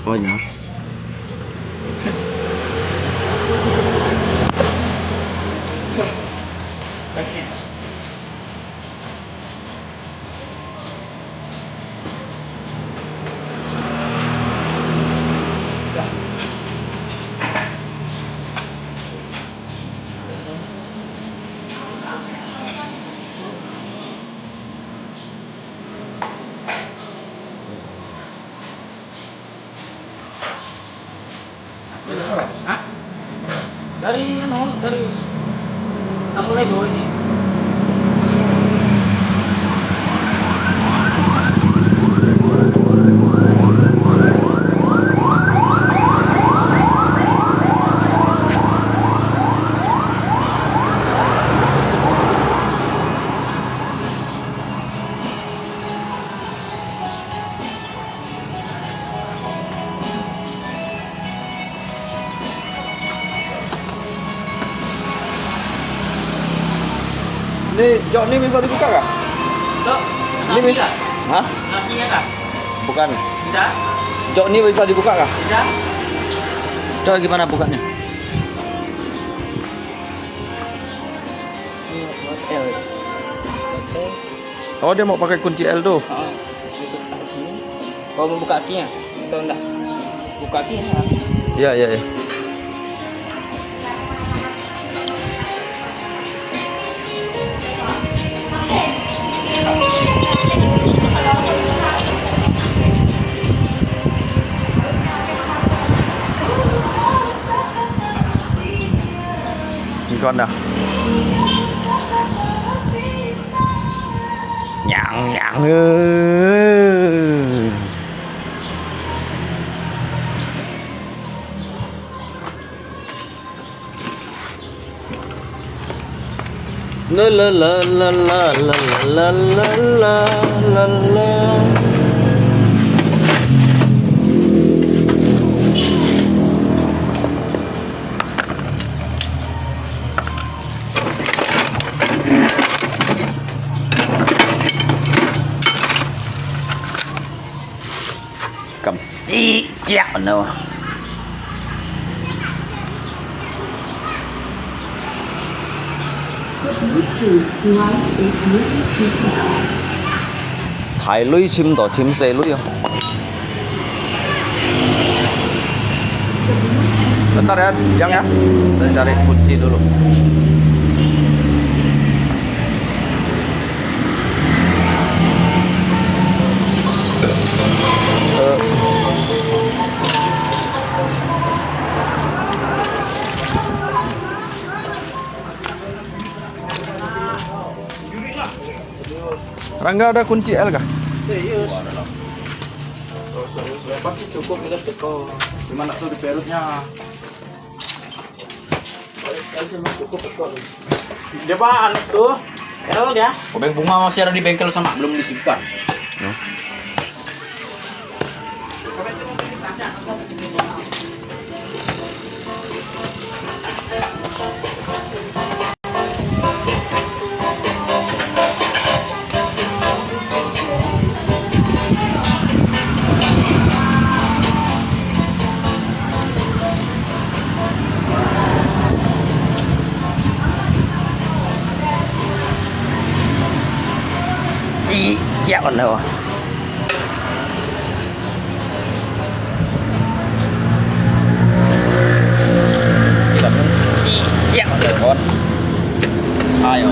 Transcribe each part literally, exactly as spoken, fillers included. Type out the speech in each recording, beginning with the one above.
Apanya? Hah? Dari, anu, dari, mulai bawa ini. Ni, jok ni bisa dibuka kah? Jok, ni bisa. Hah? Bukan. Bisa? Jok ni bisa dibuka kah? Bisa. Coba gimana bukanya? Ini hotel. Hotel. Oh, dia mau pakai kunci L tu? Oh, itu kunci. Kau mau buka akinya? Atau enggak? Buka akinya. Ya, ya, ya. Ini kau dah. Nyang, nyang, eh. La, la, la. Kam cicak no. Thai lui chim to, chim se lui oh. Bentar ya, Jang ya. Saya cari kunci dulu. Eh. Rangga ada kunci L kah? Serius. Serius, serius. Pasti cukup kita teko. Gimana tuh di perutnya? Dia bahan tuh. L dia. Obeng bunga masih ada di bengkel sana, belum disimpan. Cicak no. Cicak no. Ayo,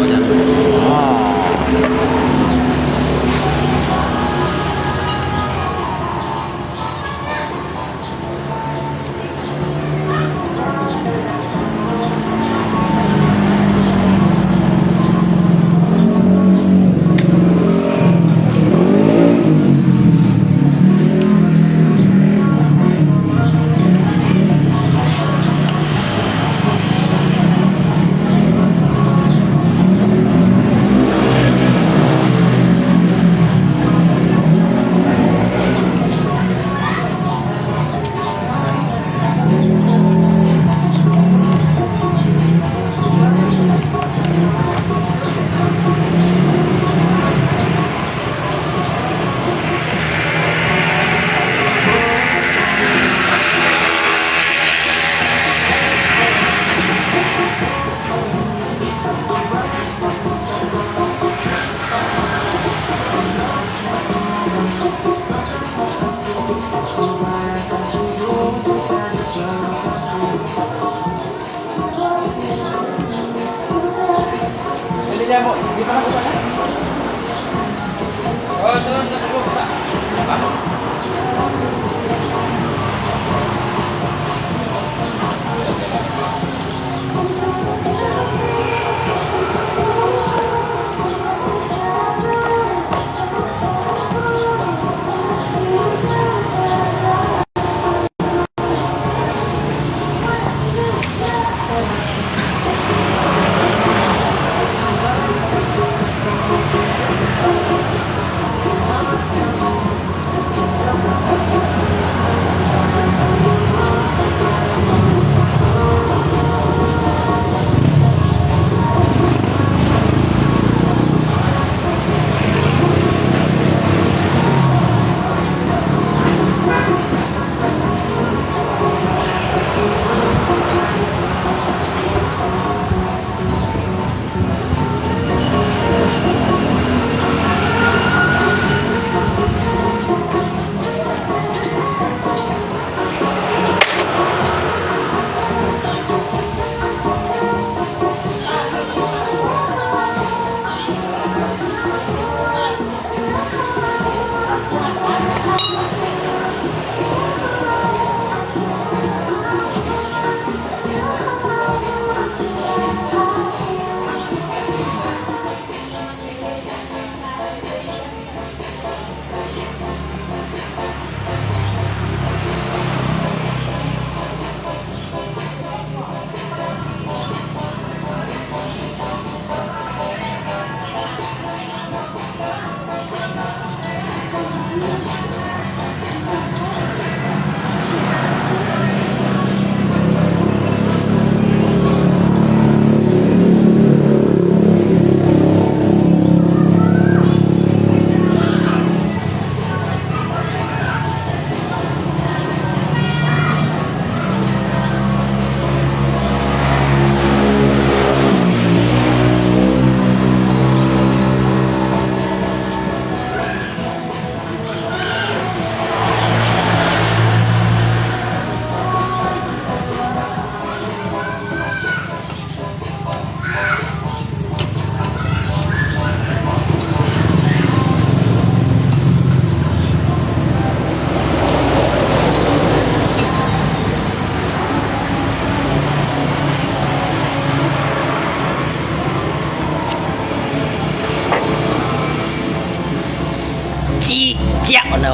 雞腳呢？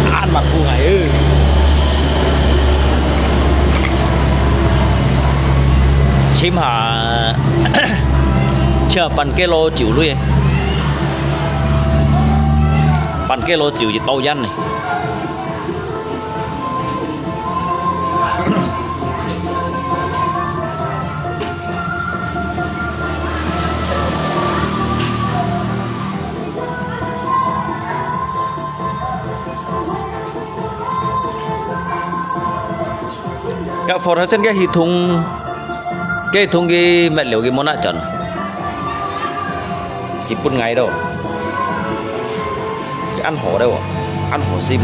恁嘛苦哎！尋下，尋下半個鐘頭咧，半個鐘頭就到院咧。 該Four Seasons个系統，該系統佢滅了，佢無拿轉。佢分𠊎咯。佢恁好咧哦，恁好心。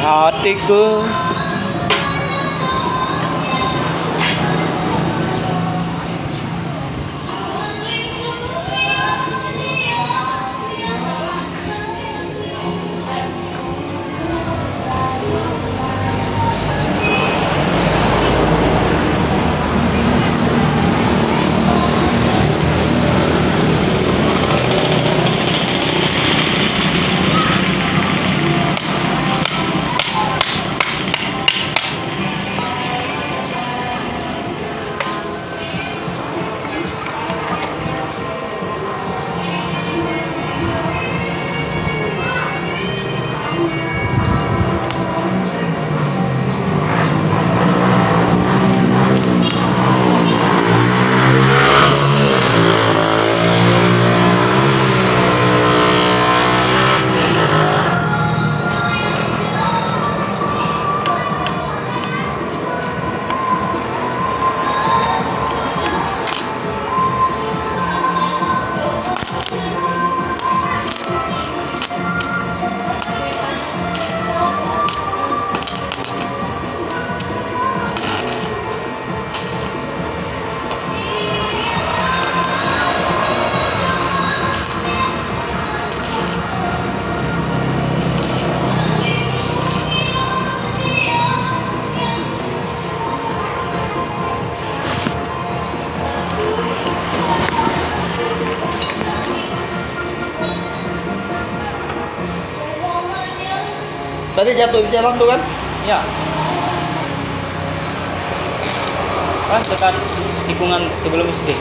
Hatiku. 大家jatuh di jalan tu kan? Ya. Kan dekat tikungan sebelum S D.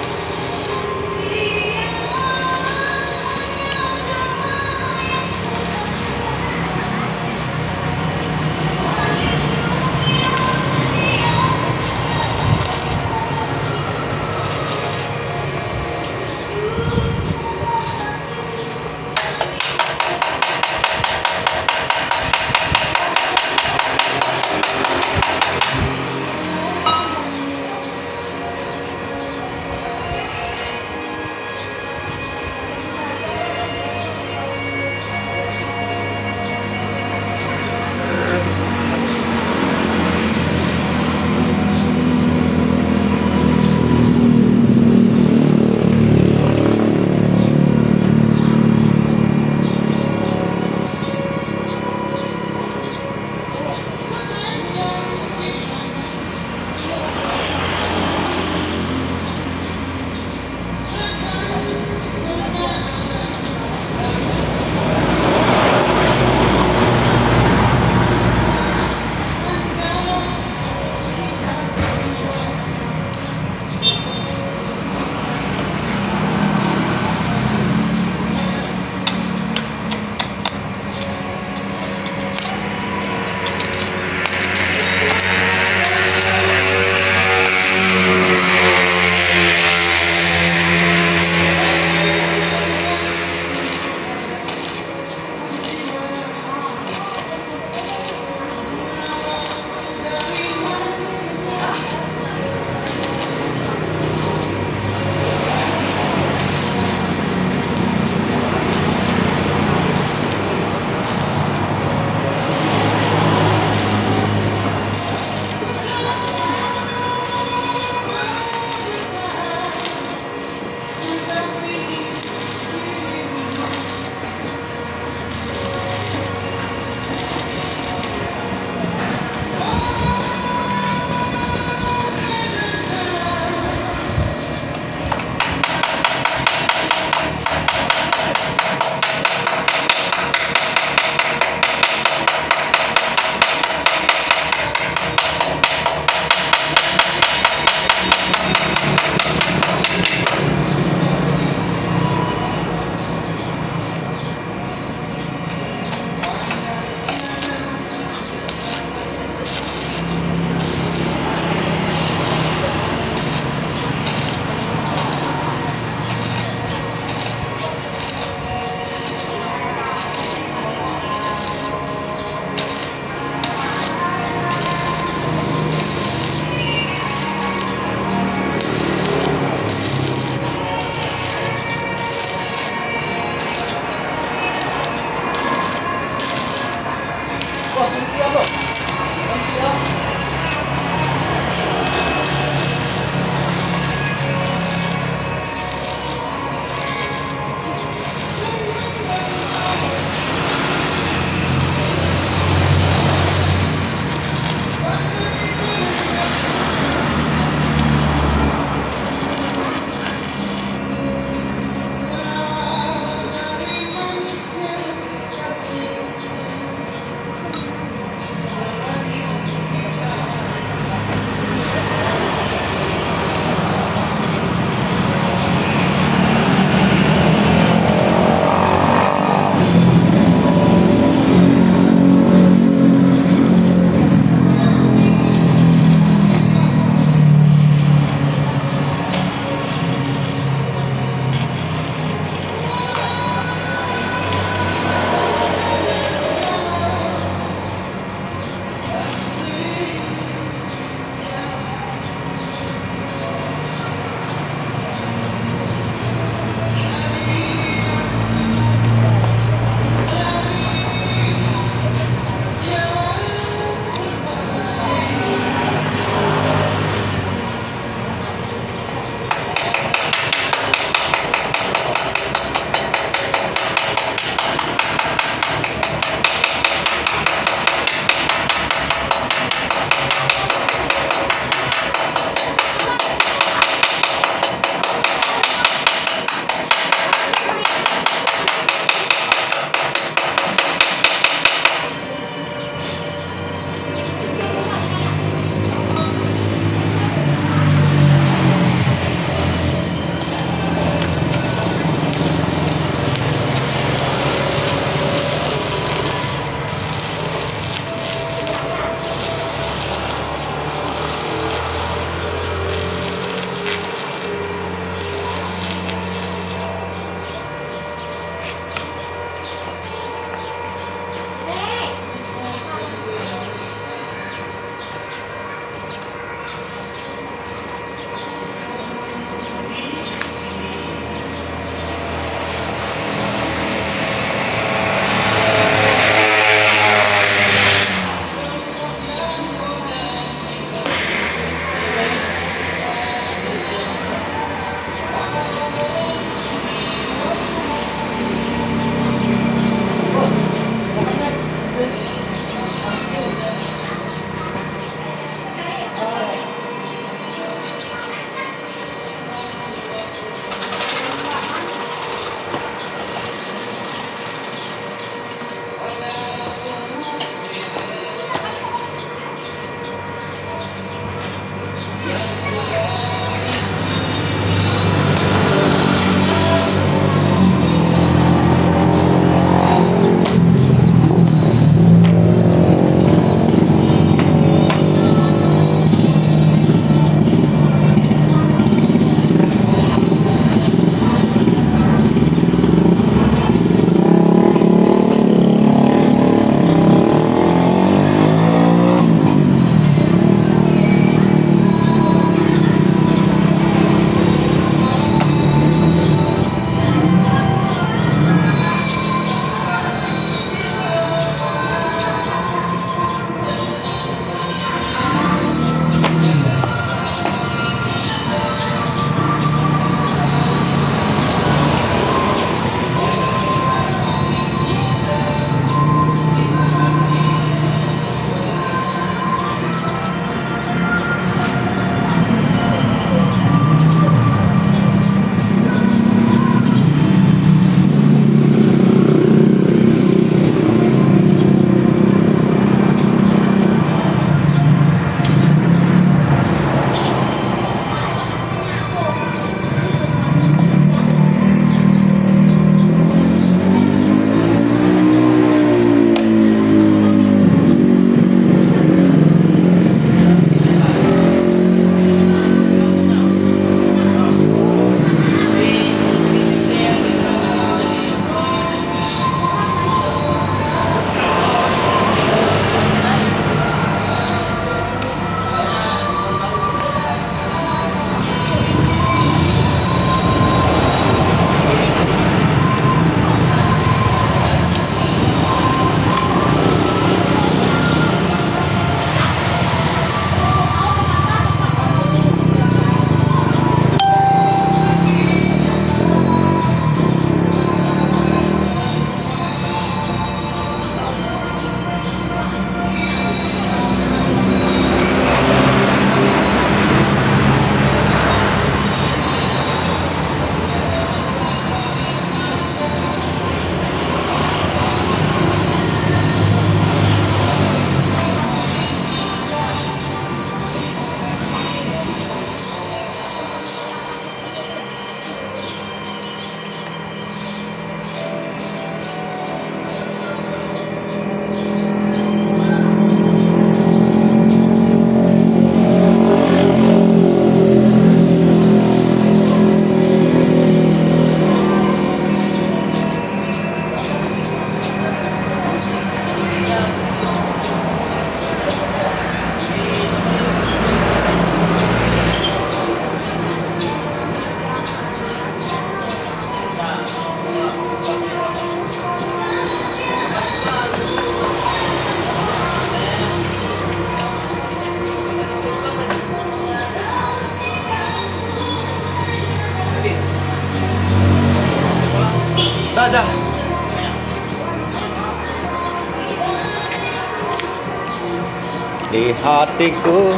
Lihat tiku.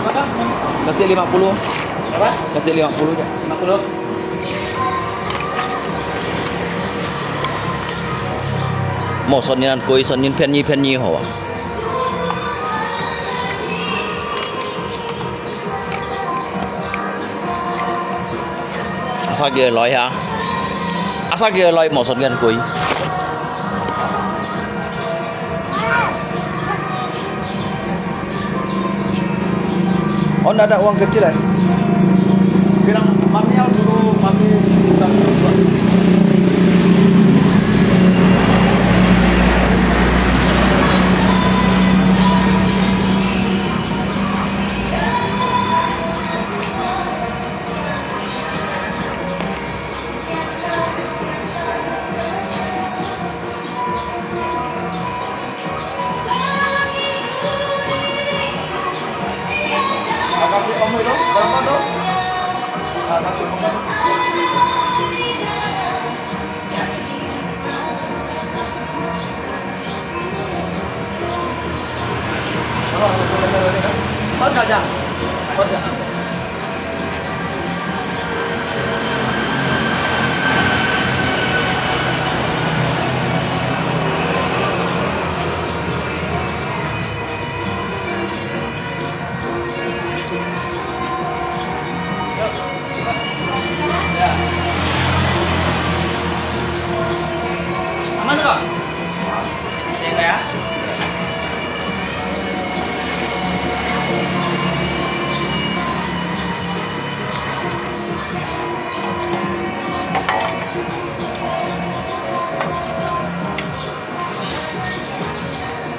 Apa? Kasih lima puluh. Apa? Kasih lima puluh aja. Lima puluh. 無算人貴，算人便宜，便宜好啊。 阿沙佢來哈，阿沙佢來無算人貴。Oh, nggak ada uang kecil eh. Bilang mami yang suruh mami minta dulu. Aman ko? Sengkaya?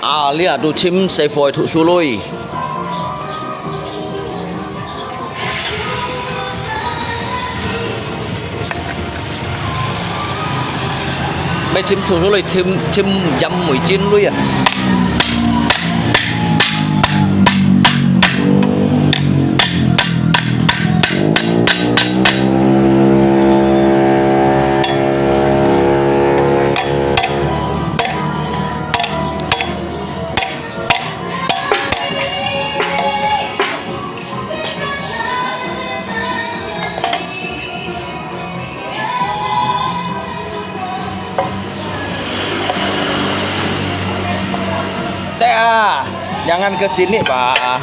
Ah, lihat tu chim Safeway tu sului. Mai chim tu sului, chim, chim yam mui chin lui ah. 对啊，两岸个心里吧。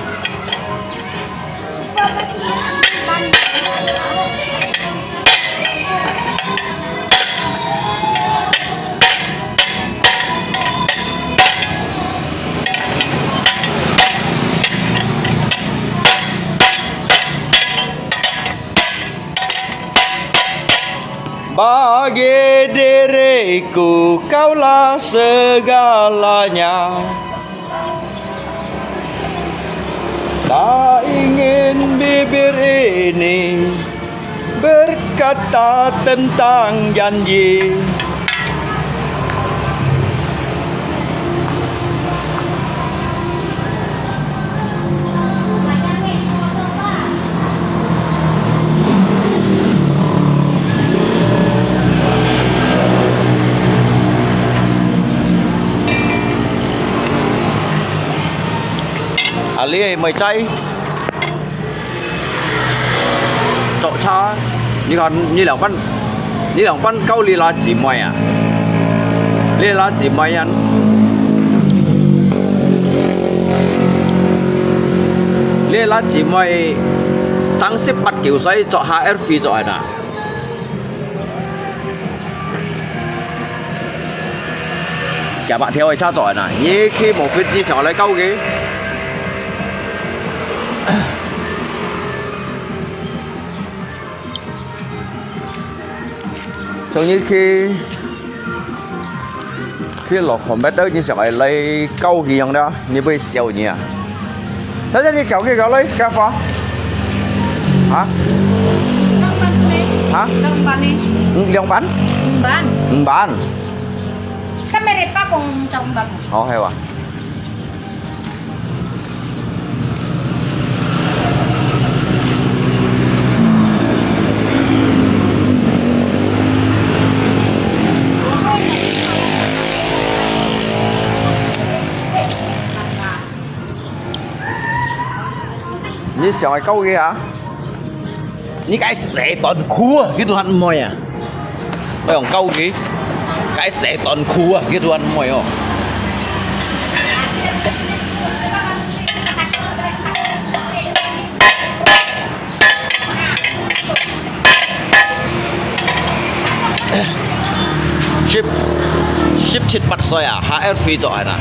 Bagi diriku kaulah segalanya. Tak ingin bibir ini berkata tentang janji. 啊，你个妹仔，坐車，你看你兩班，你兩班溝你拉姊妹啊？你拉姊妹啊？你拉姊妹三十八九歲坐下L V坐在那。 幾百條个車載啊，你去無fit，你想來搞佢？像你去，去落紅白燈，你想來搞佢樣的，你會笑你啊？ 大家你搞幾搞來，幾花？啊？兩萬呢？啊？兩萬呢？嗯，兩萬？五萬。五萬？Kan meron pa kung sa umbang. Okay ba? 想愛教佢啊？你該細短褲啊，佢都還毋會啊！我用教佢，該細短褲啊，佢都還毋會哦。十，十七八歲啊，還愛飛出來啦。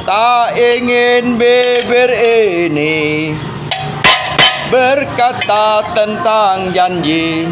Tak ingin bibir ini berkata tentang janji.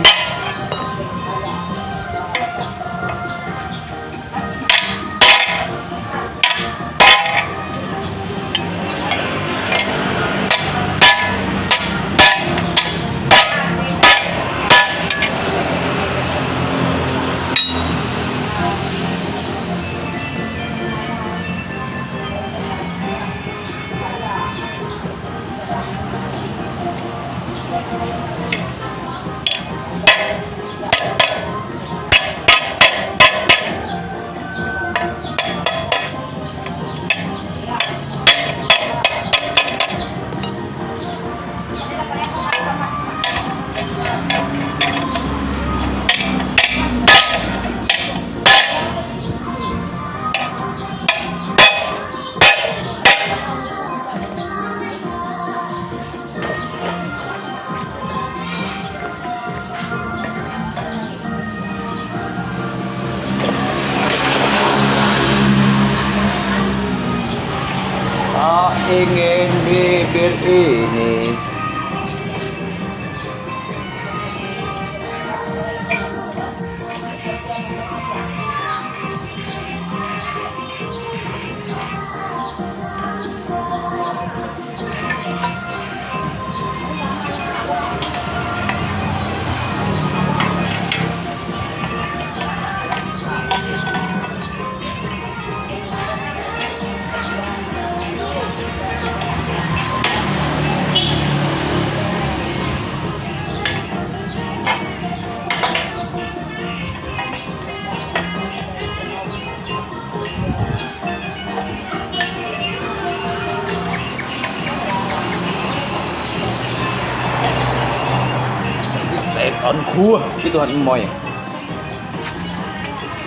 細短褲啊，佢都還毋會啊。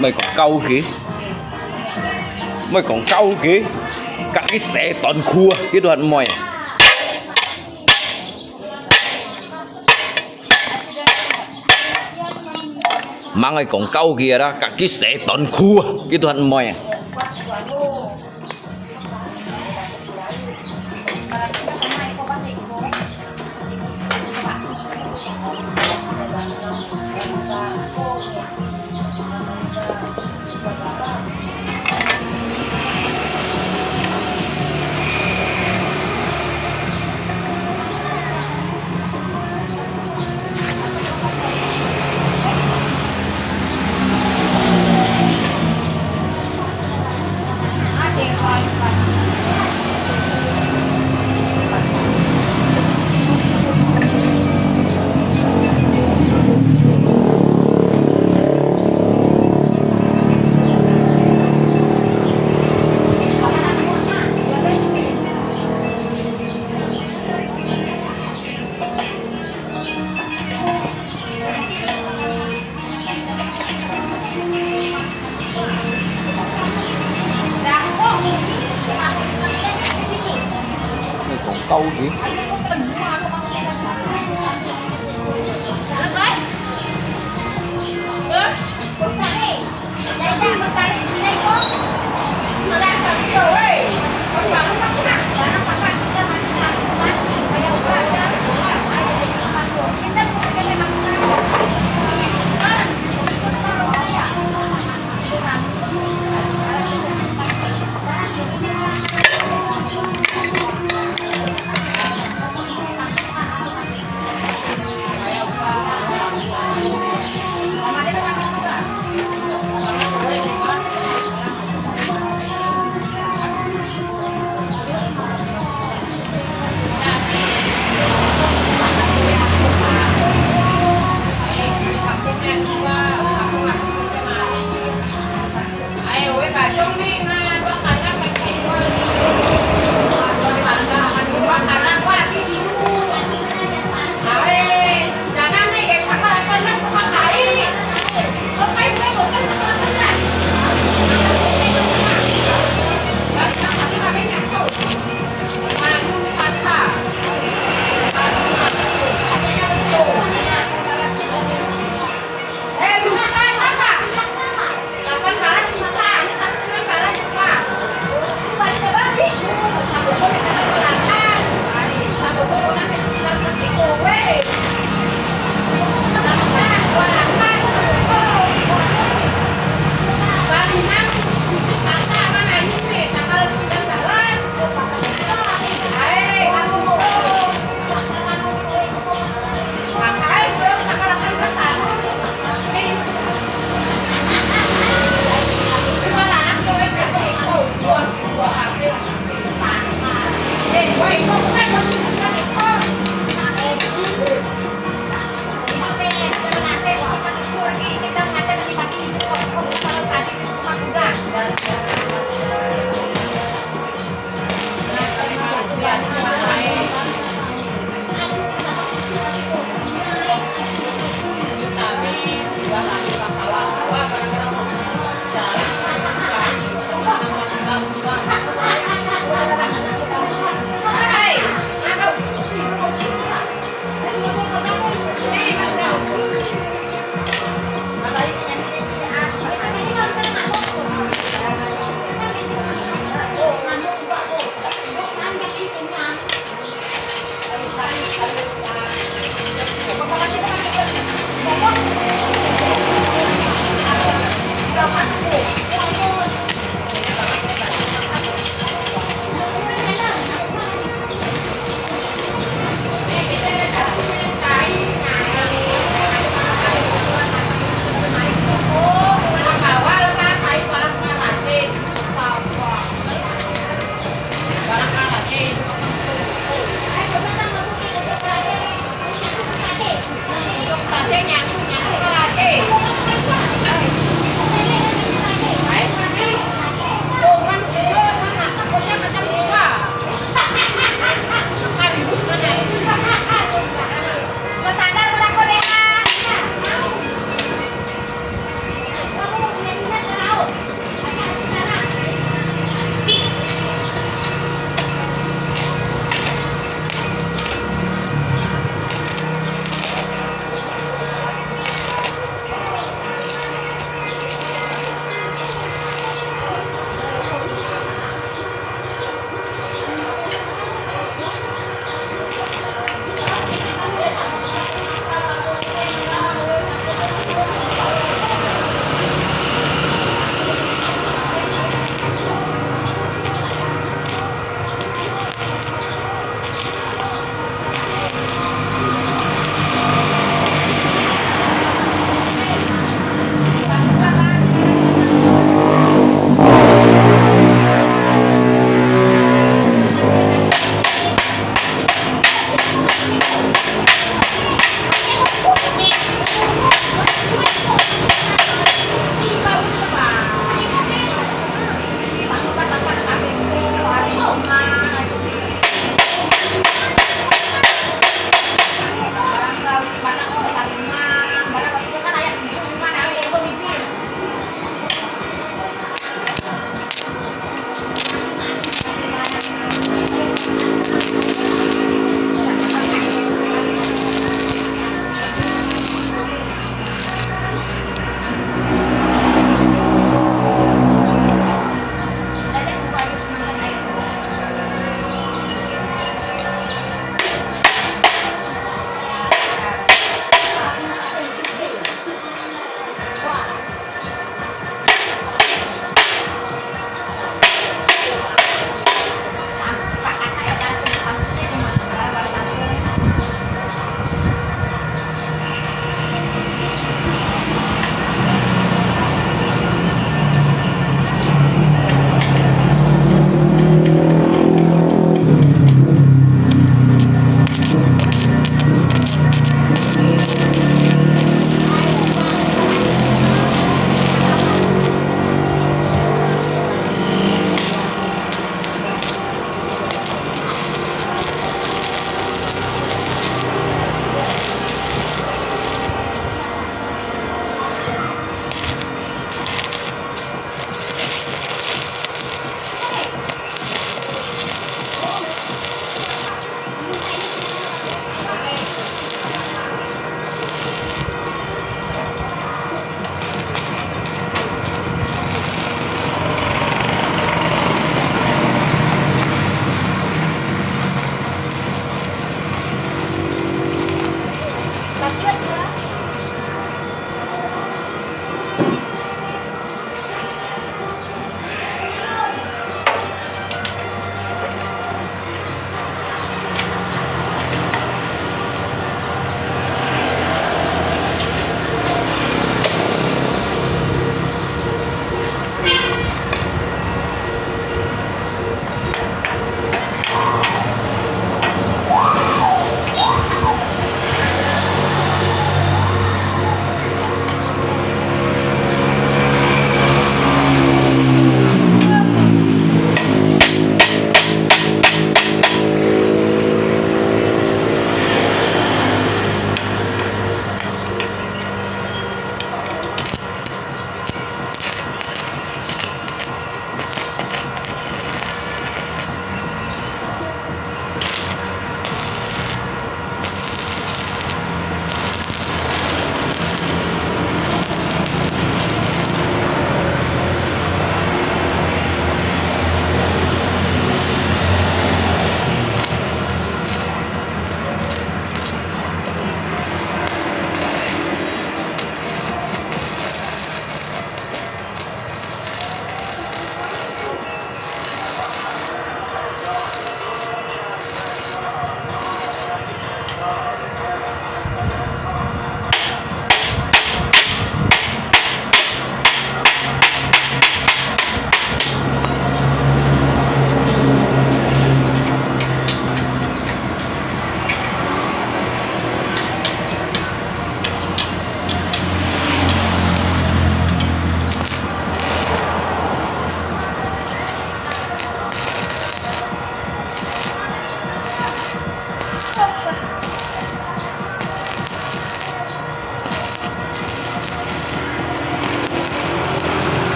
毋係講教佢，毋係講教佢，佢細短褲啊，佢都還毋會啊。 吂愛講教佢啦，佢細短褲啊，佢都還毋會啊。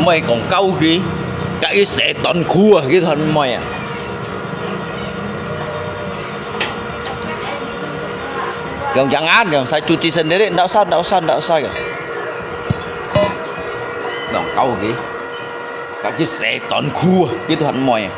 妹講教佢，教佢洗短褲啊，佢團妹啊。用樣啊，用晒主持人的，ndak usah，ndak usah，ndak usah个。用教佢，教佢洗短褲啊，佢團妹啊。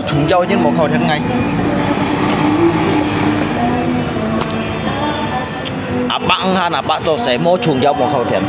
重要人無靠天𠊎。阿伯毋喊阿伯做事，無重要無靠天。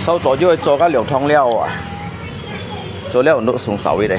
燒早就會做个涼湯了啊，做了很多送燒味嘞。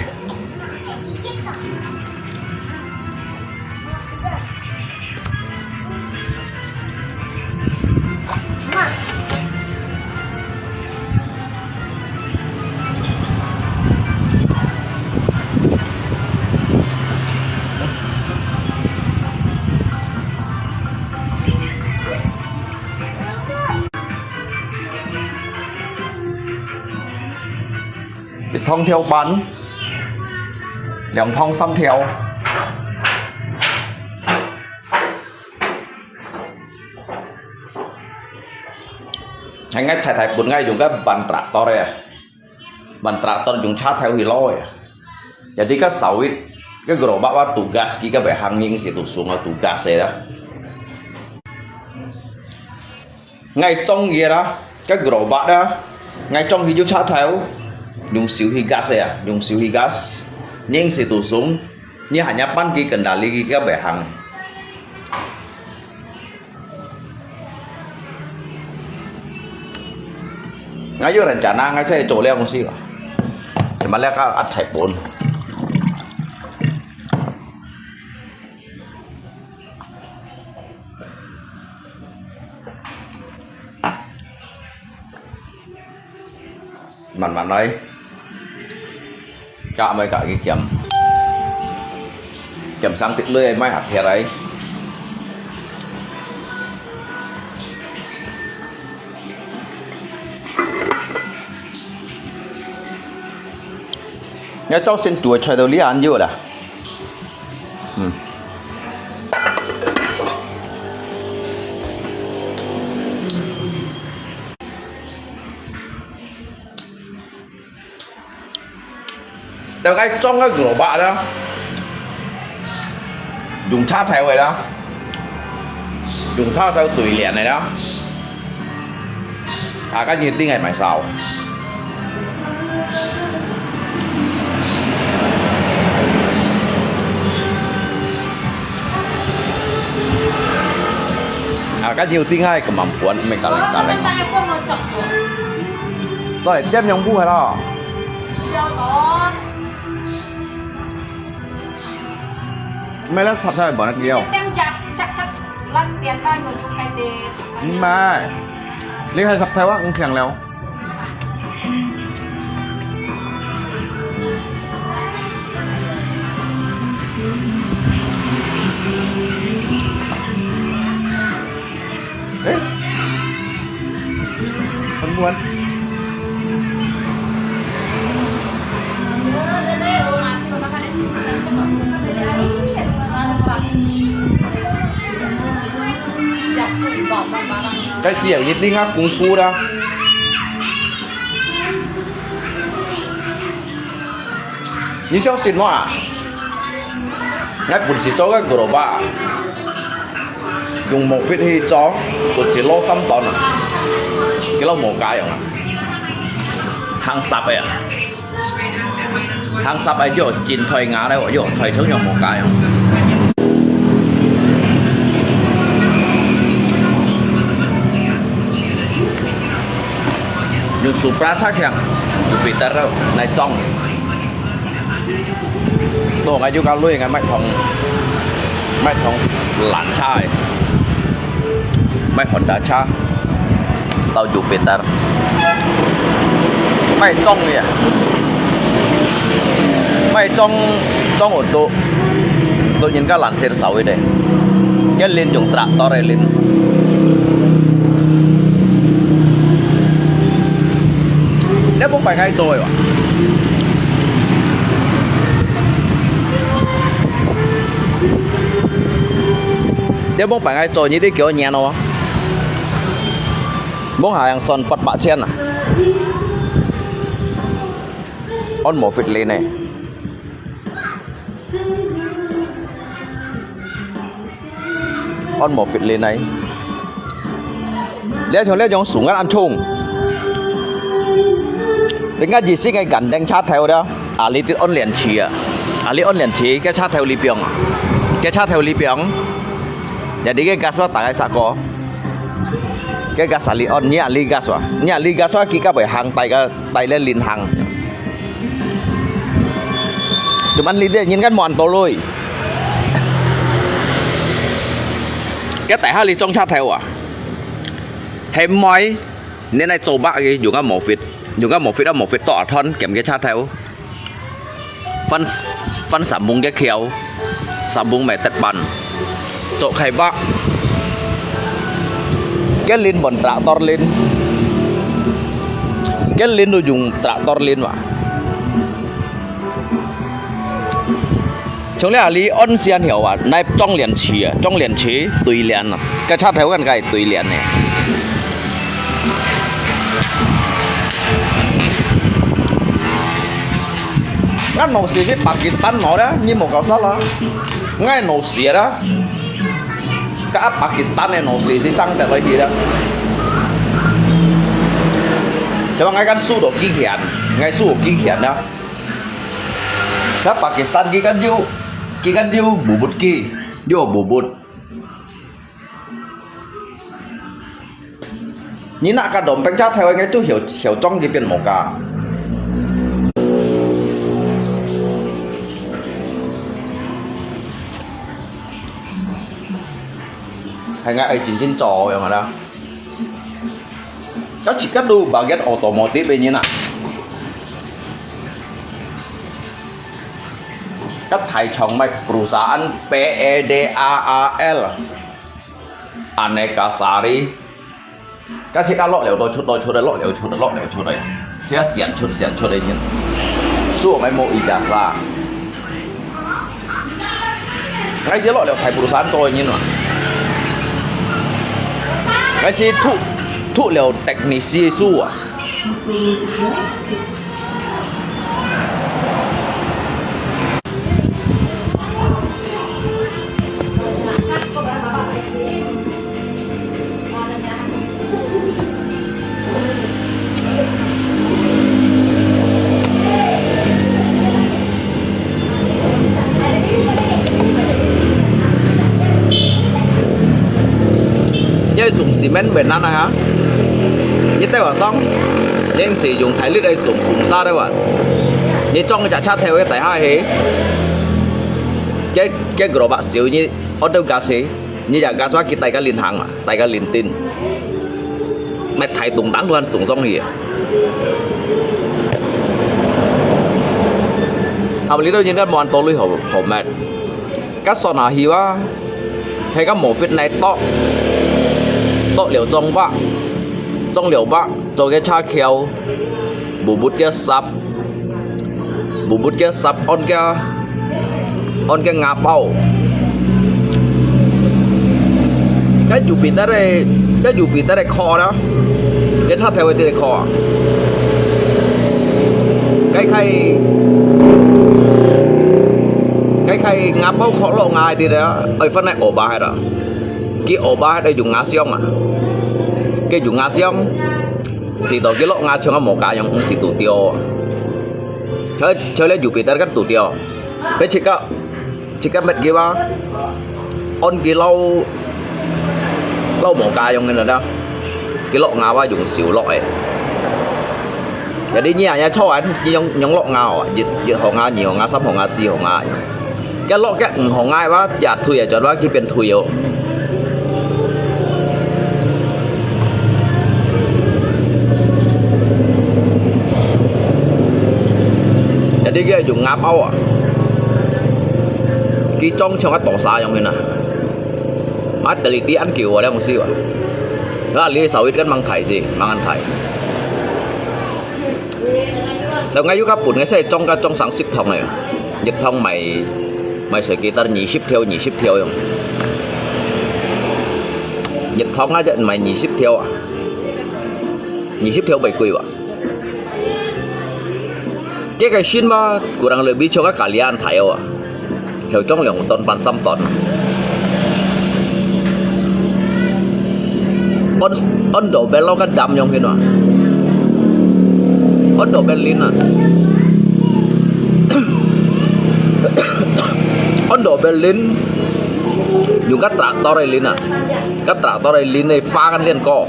一湯調半，兩湯三調。𠊎个太太分𠊎用个慢traktor个，慢traktor用車頭去挼个。Jadi該燒味，該gerobak啊tugas佢个，會行人時都送啊tugas个啦。 𠊎種个啦，該gerobak啦，𠊎種去就車頭，用手去gas个啊，用手去gas，人時都送，你還要搬佢跟哪裡去，佢會行。𠊎有人家拿，𠊎才做了東西啊，怎麼了个啊，太笨。 慢慢來，加毋加佢鹹，鹹生滴落，毋會合忒來。你當先煮个菜都你恁樣啦。 嗯。大概種个gerobak啦，用車頭个啦，用車頭水蓮个啦。 啊，該日頂个買燒。啊，該日頂个个蠻本，毋係加零加零。對，點樣不係咯？ May lang chap chap buat dia. May. Ling hai chap chai wa ng kiang liao. Eh? Perempuan. 該只有一定啊功夫啦。你相信我啊？𠊎本身做个gerobak，用毛筆去做，本身老三段啊，佢老無家用啊，行十个啊。 行十个就真台牙了，就台中就無解哦。用手把擦香，就彼得了來裝。到𠊎就講累，𠊎買桶，買桶爛車个。 買Honda車，到Jupiter，買裝个啊，買裝，裝auto，到人家爛色燒个咧，佢輪用tractor个輪。你無擺𠊎做个哇？ 你無擺𠊎做，你得叫𠊎念哦。無下樣算八百千啊。安無fit呢？安無fit呢？這像這種樹葉恁重，人家意思个gandeng車頭了。 啊，你得安連器啊！啊，你安連器，該車頭裡放啊，該車頭裡放，jadi該gas啊，大概十個，該gas啊，你安，你啊，你gas啊，你啊，你gas啊，佢个會行，帶个，帶个輪行。Cuman你得，人家無恁多鐳。該大下你裝車頭啊？係毋係？你來做bak个，用个毛筆，用个毛筆啊，毛筆剁啊斷，兼个車頭。 翻，翻三本个橋，三本mét得半，做開bak。Cái輪換tractor輪，cái輪都用tractor輪嘛。從這裡安線後啊，來裝連器啊，裝連器對連啊，該車頭跟該對連呢。 𠊎老師去Pakistan拿咧，你莫搞錯啦。𠊎老師啦，該Pakistan个老師係爭得來去啦。就話𠊎敢輸到幾錢，𠊎輸到幾錢啦。該Pakistan佢敢有，佢敢有bubut佢，有bubut。 你拿个lompeng車頭，應該都曉，曉裝佢變無價。係𠊎愛真真做樣个啦。該自家都bagian automotive个人啊。該大廠賣perusahaan P E D A A L。 Aneka Sari。該自家落了都出，都出來，落了出來，落了出來，自家選出，選出來人。所以𠊎無ijazah。𠊎係落了大perusahaan做个人嘛。𠊎係讀，讀了technisi个書啊。 因為送cement會難啊哈，你帶我上，你係用大力來送，送沙的哇，你裝一隻車頭个底下去，該，該gerobak燒你，auto gas去。 你這gas話佢帶个輪行啊，帶个輪頂，乜大動盪亂送上去啊！後尾你都應該無恁多鐳好，好賣。該算下去啊，係个無fit來剁，剁了裝bak，裝了bak，做个車橋。 Bubut个sap，bubut个sap安个，安个ngapau。該Jupiter个，該Jupiter个殼啦，該車頭个這个殼啊，該開，該開牙包殼落牙个這个啊，愛分來學吧係啦。佢學吧係用牙箱啊，佢用牙箱，使到佢落牙像啊無家樣，毋使堵掉啊。就，就這Jupiter个堵掉，別自家 自家搣佢啊，安佢摎，摎無家樣个啦，佢落牙啊用手落个。Jadi你啊，你錯啊，你用，用落牙哦，一，一號牙、二號牙、三號牙、四號牙。佢落个五號牙啊，也退啊，轉啊，佢變退哦。 Jadi佢用牙包啊，佢裝像个大沙樣个啊。啊，teliti恁久啊，這東西啊。啊，你稍微跟忙睇先，慢慢睇。就𠊎有个本个，係裝个裝成十桶个，一桶賣，賣sekitar二十條、二十條樣。一桶啊，就賣二十條啊。 二十條袂貴吧？這个新嘛，kurang lebih像个kalian大哦啊，有裝兩噸半、三噸。安，安到邊落个擔用去喏，安到邊輪啊，安到邊輪，用个traktor个輪啊，个traktor个輪个花个輪過。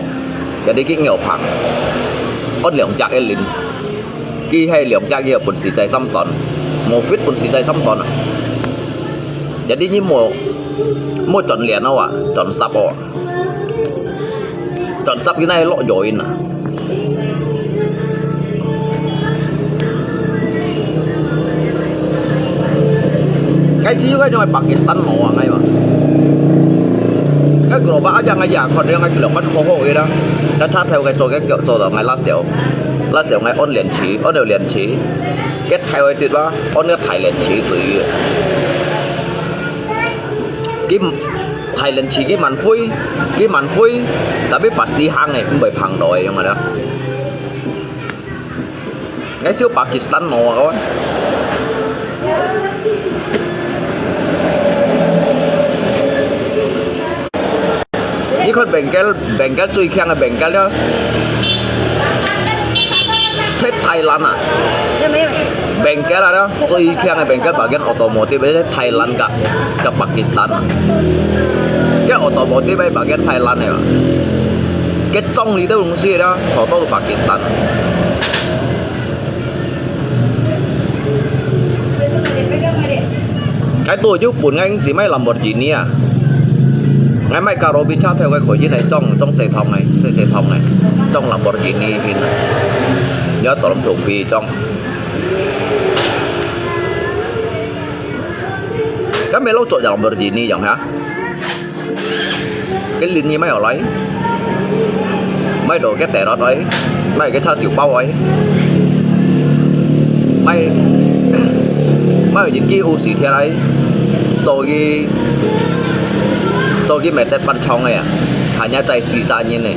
Jadi佢有棚，安兩隻个輪，佢係兩隻个本事在三噸，無fit本事在三噸啊。Jadi你莫，莫轉輪哦啊，轉sap哦啊，轉sap佢那落油印啊。 𠊎試過該種个Pakistan毛啊，𠊎嘛。該gerobak啊，像𠊎也看，像𠊎兩個好好个啦。該車頭个做个，做到𠊎last條，last條𠊎安連池，安了連池，該大个跌啦，安个大連池對个。佢大連池佢慢飛，佢慢飛，tapi pasti行个，毋會碰到个，用个啦。 𠊎笑Pakistan毛啊，kawan。你看bengkel，bengkel最強个bengkel了，在Thailand啊。Bengkel啊，最強个bengkel bagian otomotif在Thailand个，个Pakistan啊。个otomotif个bagian Thailand个嘛。个装里都东西了，好多是Pakistan。 𠊎都有本，𠊎應時買Lamborghini啊。𠊎買个Robin車頭个，可以來裝，裝細桶个，細細桶个，裝Lamborghini片啊。你要當同皮裝。該買落做Lamborghini用哈？ Cái lìn gì máy ở lấy? Máy đổ cái tẻ đó đấy. Máy cái cha xỉu bao ấy. Máy, máy ở cái u xì thế đấy. Cho cái, cho cái mẹ tết bắn chong này à. Thả nhà chạy xì xa nhìn này.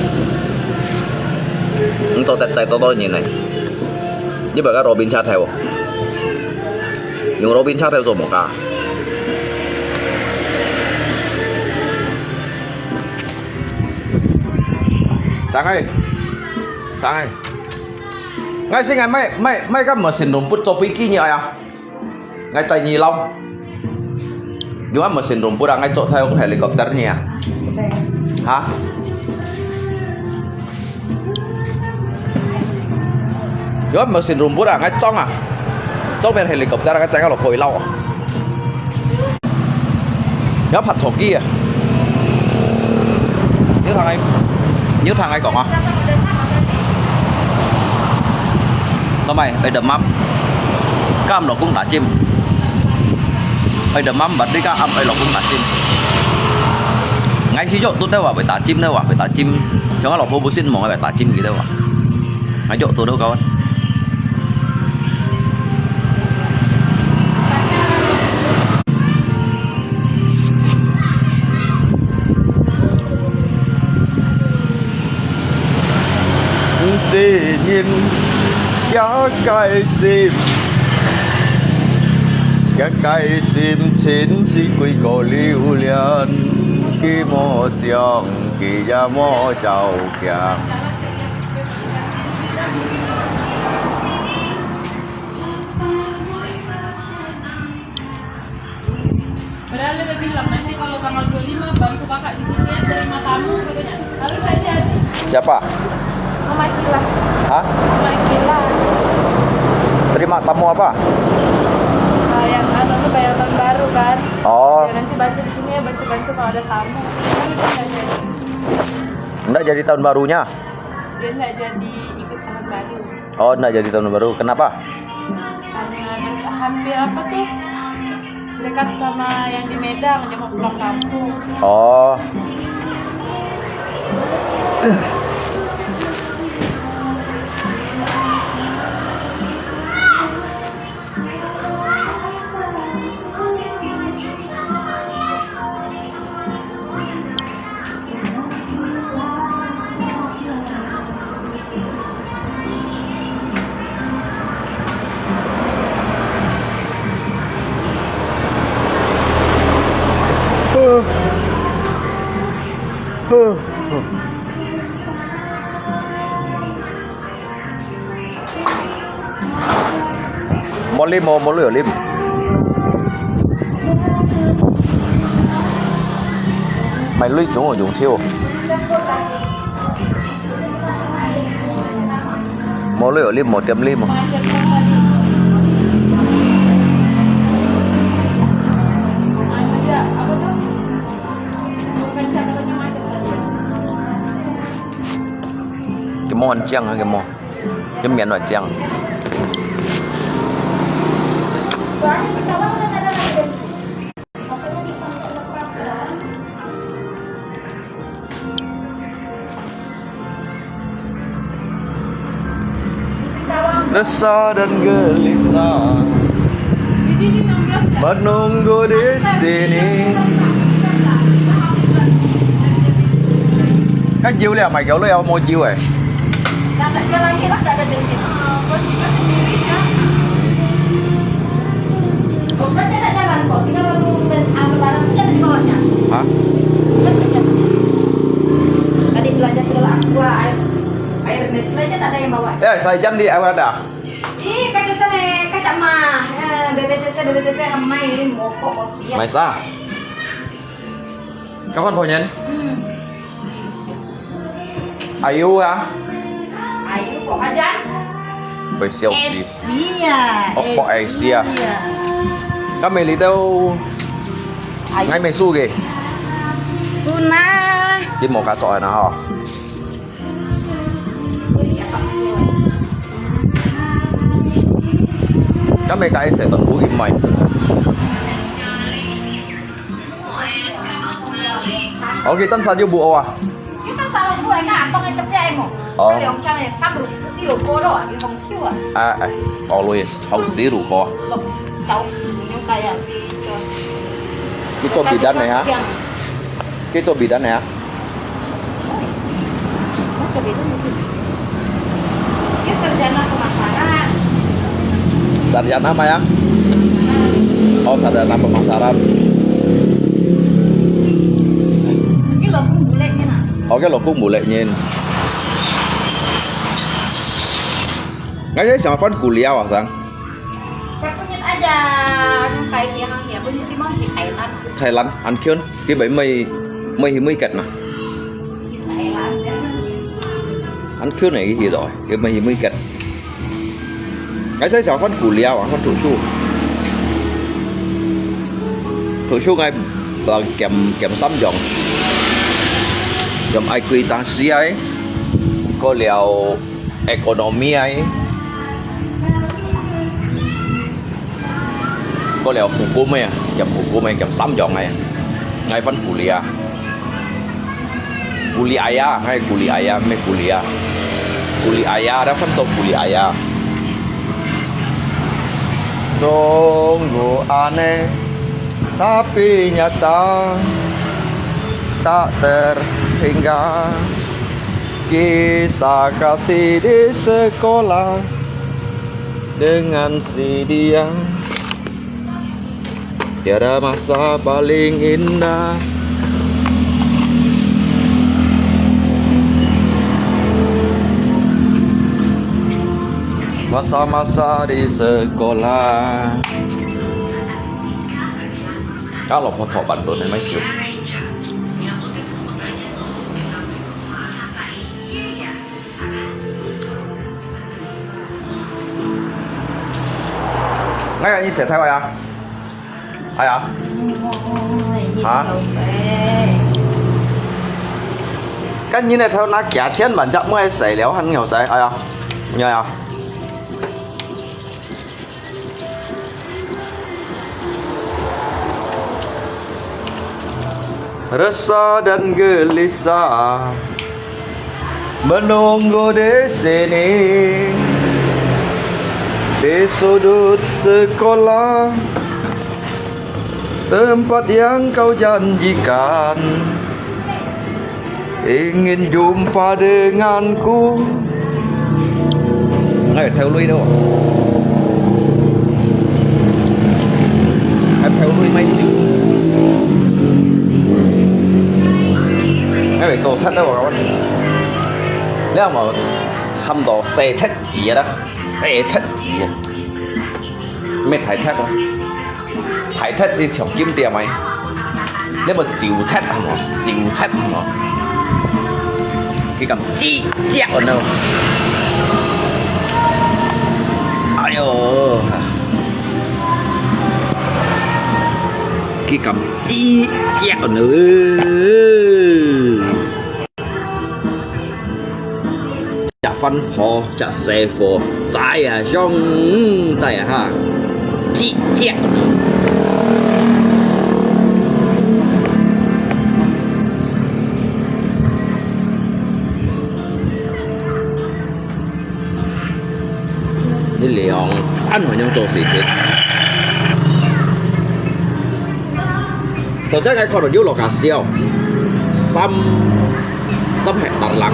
Không cho tết chạy to to nhìn này. Như vậy cái Robin cha theo. Yung Robin cha theo rồi một cả. Sang ơi. Sang ơi. Ngai sing ngai mai, mai, mai ka mesin rumput cho pui ki nyi aya. Ngai tai nyi lau. Yung mesin rumput a ngai cho thai helicopter nyi a. Ha? Yo mesin rumput a ngai chong a. Chong pian helicopter ngai chang lo poi lau. Yo phat thok ki a. Yo thang ngai, yo thang ngai kong a. Tao mai, ơi đầm mắm. Cam lo cũng đã chim. Ơi đầm mắm bật đi cam ơi lo cũng đã chim. Ngai si yo tu tao wa, ơi đã chim tao wa, ơi đã chim. Chong lo pho bu sin mong ơi đã chim ki tao wa. Ngai yo tu tao kawan. 个人，佢个心，佢个心情是幾个榴槤，佢無想，佢也無著驚。 Padahal dia udah bilang, nanti kalau tanggal dua puluh lima, bantu kakak di sini ya, terima tamu, katanya. Lalu nggak jadi. Siapa? Mama Kila. Hah? Mama Kila. Terima tamu apa? Ah, yang anu tuh, bayar tahun baru kan. Oh. Ya, nanti bantu di sini ya, bantu-bantu kalau ada tamu. Lalu dia nggak jadi. Nggak jadi tahun barunya? Dia nggak jadi ikut tahun baru. Oh, nggak jadi tahun baru. Kenapa? Karena hampir apa tuh, dekat sama yang di Medan, dia mau pulang kampung. Oh. Mò lim mò, mò lui lim. Mày lui chúng ở dùng chiêu. Mò lui lim mò tiêm lim mò. Cái món ăn chăng hả, cái món? Cái miệng nó chăng? Resah dan gelisah, menunggu di sini. Kan jauh lah, mai jauh lah, mau jauh eh. Nggak, nggak jalan, nggak ada bensin. Kau sendiri, ya? Kau kan nggak jalan, kok. Tinggal lalu ben-, anu, barang tu jangan dibawanya. Hah? Kan kerja. Tadi belanja segala aqua, air, air Nestle aja tak ada yang bawa. Eh, saya jam di awal dah. Ih, kacau sana, kacau mah. Eh, B B C C, B B C C, amai ini mokok kopi ya. Mai sa? Các bạn phổ nhấn. Ai u à? Ai u kok aja. Với siêu gì? Asia. Ốc bọ Asia. Các bạn lý đâu? Ai. Ngay mày su kì. Suna. Chứ một cá chọi nào hả? Các bạn cái sẽ tuần cuối mày. Ok, tan sa ju bu à? Kita selalu buat kan, apa yang tepi ai mo? Oh. Kalau orang cakap sam lu, si lu koro, di hong siu ah. Ah, eh, always hong si lu ko. Lo, cau, yung kaya di cho. Kita bidan ya. Kita bidan ya. Oi, mau coba itu mungkin. Dia sarjana pemasaran. Sarjana apa ya? Oh, sarjana pemasaran. Cái lò cũng bù lẹ nha. Oh, cái lò cũng bù lẹ nha. Ngay cái sản phẩm củ liao à, sang? Cái punya aja, yang kayak yang ya, punya timang di Thailand. Thailand, ăn kiên, cái bảy mươi, mươi mươi cật nè. Ăn kiên này cái gì rồi, cái bảy mươi cật. Ngay sai sản phẩm củ liao, ăn phần thủ su. Thủ su ngay bằng kiểm, kiểm soát dòng. Dòng ai quy tăng si ai. Có liao economy ai. Có liao hukum ai, kiểm hukum ai, kiểm soát dòng ai. Ngay phần củ liao. Kuli aya, ngay kuli aya, me kuli aya. Kuli aya, ada kan to kuli aya. Sungguh aneh, tapi nyata tak terhingga. Saka sidi sekolah dengan si dia. Tiada masa paling indah. Masa-masa di sekolah. Kalau foto bandun memang cute. Ngayon yung sa tayo ya. Ay, ah. Ha? Kan yun ay tao na kia chen man jak mo ay sa liao han ngao sa. Ay, ah. Ya, ya. Resah dan gelisah menunggu di sini, di sudut sekolah, tempat yang kau janjikan. Ingin jumpa denganku. Ngai thâu lui đó. Ngai thâu lui mai chiu. Ngai phải tổ sắt đó mà các bạn. Nếu mà hâm đồ xe thất gì đó, xe thất gì. Mẹ thái thất đó. 大七係長金店个，你有無酒七係無？酒七係無？佢咁吱隻哦，哎喲，佢咁吱隻哦。 隻番婆，隻細貨，在啊，兄，在啊哈，吱隻。你兩班還樣做事情。頭先𠊎看到有落架笑，三三hektar lang。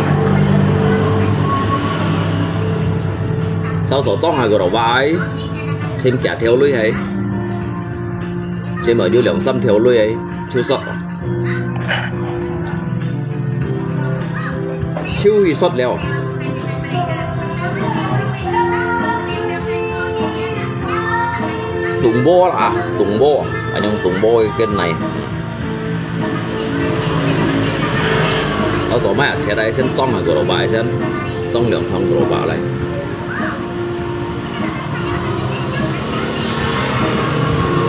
少數當下个老闆，先行條鐳係，先買有兩三條鐳係，就煞。 手去摔了。動波啦，動波，啊，用動波去跟來。嗯。老早買啊，貼來先裝啊，个老闆先，裝兩桶个老闆來。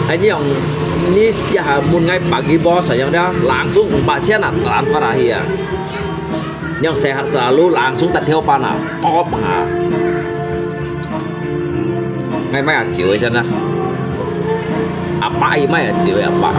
哎，你用，你這下問𠊎百幾波，想要了，langsung五百千啊，打發下去啊。你用細客selalu langsung得條班啊，top啊。𠊎買啊酒个先啊，阿爸佢買啊酒个阿爸。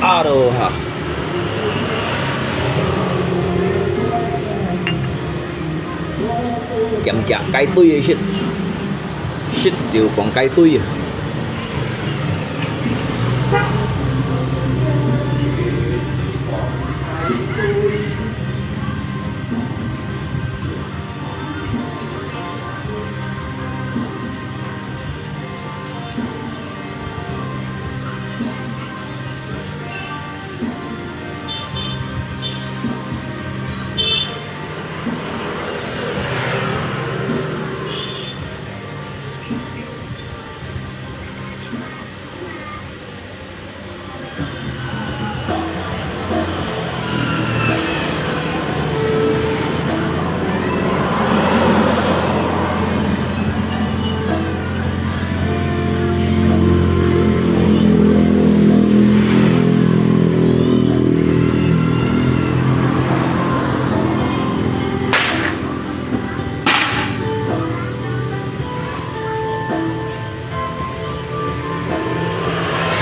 Aroha. 鹹鹹雞腿个食，食就講雞腿啊。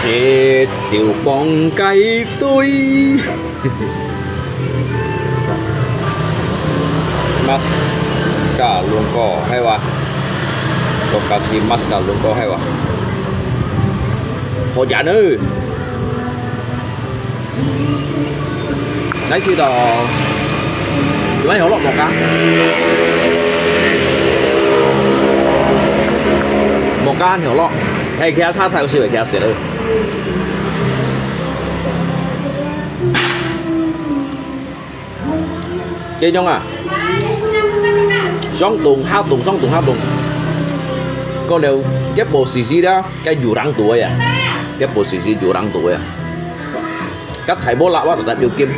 食就講雞腿。Mas ka lungko hewa. Lokasi mas ka lungko hewa. Hojan ơi. Nãy知道，做咩有落無加？無加有落，係其他太太有食，其他食了。這種啊，上凍下凍，上凍下凍。過了，該無時時啦，該有人肚个啊，該無時時有人肚个啊，該大無辣哇，特別有金。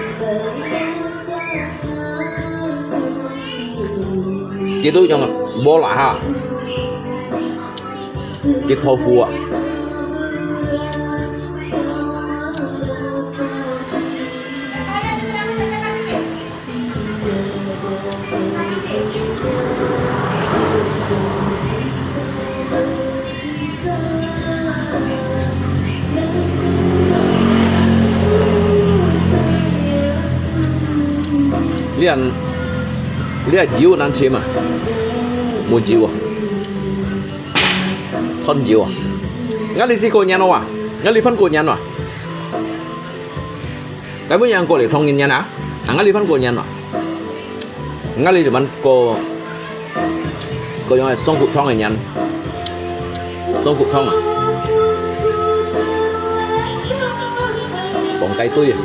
佢都用無辣哈，佢豆腐啊。 這，這油難尋啊，無油啊，賺油啊。𠊎這係過年了哇，𠊎這份過年了。 該位人過了同一年啊，啊，𠊎這份過年咯。𠊎這就問過，過用个送骨湯个人，送骨湯啊，放雞腿啊，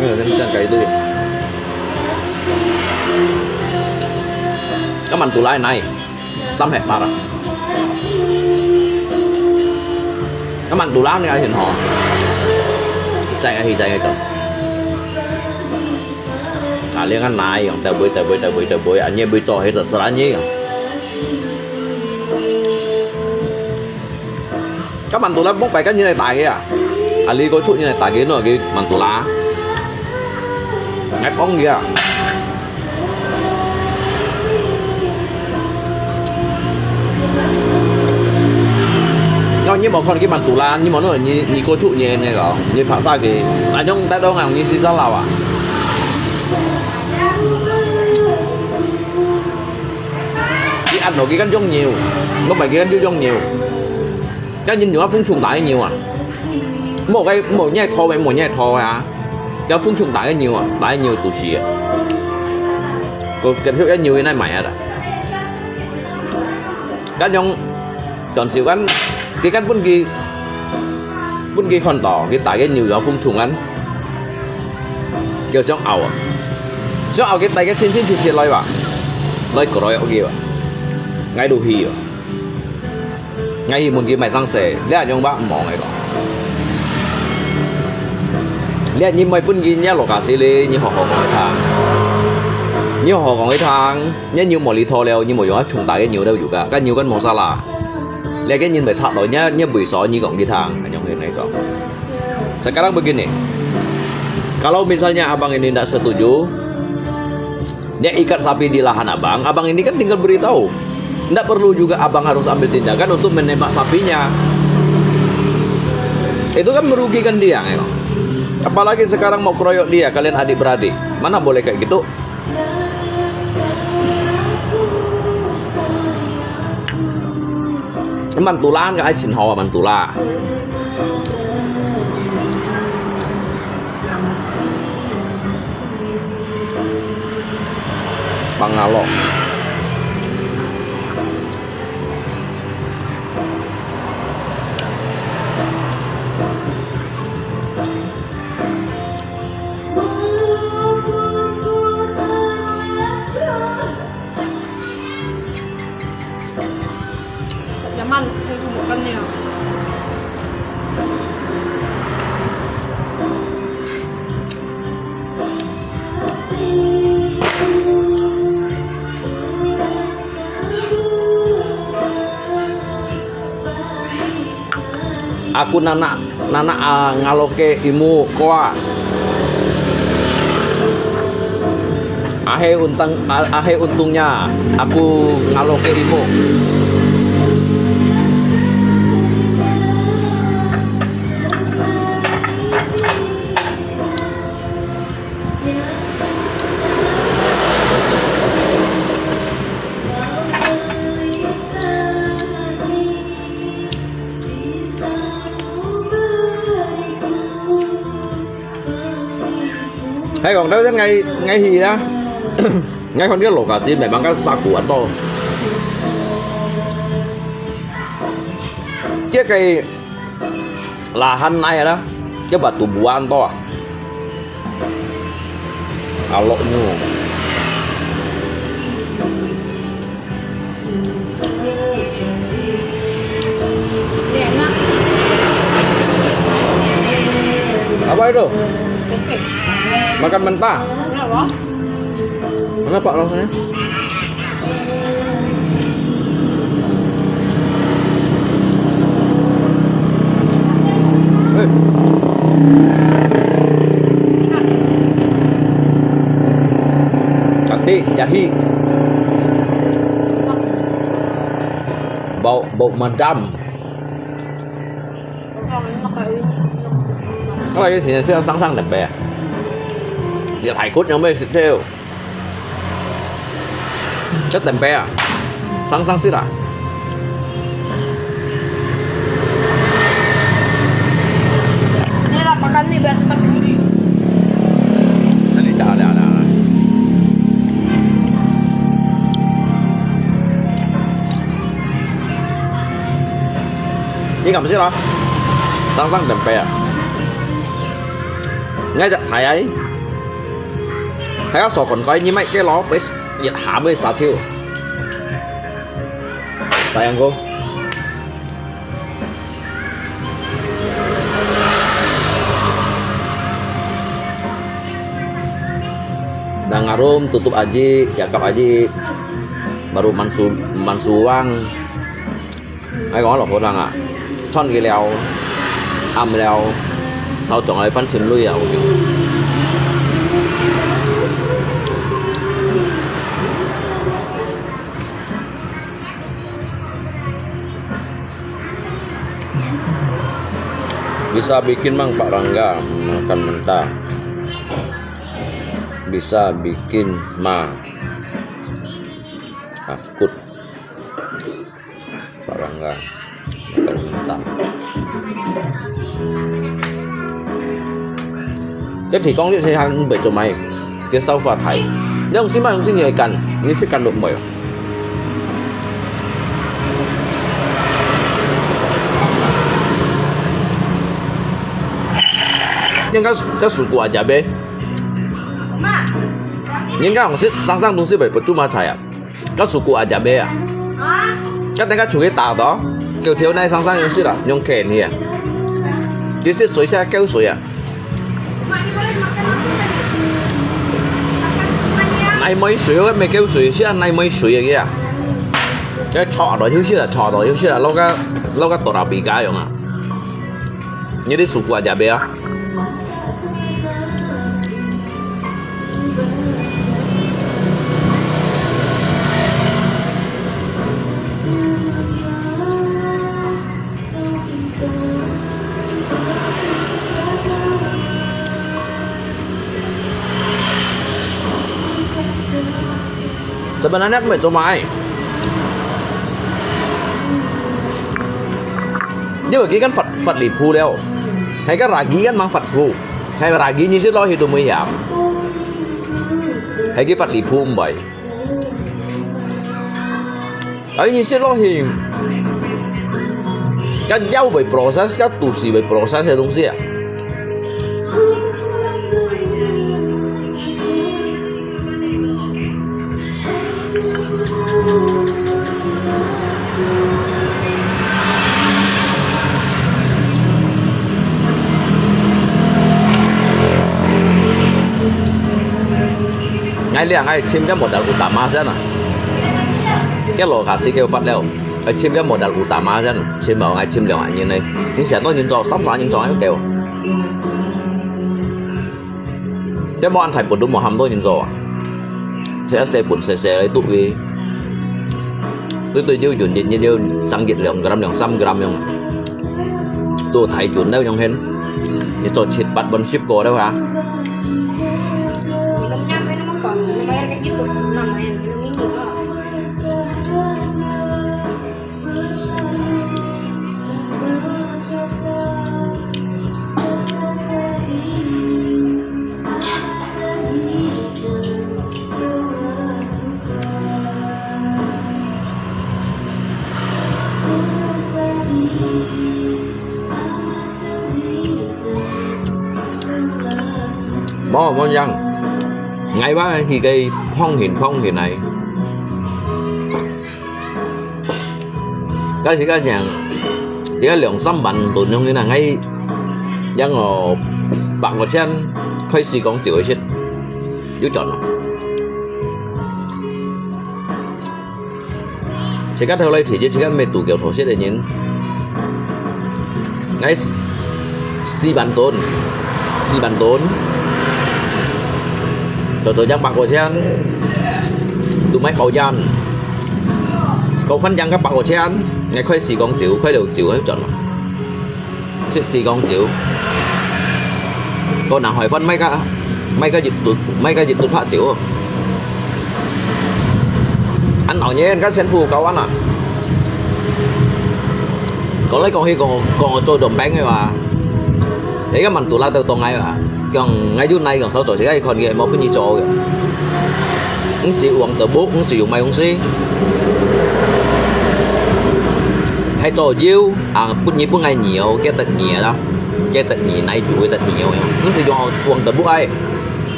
嗯，真正雞腿。該曼都拉哪？ 三十八啊。該曼都拉你愛尋好，再愛去再愛講。啊，你看哪樣，在位在位在位在位啊，你也不會做，黑色自然你啊。該曼都拉莫擺个人來打个啊，啊，你個出人來打个，那個曼都拉，來幫佢啊。 哦，你無看佢曼都拉，你無弄，你，你過去你那個，你拍啥个？啊，用帶到俺你身上了啊？你按落去看用牛，我買佢看就用牛。 該人牛啊，風衝大个牛啊，無个，無䀴拖个，無䀴拖个啊，該風衝大个牛啊，大个牛肚屎个，該，該條个牛个哪買啊啦？該種，當時間，佢間分佢，分佢看到，佢大个牛有風衝啊，佢想拗啊，想拗佢大个清清切切來吧，來過來OK吧，𠊎都去哦。 𠊎去問佢買生食，這樣話毋好个講。這你買分佢，你老家死哩，你好好講佢聽。你好好講佢聽，你牛無力拖了，你無用啊，衝大个牛都有个，該牛跟無啥啦。這个人會踢落，你，你為啥你講佢聽，恁樣去來講。Sekarang begini, kalau misalnya abang ini ndak setuju, Nya ikat sapi di lahan abang, abang ini kan tinggal beritahu. Ndak perlu juga abang harus ambil tindakan untuk menembak sapinya. Itu kan merugikan dia, ya. Apalagi sekarang mau keroyok dia, kalian adik-beradik. Mana boleh kayak gitu? Mantulaan ka ai chin ho mantulaan. Pangalo. Nyaman, kaya kumukan niya. Aku nanak, nanak, ah, ngaloke imu koa. Ahe untang, ah, ahe untungnya aku ngaloke imu. Hai kong, tau jan ngai, ngai hi ya. Ngai kon dia lokasi memang kan saku atau. Dia kai lahan nai ada, dia batu buan to. Alok nyu. Ayo, makan mentah. Mana pak rasanya? Eh. Kati, jahe. Bau, bau madam. 我以前係生生特別啊，你排骨有咩食啫？這特別啊，生生食啊。Ini lah makan nih biar cepat tinggi. Ini dah, dah, dah, dah. Ini kamu sih lah, sang sang tempe à. Ngay chặt thái ấy. Thái áo sổ còn coi như mấy cái ló với nhiệt hạ với xả thiêu. Tại ăn cô. Nang arum tutup aji, yakap aji, baru mansu, mansuang. Ai kong lok ko nang a, chon ki liao, am liao, sao chong ai fan chim lui a. Bisa bikin mang Pak Rangga makan mentah. Bisa bikin mang. Akut. Pak Rangga makan mentah. Cái thịt con như thế ăn bể cho mày. Cái sáu pha thái. Nếu không xin mà không xin gì cần, như thế cần được mày. Nên cái, cái sủi củ à, chả bê. Nên cái hồng xít, sang sang đúng xít bể, bật chú mà thái à. Cái sủi củ à, chả bê à. Cái tên cái chủ cái tà đó, kiểu thiếu này sang sang dùng xít à, dùng kèn hì à. Cái xít suối xa kéo suối à. Nai mới suối, cái mê kéo suối, xí nai mới suối kìa. Cái chọ đó thiếu xí là, chọ đó thiếu xí là, lâu cái, lâu cái tổ đạo bị cá dùng à. Như đi sụp qua chả bê à. Sebenarnya aku mau coba ai. Dia bagi kan fat, fat lipu dia. Hai kan ragi kan mang fat pu. Hai ragi ni sih lo hidup mui ya. Hai ki fat lipu mbai. Ai，你食落去，該腰會process，該肚屎會process个東西啊。𠊎這𠊎尋个modal utama先啊。該羅卡斯佢發了，愛尋个modal utama先，尋無𠊎尋兩個人呢。你成多人做，三個人做還夠。這無安排本都無喊多人做啊。這細本細細个肚个，對對，就勻勻勻勻，三日兩gram、兩三gram樣。 都大轉了樣hen，你做七八本十個了啊。無，無樣。𠊎話佢个放行放行來。該時間樣，這個兩三萬噸樣个啦，𠊎樣哦。百五千開始講走个時，有賺咯。自家頭來提，自家毋係賭狗頭蝕个人。𠊎四萬噸，四萬噸，就做張百五千，都買高價，高翻張个百五千，𠊎開始講走，開了走，有賺咯。 食時光酒。個南海灣買个，買个一肚，買个一肚白酒。恁鬧熱，該全部搞完啦。講來講去，講，講做當兵个話，你个滿肚拉到當矮啊。 講𠊎有哪講少做，自家看佢無分你做个。毋係黃豆布，毋係用買東西，係做油啊，分你分𠊎nhiều，get得nhiều啦，get得nhiều，哪有會得nhiều呀？毋係用黃豆布哎，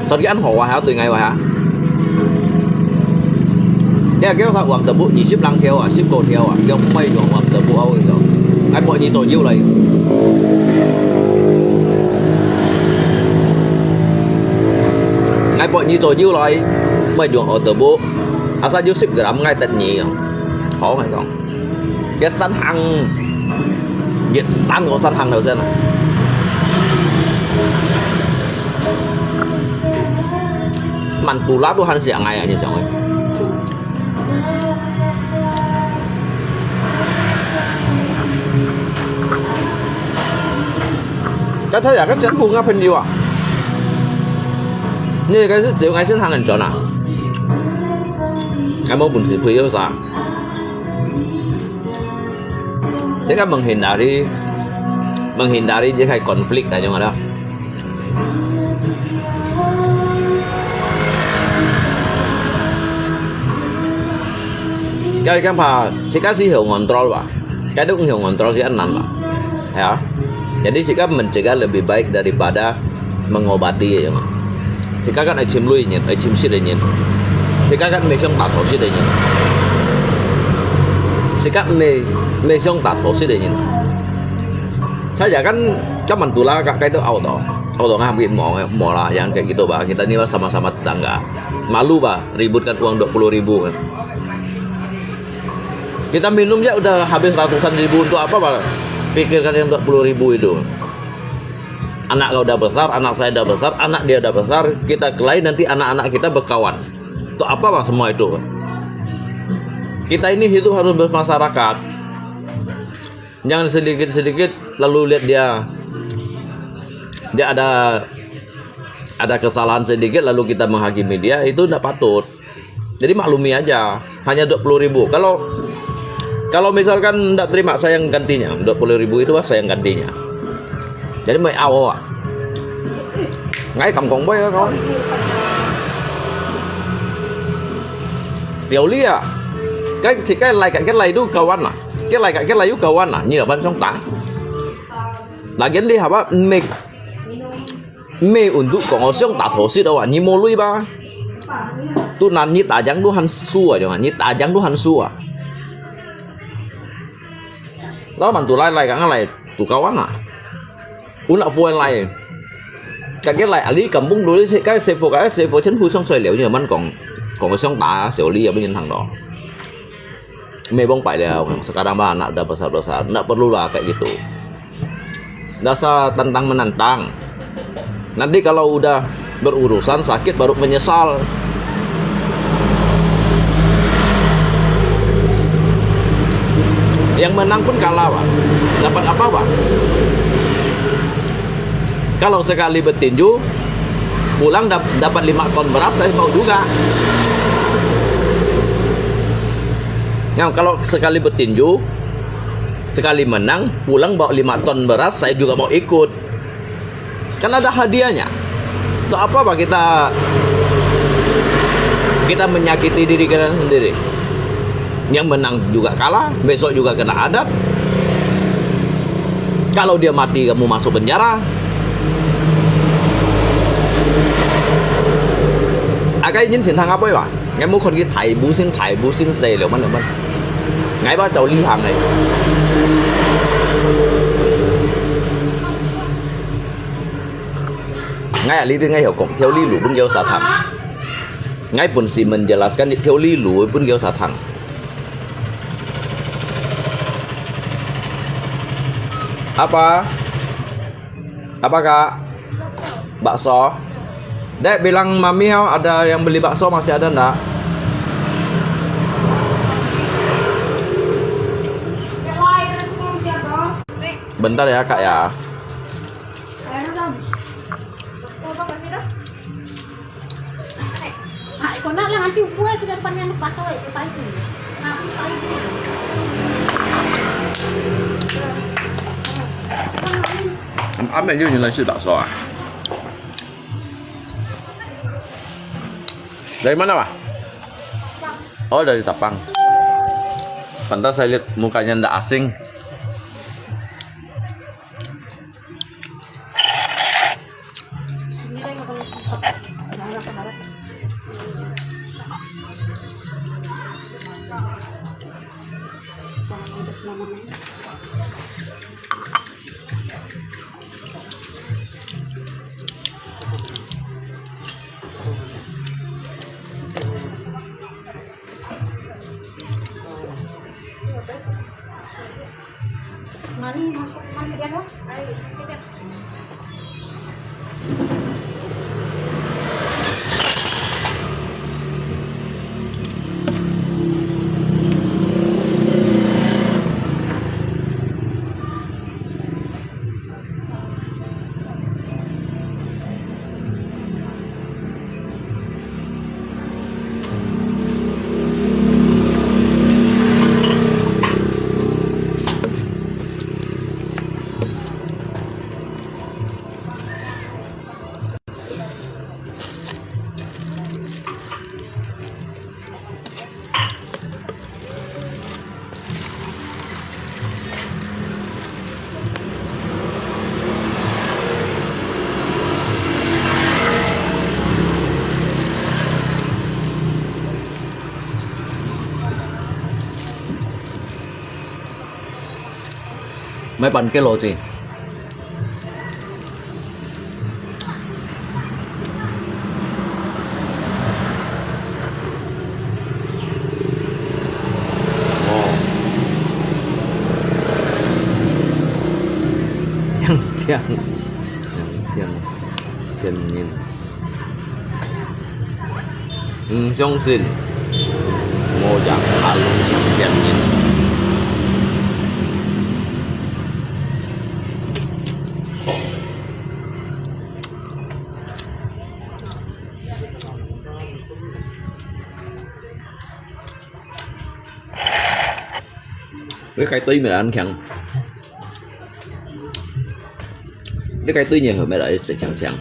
所以恁好啊，還要對𠊎話哈。 你係叫啥黃豆布二十零條啊，十過條啊，叫毋係用黃豆布啊，𠊎講，𠊎幫你做油來。𠊎幫你做油來，毋係用黃豆布，asal有十gram，𠊎得你哦。好，𠊎講，越散行，越散我散行頭先啊。滿肚拉都還想哎呀，你想哎。 該他這个全部𠊎朋友啊，你該係只有𠊎先行很準啊，𠊎無本事配合啥。這个menghindari，menghindari這个conflict那種啊。 該講怕，自家係曉ngontrol吧，該都毋曉ngontrol係恁難吧，係啊。Jadi自家men自家lebih baik daripada mengobati ya嘛。自家kan愛尋鐳人，愛尋食个人，自家kan毋係想打討食个人，自家毋係，毋係想打討食个人。 Saya kan zaman tu lah kakak itu auto. Auto ngambil mau, mau lah yang kayak gitu bah. Kita ni lah sama-sama tetangga. Malu bah, ributkan uang dua puluh ribu kan. Kita minum ya udah habis ratusan ribu untuk apa bah? Pikirkan yang dua puluh ribu itu. Anak kau udah besar, anak saya udah besar, anak dia udah besar, kita kelahi nanti anak-anak kita berkawan. Untuk apa bah semua itu? Kita ini hidup harus bermasyarakat. Jangan sedikit-sedikit lalu lihat dia, dia ada, ada kesalahan sedikit lalu kita menghakimi dia, itu ndak patut. Jadi maklumi aja, hanya dua puluh ribu. Kalau, kalau misalkan ndak terima, saya yang gantinya. Dua puluh ribu itu lah saya yang gantinya. Jadi mai au ah. Ngai kam kong boy kau. Siau lia. Cái thì cái này cái này du kawan à. Cái này cái này du kawan à. Nhiều bạn sống ta. Là cái đi hả bác mệt. Mê unduk kong ở sống ta thổ xít đâu à. Nhiều mô lui ba. Tu nan như ta chẳng du hẳn su à. Chẳng như ta chẳng du hẳn su à. Đó bạn tụ lai lai cái này. Tụ kawan à. Ún lạ phuan lai. Kak ke lai ali kampung dulu si kai sefo kai sefo chen hu song soi liu nyo man kong, kong song ta siu li ya bin hang dong. Mê bông pai liu, sekarang mah anak dah besar-besar, ndak perlu lah kayak gitu. Dasar tantang menantang. Nanti kalau udah berurusan sakit baru menyesal. Yang menang pun kalah, Pak. Dapat apa, Pak? Kalau sekali bertinju, pulang dap-, dapat lima ton beras, saya mau juga. Nah, kalau sekali bertinju, sekali menang, pulang bawa lima ton beras, saya juga mau ikut. Kan ada hadiahnya. Untuk apa, Pak, kita, kita menyakiti diri kita sendiri? Yang menang juga kalah, besok juga kena adat. Kalau dia mati, kamu masuk penjara. Akai jin sintang apa, Pak? Ngai mu kon ki thai bu sin, thai bu sin se liu man liu man. Ngai ba chau li hang ai. Ngai ahli tu ngai hiau kong, tiau lilu pun kiau sa thang. Ngai pun si menjelaskan tiau lilu pun kiau sa thang. Apa? Apa, Kak? Bakso? Dek, bilang Mami, ada yang beli bakso, masih ada ndak? Bentar ya, Kak, ya. Am-, Amel, you 原來係 bakso ah? Dari mana, Pak? Oh, dari Tapang. Pantas saya lihat mukanya ndak asing. Mani masuk, mani dia, no? Ayo, kita. Mai pan kilo ci. Oh. Yang, yang, yang, yang, yang. 毋相信，我也怕弄成騙人。你該對面恁強。 你該對面後面來一些強強，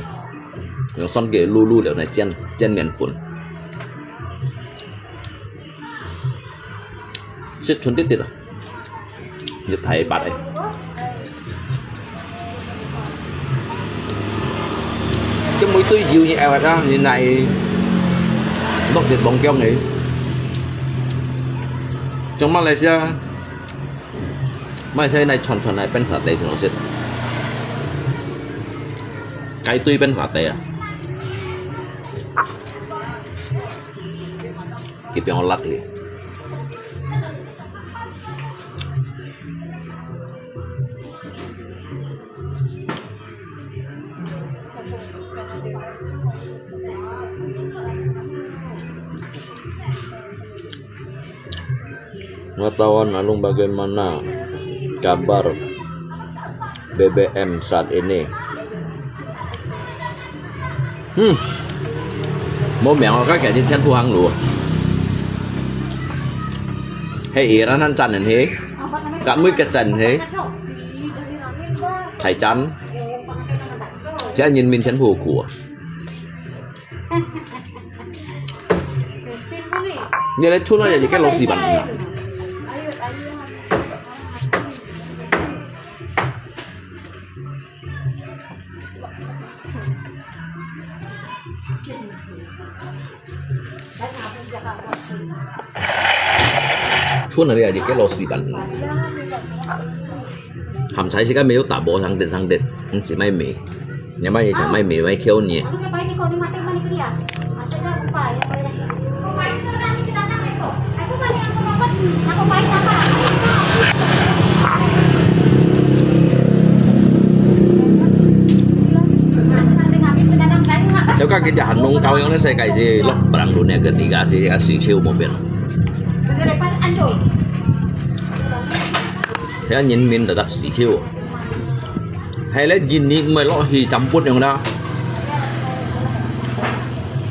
用蒜給滷滷了來煎，煎麵粉。食春滴滴啊，入太白誒。這每對油你愛啊，你來落地放薑誒。像馬來西亞 買菜來串串來變沙爹先好食。該對變沙爹啊！佢變我辣去。 Wartawan, alung bagaimana kabar B B M saat ini? Hmm. Mô miang oh, ka kian nyin chén phu hang lu. He Iran han chén he. Ka mui ke chén he. Thái chén. Thế nhìn mình chén phu của. Nè, lê chun nó yà yì cái lô xì bắn. Chun nó yà yì cái lô xì bắn. Hàm sai xì cái mèo ta bò sang tết sang tết, ăn xì mai mì. 你買一想買米买Q呢？就甲佢只行農教養个世界是落不能論个，个地界是个需求無變。遐人民tetap需求。 係咧，印尼毋係落去jemput樣啦，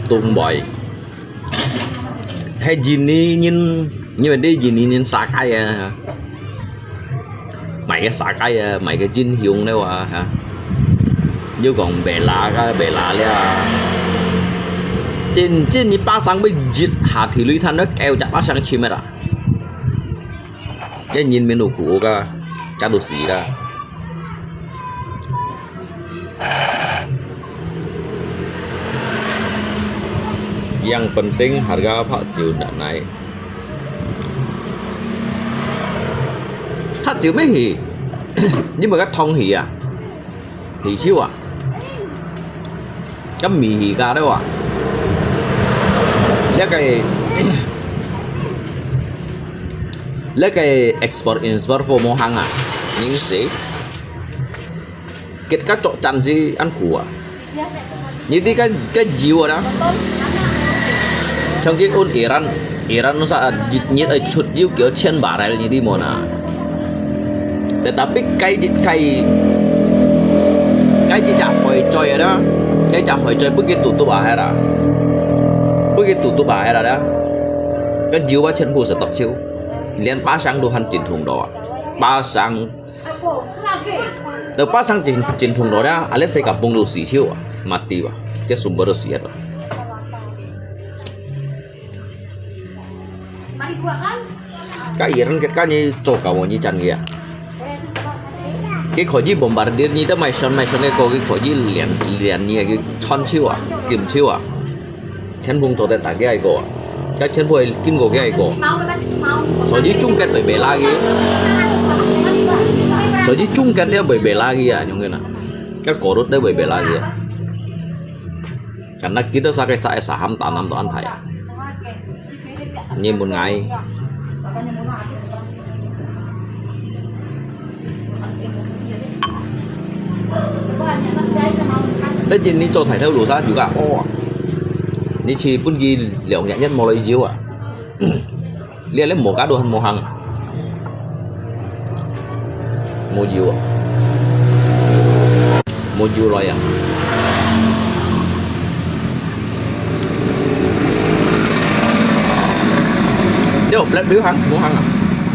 都毋會。係印尼人，因為你印尼人sakai啊，買个sakai啊，買个英雄了啊，哈，又講bela个bela了啊，真正你巴生要一下地雷炭，都九隻巴生去咩啦？ 這人民都苦个，這都死个。Yang penting harga白酒ndak naik。白酒咩去？你毋係个通去啊？ 去手啊，甲米去價了啊。這个，這个export import無行啊，因為結甲作戰是恁苦啊。你知个，个油啊啦，像佢用Iran，Iran sa一日愛出油幾千barrel，你知無啦？ Tetapi該日，該，該日隻海災啦，該隻海災分佢tutup啊，係啦，分佢tutup啊，係啦，該油啊全部stop手，連巴生都還真痛到啊，巴生，都巴生真，真痛到啦，啊，你世界崩都死手啊，mati啊，這sumber都死啊。 Ka Iran kat kani coka wo ni chan ya. Ki khoji bombardir ni ta mai son mai son ko ki khoji lian lian ni ki chon chiu a, kim chiu a. Chen bung to ta ta ki ai ko. Ka chen bung kim ko ki ai ko. So ji chung kat bai bai la ki. So ji chung kat dia bai bai la ki ya nyong na. Ka korut dia bai bai la ki ya. Karena kita sakit saya saham tanam tuan thai. Nyi mun ngai. Tết Jin ni cho thải theo lũ xa juga. Ô. Ni chi pun gi liao nhẹ nhất mò lấy jiu à. Lia lem mò cá đuôi mò hăng. Mò jiu à. Mò jiu lòi à. Yo, blek biu hăng, mò hăng à.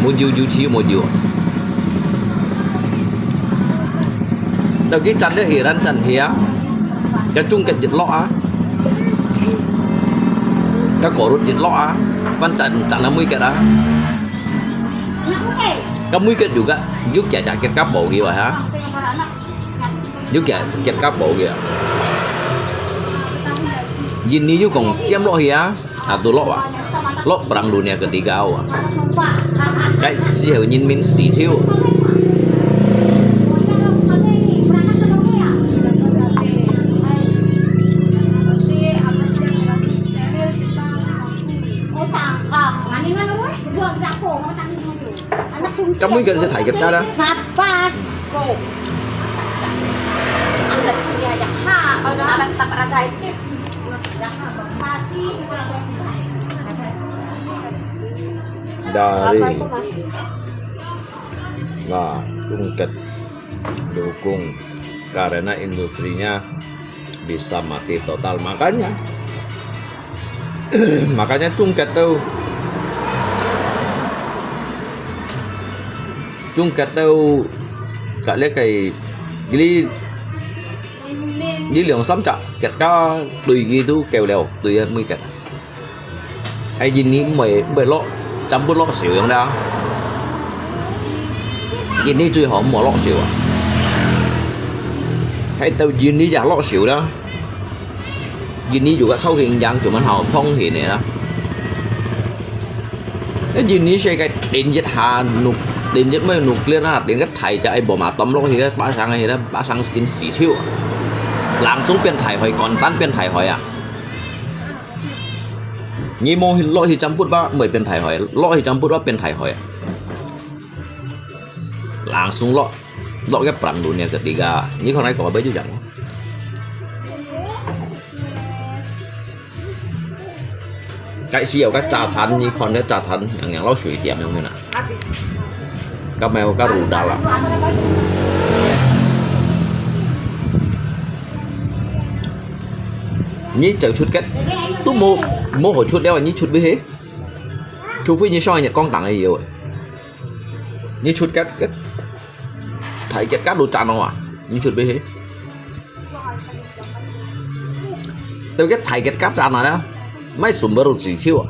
Mò jiu jiu chi mò jiu. Tao ki chân đe hi ran chân hia. Ka chung kat jit lok a. Ka korut jit lok a. Fan chân chân na mui kat a. Ka mui kat juga. Juk kia kia kat ka bau hi wa ha. Juk kia kat ka bau hi a. Yin ni juk kong chiam lok hi a. Atu lok a. Lok perang dunia ketiga a. Kai si heu nyin min si thiu. Kamu ikan si thai kita dah. Sapas. Ko. Ang dati niya ha. Ang dati taparaday. Dari. Nah, tungkat dukung karena industrinya bisa mati total. Makanya, makanya tungkat tu, tungkat tu, kak lihat kai, jadi, jadi liang sam cak, kat ka tui gitu kêu liao, tui ya mui kat. Hai Jin ni mui mui lok, campur lok siu yang dah. Jin ni cui hom mui lok siu ah. Hai tau Jin ni ya lok siu dah. Jin ni juga kau ging jang cuma hau phong hin ya. Hai Jin ni sai kai tin jit ha nuk, tin jit mui nuklir na, tin kai thai ja ai bom atom lok hi dah, pasang hi dah, pasang skin si siu. 冷爽變大海，乾單變大海啊！你無去落去jemput吧，毋會變大海；落去jemput吧，變大海啊！Langsung落，落个perahu-nya ketika，你看該个位就樣。 該時候个沙灘，你看該沙灘，樣樣摎水點樣个啦。該無有个roda啦。你走出去，都無，無好出了，你出不去。除非你上日光檔个有。 你出去，去，大吉家都賺咯啊！你出去去。對个，大吉家賺啊了，買sumber需求啊，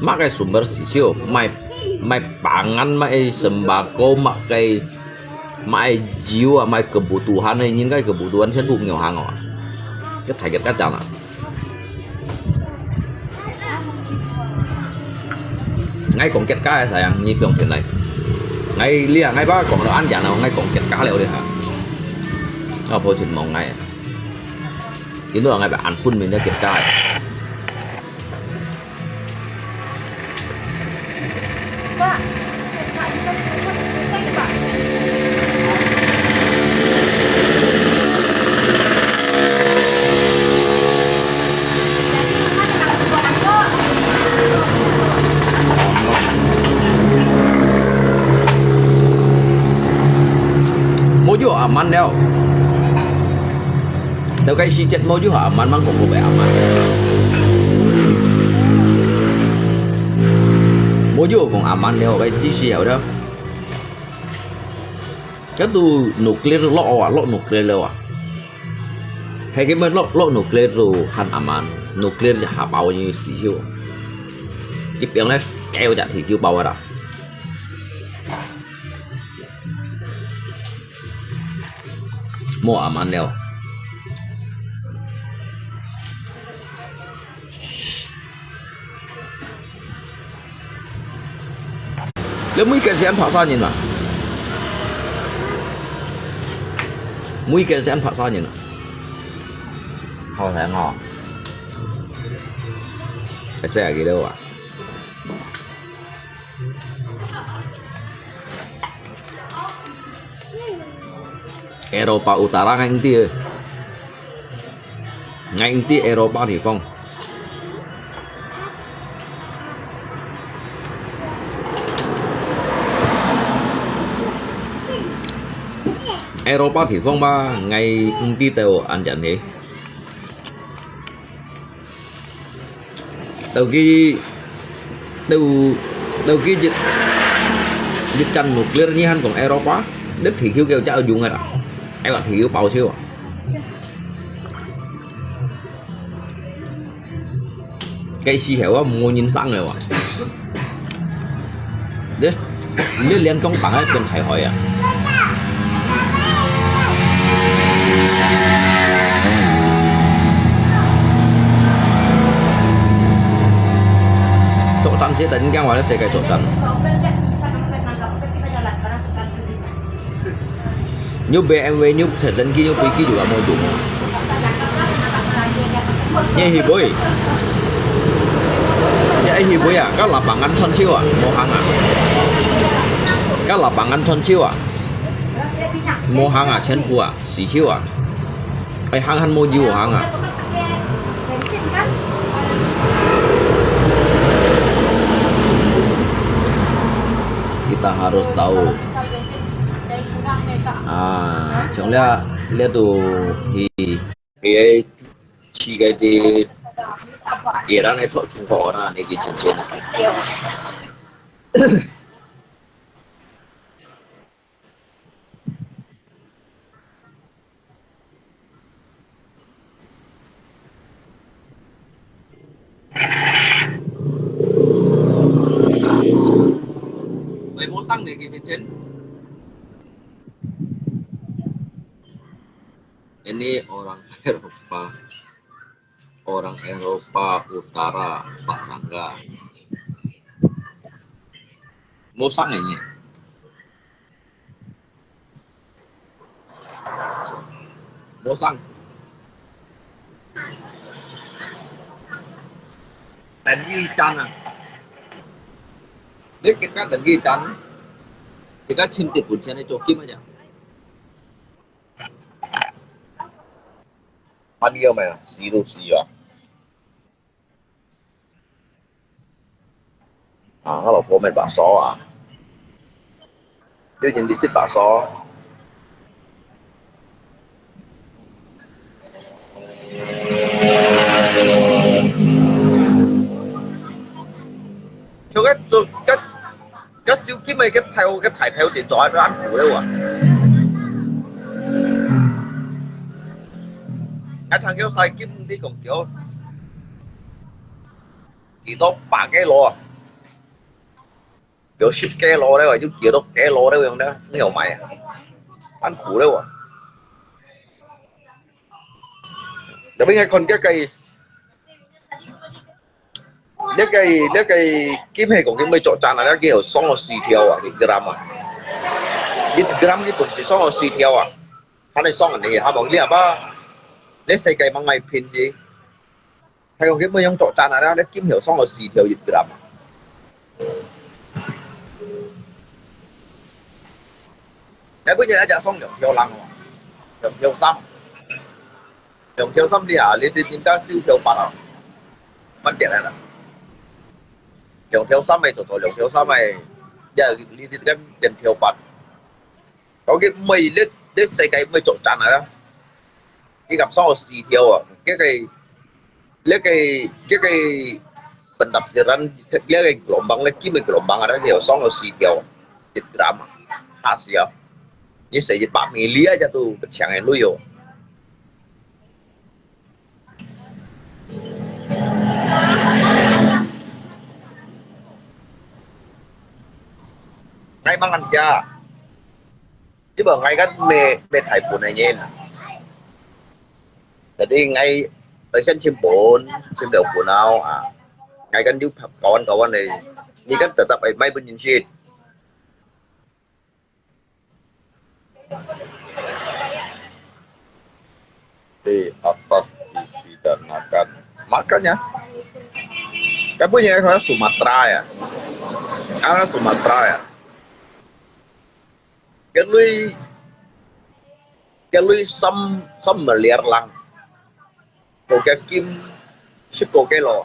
買个sumber需求，買，買pangan，買sembako，買个，買油啊，買kebutuhan个，應該kebutuhan全部有行哦啊，个大吉家賺啊！ 𠊎講結家个sayang，你放便來。𠊎這𠊎爸講到恁樣咯，𠊎講結家了這下。我婆全望𠊎。見到𠊎爸恁分明个結家个。 無有aman了。 到該時節無有aman，吂講過會aman。無有講aman了，該知識了了。該都nuklir落啊，落nuklir了啊。係个咩落，落nuklir都還aman，nuklir就下包个時候。一邊咧，搞隻地球包啊啦。 無aman了。你每個時間拍啥人啊？每個時間拍啥人啊？好聽哦。係啊，幾多啊？ Eropa Utara ngai enti. Ngai enti Eropa地方。Eropa地方嘛，ngai enti tau anjan he. Tau ki, tau, tau ki jit, jit chan nuklir nyi han kong Eropa, dek thí khiu kêu chả dùng hết à. Ai bảo thí khiu bao siêu à. Cái gì hả, mua nhìn sang rồi à. Dê, dê liên công bằng ấy, bên Thái hỏi à. Chốt chắn sẽ tỉnh gang vào nó sẽ cái chốt chắn. Ñu BMW, ñu xe dân kia, ñu pui kia juga mau dùng. Nhẹ hi bôi. Nhẹ hi bôi à, các là bằng ăn thon chiêu à, mau hàng à. Các là bằng ăn thon chiêu à. Mau hàng à, chen phu à, xí chiêu à. Ai hàng hăn mau jiu hàng à. Kita harus tahu. À, chúng ta, chúng ta tu hi, hi, chi cái đi, Iran này thoát Trung Quốc na, này cái chiến chiến. Mày mua xăng để cái trên trên. Ini orang Eropa. Orang Eropa Utara, Pak Rangga. Mua xăng này nhỉ? 多生。等佢賺啊！你今日等佢賺，今日尋得本錢來做金啊呀！啊，你有沒有？死都死啊！ 啊，我老婆買把刀啊，最近你識把刀。像該做該該收金个該大該大條電話，佢恁苦了啊！𠊎聽佢晒金，你講叫幾多百个咯啊！ 有十个咯了，就幾多个咯了樣呢，你有買啊？恁苦了啊！這邊還看這个，這个這个金係講佢會做賺啊，這个有上了四條啊，你知道嗎？一gram佢本身上了四條啊，佢來上你，還無你啊吧？你世界吂買便宜。 係講佢會用做賺啊，你金條上了四條一gram啊。你本日一隻送兩條零哦，兩條三，兩條三你啊，你你你家四條八啊，八點來了。兩條三个做做，兩條三个，呀，你你跟兩條八。講佢每日，你世界會做賺啊！ 佢敢上了四條啊！這个，這个，這个本搭自然，這个gelombang，這金个gelombang啊，這个有上了四條，一gram啊，嚇死啊！你使一百美金啊，這都不強个鐳哦。𠊎吂恁樣。 因為𠊎kan mê mê大本个人。Jadi𠊎來先尋本，尋了本後啊，𠊎kan有kawan-kawan个，你kan tetap會買分人食。Di atas dipidanakan. Makanya, kan punya orang Sumatera ya. Orang Sumatera ya. Cái lưới, cái lưới xăm, xăm mà liệt lăng. Có cái kim, ship có cái lò,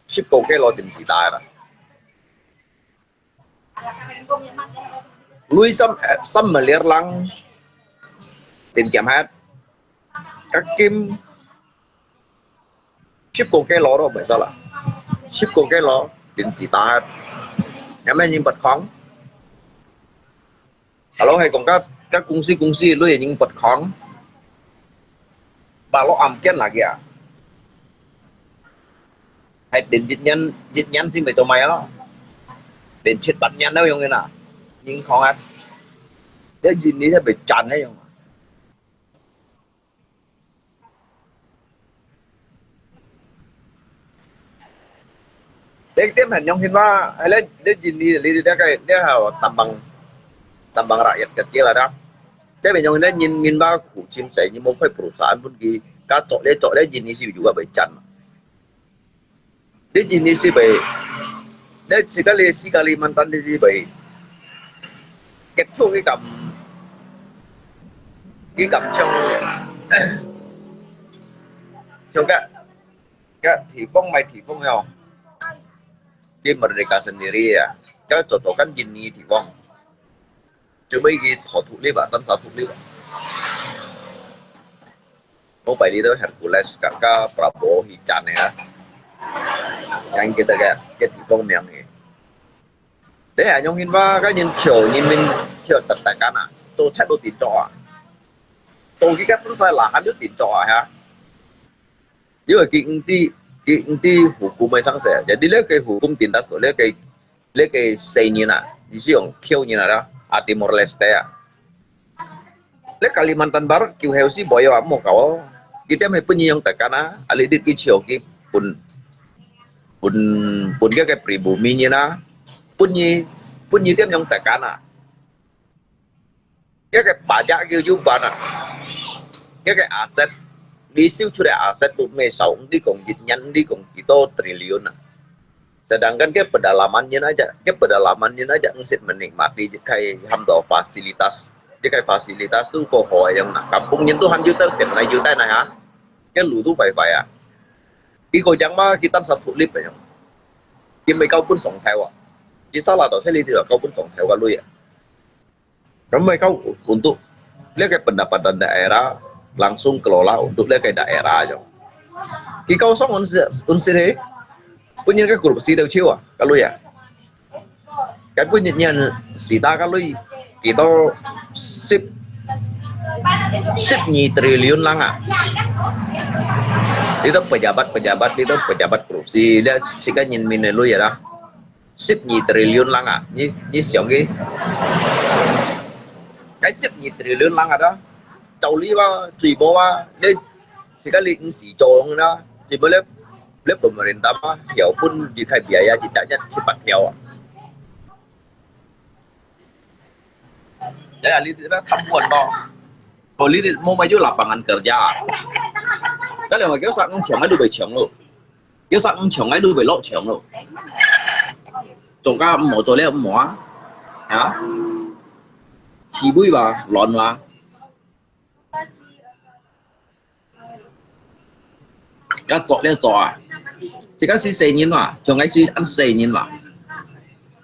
ship có cái lò tìm gì tài đó. Lưới xăm, xăm mà liệt lăng, tìm kiếm hết. Các kim, ship có cái lò đó, phải sao là? Ship có cái lò, tìm gì tài. Em anh nhìn bật khóng. Kalau hai kong các, các công ty, công ty lui những bật khóng. Ba lo am kian lagi à. Hai đến dịch nhân, dịch nhân xin phải tụi mày á. Đến chết bắt nhân đâu yung na. Những khóng á. Để gì ní sẽ bị chặn đấy yung. Dek tiêm hẳn nhông hin wa, hay là, là jin ni li dek cái, dek hào tầm bằng, tầm bằng rakyat kecil ada. Dek bên nhông hin jin, jin wa khu chim sai, jin mông phải perusahaan pun ki, ka chok le, chok le jin ni si juga bai chan. Dek jin ni si bai, dek si Kali, si Kalimantan ni si bai. Kết thúc cái cảm, cái cảm trong, trong cái, cái thị phong mai thị phong heo. Di Merdeka sendiri ya, kan contohkan gini di Wong. Cuma iki thổ thuộc đi ba, tan thổ thuộc đi ba. Không phải đi đâu Hercules, cả cả Prabowo hi chan ya. Yang kita kayak, kayak di Wong yang ni. Để anh nhung hin ba, cái nhìn chiều, nhìn mình chiều tật tật cái nào, tôi chắc tôi tin cho à. Tôi cái cách tôi sai là, anh biết tin cho à ha. Yu ki ngti, ki ngti hukum mai sang se. Jadi le ke hukum tindas le ke, le ke sei ni na, ni si yong kiu ni na da, a Timor Leste a. Le Kalimantan Barat kiu heu si boyo amo kao. Kita mai pun ni yong takana, ali dit ki chio ki pun, pun, pun ke ke pribumi ni na, pun ni, pun ni tiam yong takana. Cái, cái pajak kiu yu ban à. 該个 aset，你收出來 aset都毋係少，毋知講一年，毋知講幾多 triliun啊。Sedangkan 該 pedalaman 人 aja，該 pedalaman 人 aja 毋識 menikmati 這个喊做 fasilitas，這个 fasilitas 都過好个樣啦。Kampung 人都還有得定來有得來哈，該路都壞壞啊。佢個樣嘛，佢單殺獨立个樣，佢毋係交分上頭啊，佢沙拉到這裡就交分上頭个鐳啊。 Ramai kau untuk 這个 pendapatan daerah langsung kelola untuk 這个 daerah aja. Kikau song unsir unsir he, punya ke korupsi tau ciu ah, kalau ya. Kan punya nyan sita kalau kita sip sip ni triliun lang ah. Itu pejabat-pejabat, itu pejabat korupsi, dia sikan nyin min lu ya dah. 十二 trillion 零啊，你你想个，該十二 trillion 零啊，照理話，最無啊，你自家你毋使做啦，最無咧，你pemerintah嘛，條本你太biaya一隻一七八條啊。你啊，你你貪官咯，哦，你你無買有 lapangan kerja。該兩個叫啥？搶啊，都被搶咯。 有啥毋搶个都會落搶咯。做家毋好做了毋好啊，啊？起尾吧，亂吧。該做了做啊，這个係細人嘛，像該係恁細人嘛。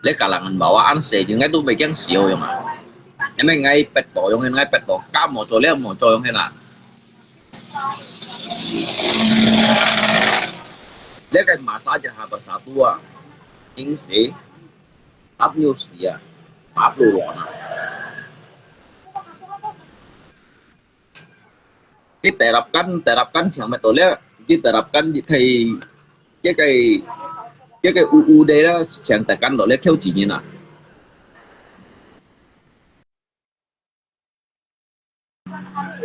你kalangan bawah恁細人，該都袂驚死樣啊。因為𠊎逼到樣，𠊎逼到，家無做了無做樣啦。 這个masa Jaha Bersatu啊，平時，答有時啊，答到完啊。佢terapkan，terapkan 想乜到了，佢terapkan佢可以，這个，這个烏烏个啦，想terapkan到了，扣錢人啊。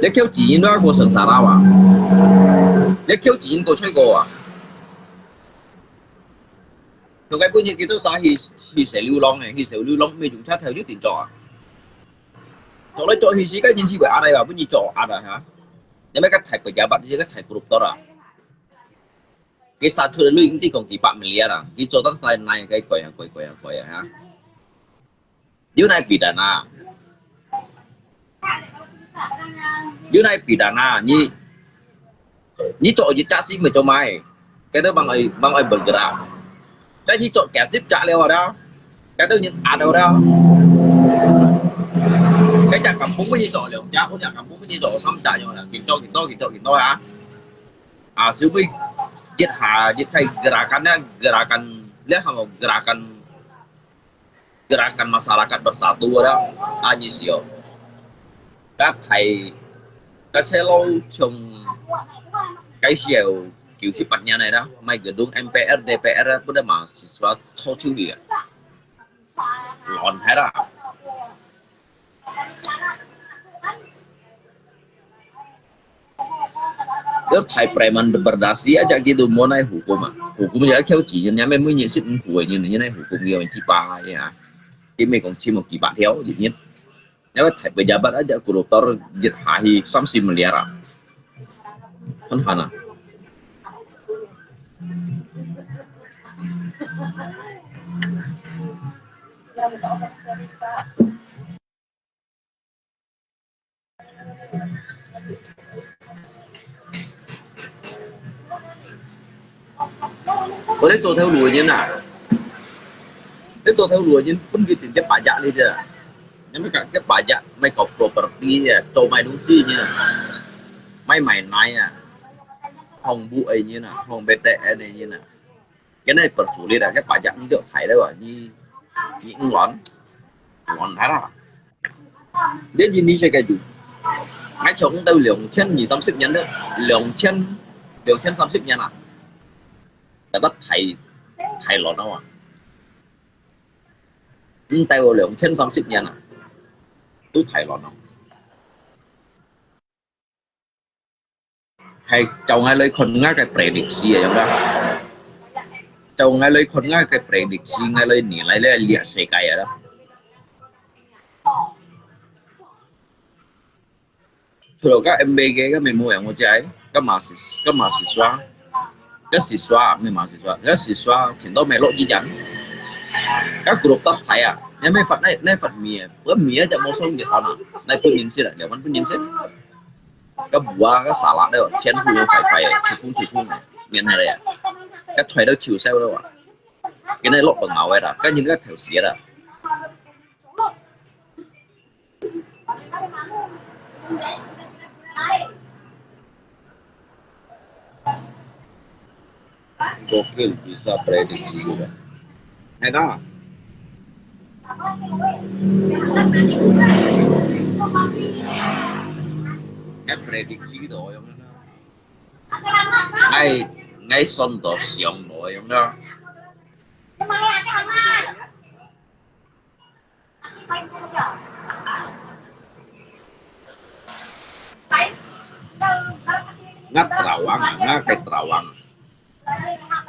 你扣錢都過成沙拉哇？你扣錢過吹過啊？同佢本身佢都啥去去食流浪个，去食流浪，毋係用車頭就定做啊？做來做去，時間人士會壓你話，本身做壓啊嚇。你乜个大國家吧，你个大國多啊？佢殺出來你毋知講幾百million啊？佢做得晒耐，佢貴啊貴貴啊貴啊嚇！ 有哪會pidana？有哪會pidana？你你做一隻事毋做麼个？該都吂愛吂愛bergerak。該你做幾十隻了啦，該都人壓到啦。該隻kampung乜你做兩隻，嗰隻kampung乜你做三隻樣啦，幾多幾多幾多幾多啊？啊，所以一下一下gerakan呢，gerakan，你喊我gerakan。 Gerakan Masyarakat Bersatu ada, ani sio. Kat hai, kat selo chung, kai sio, kiu si patnya nai da, mai gedung M P R, D P R, pun da mahasiswa, so chung dia. Lon hai da. Yau thai preman berdasi aja gitu, mo nai hukum ah. Hukum ya kêu chỉ nhân, nhà mình mới nhận xếp hukum nhân, nhân nai hukum ya chỉ ba ya. Thì mình cũng chỉ một kỳ bạc theo, dĩ nhiên. Nếu thai pejabat aja koruptor, jit hahi, samsi meliara. Kan hana. Ôi, đấy, 做頭路个人啊。你做頭路个人，分佢直接pajak你啫。你乜講，cái pajak，買個property啊，做買東西呢，買買賣啊，hong bu个人啊，hong B T N个人啊。 Cái này persulit啊，cái pajak你就抬了啊，你你唔亂，亂開啦。你你你這個就，還從到兩千二三十年了，兩千，兩千三十年啊，大家抬抬亂了啊，你帶我兩千三十年啊，都抬亂了。 係照𠊎來看𠊎个prediksi啊，樣啦。照𠊎來看𠊎个prediksi，𠊎來nilai咧，這世界啊啦。除了該M B K，該無樣我知，該嘛係，該嘛係刷，該係刷，毋係嘛係刷，該係刷，全都沒落一樣。該group台啊，你沒發，你，你發面，發面啊，就無送你看啊，你分人食啊，兩萬分人食。該無啊，該沙拉个，全部都快快个，切空切空个，面下來啊，該菜都臭燒了啊，今日落本牛个啦，該人該頭死啦。 Gokil bisa prediksi juga. Hei, ta. Hei, prediksi gitu, orang mana? Ngai, ngai son to siang to, orang mana? Ngat Terawang, ngat kay Terawang.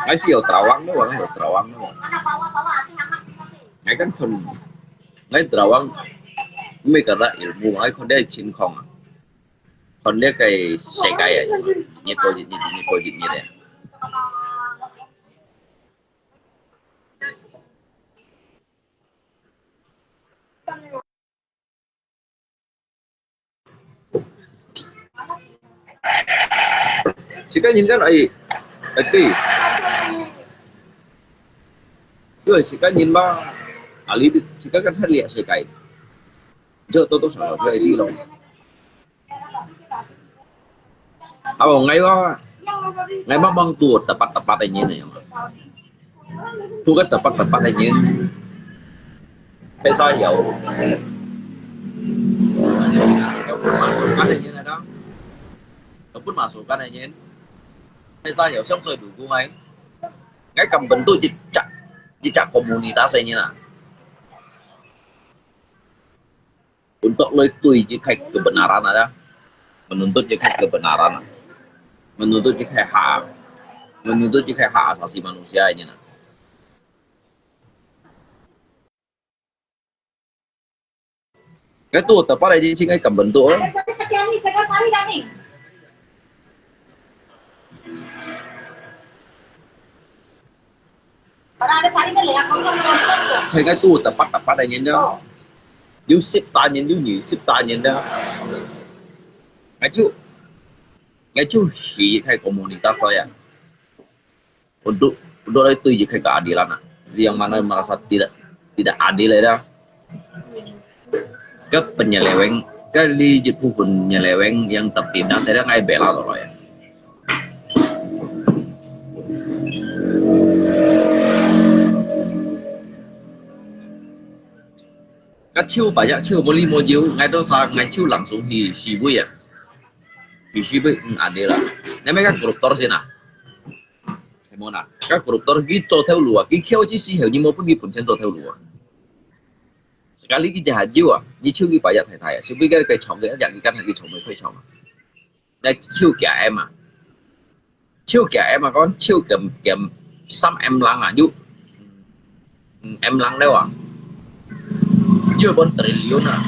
Ngai si yo Terawang no, ngai yo Terawang no. Ngai kan kon, ngai Terawang, mi kada ilmu, ngai kon dia chin kong. Kon dia kay sekai ya. Nito, nito, nito, nito ya. Sika nyin kan ai, ai ti. Yo, sika nyin ba, ali sika kan hali sekai. Jo to to sa ai ti lo. Ako ngai ba, ngai ba bang tu tepat-tepat ai nyin ai. Tu kan tepat-tepat ai nyin. Sai sa yau. Yau pun masukan ai nyin ada. Yau pun masukan ai nyin. Sai sa yau siang soi duku ngai. Ngai kam bentuk jejak, jejak komunitas ai nyin ah. Untuk lui tui jikai kebenaran ada. Menuntut jikai kebenaran. Menuntut jikai hak. Menuntut jikai hak asasi manusia ini nah. Kaya tu tepat aja sih ngai kam bentuk. Hei ngai tu tepat-tepat ai nyin dah. Yu sip sa nyin, yu nyi sip sa nyin dah. Ngai tu, ngai tu hi hei komunitas saya. Untuk, untuk itu juga keadilan. Yang mana merasa tidak, tidak adil ada. Ke penyeleweng, ke li je pun penyeleweng yang tertindas ada ngai bela tu ya. Ka chiu ba ya chiu mo li mo jiu, ngai to sa ngai chiu langsung hi si bui ya. Hi si bui, hmm, adil lah. Namanya kan koruptor sih nah. Hei mo nah, ka koruptor ki cho theo lu ah, ki khiau chi si heu ni mo pun ki pun chen cho theo lu ah. Sekali ki jahat jiu ah, ni chiu ki ba ya thai thai ah, si bui ka ka chong ka ya ki kan ki chong mo kai chong. Ngai chiu kia em ah. Chiu kia em ah kon, chiu kia, kia sam em lang ah, yu. Em lang leo ah. Yu pun triliun ah.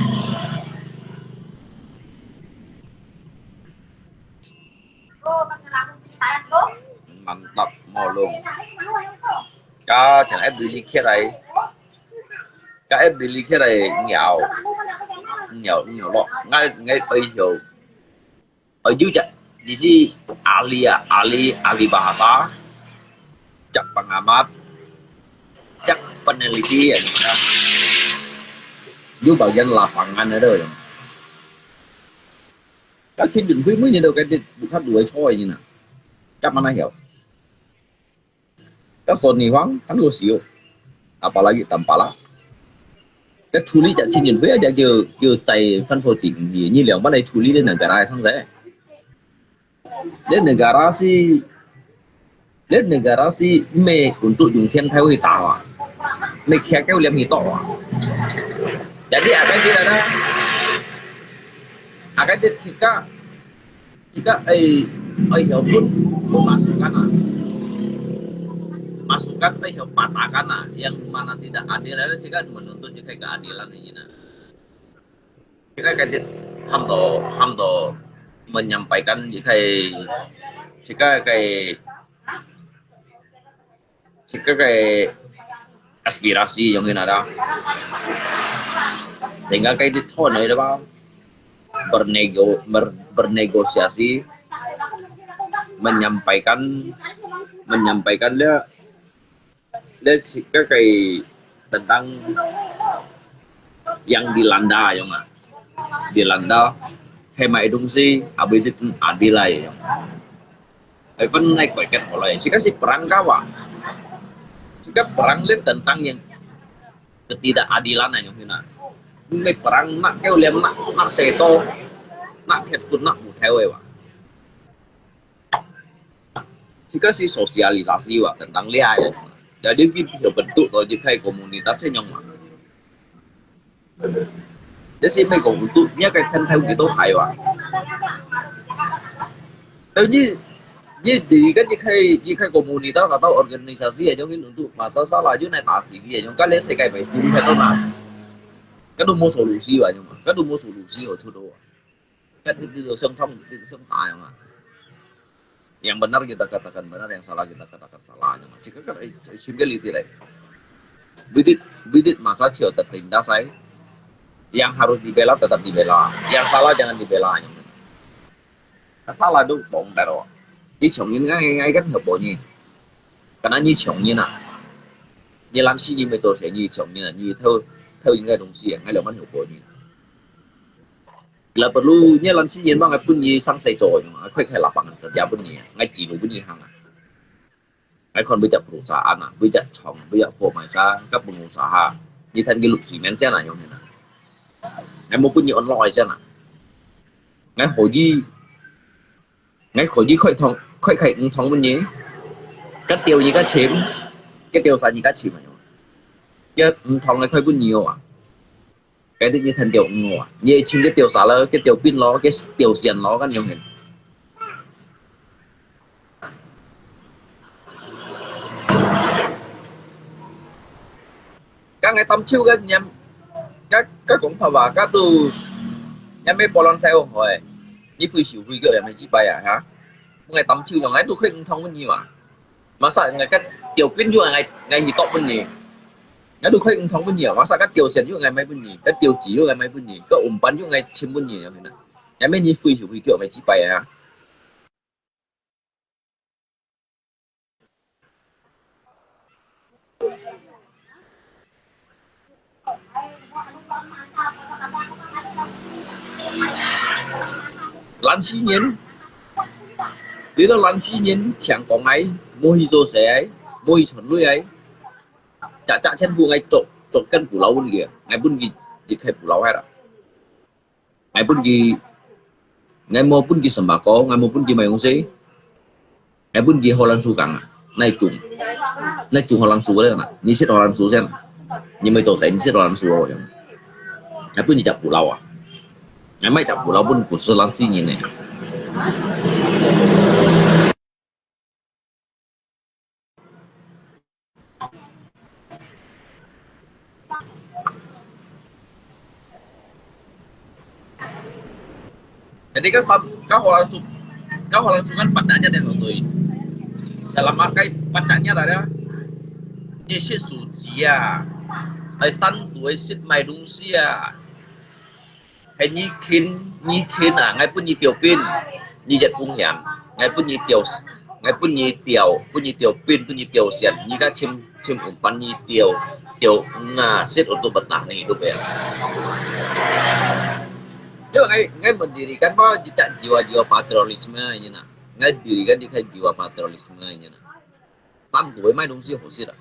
Mantap, molong. Ka chang F B li kiat lai. Ka F B li kiat lai ngiau. Ngiau, ngiau lo. Ngai, ngai oi hiu. Oi, yu jak, di si ahli ah, ahli, ahli bahasa, jak pengamat, jak peneliti ya, yu bagian lapangan ada ya. Ka Chin Yun Hui mui ni do ka di bukan dua choi ni na. Ka mana hiu? Ka son ni huang kan lo siu. Apalagi tampala. Ka chuli jak Chin Yun Hui aja kêu, kêu cai fan pho ting ni, ni liang mana chuli le negara thang sai. Le negara si, le negara si me untuk yung tiang thai hui ta wa. Me kia kêu liang hi to wa. Jadi akan dia ada, akan dia cakap Jika ai, ai hiau pun, pun masukan ah. Masukan ai hiau patakan ah, yang mana tidak adil ada jika menuntut jika keadilan ini nah. Jika kaya ham to, ham to, menyampaikan自家个，自家个，自家个aspirasi yang kena dah. Sehingga kayak di tone itu apa? Bernego, ber, bernegosiasi, menyampaikan, menyampaikan dia 你自家个tentang yang dilanda yang啊，dilanda係買東西，abis itu adil lah yang。Even naik paket mulai，自家係perang kawa，自家perang le tentang yang ketidakadilan yang hina。May perang nak kêu liam nak nak seto，nak ket pun nak hotel wa。 自家係sosialisasi wa，tentang liaya。Jadi kita bentuk to自家个komunitas係樣嘛。Jadi係每个bentuk，你个看頭幾多排哇。Tapi你，你di个自家，自家komunitas atau organisasi aja，你untuk masalah salah aja，你打死佢aja，kan你世界杯分開到哪？Kan都無solusi wa，kan都無solusi好出到啊。 Kan itu相同，itu相打yang啊。Yang benar kita katakan benar, yang salah kita katakan salah yang. Jika kan, eh, simple itu lah. Bidit, bidit masa cio tertindas ai. Yang harus dibela tetap dibela, yang salah jangan dibela yang. Kan salah tu bong taro. 你窮人，𠊎，𠊎，𠊎kan hoponi。Karena你窮人啊，你懶尸人，你做生意窮人啊，你偷，偷人个東西啊，𠊎兩萬hoponi。 Bila perlu，你懶尸人，𠊎分你生事做，開開lapangan kerja分你，𠊎指路分你行啊。𠊎看每隻perusahaan啊，每隻廠，每隻貨賣啥，个pengusaha，你聽佢錄視頻先啊，樣啊。𠊎無分你安樂先啊。𠊎可以，𠊎可以開通，開開五通分你，个調你个錢，个調啥你个錢啊，樣。个五通𠊎開分你哦啊。 Cái tự nhiên thành tiểu ngộ à? Ye chim cái tiểu xá lơ, cái tiểu pin lo, cái tiểu xiên lo, cái nhiều hình. Các ngày tâm chiêu cái nhắm, các, các cũng phải và các tu nhắm mấy bộ lon theo hỏi. Như phui xỉu phui kiểu là mày chỉ bay à hả? Ngày tâm chiêu là ngày tu khuyên thông với nhiều à? Masa ngai ka tiểu pin yu ngai, ngai hi tok pun ni. Ngai du khoi ng thong pun ni, masa ka tiểu xian yu ngai mai pun ni, ka tiểu chỉ yu ngai mai pun ni, ka um pan yu ngai chim pun ni, ngai mai ni phui xiu phui kiu ngai chi pai a. Lan si nyin, di lo lan si nyin, chiang kong ai, mo hi zo se ai, mo hi chon lui ai. Chak chak chen bu ngai chok, chok kan bu lau pun ki, ngai pun ki, di khai bu lau hai ra. Ngai pun ki, ngai mo pun ki sembako, ngai mo pun ki mai ung se. Ngai pun ki Holland su kang a, nai chung, nai chung Holland su le na, ni sit Holland su sen, ni mai to sai, ni sit Holland su o yang. Ngai pun ni chak bu lau a, ngai mai chak bu lau pun bu se lan si ni ne. Jadi ka sam, ka Holland su, ka Holland su kan padatnya dan tu. Dalam akai padatnya ada. Ni sit su jia, ai san tu ai sit mai dung sia. Hai ni kin, ni kin a, ngai pun ni tiau pin, ni jet fung hian, ngai pun ni tiau, ngai pun ni tiau, pun ni tiau pin, pun ni tiau sian, ni ka chim, chim um pan ni tiau, tiau nga sit untuk betah ni hidup ya. Yo, ngai, ngai mendirikan ba jejak jiwa-jiwa patriotisme ini na. Ngai dirikan di kai jiwa patriotisme ini na. Tan tu mai dong si ho sit a.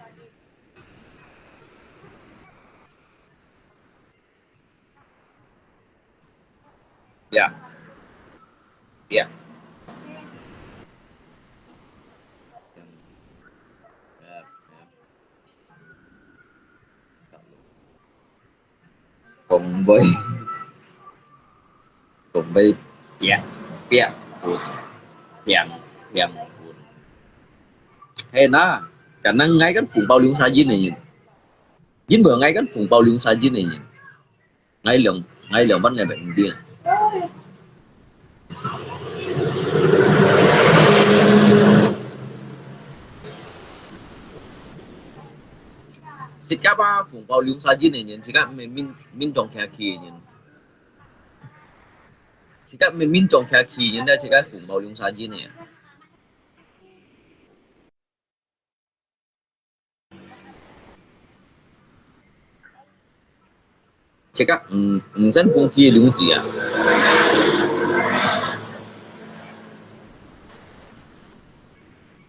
Ya. Ya. Kong bai, kong bai, piak, piak, pun, piang, piang, pun. He na, kanang ngai kan phung pau liung sa jin ne yin. Jin bo ngai kan phung pau liung sa jin ne yin. Ngai liang, ngai liang ban ngai bai ung ding. 自家把紅包領晒人个人，自家毋係面，面中客氣个人。自家毋係面中客氣个人咧，自家紅包領晒人个啊。 自家毋，毋識風紀領子啊！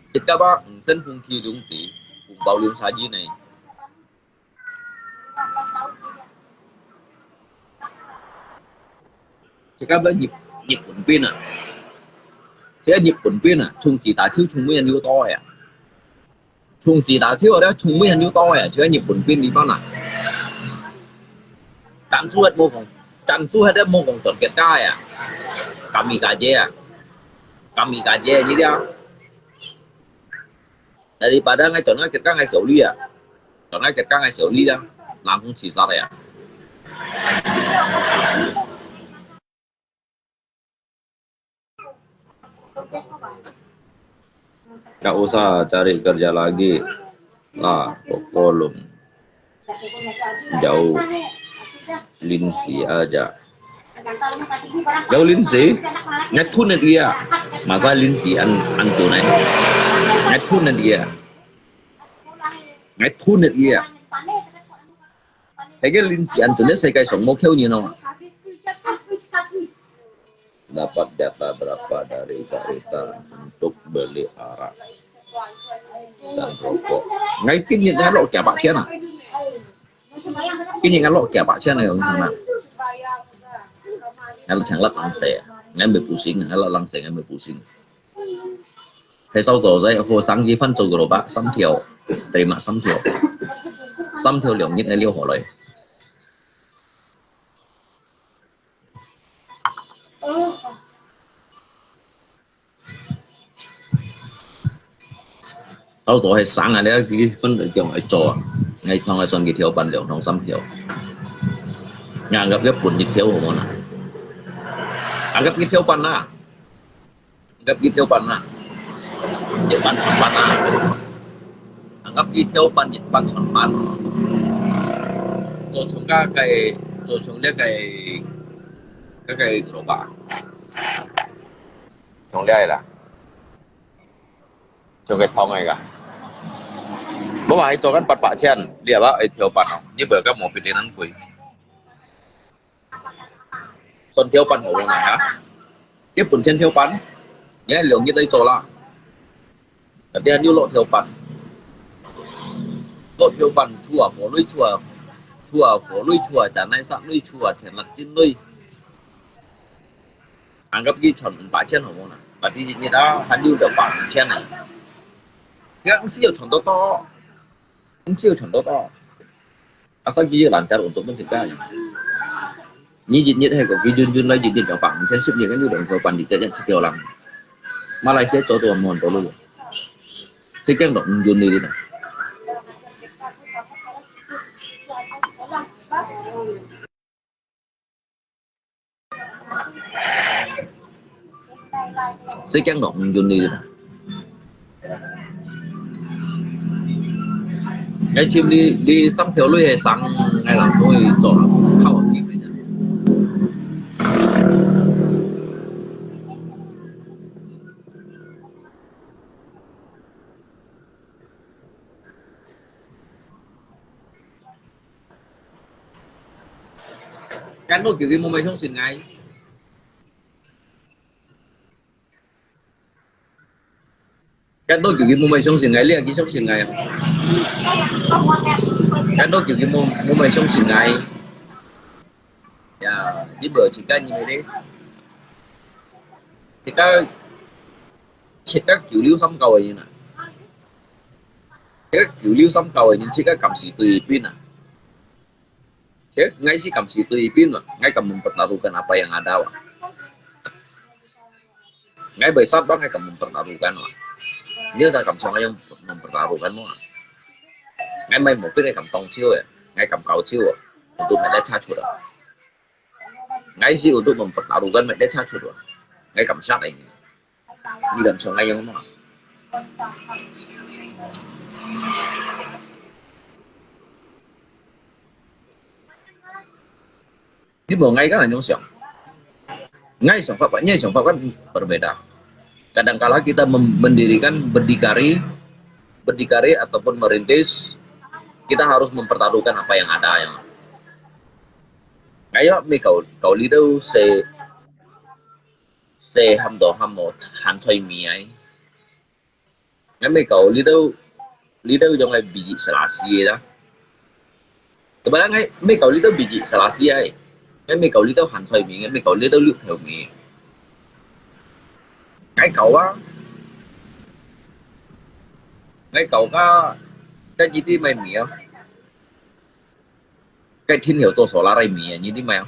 自家吧，毋識風紀領子，紅包領晒人呢。自家个日，日本兵啊，自家日本兵啊，銃子彈手銃尾還有刀个啊。 銃子彈手咧，銃尾還有刀个，就係日本兵地方啊。戰術核無講，戰術核都無講斷結界啊，kamikaze啊，kamikaze呢啲啊。Daripada𠊎斷結界𠊎小李啊，斷結界𠊎小李啊，冷空自殺个啊。 Nggak usah cari kerja lagi lah, pokok lum. Jauh linsi aja. Jauh linsi, ngai thun dia. Masa linsi an, an tu nai. Ngai thun dia. Ngai thun dia. Hege linsi an tu nai, 世界上無夠人哦。 Dapat jatah berapa dari Kak Rita untuk beli arak dan rokok? Ngai今日ngai落幾百千啊？今日ngai落幾百千啊？用錢啊？Ngai落錢落冷水啊？Ngai毋會pusing，ngai落冷水，ngai毋會pusing。 係早早在火生佢翻做个蘿蔔，三條，terima三條，三條兩日个了下來。早早係生啊，你佢分佢叫𠊎做啊，𠊎同佢算佢條半兩條三條，硬硬佢分一條好無啦？硬硬佢條半啦。 Anggap佢條半啊，一半全半啊。Anggap佢條半，一半全半。做像該个，做像這个，該个蘿蔔，像這个啦，像个湯个个。無嘛，佢做緊八百千，你也愛一條半哦，你無个無比你能貴。 算條半好無啦，哈？一分錢條半，你兩日來做啦。Tapi還有落條半，落條半，除啊火鐳，除啊，除啊火鐳，除啊炸奶沙鐳，除啊甜辣椒鐳。Anggap佢賺五百千好無啦？Berarti一日啊，還有六百五千呢。你看，毋使有賺到多。 毋使有賺到多。Asal佢有lancar untuk menjaga。你一日係个，佢準準來一日兩百五千，十日跟住兩條半，你一日七條人。馬來西亞做到無很多路，四間六五元你知道。四間六五元你。𠊎尋你，你三條鐳係生，𠊎人可以做，靠你。Kan都叫佢無愛相信𠊎。Kan都叫佢無愛相信𠊎，你也去相信𠊎啊。Kan都叫佢無，無愛相信𠊎。呀，你無自家認為咧？自家，自家九六三九个人啊。自家九六三九个人，自家敢死對邊啊？ Cek, ngai si kam si tui pin wa, ngai kam mempertaruhkan apa yang ada wa. Ngai bai sat ba ngai kam mempertaruhkan wa. Ni sa kam song ngai yang mempertaruhkan wa. Ngai mai mo pin ngai kam tong chiu ya, ngai kam kau chiu wa. Untuk ngai dah cachut wa. Ngai si untuk mempertaruhkan ngai dah cachut wa. Ngai kam sat ini. Ni kam song ngai yang ma. 你無，𠊎kan恁樣想。𠊎想法，你想法kan berbeda. Kadangkala kita mem-, mendirikan, berdikari, berdikari ataupun merintis, kita harus mempertaruhkan apa yang ada ya. Kaya mi kau, kau lido se, se ham do ham mo han choi mi ai. Ngai mi kau lido, lido yong ai biji selasi da. Kebetulan ngai mi kau lido biji selasi ai. Ngai mi kau lido han choi mi, ngai mi kau lido liu thau mi. Ngai kau a. Ngai kau ka, ka jiti mai mi a. Cái tín hiệu做solar ai mi, ni di mai.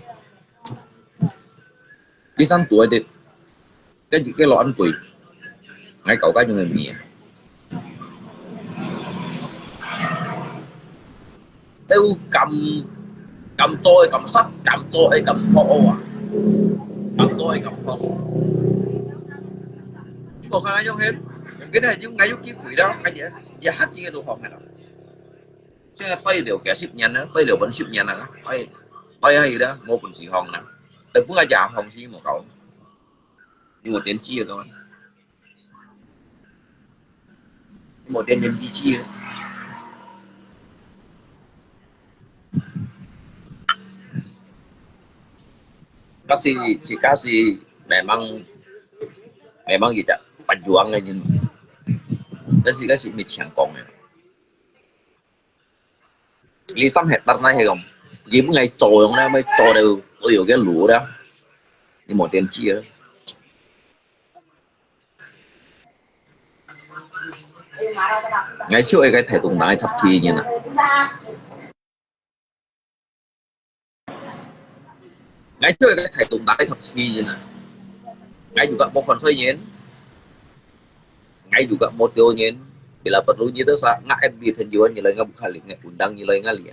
Di san tuai di. Cái, cái lo ăn tuai. Ngai kau cái nhung mi. Teu kam, kam tuai, kam sat, kam tuai, kam phong ô à. Kam tuai, kam phong. Có khả năng nhung hết. Cái này nhung ngai yuk kí quỷ đó, cái gì, gì hát chi cái đồ hòm này đó. Chứ tơi liều kẻ ship nhắn á, tơi liều bắn ship nhắn á, tơi, tơi hay đó, mua bắn xì hồng nè. Tơi bữa giờ hồng xí một cậu. Nhưng mà tiền chia rồi. Một tiền nhân đi chia. Kasi, si kasi memang, memang kita pejuang aja. Kasi, kasi mi chiang kong ya. Li sam hektar nai he gom. Gi bu ngai cho yong na mai cho de, oi yo ge lu da. Ni mo tien chi a. Ngai chiu ai kai thai tung nai chap thi nyen a. Ngai chiu ai kai thai tung nai chap thi nyen a. Ngai juga mo kon soi nyen. Ngai juga mo tio nyen. Bila perlu nyi tu sa, ngai F B penjuan nyi lai ngai bukan li, ngai undang nyi lai ngai li.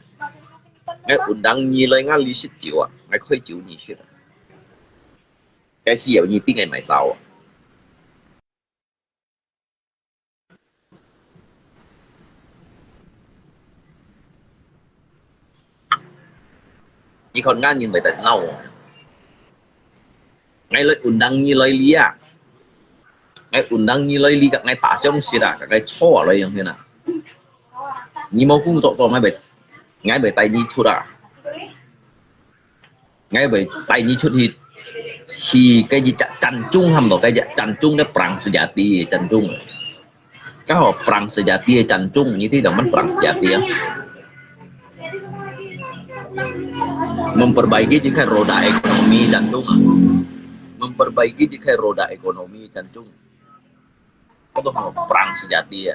Ngai undang nyi lai ngai li sit jiu a, ngai koi jiu nyi sit a. Ngai si yau nyi ting ngai mai sao a. Nyi kon ngan nyi mai tai ngau. Ngai lai undang nyi lai li a. Ngai undang nyi lai li kak ngai ta siong sit a, kak ngai cho lai yong hin a. Nyi mo kung sok sok ngai bai, ngai bai tai nyi chut a. Ngai bai tai nyi chut hi, hi cái gì chặt chăn chung ham lo cái gì chăn chung cái perang sejati chăn chung. Ka ho perang sejati chăn chung, nyi ti dong man perang sejati a. Memperbaiki jikai roda ekonomi chăn chung a. Memperbaiki jikai roda ekonomi chăn chung. Ka tu ho perang sejati a.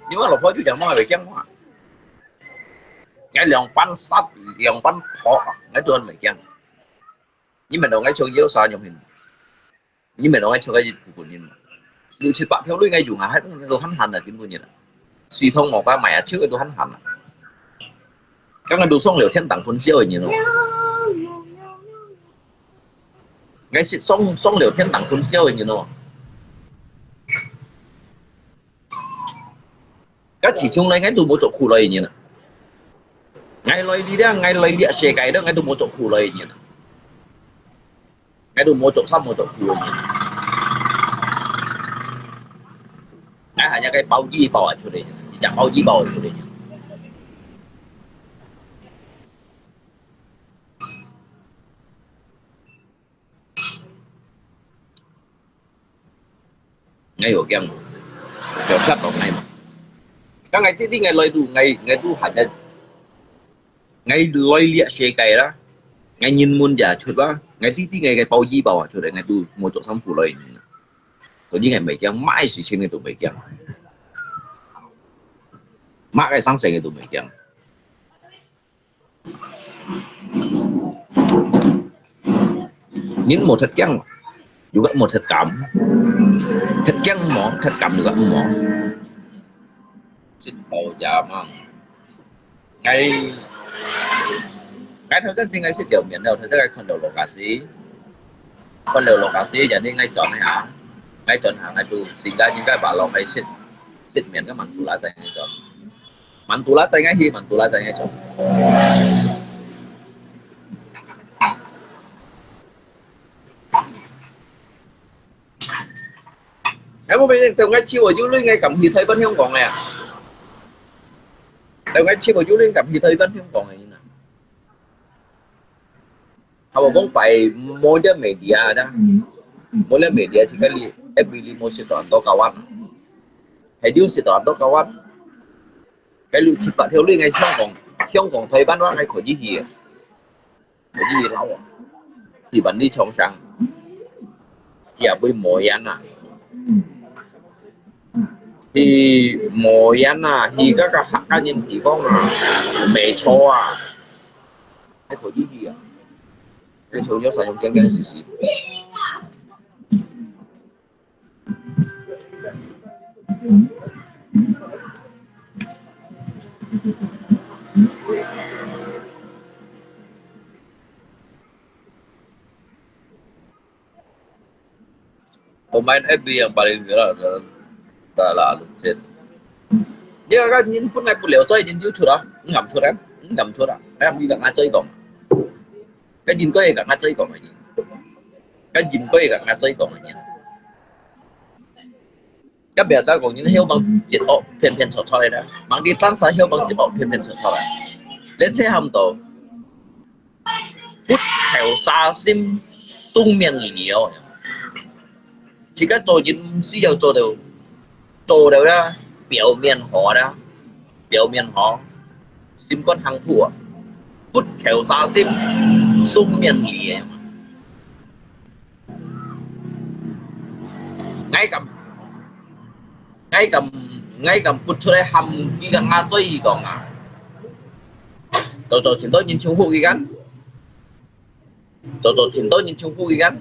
Nyi ma lo pho ju jang mo ngai bai kiang mo. Ngai liang pan sat, liang pan pho, ngai tuan bai kiang. Nyi men dong ngai chok yau sa nyong hin. Nyi men dong ngai chok kai yit pu pu nyin. Lu chit pa theo lui ngai yung a, hai pu ngai tu han han a, kin pu nyin a. Si thong mo ka mai a, chiu ngai tu han han a. Ka ngai tu song liu thiên堂通宵a nyin lo. Ngai sit song, song liu thiên堂通宵a nyin lo. Ka chi chung lai ngai tu mo chok khu lai nyin a. Ngai lai li dia, ngai lai lia se kai da, ngai tu mo chok khu lai nyin a. Ngai tu mo chok sam mo chok khu lai nyin a. Ngai hanya kai pau ji pau a chu lai nyin a. Chak pau ji pau a chu lai nyin a. Ngai yo kiang, yo sat tong ngai ma. Ka ngai ti ti ngai loi tu, ngai, ngai tu hat ngai, ngai loi liak se kai la, ngai nyin mun ja chut ba, ngai ti ti ngai kai pau yi pau a chut, ngai tu mo chok sam fu loi. Ko yi ngai mai kiang, mai si chin ngai tu mai kiang. Ma kai sang se ngai tu mai kiang. Nin mo thét kiang, juga mo thét kam. Thét kiang mo, thét kam juga mo. Sit pau ja mang. Ngai, ngai thâu dân si ngai sit liu miền đâu, thâu dân ngai kon liu lokasi. Kon liu lokasi, jadi ngai chọn hang. Ngai chọn hang, ngai tu, si ngai, ngai ba lo ngai sit, sit miền ka mang tu la zai ngai chọn. Mantu la zai ngai hi, mantu la zai ngai chok. 𠊎無變，到𠊎七月有鐳，𠊎敢去台灣、香港个啊？到𠊎七月有鐳，敢去台灣、香港个人啊？Haba講擺無這media啦，無這media，自家哩，every哩無食到恁多kawan，係有食到恁多kawan，該六七百條鐳，𠊎香港、香港、台灣話，𠊎可以去个。 可以去尞啊，去萬里長城，去啊，去無煙啊，去無煙啊，去該個客家人地方啊，美洲啊，還可以去啊。該時候有啥用驚驚死死。 Pemain F B yang paling viral adalah, adalah Alun Sen. Dia kan nyin pun ngai pun leo zai nyin YouTube ah, ngam chut ah, ngam chut ah. Ngai mi kak ngai zai kong. Kan nyin koi kak ngai zai kong nyin. Kan nyin koi kak ngai zai kong nyin. 該表示講，人曉幫節目偏偏錯錯个啦，望你當時曉幫節目偏偏錯錯个。你切喊到，佛頭沙心，雙面人哦。自家做人毋需要做到，做到啦，表面好啦，表面好，心肝行苦啊，佛頭沙心，雙面人个。 𠊎敢，𠊎敢，𠊎敢不出來喊佢个阿嘴講啊！早早前多人稱呼佢个，早早前多人稱呼佢个，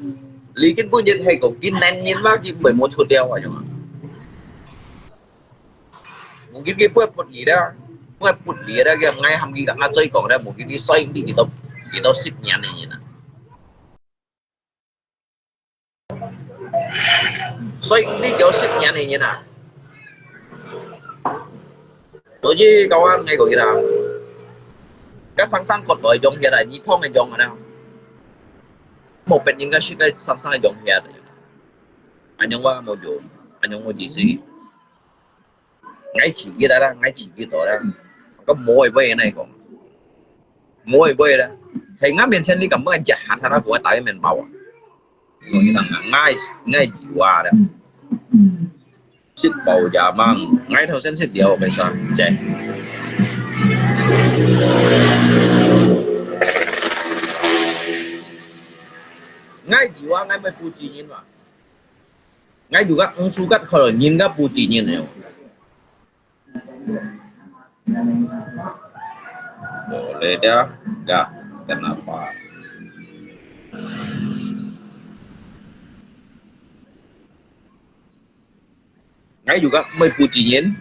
你根本就係講佢男人嘛，佢毋會無出掉啊，樣啊！Mungkin佢不會不理啦，不會不理啦，佢𠊎喊佢个阿嘴講啦，mungkin佢衰你幾多幾多十年个人啊！ 所以你叫十年个人啊，所以kawan𠊎講佢啦，該生生國內用起來，你碰个用个啦，無別人个識个生生个用起來，恁樣話無用，恁樣無意思。 𠊎自己來啦，𠊎自己做啦。該無會會哪講？無會會啦。係𠊎面前你敢毋敢食下下啦，𠊎打个面包啊？你講你講啊，𠊎𠊎有啊啦。食飽也猛，𠊎頭先食了，為啥？這。𠊎有啊，𠊎毋係不知人嘛。 𠊎有个毋suka可能人家不知人了。Boleh dia, ya, kenapa? Ngai juga mai puji nyin.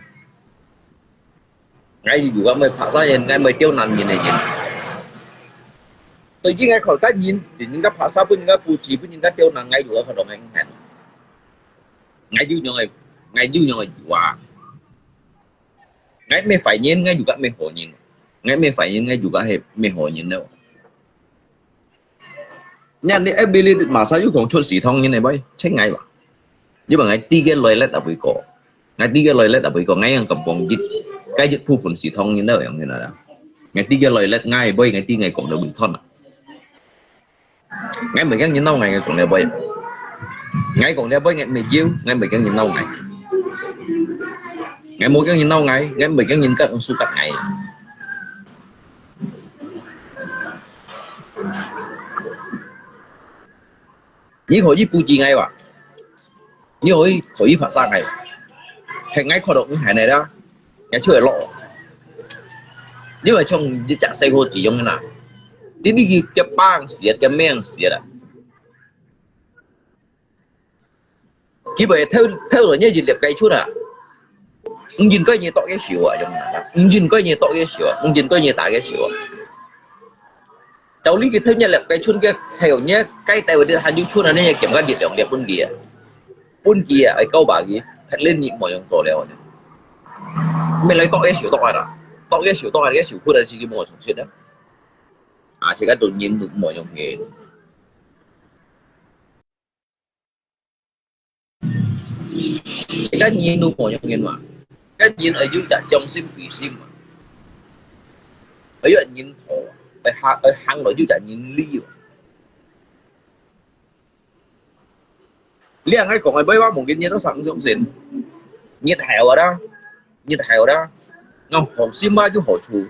Ngai juga mai paksa nyin, ngai mai tiau nan nyin nyin. Tui ngai khon ka nyin, di nyin ka paksa pun ngai puji pun nyin ka tiau nan ngai juga khon ngai ngan. Ngai ju nyong ngai, ngai ju nyong ngai jua. Ngai mai fai nyin, ngai juga mai ho nyin. Ngai mai fai nyin, ngai juga he mai ho nyin lo. Nyan ni ability masa yu kong chut si thong nyin ne boy, cheng ngai ba. Ni ba ngai ti ke loi let abui ko. Ngai ti ke loi let abui ko, ngai yang kampong jit. Kai jit pu fun si thong nyin lo yang nyin la. Ngai ti ke loi let ngai boy, ngai ti ngai kong lo bui thon. Ngai mai keng nyin nau ngai, ngai kong le boy. Ngai kong le boy, ngai mai jiu, ngai mai keng nyin nau ngai. Ngai mo keng nyin nau ngai, ngai mai keng nyin ka sukat ngai. Ni kho yi puji ngai ba. Ni kho yi, kho yi paksa ngai. He ngai kho dok ngai nai da. Ngai chu lo. Ni ba chong yi chak sai ho ji yong na. Di ni ki ke pang siat, ke meng siat da. Ki ba thau, thau lo ni yi lep kai chu da. Ung jin koi ni tok ye siu a, yong na. Ung jin koi ni tok ye siu a, ung jin koi ni ta ye siu a. Chau li ki thau ni lep kai chun ke, hei yong ni kai tai wa di han yu chun a ni kem ka di yong di pun ki a. Pun ki a, ai kau ba ki, phet len ni mo yong zo le wa ni. Me lai tok ye siu tok a da. Tok ye siu tok a ye siu khu da chi ki mo chong chit da. A, chi ka tu nyin tu mo yong he. 該人都無樣人嘛，該人愛有隻將心比心嘛，愛有人好，愛行，愛行落有隻人理嘛。 你恁樣講个，尾巴無見日都上相信。日後啊啦，日後啦，𠊎好心啊有好處，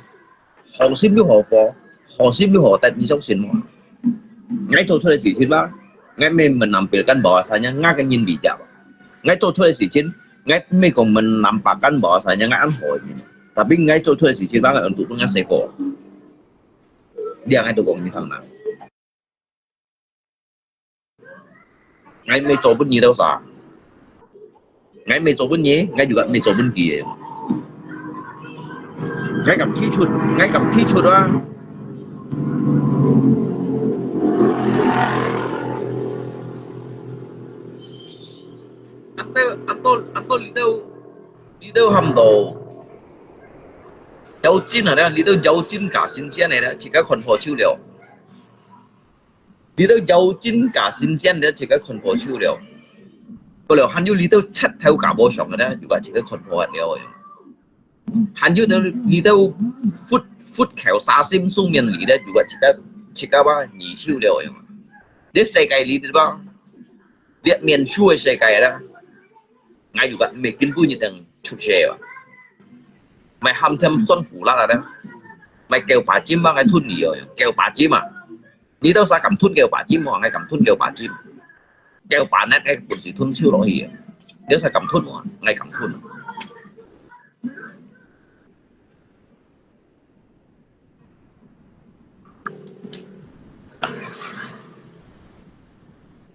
好心有好報，好心有好得，你相信無？𠊎做出來事情嘛，𠊎毋係menamparkan bahwasanya𠊎个人比較。𠊎做出來事情，𠊎毋係講menamparkan bahwasanya𠊎恁好个人，tapi𠊎做出來事情嘛，𠊎untuk分𠊎細個。你恁樣都講你上哪？ 𠊎毋係做分你兜儕，𠊎毋係做分你，𠊎就毋係做分佢个。𠊎敢提出，𠊎敢提出啊！恁多，恁多，恁多你兜，你兜喊到妖精啊！你兜妖精假神仙个咧，自家看破手了。 你兜妖精假神仙个，自家看破手了。過了，還有你兜賊頭假和尚个咧，又自家看破了。還有呢，你兜佛，佛教沙心雙面裡咧，又自家，自家話二手了。這世界裡對吧？這面手个世界啦。 𠊎又講毋係今晡日正出世啊，毋係喊添算苦啦啦，毋係九把金啊，𠊎吞你哦，九把金啊！你兜儕敢吞九把金無？𠊎敢吞九把金，九把呢，𠊎本事吞手落去啊！你兜儕敢吞無？𠊎敢吞。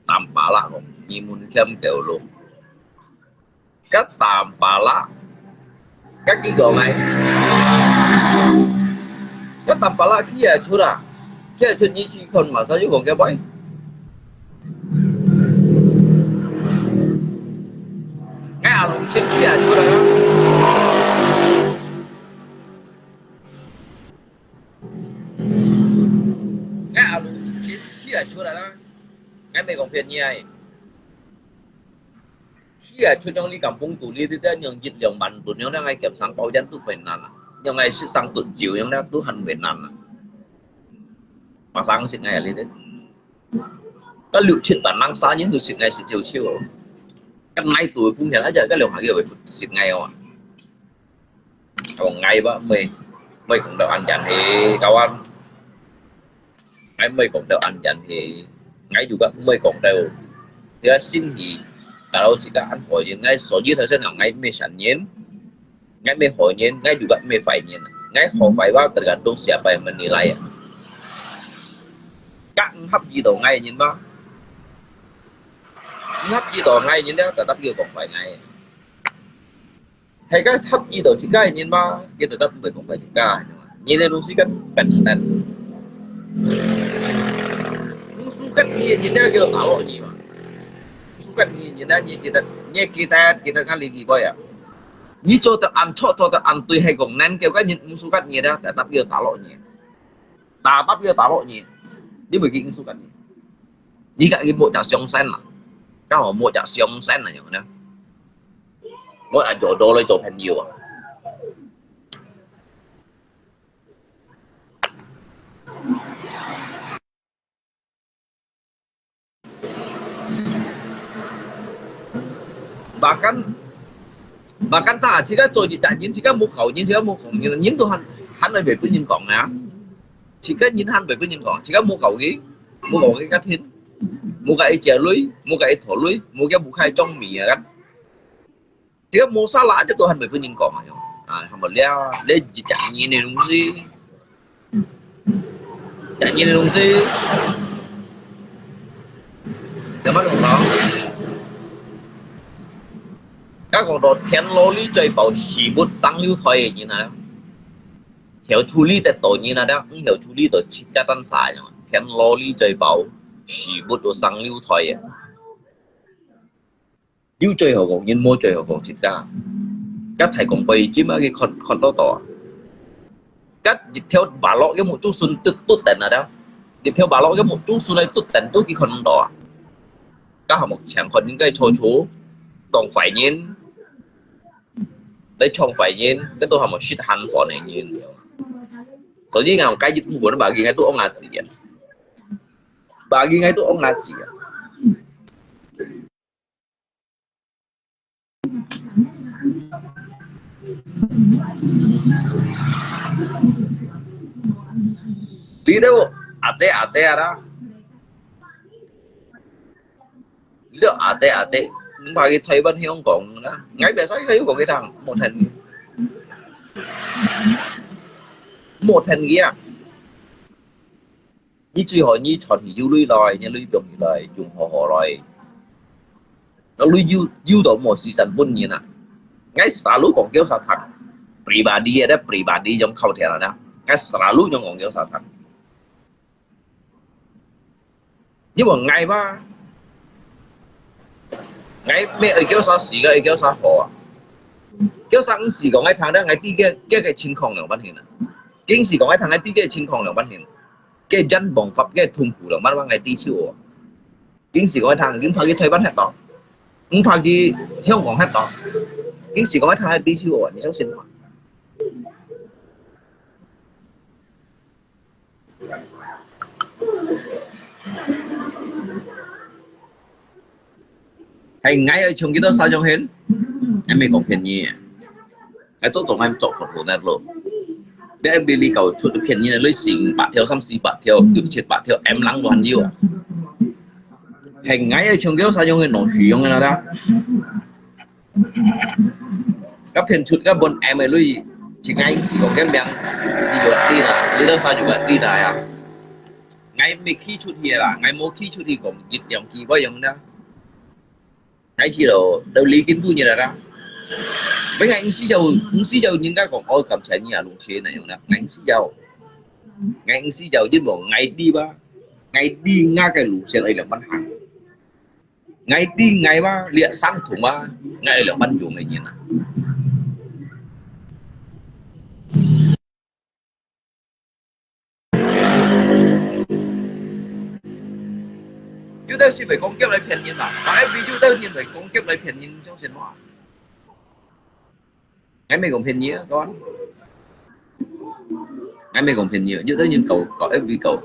Tampalak，你問添條路。該Tampalak，該佢講个，該Tampalak企啊出啊，企啊出你試看嘛，啥又講个喂？𠊎阿龍親企啊出啊。 𠊎阿龍企，企啊出來啦，𠊎毋係講騙你啊。企啊出像你敢碰到你，你這樣一兩萬噸樣，𠊎減省包煙都會難啊，樣𠊎食生毒酒樣，都還會難啊。馬上食𠊎啊，你這。該六七萬人，三人都食𠊎食少少哦。該哪度風險啊？這該兩下佢會食𠊎哦。 講𠊎吧，毋係，毋係講到恁樣去，kawan。𠊎毋係講到恁樣去，𠊎又講毋係講到，這個心意，kalau自家恁好人，𠊎所以頭先講𠊎毋係善人，𠊎毋係好人，𠊎又講毋係壞人，𠊎好壞話tergantung siapa yang menilai啊。該毋合意到𠊎个人嘛，毋合意到𠊎个人咧，tetap佢講壞𠊎。 係該合意到自家个人嘛，佢就得毋會講壞自家。人个東西kan pendek。毋suka你个人咧，佢就打落你嘛。毋suka你个人咧，你記得，你記得，記得𠊎這句話啊。你做得恁錯，做得恁對，係講能夠該人毋suka你咧，tetap佢就打落你。 打打佢打落你，你會去應付緊你。你甲佢無隻相信啊，剛好無隻相信啊，有無呢？無啊，做到來做朋友啊。Bahkan，bahkan啥，自家做一隻人，自家無教人，自家無講人，人都還，還會分人講啊。自家人還會分人講，自家無教佢，無教佢个天，無甲佢借鐳，無甲佢討鐳，無甲無開裝米啊，自家無salah，這都還會分人講啊。啊，還無了，你一隻人个東西。 人个東西，有麼个講？該講到田螺裡最飽屎朏生溜苔个人啊，曉處理得到人啊，毋曉處理到自家單儕樣。田螺裡最飽屎朏都生溜苔啊！ 有最好講，人無最好講自家。甲大公杯尖啊，佢看，看到到啊。甲一條馬路，佢目珠順嘟嘟等啊，一條馬路，佢目珠順來嘟等，都佢看毋到啊。甲項目前看應該錯錯，講壞人，來唱壞人，該都還無識喊飯个人。所以講，該一部分bagi𠊎都戇阿姊啊，bagi𠊎都戇阿姊啊。你都阿姐阿姐啊啦，你都阿姐阿姐，你怕去台灣香港啦？𠊎biasa去香港去聽，無聽，無聽佢啊！ 你最好你賺去有鐳來，你鐳放起來，用好好來。該鐳有，有到無時間分人啊！𠊎selalu講叫啥聽，pribadi ada pribadi yang kau tiada。𠊎selalu yang講叫啥聽。因為𠊎嘛，𠊎乜愛叫啥時間，愛叫啥好啊？叫啥毋係講𠊎聽得，𠊎知个，个个情況兩般形啊。緊係講𠊎聽，𠊎知个情況兩般形。 个人無法个痛苦了，慢慢个知曉哦。緊係講聽，緊怕去台灣歇到，緊怕去香港歇到，緊係講聽个知曉哦，你相信嗎？係𠊎愛唱幾多啥種人，𠊎乜講騙你。𠊎做做𠊎做做做那咯。你愛比你搞出騙你，你四五百條、三四百條、六七百條，M lang都還有啊。係𠊎愛唱幾多啥種人，攏使用个啦。該騙出該本M个鐳，係𠊎係講个名，你就知啦，你都啥就个知啦呀。 𠊎乜寄出去啦，𠊎無寄出去講一兩句會用啦。𠊎去咯，都離經不遠啦。𠊎毋使要，毋使要人家講，哦，感謝你啊，弄些那樣啦。𠊎毋使要，𠊎毋使要，因為𠊎知吧，𠊎知𠊎个路線愛兩般行。𠊎知𠊎吧，這三桶吧，𠊎愛兩般用个人啊。 有兜係會講叫來騙人啊，但係有兜人會講叫來騙人，相信無？𠊎乜講騙你啊，講。𠊎乜講騙你啊，有兜人搞，搞F B搞，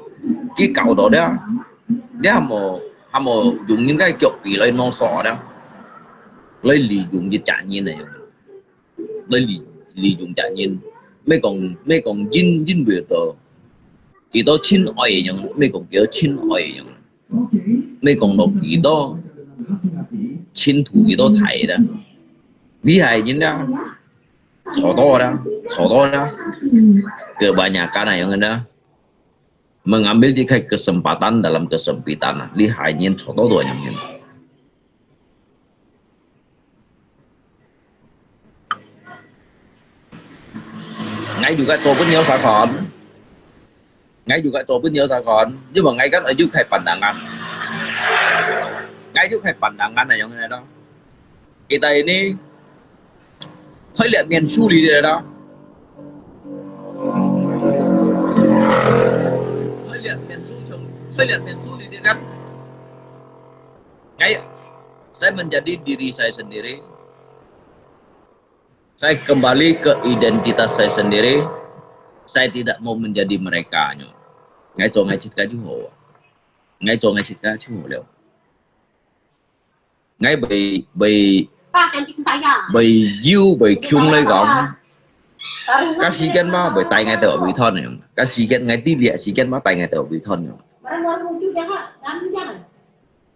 佢搞到了，你還無，還無用人个腳皮來弄索了，來利用一隻人來用。 來利，利用別人。乜講，乜講因，因為到幾多親愛个樣，乜講幾多親愛个樣，乜講到幾多親土幾多大啦。厲害人啊，坐多啦，坐多啦，kebanyakan啊樣个啦。Mengambil一個kesempatan dalam kesempitan啊，厲害人坐多多樣人。 𠊎又該做分你有啥看？𠊎又該做分你有啥看？因為𠊎kan有開pandangan。𠊎有開pandangan啊，樣个咯。Kita ini在這面處理的啦。在這面處理，在這面處理的啦。𠊎，saya menjadi diri saya sendiri. Saya kembali ke identitas saya sendiri. Saya tidak mau menjadi mereka nyo. Ngai做ngai自家就好啊。Ngai做ngai自家就好了。Ngai bai, bai, bai you, bai kiung lai kong. Ka 時間嘛，bai tai ngai tau bai thon yang. Ka 時間 ngai ti liak 時間嘛，tai ngai tau bai thon yang.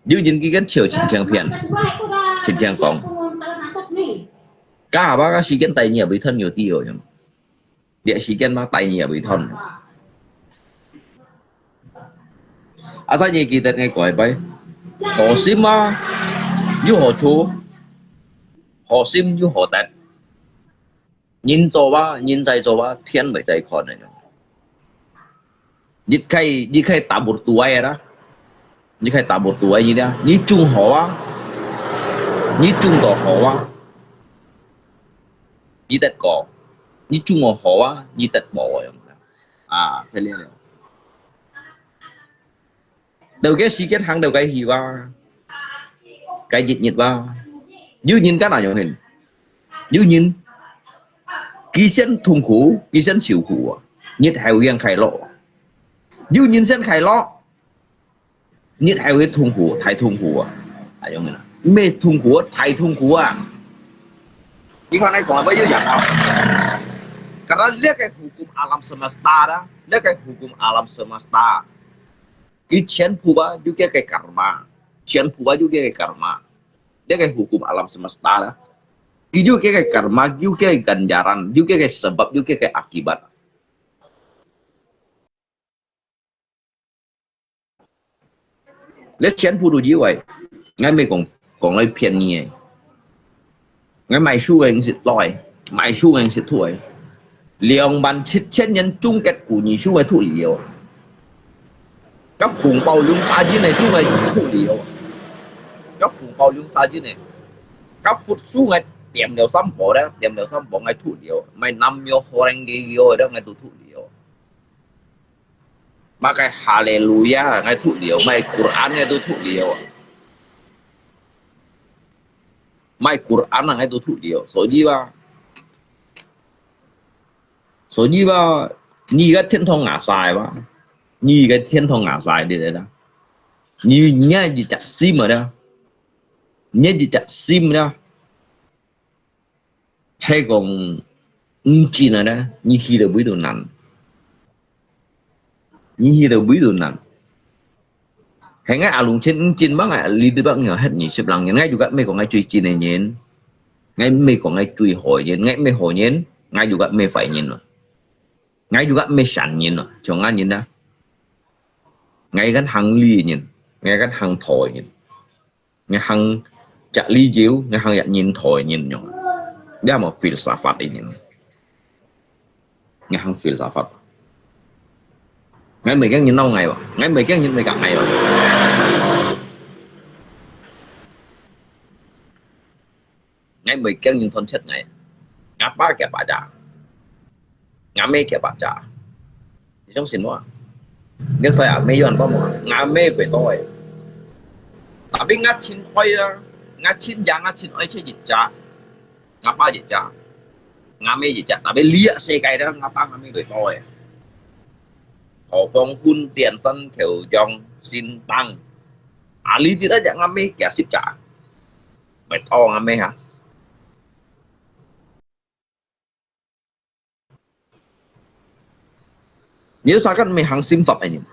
Yu jin ki kan chiu chin chiang pian, chin chiang kong. Ka ba ka 時間 tai nyi bai thon yo ti yo yang. Liak 時間嘛，tai nyi bai thon. Asa nyi ki tet ngai koi bai. Ho sim ma, yu ho chu. Ho sim yu ho tet. Nyin cho ba, nyin zai cho ba, tian bai zai kon na yang. Nyi khai, nyi khai tabur tuai ra. Nyi khai tabur tuai nyi dia. Nyi chung ho a. Nyi chung to ho a. Nyi tet ko. Nyi chung ho a, nyi tet bo yang. A, sai liang liang. Tau ke 時間 hang tau ke hi wa. Ke jit nyit wa. Yu nyin ka na yong hin. Yu nyin. 佢先痛苦，佢先受苦啊，日後佢正快樂啊。有人先快樂，日後佢痛苦，大痛苦啊。係恁樣啊，毋係痛苦啊，大痛苦啊。你看，你講到要講啊，karena這個hukum alam semesta啊，這個hukum alam semesta，佢全部啊，有佢个karma，全部啊，有佢个karma。這個hukum alam semesta啊，佢有佢个karma，有佢个ganjaran，有佢个sebab，有佢个akibat。 這全部都有个。𠊎毋係講，講來騙你个。𠊎買書个人識來，買書个人識退。兩萬七千年中國古語書个脫離哦。甲紅包龍沙印个書个脫離哦。甲紅包龍沙印个，甲佛書个點了三寶咧，點了三寶个脫離哦，買南無好人个个个个都脫離哦。 麼个哈利路亞，𠊎脫離哦，麼个Quran𠊎都脫離哦，麼个Quran啊，𠊎都脫離哦。所以吧，所以吧，你个天堂ngasa个吧，你个天堂ngasa个，你知啦？你，你一隻心啊啦，你一隻心啦。 係講毋真啊咧，你去到位都難，你去到位都難。係𠊎阿龍前毋真，麼个你都捌𠊎歇二十零年，𠊎又甲毋係講𠊎最真个人，𠊎毋係講𠊎最好个人，𠊎毋係好人，𠊎又甲毋係壞人啊，𠊎又甲毋係善人啊，像𠊎人啊，𠊎个行理个人，𠊎个行道个人。 𠊎行隻理由，𠊎行隻認道个人樣。這無filsafat个人。𠊎行filsafat。𠊎毋係驚人惱𠊎哦，𠊎毋係驚人毋係甲𠊎哦。𠊎毋係驚人斷絕𠊎。吾爸佢爸咋。 吾姆佢爸咋。你相信無？你細阿姆有恁講無？吾姆會多个。Tapi𠊎盡愛啊，𠊎盡仰，𠊎盡愛就一隻，吾爸一隻，吾姆一隻。Tapi這世界咧，吾爸吾姆會多个。何況雲頂山口洋仙洞，啊，你知啦，隻吾姆幾十隻，會多吾姆哈。 你都sakan毋係行心法个人，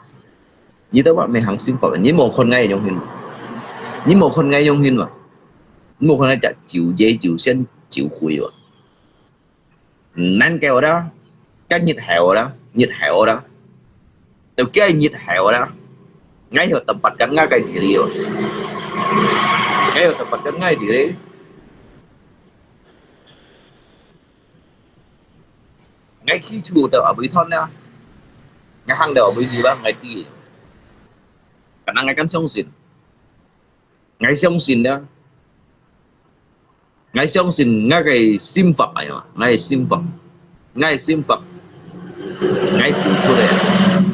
你都話毋係行心法个人，你無看𠊎个樣形，你無看𠊎樣形嘛？你無看𠊎隻酒醉酒仙酒鬼哇？毋能夠啦，該日後啦，日後啦，到該日後啦，𠊎有tempat kan𠊎个diri哦，𠊎有tempat kan𠊎个diri。 𠊎去處到阿偉斷了，𠊎行到阿偉去吧，𠊎知。Karena𠊎kan相信，𠊎相信了，𠊎相信𠊎个心法哎呀，𠊎个心法，𠊎个心法，𠊎修出个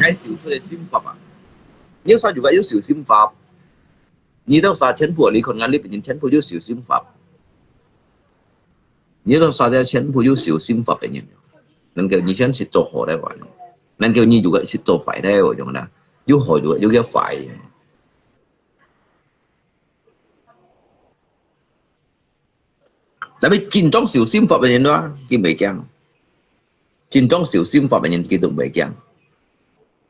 ，𠊎修出个心法啊！你有啥juga有修心法？你都啥全部，你看𠊎這邊人全部有修心法。 你都啥个全部有修心法个人，能夠你先識做好个話，能夠你如果識做壞个話，用啦，有好有有个壞。Tapi真正修心法个人啊，佢毋會驚。真正修心法个人，佢都毋會驚。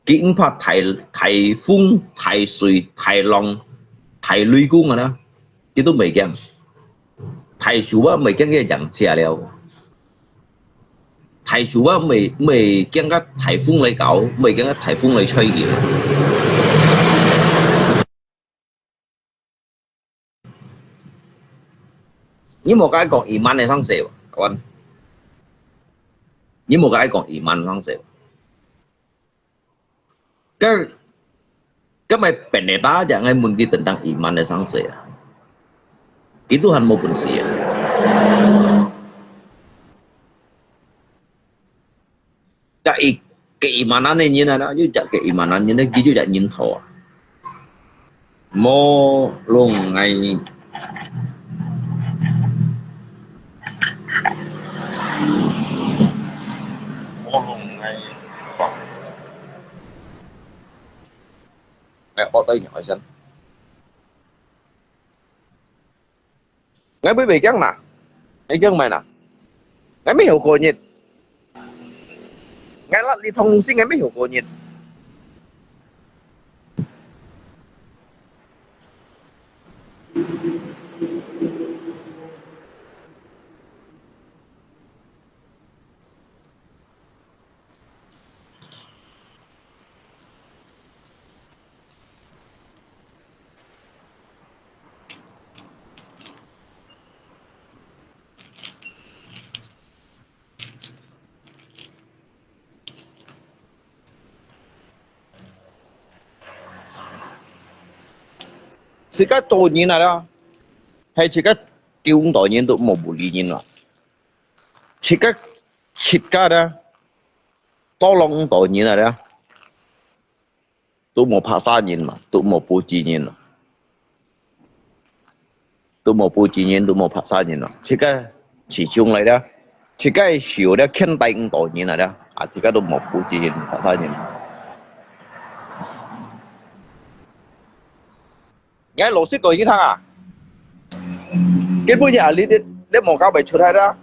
佢毋怕大，大風、大水、大浪、大雷公啊啦，佢都毋會驚。大樹啊，毋會驚佢仰斜了。大樹啊，毋會，毋會驚个大風來搞，毋會驚个大風來吹佢。你無甲講iman个生死，kawan。你無甲講iman个生死。 該，該買pendeta aja，𠊎問佢tentang iman个生死啊。佢都還無本事啊。Cái keimanan个人啊，佢隻keimanan人，佢就隻認頭啊。Mô lùng ngày. 我弄哎，哎，我等一下，我先。哎，不要讲啦，哎，讲咩啦？哎，没有过年。哎，那你同事，哎，没有过年。 自家做人啊啦，係自家救恁多人都無無理人啊。自家自家啦，tolong恁多人啊啦，都無拍殺人嘛，都無補給人嘛。 都無補給人，都無拍殺人咯。自家自從來了，自家受了牽帶恁多人來了，啊，自家都無補給人、拍殺人。𠊎老實講一下啊，根本就係你，你，你無搞會出來啦。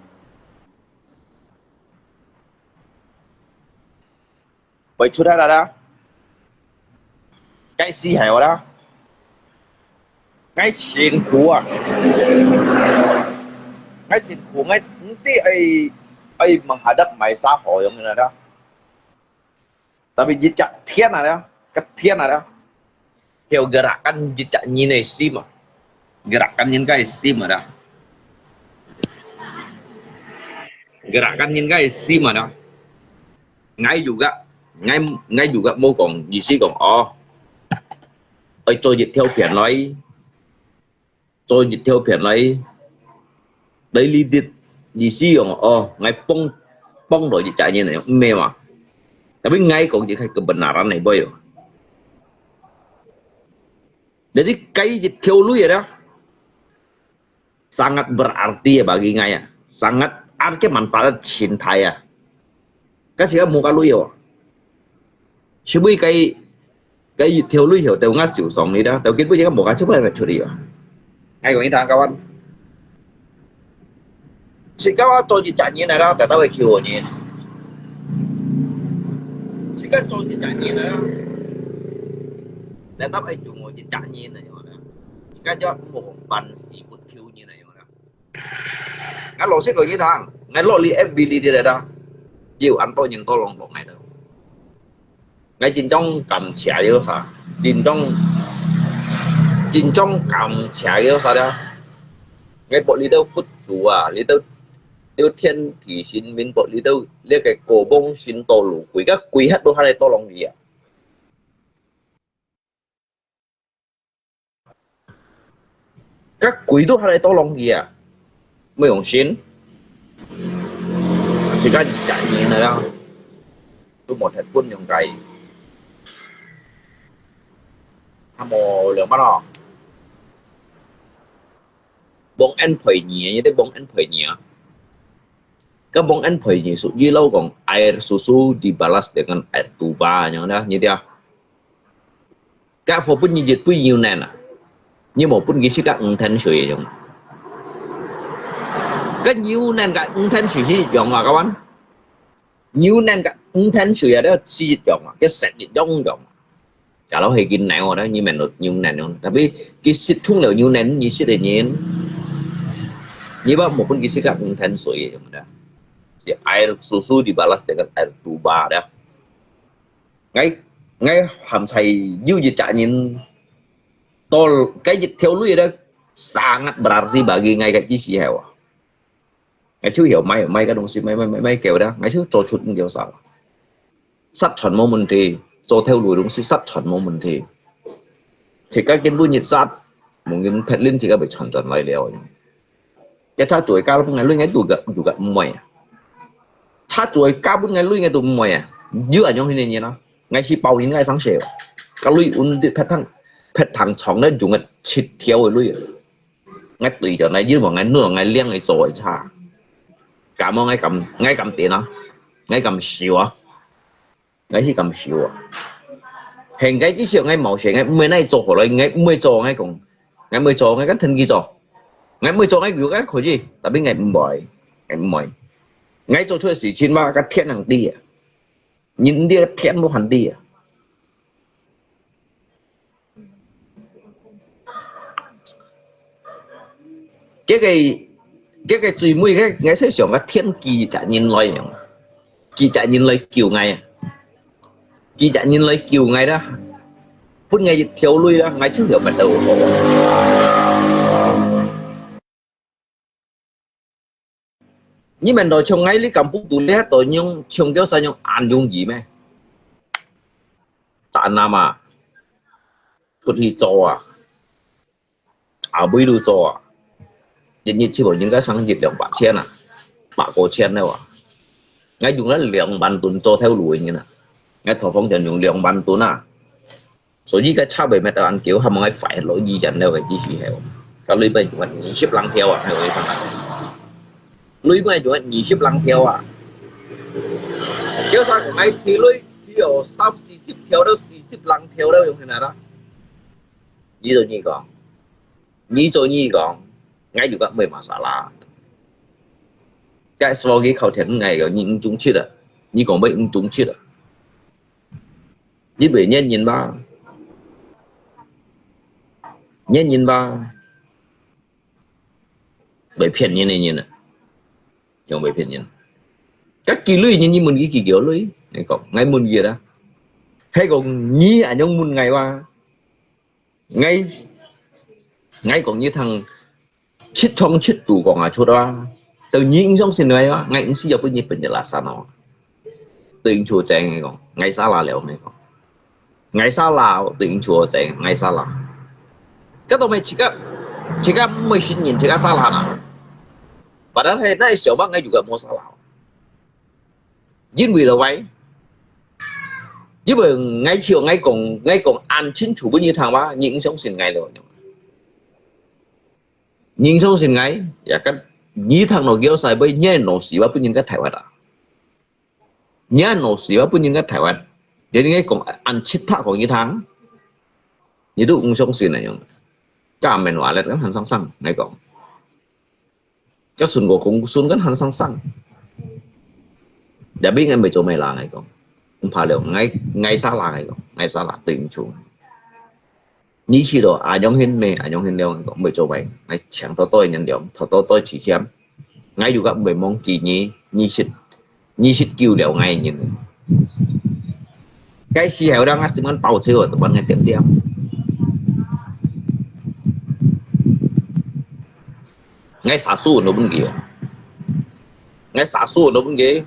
會出來啦啦。該死害我啦。該辛苦啊。該辛苦，該毋知愛，愛menghadap買啥好用个啦。Tapi一隻天啊啦，个天啊啦。 Kêu gerakan jejak nyin ai sim ah. Gerakan nyin kai sim ada. Gerakan nyin kai sim ada. Ngai juga, ngai, ngai juga mau kong, 意思講，哦，愛做一條片來，做一條片來，Daily dit, 意思用，哦，ngai pong, pong lo jejak nyin ai, 毋係嘛。Tapi ngai kong jejak kebenaran ai boy. Jadi, kai jejak lui ada, sangat berarti ya bagi ngai ya. Sangat arti manfaat cinta ya. Kasi kamu kalau yo. Siapa kai 該一條路後，到𠊎受傷哩啦，到今晡日𠊎無法出來出去啊。𠊎講你聽，kawan。自家做一隻人來啦，tetap會求人。自家做一隻人來啦，tetap會用我一隻人來用啦。自家就無辦事不求人來用啦。 𠊎老實講你聽，𠊎落哩F B哩个啦，有恁多人tolong落𠊎了。𠊎真正感謝个啥，真正，真正感謝个啥了。𠊎บอก你兜佛祖啊，你兜，你兜天地神明บอก你兜，這個國王神道路，歸個歸核都還來tolong你啊。 該鬼都還來tolong佢啊，無用心。自家一隻人來啦，都無忒分用該。還無兩萬哦。Bông en phay nhì, ini bông en phay nhì. Cái bông en phay nhì, sụ, ý là講air susu dibalas dengan air tuba, như thế, như thế. Cái phổ biến như dịch với nhiều nền à. Nhưng mà phổ biến cái xí các ung then sủi giống. Cái nhiều nền cái ung then sủi xí giống à các bạn. Nhiều nền cái ung then sủi à đó xí dịch giống à. Cái sẹt dịch giống giống. Cả lũ hay kinh não đó, nhưng mà nó nhiều nền nó. Tapi cái xí chung là nhiều nền, như xí để nhìn. Như vậy mà phổ biến cái xí các ung then sủi giống đó. Thì air susu dibalas dengan air tuba đó. Ngai, ngai hàm sai yu yit chak nyin. Tol, cái yit thiau lui đó, sangat berarti bagi ngai cái chi si heo. Ngai chu hiểu mai, mai cái đồng si mai, mai, mai, mai kiểu đó, ngai chu cho chut kiểu sao. Sát chuẩn mô mình thì, cho theo đuổi đồng si sát chuẩn mô mình thì. Thì cái kiến bút nhật sát, một nghìn phép linh thì các bị chuẩn chuẩn lại liao. Cái cha chuối cá bún ngai lui ngai tụ gak, tụ gak mui à. Cha chuối cá bún ngai lui ngai tụ mui à. Dư ảnh hưởng thế này nhỉ nó. Ngai si bao nhiêu ngai sáng sủa. Cá lui un dit phép thăng, phép thăng chóng đấy dùng ngai chít thiau lui. Ngai tùy cho ngai dư mà ngai nua ngai liang ngai soi cha. Cảm ơn ngai cảm, ngai cảm tiền nó. ，𠊎敢收啊？𠊎去敢收啊？現在至少𠊎無錢，𠊎毋會拿做好來，𠊎毋會做，𠊎講，𠊎毋會做，𠊎敢同佢做，𠊎毋會做，𠊎有𠊎可以，tapi𠊎毋會，𠊎毋會。𠊎做出來事情嘛，該天上知啊，人知，天都還知啊。 該个，該个最尾个，𠊎在想个天幾隻人來用，幾隻人來救𠊎啊？幾隻人來救𠊎啦？分𠊎一條鐳啦，𠊎就曉辦得好啊。你們都像𠊎這敢不讀這都用，像叫啥用恁容易咩？ 打那嘛，出去做啊，阿妹都做啊，一日起碼應該省一兩百千啊，百過千了啊。𠊎用了兩萬噸做頭路个人啊，𠊎拖風船用兩萬噸啊，所以該車尾乜恁久，還無𠊎快落醫院了个，只時候，該鐳尾用二十零條啊，還有一趟啊。 鐳尾用二十零條啊。叫啥个，𠊎提鐳，提哦三四十條了，四十零條了，用去哪啦？你做你講，你做你講，𠊎就講毋會masalah。該司機靠天𠊎个，你毋中出啊，你講毋毋中出啊？你毋會騙人吧？騙人吧？ 會騙人个人啊，用會騙人。該幾鐳人，你問佢幾條鐳？你講，𠊎問佢啦。係講你恁樣問𠊎哇？𠊎，𠊎講你聽，七長七短講啊出啊，到你毋相信𠊎哇，𠊎毋需要分你分一拉山哦。對應出正个講，𠊎salah了，𠊎講。 𠊎salah，對應出正，𠊎salah。該都毋係自家，自家毋會信任，自家salah哪。Padahal係，該係想法，𠊎就个無salah。因為了喂，因為𠊎笑，𠊎講，𠊎講恁清楚分你聽哇，你毋相信𠊎了。你毋相信𠊎，也該，你聽到佢有使，你个腦屎哇，分人家大發啊。 你个腦屎哇，分人家大發，你，你講恁直白講你聽，你都毋相信个樣。該面話咧，恁生生，𠊎講。該順哥講順，恁生生。Tapi𠊎毋會做麼个啦，𠊎講。毋怕了，𠊎，𠊎salah，𠊎講，𠊎salah，對毋住。 你去咯，恁樣形咩，恁樣形了，𠊎講，毋會做咩，𠊎請多多人了，多多多支持。𠊎又講毋會忘記你，二十，二十九了，𠊎个人。該時候啦，𠊎心肝爆笑，都分𠊎點點。𠊎sasu都分佢，𠊎sasu都分佢。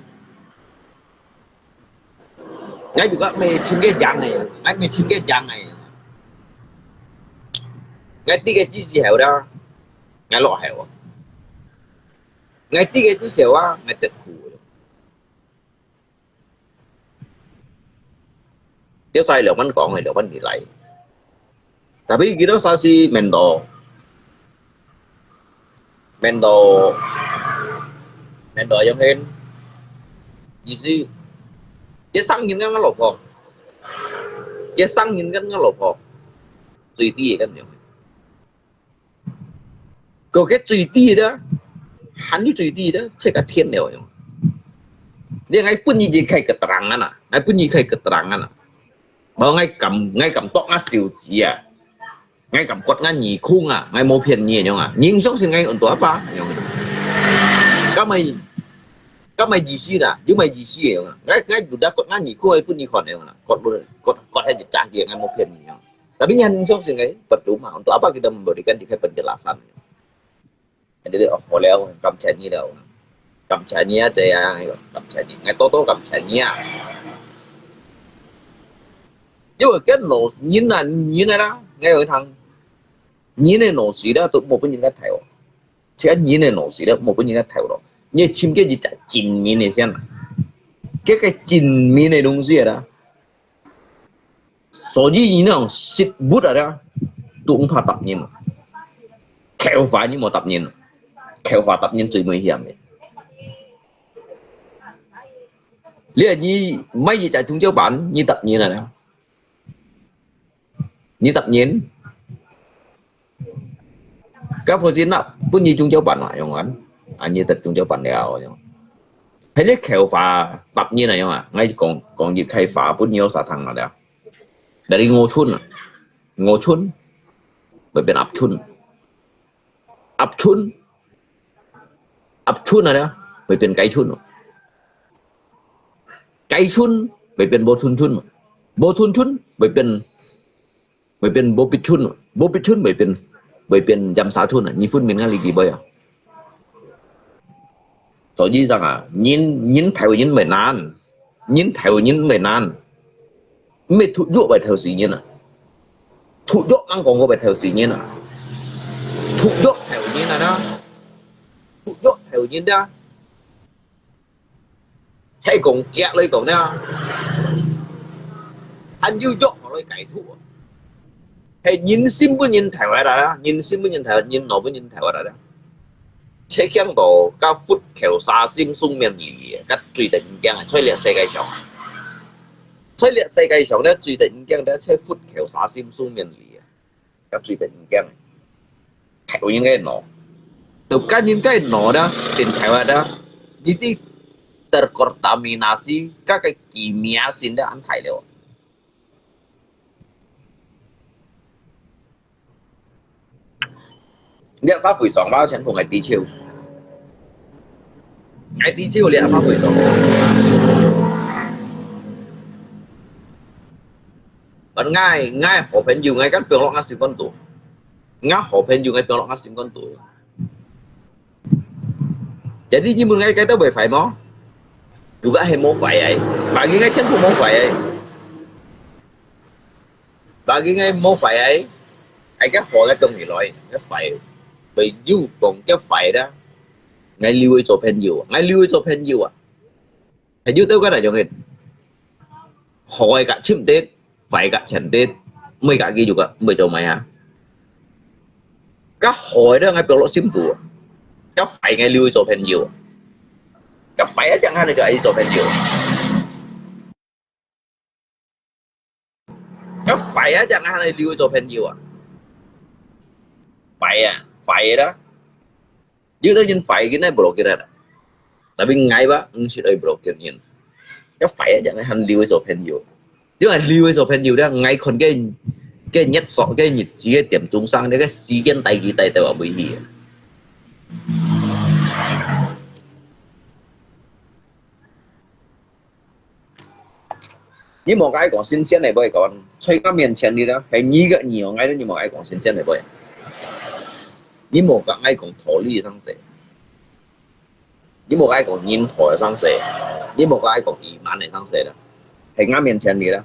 𠊎就講毋係尋个贏个，𠊎毋係尋个贏个。𠊎知个知時候啦，𠊎落後啊。𠊎知个知時候啊，𠊎得苦。了晒兩萬講个，兩萬二來。 Tapi kita saksi mendo, mendo, mendo yang hen. Isi, dia sang hin kan ngalopo. Dia sang hin kan ngalopo. Sui ti kan yang. Kau ke sui ti dah, han ni sui ti dah, cek atian leo yang. Dia ngai pun ni je kai keterangan ah, ngai pun ni kai keterangan ah. Bahwa ngai kam, ngai kam tok ngai siu ji ah. Ngai kam kuat ngai nyi khung ah, ngai mau pian nyi nyong ah. Nyi ngi song sin ngai untuk apa? Nyong. Kamai, kamai ji si na, ju mai ji si nyong ah. Ngai, ngai duda kuat ngai nyi khung ai pun nyi kon nyong ah. Kuat lu, kuat, kuat hai jejak dia ngai mau pian nyi nyong. Tapi nyi ngi song sin ngai, percuma. Untuk apa kita memberikan dia penjelasan? Jadi, oh, 好了，感謝你了，感謝你啊，這樣，感謝你，𠊎多多感謝你啊。因為跟老人啊，人啊啦，𠊎有一趟，人个老師啦，都無分人家睇哦。其實人个老師啦，無分人家睇咯。你尋个一隻真人个先啊，這个真人个東西啦， 所以你那種食物啊，都毋怕答應，口花你無答應，口花答應最危險个。你，你買一隻中招板，你答應啊？你答應？該佛子那分你中招板啊，用完，啊，你得中招板了，用。係你口話答應啊，用啊，𠊎講，講一開話分你有啥通啊了。Dari 我春啊，我春，會變鴨春。鴨春，鴨春啊，會變雞春。雞春會變無春春，無春春會變，會變無必春，無必春會變，會變飲沙春啊！你分明啊，你幾杯啊？所以講啊，人，人頭人會難，人頭人會難，毋係毒藥會頭死人啊！毒藥吂講過會頭死人啊！毒藥頭人啊，毒藥頭人啊！ 係講夾來講呢，還有藥好來解毒啊！係人心分人頭啊啦，人心分人頭，人腦分人頭啊啦！切驚到甲佛口沙心雙面離啊，甲最得人驚啊！在這世界上啊，在這世界上咧，最得人驚咧，在佛口沙心雙面離啊！ 甲最得人驚，頭人个腦，就甲人个腦啦，變頭啊啦，你知terkontaminasi，甲个kimia性了安大了。你啥非常吧，全部个地球，个地球你啥非常。 Ban ngai, ngai 好朋友，ngai kan piang lok ngai sim kon tu. Ngai 好朋友，ngai piang lok ngai sim kon tu. Jadi你問ngai該兜會壞無？Juga係無壞个，bagi ngai全部無壞个。Bagi ngai無壞个，係該好个東西來，該壞，會有講該壞啦。Ngai留佢做朋友，ngai留佢做朋友啊。 係有兜个來講个，好个甲深得，壞个淺得，每个佢就个，毋會做麼啊？甲好个咧，𠊎放落心肚，甲壞个留佢做朋友，甲壞个正下你就愛做朋友，甲壞个正下你留佢做朋友啊？壞啊，壞个啦。 有兜人壞个呢，block佢啦。Tapi ngai吧，毋識愛block佢人。該壞个人還留佢做朋友。因為留佢做朋友咧，ngai看該，該日數，該日子，該點鐘聲，該時間帶佢帶到哪位去啊？ 你莫甲𠊎講新鮮个話講，在𠊎面前你啦，係你个你哦，𠊎你莫甲𠊎講新鮮个話。你莫甲𠊎講道理个生事，你莫甲𠊎講人道个生事，你莫甲𠊎講義萬个生事啦，係𠊎面前你啦。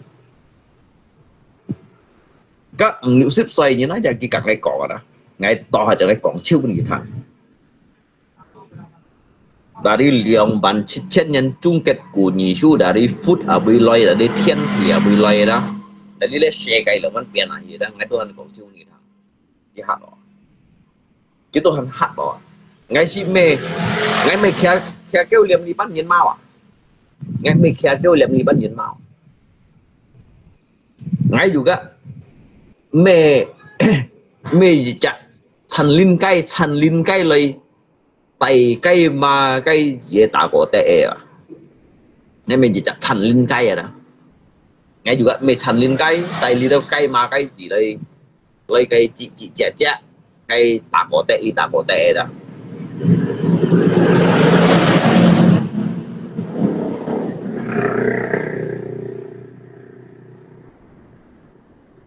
甲五六十歲人啊，就佢甲𠊎講啊啦，𠊎到下就𠊎講笑分佢聽。 Dari 兩萬七千年中國古語書，dari 佛啊會來，dari 天地啊會來啦，dari 這世界兩萬變啊去啦，𠊎都還講笑你聽，你嚇哦，佢都還嚇哦，𠊎係咩，𠊎咩徛，徛狗黏你班人貓啊，𠊎咩徛狗黏你班人貓，𠊎有个咩，咩一隻 田linkai，田linkai來帶該嫲該子打過垤个啊。你明知隻田linkai啊啦。𠊎有个咩田linkai帶這兜該嫲該子來，來該吱吱喳喳，該打過垤，佢打過垤个啦。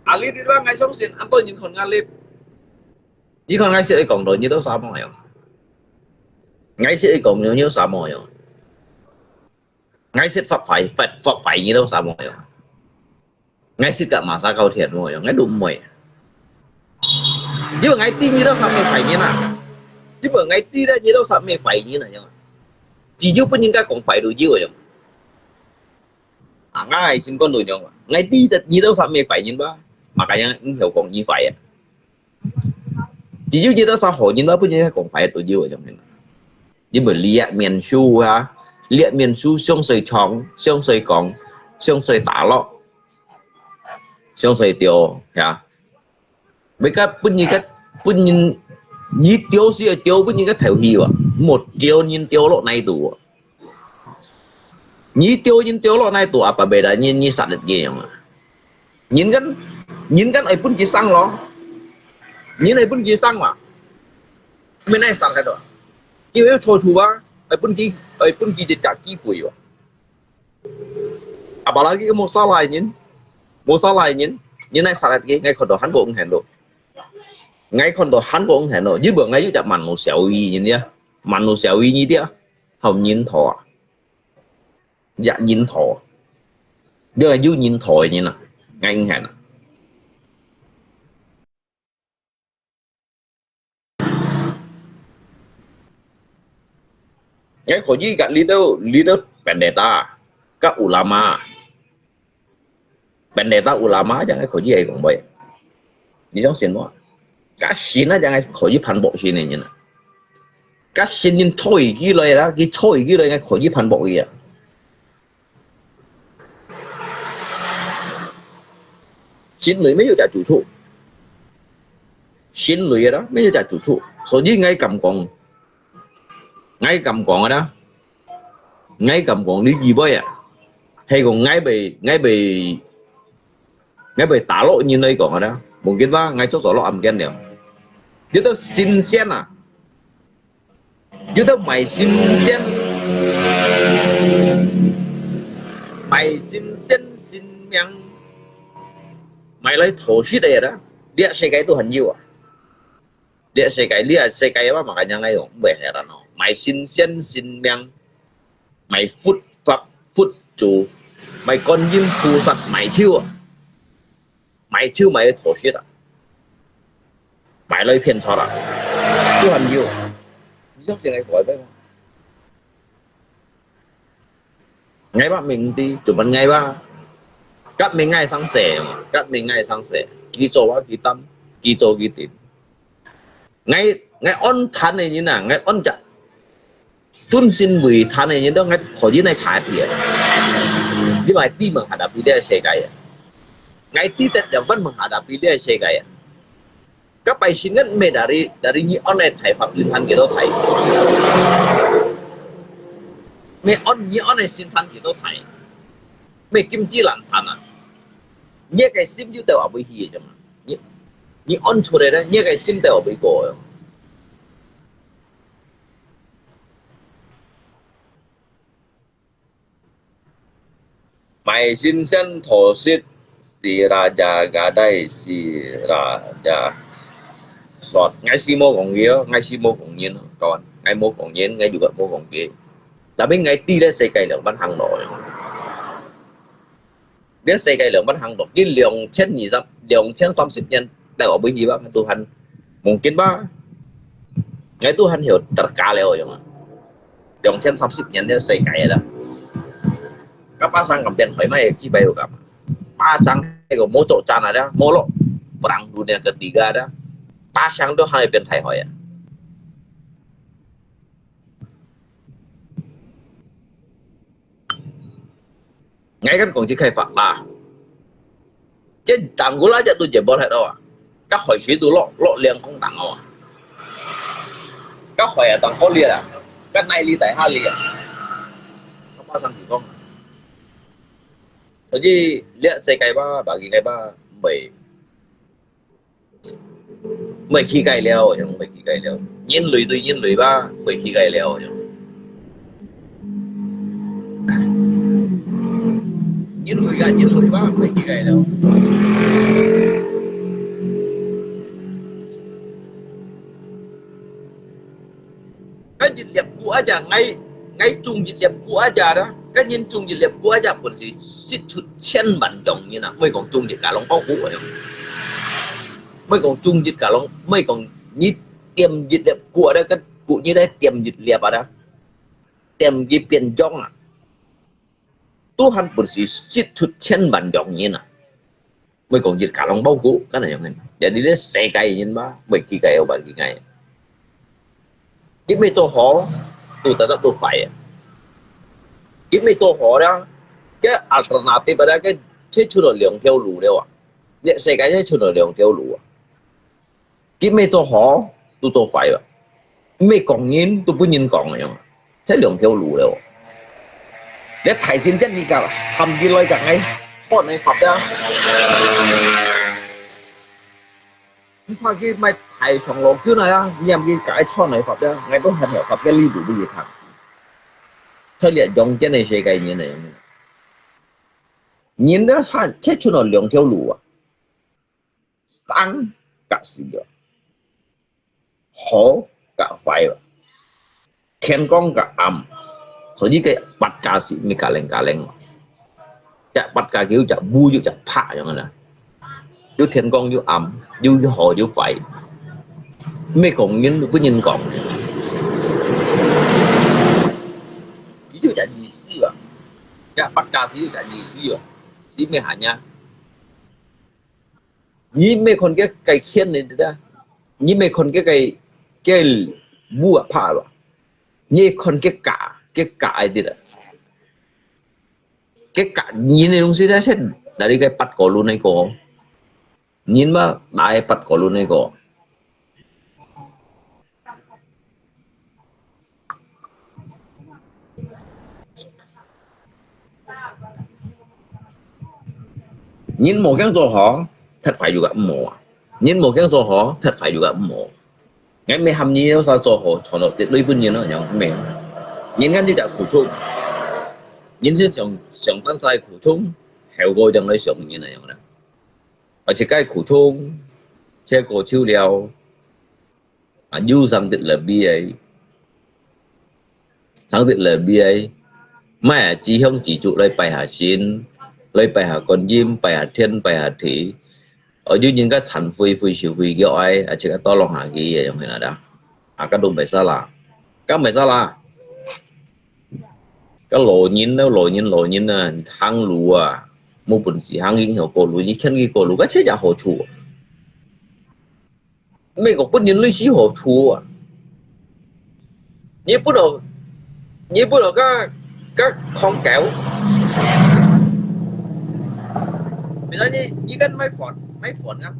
啊，你知道𠊎相信，恁多人看𠊎live， 你看𠊎識愛講道，你都啥無用。𠊎識愛講道，你都啥無用。𠊎識發壞，發，發壞，你都啥無用。𠊎識甲馬沙高田無用，𠊎都毋會。因為𠊎知你都啥物壞人啊。因為𠊎知咧，你都啥物壞人啊，樣。只有分人家講壞就有用。啊，𠊎心肝都樣啊。𠊎知得你都啥物壞人吧，makanya你曉講你壞啊。 只有你兜儕好人咯，分人講壞都有啊，種人。因為你啊，面書啊，這面書相隨唱，相隨講，相隨打落，相隨丟，呀。 每个分人个，分人，你丟是愛丟分人个頭去哇，莫丟人丟落哪度哇。你丟人丟落哪度啊，白白啦，你，你殺得佢樣啊。人間，人間愛分佢生咯，人愛分佢生嘛，毋係哪殺个咯。佢有錯處啊，愛分佢，愛分佢一隻機會哇。 Apalagi个無salah个人，無salah个人，你哪殺得佢，𠊎看到還過毋肯咯。𠊎看到還過毋肯咯，因為𠊎有隻manusiawi人呀，manusiawi你知啊，好人頭啊，也人頭啊，你係有人頭个人啊，𠊎毋肯啊。 𠊎可以个，leader，leader pendeta，个ulama。Pendeta ulama，這𠊎可以係講話。你相信無？个神啊，這𠊎可以反駁神个人啊。个神人錯起來啦，佢錯起來，𠊎可以反駁佢啊。 神類乜有隻主處，神類个啦，乜有隻主處。所以𠊎敢講，𠊎敢講个啦，𠊎敢講你機會啊，係講𠊎會，𠊎會，𠊎會打落人來講个啦，無緊吧，𠊎做做落暗間了。你都新鮮啊！ 有兜賣神仙，賣神仙神明，賣來討食个啦，這世界都還有啊。這世界，這世界嘛，makanya𠊎講，毋會heran哦。賣神仙神明，賣佛法佛祖，賣觀音菩薩，賣手啊。 賣手賣去討食啊，賣來騙財啊，都還有。你相信𠊎講个無？𠊎吧毋知，做麼𠊎吧？該毋係𠊎生事嘛，該毋係𠊎生事，佢做啊佢擔，佢做佢定。 𠊎，𠊎安談个人啊，𠊎安隻，真心為談个人都𠊎可以來查佢啊。你話知menghadapi這个世界啊？𠊎知得了，還menghadapi這个世界啊？該拜神个毋係dari，dari你安个大法律還幾多大？毋係安，你安个審判幾多大？毋係金枝蘭產啊？你个心就到哪位去个啫嘛？ 你，你安出來咧，你个心都有被過个。Mai sinsian thosit si raja gadai si raja sot。𠊎係無講佢哦，𠊎係無講人哦，kawan。𠊎無講人，𠊎又無講佢。Tapi𠊎知咧，世界兩半行路个。 這世界兩半行路，佢兩千二十、兩千三十年，到後尾去吧，𠊎都還mungkin吧，𠊎都還曉terka了樣啊。兩千三十年這世界啦，該巴生咁變壞，乜幾擺有咁？巴生該個無作戰啊，無落perang dunia ketiga啊，巴生都還會變大壞啊。 𠊎跟講這開發啦，這Tanggul aja都淹無忒哦啊，該海水都落，落涼空當哦啊，該海啊當好裂啊，該哪裡大下裂啊，該發生情況。所以這世界吧，bagi𠊎吧，毋會 毋會去改了，樣毋會去改了。人類對人類吧，毋會去改了，樣。人類啊，人類吧，毋會去改了。該一粒穀啊，就𠊎，𠊎種一粒穀啊，就啦，該人種一粒穀啊，就本事食出千萬種人啊，毋係講種一個籠包穀啊，樣。 毋係講種一個籠，毋係講你點一粒穀仔，該穀仔來點一粒啊，點佢變種啊，都還本事食出千萬種人啊。毋係講一個籠包穀，該樣樣个。Jadi這世界人嘛，毋係去改，毋係去改。 佢毋係做好，都tetap都壞啊。佢毋係做好了，該alternative啊，該就出來兩條路了啊。這世界就出來兩條路啊。佢毋係做好，就做壞啊。毋係講人，就分人講个樣啊。這兩條路了哦。你大神仙你講，喊佢來講，哎，看你發呀。你看佢賣大上老君來啊，你喊佢講，哎，看你發呀，𠊎都還有發个理路分佢聽。 在這陽間个世界，人來，人个還切出來兩條路啊，生甲死啊，好甲壞啊，天光甲暗，所以个八加四咪加零加零啊。 隻八加九，隻烏又隻白樣个啦。又天光又暗，又好又壞，毋係講人，分人講。佢有隻意思啊，隻八加四有隻意思啊，係毋係恁樣？你毋係看該个天呢，對不對？你毋係看該个，該烏啊白啊，你看該个，該个个个啊。 該个人个東西咧，先拿你个八个輪來過，人嘛，拿个八个輪來過。人無驚做好，忒壞又个毋好啊。人無驚做好，忒壞又个毋好。 𠊎毋係喊你有啥做好，賺到一堆分人咯，樣毋係。人間就係苦衷，人生上，上單儕苦衷，後果正來想人啊，樣啦。而且該苦衷，這過去了，啊，有生得了悲哀。 生得了悲哀，莫啊，自向自足來拜下神，來拜下觀音，拜下天，拜下地。哦，有人个懺悔，悔受悔過哀，啊，自家倒落下去，樣个啦。啊，該都毋係salah，該毋係salah。該老人咯，老人，老人啊，行路啊，無本事行，行過路，你牽佢過路，該自家好處。 毋係講分人類似好處啊。你分到，你分到該，該空狗，比如你，你跟買飯，買飯啊，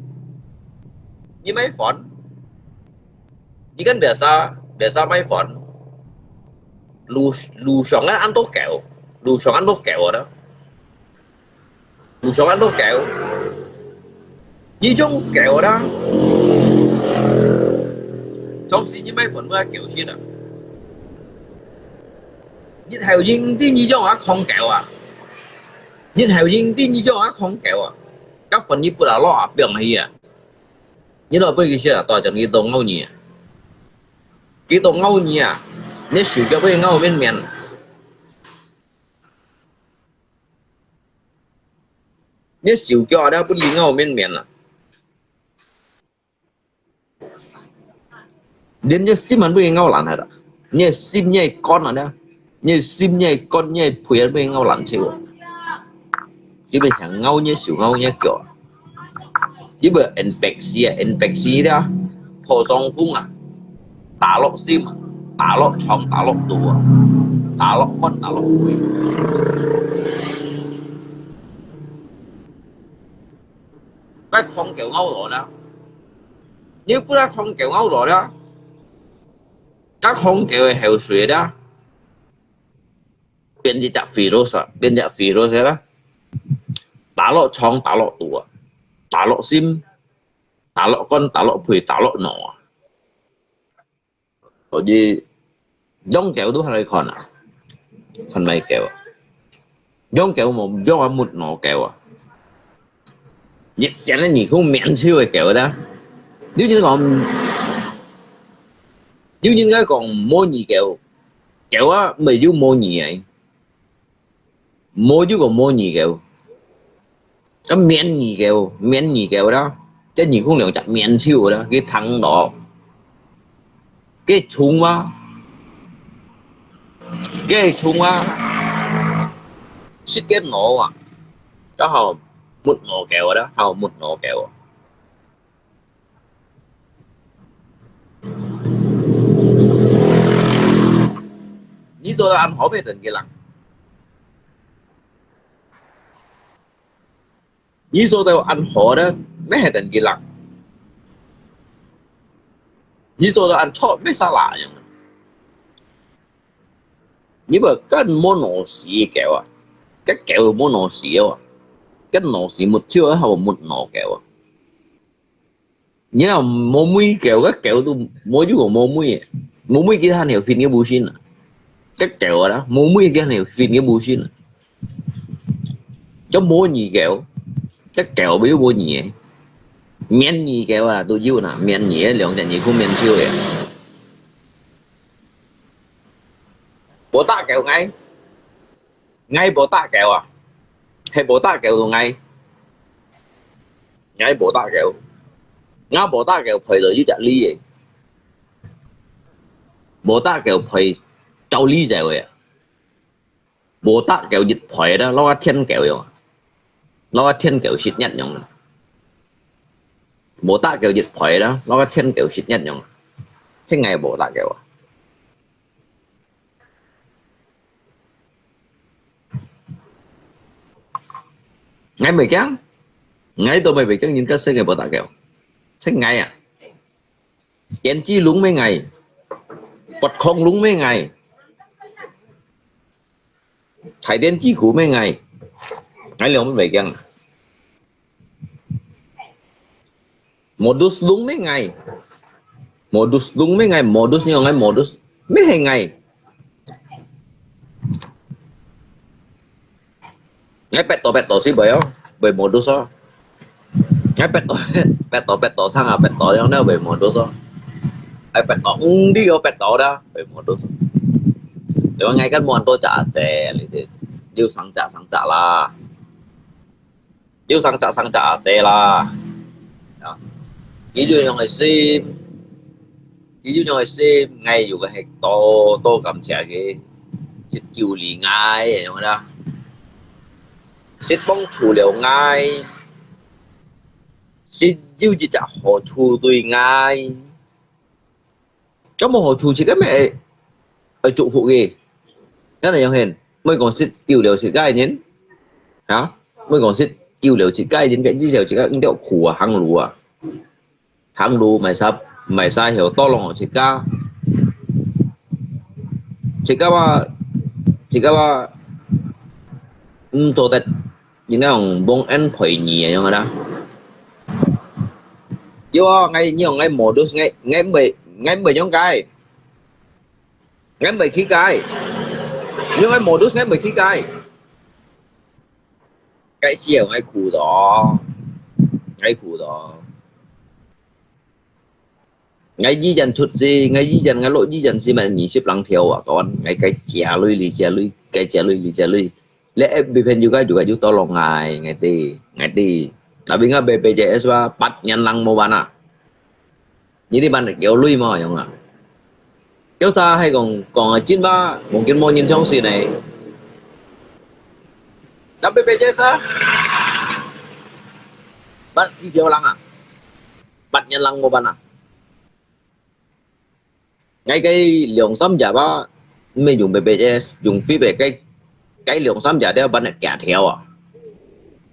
你買飯，你跟biasa，biasa買飯，路，路上啊，恁多狗，路上恁多狗啊， 路上恁多狗，你種狗啦，總是你買飯買狗食啊。日後人知你種啊空狗啊，日後人知你種啊空狗啊，該飯你不拿落啊，放去啊，你落分佢食啊，大將佢到咬你啊，佢到咬你啊，你手腳分佢咬綿綿。 你手腳了，分佢咬綿綿啦。連你心還分佢咬爛忒啦。你个心，你个肝啊，你个心，你个肝，你个皮還分佢咬爛忒啊。佢會想咬你手，咬你腳啊。 佢會infeksi啊，infeksi了，破傷風啊，打落心啊，打落腸，打落肚啊，打落肝，打落胃。該空狗咬落啦，你不然空狗咬落啦，該空狗个口水啦，變一隻virus啊，變隻virus啦。 打落腸，打落肚啊，打落心，打落肝，打落脾，打落腦啊。所以，養狗都還來看啊，看麼个狗啊。養狗無養啊，沒腦狗啊。一生个耳空面臭个狗啦。有人講，有人个講無耳狗，狗啊，毋係有無耳个。 無就講無耳狗，該綿耳狗，綿耳狗啦，這耳空兩隻綿手啦，佢聽到，該蟲啊，該蟲啊，食个腦啊，然後沒腦狗啦，還有沒腦狗啊。 你做得恁好，別等佢啦。你做到恁好个，乜係等佢冷；你做到恁錯，乜煞冷樣。你話該無腦屎个狗啊，該狗無腦屎啊，該腦屎沒臭還無腦狗啊。 你若無尾狗，該狗都無有無尾个，無尾佢還有分佢無身啊。該狗啊啦，無尾佢還有分佢無身啊。叫無耳狗，該狗無有無耳个，綿耳狗啊都有啦，綿耳个兩隻耳孔綿手个。無打狗𠊎，𠊎無打狗啊，係無打狗都𠊎。 𠊎無打狗，𠊎無打狗陪到有隻理个，無打狗陪到理走个，無打狗一陪啦，摎个天狗樣，摎个天狗食一樣啊。無打狗一陪啦，摎个天狗食一樣啊。係𠊎無打狗啊。 𠊎毋驚，𠊎都毋驚人家識𠊎無打狗。識𠊎啊，電鋸龍乜𠊎，拔礦龍乜𠊎，大電鋸股乜𠊎，𠊎兩乜毋驚。 Modus lung乜𠊎，modus lung乜𠊎，modus你講𠊎modus乜係𠊎。𠊎pet到pet到死會哦，會modus哦。𠊎pet到pet到pet到生啊，pet到樣呢會modus哦。𠊎pet到，嗯，你有pet到啦，會modus。因為𠊎跟無恁多隻阿姐，你知，有生隻生隻啦。 有生隻生隻阿姐啦。啊，佢有樣个心，佢有樣个心，𠊎有个係多多感謝佢，識救你𠊎，樣啦。識幫助了𠊎，識有一隻好處對𠊎。 該無好處，自家乜愛，愛祝福佢。恁樣樣形，毋好講識救了自家个人，啊，毋好講識救了自家个人，該至少自家毋著苦啊，行路啊，行路，賣沙，賣沙曉tolong自家，自家啊，自家啊，毋做得 你講幫人陪你个樣啦。有啊，𠊎，你講𠊎modus，𠊎，𠊎毋會，𠊎毋會樣个，𠊎毋會去个。你講𠊎modus，𠊎毋會去个。該時候𠊎苦到，𠊎苦到。 𠊎醫院出世，𠊎醫院，𠊎落醫院時乜二十零條啊，講，𠊎該借鐳哩借鐳，該借鐳哩借鐳。這F B朋友該就，該就tolong𠊎，𠊎知，𠊎知。Tapi𠊎B P J S啊，八年零無辦啊。你知辦得有鐳無樣啊？有啥還講，講个真話，mungkin無人相信呢。該B P J S啊，八四條零啊。 八年零無辦啊。𠊎該兩三隻啊，毋係用B P J S，用Fib个，該，該兩三隻條辦得幾條啊。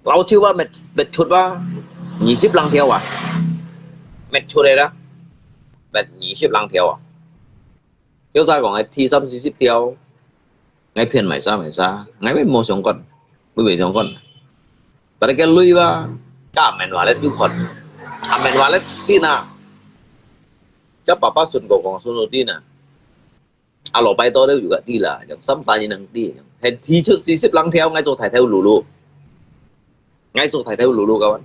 老手啊，搣，搣出啊，二十零條啊，搣出來啦，搣二十零條啊。有啥講个，提三四十條，𠊎騙賣沙賣沙，𠊎乜無相干，乜無相干。 Pada該鐳啊，該阿明話咧有看，阿明話咧知啊，該爸爸信過講信到知啊，阿老拜託都有个知啦，三三年能知，係提出四十零條，𠊎做大頭路路，𠊎做大頭路路，kawan。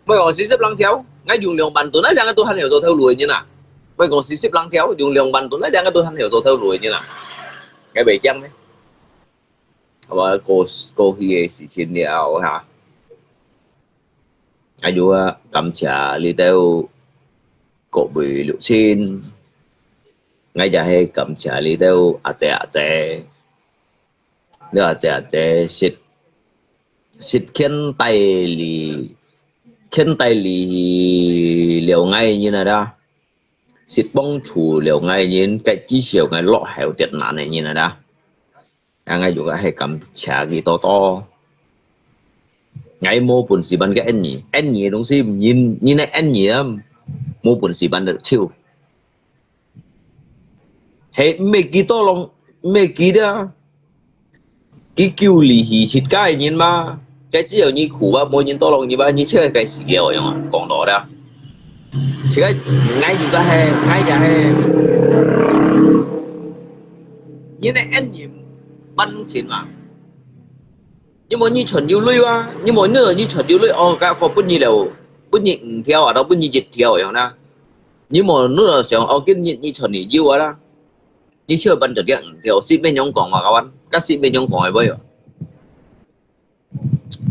莫講四十零條，𠊎用兩萬噸啊，正个都還曉做頭路个人啊。莫講四十零條，用兩萬噸啊，正个都還曉做頭路个人啊。𠊎袂驚咩？好吧，過，過去个事情了哈。 還有啊，感謝你兜各位鄉親，𠊎也係感謝你兜阿姐阿姐，你阿姐阿姐識，識牽帶你，牽帶你了𠊎个人啊啦。識幫助了𠊎人，該至少𠊎落後跌難个人啊啦。啊，𠊎又係感謝佢多多。𠊎無本事辦个恩義，恩義个東西，人，人个恩義啊，無本事辦得到。係毋係幾多人，毋係幾多，佢救你去自家个人嘛。該只有你苦啊，無人多人你嘛，你就係該死了樣啊，講到啦。這个，𠊎就个係，𠊎也係，人个恩義萬千嘛。你無你賺有鐳啊，你無你，你賺有鐳，哦，該貨分你了，分你五條啊，到分你一條樣啦。你無你想，哦，今日你賺你有啊啦。你就辦得个五條，識仰般講話，kawan，該識仰般講个話哦。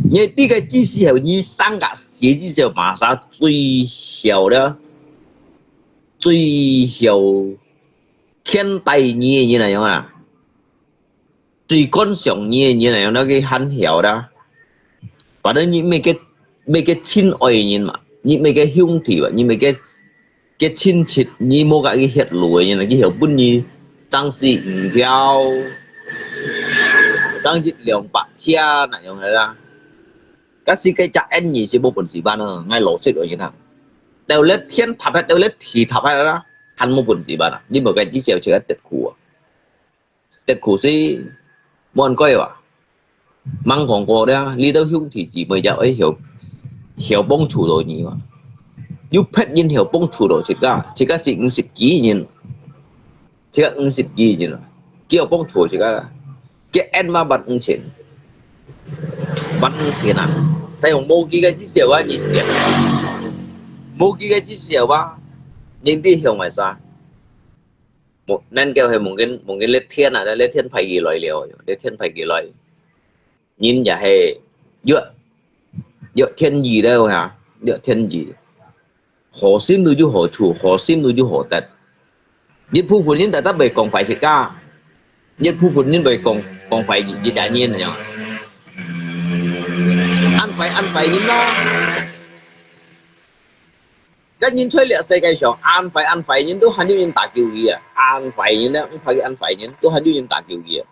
你這个知識係你生个時知識，masa最曉个，最曉牽帶你个人來講啊，最關心你个人來講，該个還曉啦。反正你每个，每个親愛个人嘛，你每个兄弟嘛，你每个个親戚，你無佮佢血路个人，佢曉分你爭取五條，爭一兩百千那樣个啦。該世界隻恩義係無本事辦啊，𠊎老實个人啊。到了天塌下，到了地塌下啦，還無本事辦啊！你無該至少自家得苦啊！ 得苦係無恁該哇。吂講過了，你兜兄弟姊妹也愛曉，曉幫助到你嘛。有別人曉幫助到自家，自家係毋識幾人，自家毋識幾人啊，佢曉幫助自家，佢恩嘛萬五千，萬五千啊！但係無佢个至少啊，你想，無佢个至少啊，人哋曉買啥？ 無，恁个係望緊，望緊熱天啊，熱天排佢來了，熱天排佢來。人也係熱，熱天時了哈，熱天時。好心都有好處，好心都有好得。一部分人特特會講壞自家，一部分人會講，講壞一隻人樣。恁壞，恁壞人咯。 該人在這世界上，恁壞恁壞人都還有人打救佢啊！恁壞人呢，毋怕佢恁壞人，都還有人打救佢啊！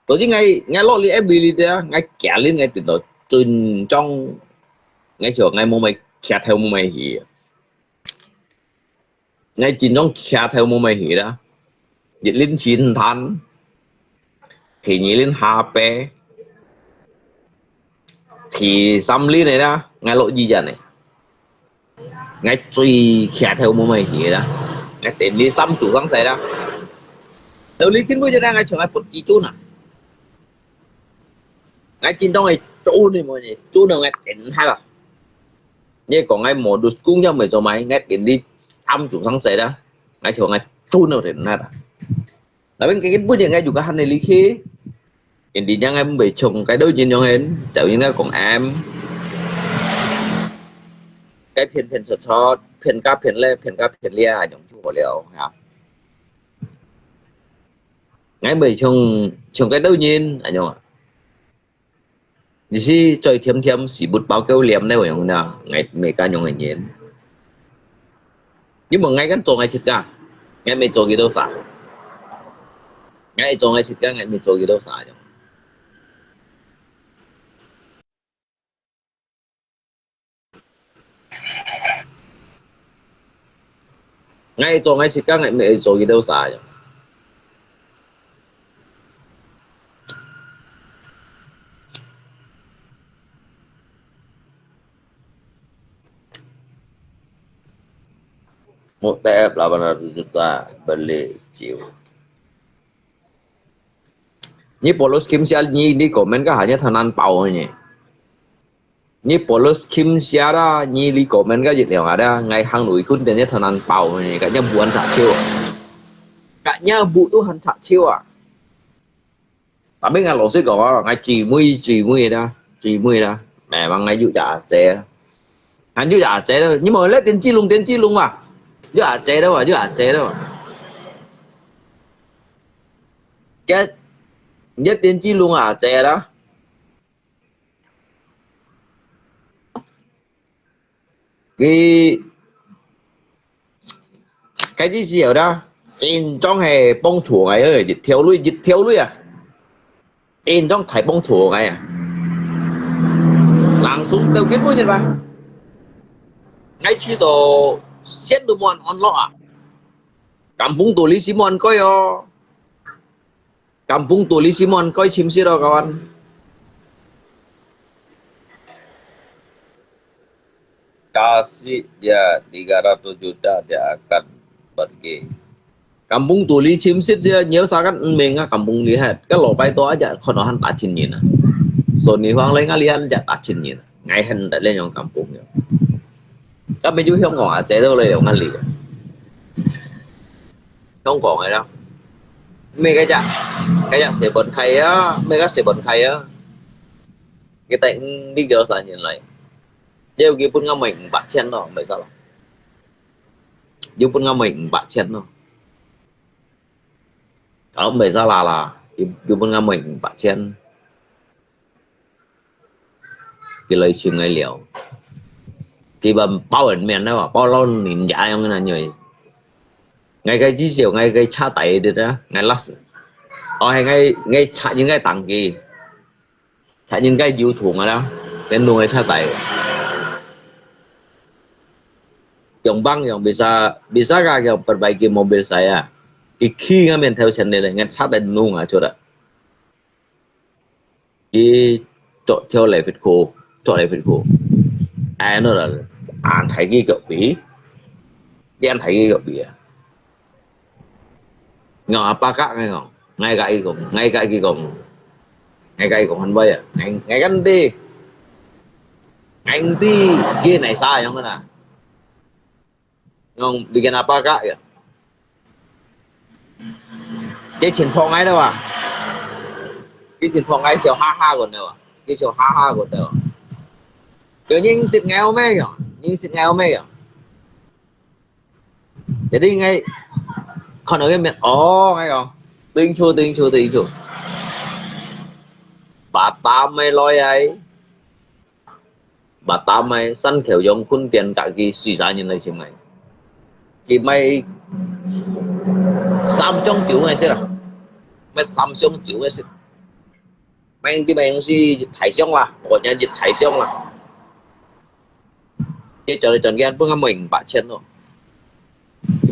所以𠊎，𠊎落來every day啊，𠊎今日𠊎等到盡忠，𠊎想𠊎無麼徛頭無麼去啊！ 𠊎盡忠徛頭無麼去啦，一輪錢賺，第二輪下擺，第三輪个啦，𠊎落醫院个。𠊎最徛頭無麼去啦，𠊎等你三祖上世啦。到你今晡日呢，𠊎像𠊎不知尊啊！𠊎盡忠个做呢無呢，做呢𠊎等下啦。 你講𠊎無律公也無做麼，𠊎等你三祖上世啦，𠊎像𠊎做到等下啦。Tapi今晡日𠊎就个喊你離開，因為𠊎毋會像該兜人樣，就應該講em，該騙騙錯錯，騙家騙咧，騙家騙咧，樣就好了啊。𠊎毋會像，像該兜人，恁樣啊。 你係嘴甜甜，屎朏包狗舐个樣呢，𠊎毋係該樣个人。你問𠊎敢做𠊎自家，𠊎毋係做幾多儕？𠊎係做𠊎自家，𠊎毋係做幾多儕樣。 𠊎做𠊎自家，𠊎毋係做佢兜儕樣。Mau T F delapan ratus juta beli Jiu. Ni polos kim sia ni, ni komen ka hanya thanan pau ni. Ni polos kim sia da, ni li komen ka jit liang ada, ngai hang lui kun den thanan pau ni, ka nya buan sa chiu. Ka nya bu tu han sa chiu ah. Tapi ngai lo si ko, ngai chi mui, chi mui da, chi mui da. Memang ngai yu ja ze. Han yu ja ze da, ni mo le den chi lung, den chi lung wa. Yu ja ze da wa, yu ja ze da wa. Ke, nge ten chi lung a che da. Ki, 該意思有啦，真正係幫助𠊎个，一條路，一條路啊，真正大幫助𠊎啊。Langsung到今每日啊，𠊎試到線都無安落啊，kampung都里係無安改哦。 Kampung Tuli Simon koi chimsit lo kawan. Kasih dia tiga ratus juta, dia akan pergi. Kampung Tuli chimsit sia nhiều sa kan meng ah kampung lihat. Ka lo pai to aja kono han ta chin yin ah. So ni huang lai nga lian ja ta chin yin ah. Ngai han da le yong kampung yo. Ka me ju hiong kong a che do le yong ngan li. Hiong kong ai la. 咩个只，个只四分開啊，咩个四分開啊。佢帶五百幾三千來，又佢分𠊎買五百千咯，毋係啥啦。又分𠊎買五百千咯。搞毋係啥啦啦，又又分𠊎買五百千。 佢來尋𠊎尞。佢把包人面个話，包老人家樣个那樣。𠊎个至少，𠊎个車底个啊，𠊎拉屎。哦，係𠊎，𠊎車應該當佢，車應該有桶个啦，跟路个車底。用棒用bisa，bisa ka用 perbaiki mobil saya。佢企𠊎面頭前个咧，𠊎車底弄啊出來。 佢著條禮服褲，著禮服褲。哎，no啦，恁大个腳皮，恁大个腳皮啊！𠊎阿爸甲𠊎講，𠊎甲佢講，𠊎甲佢講，𠊎甲佢講，很壞啊！𠊎𠊎敢知，𠊎毋知佢哪儕樣个啦。 Ngong bikin apa kak ya? Cái trình phóng ngay đâu à? Cái trình phóng ngay siêu ha ha còn đâu à? Cái siêu ha ha còn đâu à? Kiểu như xịt ngay hôm ấy kìa. Như xịt ngay hôm ấy kìa. Jadi ngay, còn ở cái miệng, ồ, ngay kìa. Tinh chu, tinh chu, tinh chu. Bà tám mươi lôi ấy. Bà tám mươi, sân khấu Yong Khun Tiên cả cái xì giá nhìn lại xem ngay. Cái máy Samsung chiếu ngay xí à. Máy Samsung chiếu ngay xí. Máy cái máy xí Thái Xiong là, của nhà dịch Thái Xiong là. Cái trò này trò kia bưng mình bả chen rồi.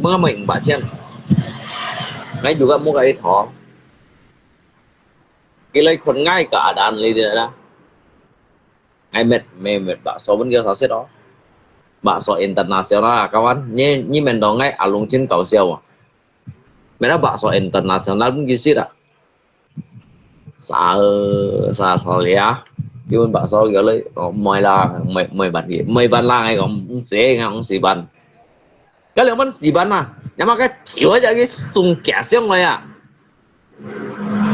Bưng mình bả chen. Ngay dù các mua cái thỏ. Cái lấy con ngay cả đàn lấy đi đó. Ngai met, met, met bakso pun kiau saset oh. Bakso internasional ah, kawan. Nyi, nyi men dong ngai alung chin kau siau ah. Met ah bakso internasional pun kisit ah. Sa, sa, sa lia. Kiu pun bakso kiau lui, oh, moi la, moi, moi ban ki, moi ban la ngai kong, ung se ngai ung si ban. Ka liang ban si ban ah. Nyam ah ka chiu aja ki sung kia siang lai ah.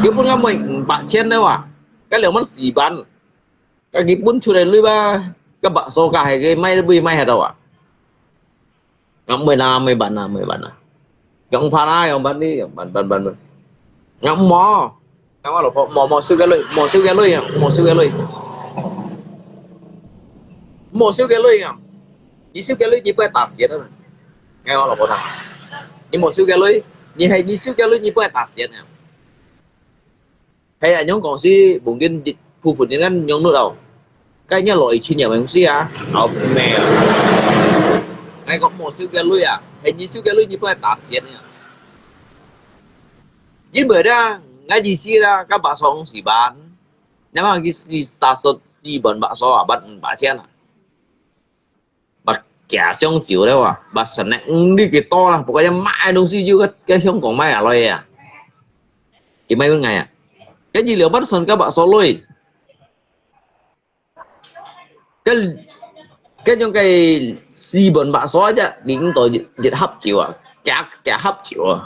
Kiu pun ka moi bak chien dau ah. Ka liang ban si ban. Ka ki pun chu lai lui ba, ka bakso ka hai ke mai bui mai ha dau ah. Ngam moi na, moi ban na, moi ban na. Yong pha na, yong ban ni, yong ban, ban, ban, ban. Ngam mo. Ngam lo pho, mo, mo siu ke lui, mo siu ke lui, mo siu ke lui. Mo siu ke lui ngam. Ni siu ke lui ni pai ta sian ah. Ngai lo pho ta. Ni mo siu ke lui, ni hai ni siu ke lui ni pai ta sian ah. Hai ah, nyong kong si, mungkin di, phu phun ni kan nyong nut au. Kai nya lo i chin ya meng si ah. Au me. Ngai kong mo siu ke lui ah. Hai ni siu ke lui ni pai ta sian ya. Yin bai da, ngai ji si da, ka bakso ong si ban. Nyam ah ki si sa sot si ban bakso ah, ban ba chien ah. Ba kia siang chiu le wa, ba san ne ng di ki to la, pokoknya mai dong si ju ka, ka Hong Kong mai ah loi ah. Ki mai pun ngai ah. Ka ji liu ban san ka bakso lui. Ka, ka yong ka si ban bakso aja, ning to jet hap chiu ah. Kia, kia hap chiu ah.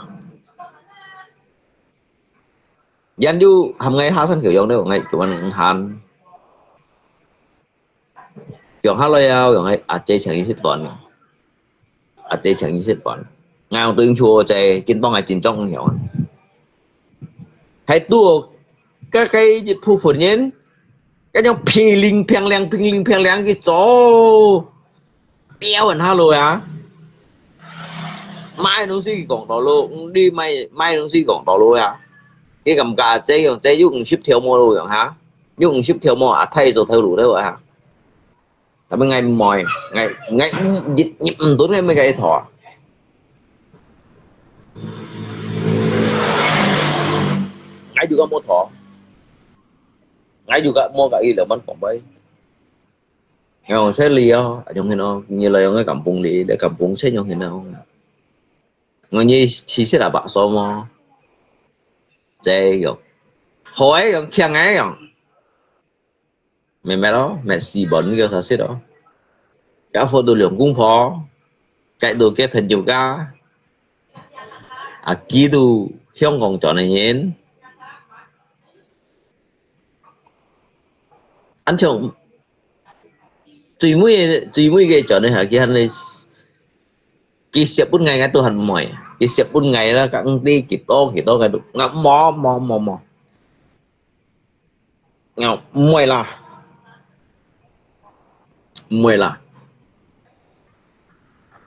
Yan ju ham ngai ha san kiu yong de, ngai kiu an han. Yong ha loi au, yong ai, a, 這場一食飯啊。啊，這場一食飯。Ngai yong tuing chua cai, kin tong ai chin chong yong. Hai tu, ka kai jit phu phun yin, ka yong phi ling phiang liang, phi ling phiang liang ki cho. Biao an ha loi ah. 賣東西講道路，你賣賣東西講道路呀？你感覺這樣，這有五十條無路樣哈？有五十條無啊？太做頭路了啊！Tapi ngai môi, ngai ngai nyit nyit entun ngai mai kai thua. Ngai juga mau thua. Ngai juga mau kai le man kong bai. Ngai ong sai li o, ayong hin o, ni lai ong ngai kampung li, le kampung sai yong hin o. Ngai ni chi sai la bak so mo. Sai yong. Hoi yong kiang ngai yong. Mẹ mẹ lo, mẹ si bon kêu sa sit lo. Ka pho tu liong kung pho, kai tu ke phen jiu ka. A ki tu Hong Kong chọn này nhìn. Anh chồng, tùy mũi, tùy mũi cái chọn này hả kia này. Ki siap pun ngai ngai tu hẳn mỏi. Ki siap pun ngai là các công ty ki to ki to ngai tu. Ngai mò mò mò mò. Ngau, môi la. Môi la.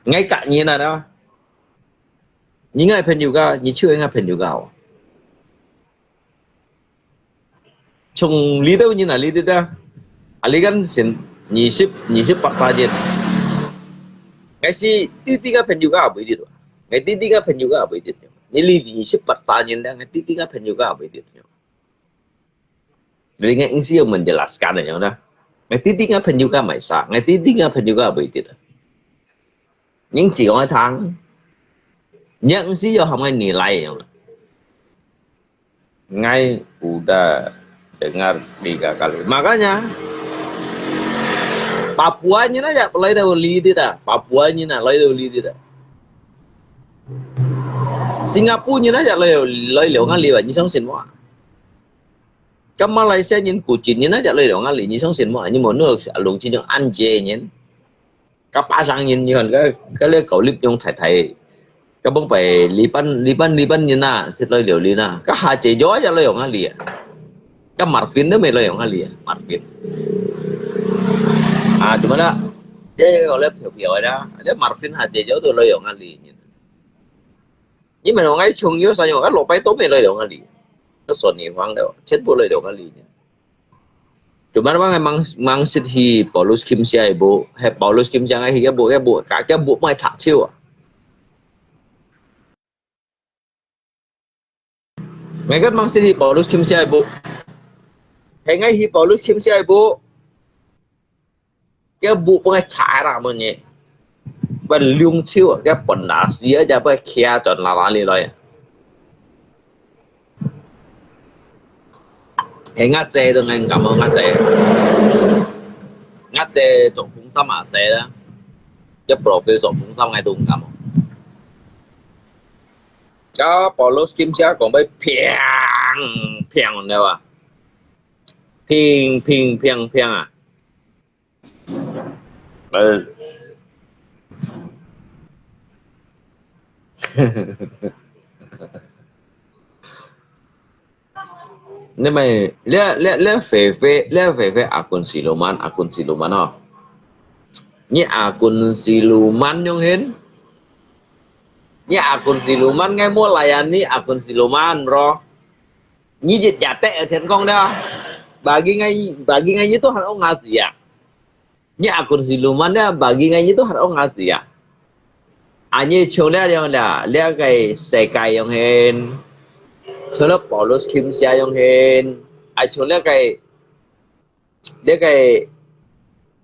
Ngay cả nhìn là đó. Nhìn ngay 朋友 ka, nhìn chưa ngay 朋友 ka. Chung lý đâu nhìn là lý đi đó. À, lý căn xin, nhị sip, nhị sip bạc sa nhìn. Ngay si, tí tí ngay 朋友 ka, bơi đi đó. Ngay tí tí ngay 朋友 ka, bơi đi đó. Nhìn lý nhị sip bạc sa nhìn đó, ngay tí tí ngay 朋友 ka, bơi đi đó. Jadi ngai ngsi yo menjelaskan aja dah. Ngai titi ngai 朋友 ka mai sa, ngai titi ngai 朋友 ka bui tit. Ning si ngai thang. Nyak ngsi yo ham ngai nilai yo. Ngai udah dengar tiga kali. Makanya Papua nyi na ya lai da li di da. Papua nyi na lai da li di da. Singapore nyi na ya lai lai liu ngai li ba, nyi song sin wa. Ka Malaysia nyin Kuching nyin na jak loi liu ngali, nyi song sin mo, nyi mo nu lung chin yong an je nyin. Ka pa sang nyin nyi kon ka ka le kau lip yong thai thai. Ka bong pai li pan li pan li pan nyin na sit loi liu li na. Ka ha je jo jak loi yong ngali. Ka Marvin de me loi yong ngali, Marvin. Ah, cuma da. Je kau le piu piu da. Je Marvin ha je jo tu loi yong ngali nyin. Nyi me ngai chung yo sa yong, ka lo pai to me loi liu ngali. Ka son ni huang liu, chen bu loi liu ngali. Cuma bang mang mang sit hi Paulus Kim sia ibu, he Paulus Kim sia ngai hi ke bu ke bu ka ke bu mai chak chiu. Ngai kan mang sit hi Paulus Kim sia ibu. He ngai hi Paulus Kim sia ibu. Ke bu pun ngai chak ra mo nyi. Ban liung chiu, ke pon la sia ja bai kia chon la la li loi. He ngat che tu ngai ngam ngat che. Ngat che chok phung sam a che la. Ke profile chok phung sam ngai tu ngam. Ka Paulus Kim sia kong bai piang piang ne wa. Piang piang piang piang a. Ơ. Nè mai, le le le fe fe, le fe fe akun siluman, akun siluman ho. Nyi akun siluman yong hin. Nyi akun siluman ngai mo layan ni akun siluman ro. Nyi jit ya te ở trên con đó. Bà ghi ngay, bà ghi ngay như tôi hẳn ông ngã gì à? Nyi akun siluman nè, bà ghi ngay như tôi hẳn ông ngã gì à? À nyi chung le yong le, le cái xe cái yong hin. Chung le Paulus Kim sia yong hin. À chung le cái 這個，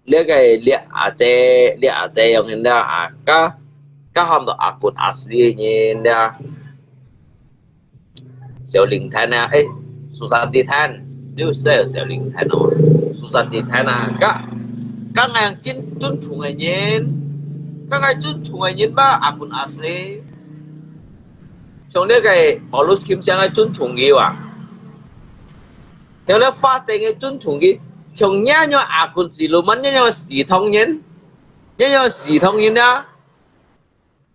這個，這阿姐，這阿姐樣形啦啊，佢，佢喊到阿骨阿斯个人啦。小靈探啊，誒，susah ditahan，就係小靈探哦，susah ditahan啊，佢，佢係真尊重个人，佢係尊重个人吧，阿骨阿斯。像這個Paulus Kim像个尊重佢啊。 像這發展个尊重佢，像這樣阿君是羅曼，這樣係唐人，這樣係唐人啊！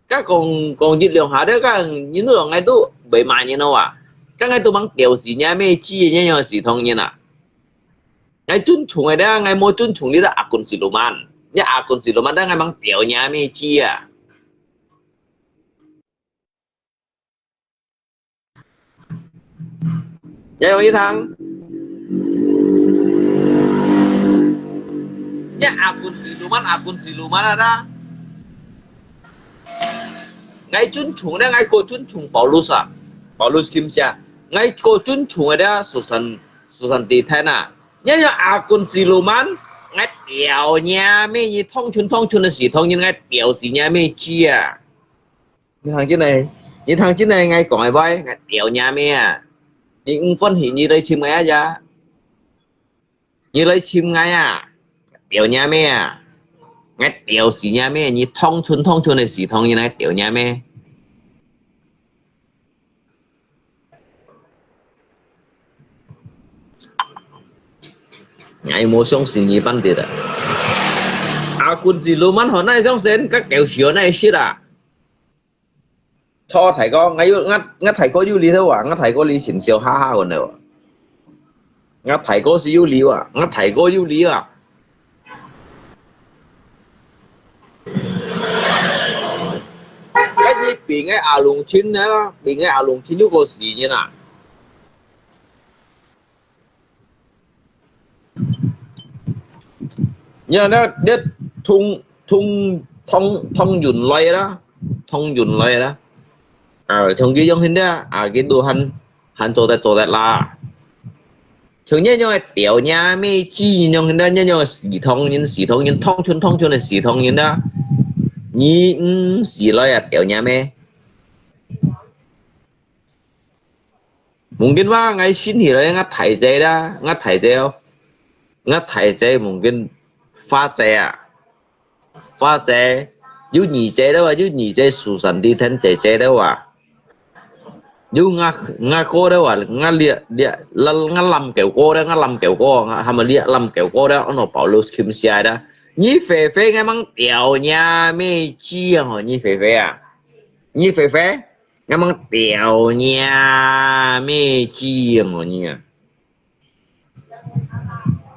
佢講講一兩下，佢講人都講𠊎都袂罵人咯啊！佢講𠊎都吂屌死你咩知，這樣係唐人啊！𠊎尊重个，𠊎無尊重你个阿君是羅曼，你阿君是羅曼，但𠊎吂屌你咩知啊！ Ya, yang itang. Ya, akun siluman, akun siluman ada. Ngai chun chung ada, ngai ko chun chung Paulus a. Paulus kim sia. Ngai ko chun chung ada Susan, Susan di thai na. Ya, ya, akun siluman, ngai tiao nia me, ni thong chun thong chun a si thong, ngai tiao si nia me chi a. 你聽真个，你聽真个，𠊎講个話，𠊎屌你阿姆啊！你毋歡喜，你來尋𠊎啊呀！你來尋𠊎啊！屌你阿姆啊！𠊎屌死你阿姆！你痛春痛春个時痛，你來屌你阿姆！𠊎無相信你半滴啊！Akun siluman好難相信，該狗屎好難食啊！ 錯，大哥，𠊎有，𠊎，𠊎大哥有理頭啊，𠊎大哥你先笑哈哈个呢。𠊎大哥是有理啊，𠊎大哥有理啊。該你比𠊎阿龍親呢，比𠊎阿龍親有個時間啊。 Ya，那，那通，通，通，通運來啦，通運來啦。啊，像佢樣形个，啊，佢都還，還做得，做得啦。像你樣个屌你阿姆，雞樣形个，你樣个死唐人，死唐人，唐春，唐春个死唐人啦。你，嗯，死來啊，屌你阿姆！ Mungkin話，𠊎信起來，𠊎大姐啦，𠊎大姐哦，𠊎大姐mungkin花姐啊，花姐，有二姐了啊，有二姐Susan Lee Than姐姐了啊，有𠊎，𠊎哥了啊，𠊎這，這，𠊎，𠊎lâm狗哥了，𠊎lâm狗哥，𠊎，他們這lâm狗哥了，安到Paulus Kim寫的，你肥肥，𠊎吂屌你啊，咩雞啊，你肥肥啊，你肥肥。 𠊎吂屌你啊，咩雞樣哦你啊！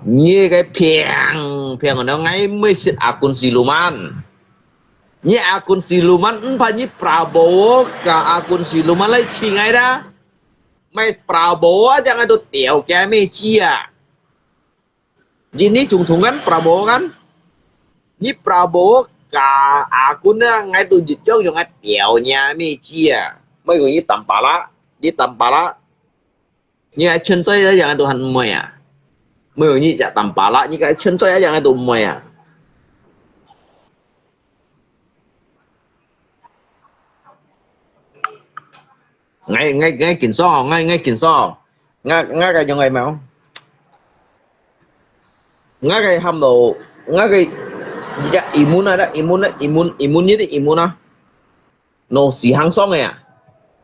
你个平，平到𠊎毋會食akun siluman。你akun siluman，毋怕你Prabowo ka akun siluman來請𠊎啦。May Prabowo aja𠊎都屌佢咩雞啊！ Ini總統kan Prabowo kan? Ni Prabowo ka akun na ngai tu jit jong yong ngai tiao nia mi chi a. Mai ko ni tampala, ni tampala. Ni ai chen choi ya yang tu han mai a. Mai ko ni ja tampala, ni kai chen choi ya yang tu mai a. Ngai, ngai, ngai kin so, ngai, ngai kin so. Nga, nga ka yong ai mau. Nga ka ham lo, nga ka ya imun ada, imun, imun, imun ni di imun a. No si hang song ya.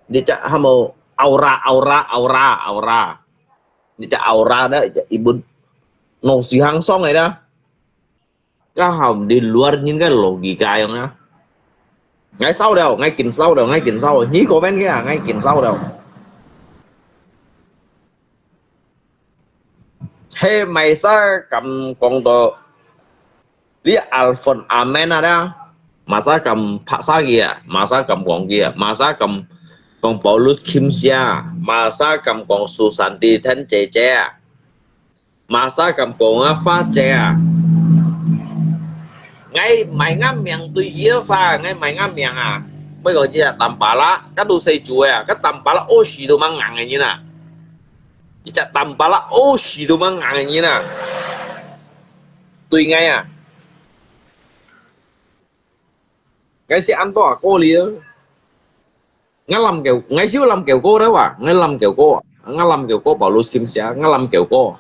Di cha ham lo aura, aura, aura, aura. Di cha aura da, imun. No si hang song ya da. Ka ham di luar nyin ka logika yong a. Ngai sao dau, ngai kin sao dau, ngai kin sao. Ni ko ben ke a, ngai kin sao dau. He mai sa kam kong to. Li Alphon Amen ada. Masa kam paksa kia, masa kam kong kia, masa kam kong Paulus Kim sia, masa kam kong Susanti Ten Cece. Masa kam kong a fa che a. Ngai mai ngam miang tui ye fa, ngai mai ngam miang a. Mai ko jia tampala, ka tu sei chu a, ka tampala o shi tu mang ngang ni na. Jia tampala o shi tu mang ngang ni na. Tui ngai a. Ngai si an to a ko li. Nga lâm kèo, ngai siu lâm kèo ko dau a, ngai lâm kèo ko, nga lâm kèo ko Paulus Kim sia, nga lâm kèo ko.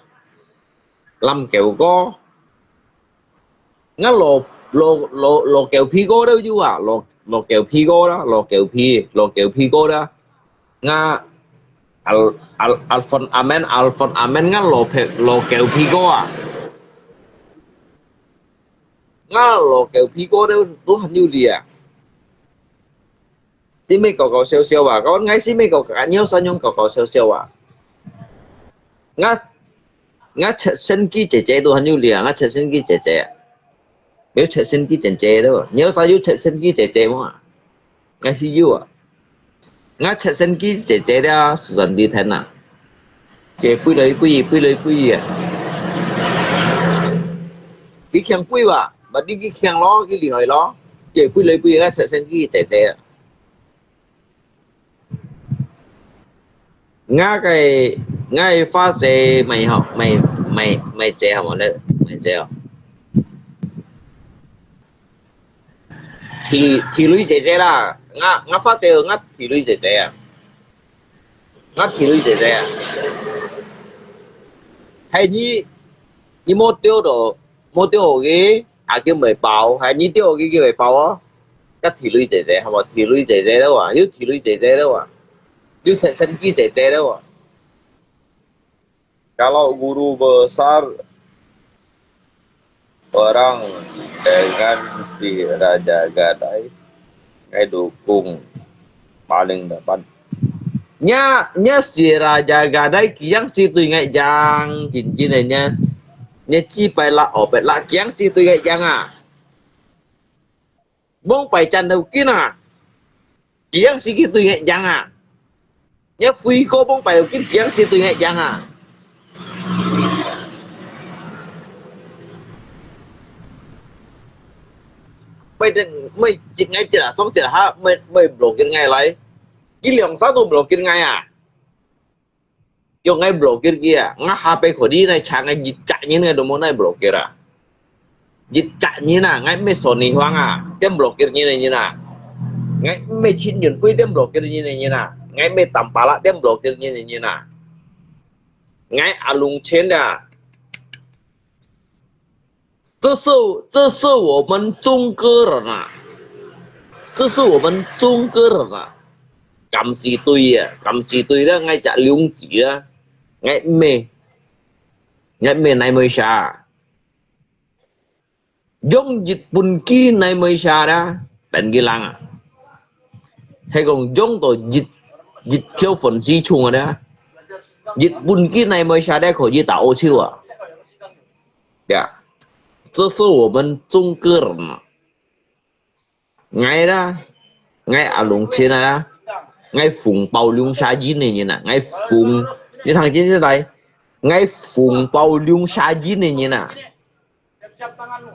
Lâm kèo ko. Nga lo, lo, lo, lo kèo phi ko dau yu a, lo, lo kèo phi ko da, lo kèo phi, lo kèo phi ko da. Nga al, al, Alphon Amen, Alphon Amen nga lo phe, lo kèo phi ko a. Nga lo kèo phi ko dau tu han yu li a. Simei kau kau siau siau a, kau ngai simei kau kau nyau sa nyong kau kau siau siau a. Nga, nga chat sen ki cece tu han yu li a, nga chat sen ki cece. Miu chat sen ki cece tu, nyau sa yu chat sen ki cece mo a. Ngai si yu a. Nga chat sen ki cece dia Susan di ten a. 佢飛來飛去，飛來飛去啊！佢強飛哇，berarti佢強咯，佢厲害咯，佢飛來飛去，𠊎直升機姐姐啊！𠊎个，𠊎个花姐買好，買，買，買姐好無咧？買姐哦。地，地雷姐姐啦，𠊎，𠊎花姐，𠊎地雷姐姐啊！ 𠊎地雷姐姐啊，係你，你無釣到，無釣好佢，啊，佢毋會飽，係你釣好佢，佢會飽哦。該地雷姐姐，好無？地雷姐姐了啊，有地雷姐姐了啊，有直升機姐姐了啊。 Kalau guru besar perang dengan si Raja Gadai, ngai dukung paling depan. Nya, nya si Raja Gadai kiang si tui ngai jang, cincin nya, nya ci pai la opet la kiang si tui ngai jang ah. Mông pai chan đầu kin à. Kiang si ki tui ngai jang à. Nya phui ko mông pai đầu kin kiang si tui ngai jang à. Mày, mày chit ngai chit à, song chit à, ha, mày, mày block kin ngai lai. Ki liang sa tu block kin ngai à. Kiok ngai block kin kia, ngai ha pe kho di nai cha ngai jit cha nyin ngai domo nai block kin a. Jit cha nyin a, ngai me so ni huang a, tem block kin nyin nyin a. Ngai me chin yun fui tem block kin nyin nyin a. Ngai me tam pala tem block kin nyin nyin a. Ngai a lung chen da. 这是，这是我们中国人啊，这是我们中国人啊。Kam si tui a, kam si tui la, ngai chak liung ji a, ngai me, ngai me nai moi sha. Jong Nhật Bản ki nai moi sha da, dan ki lang a. Hay kong jong to Nhật, Nhật phiêu phun si chung a da. Nhật Bản ki nai moi sha da ko ji ta o chiu a. 呀，这是我们中国人啊。Ngai la, ngai a lung chen la, ngai phung pau liung sha yin ne yin a, ngai phung, ni thang chen chen lai, ngai phung pau liung sha yin ne yin a.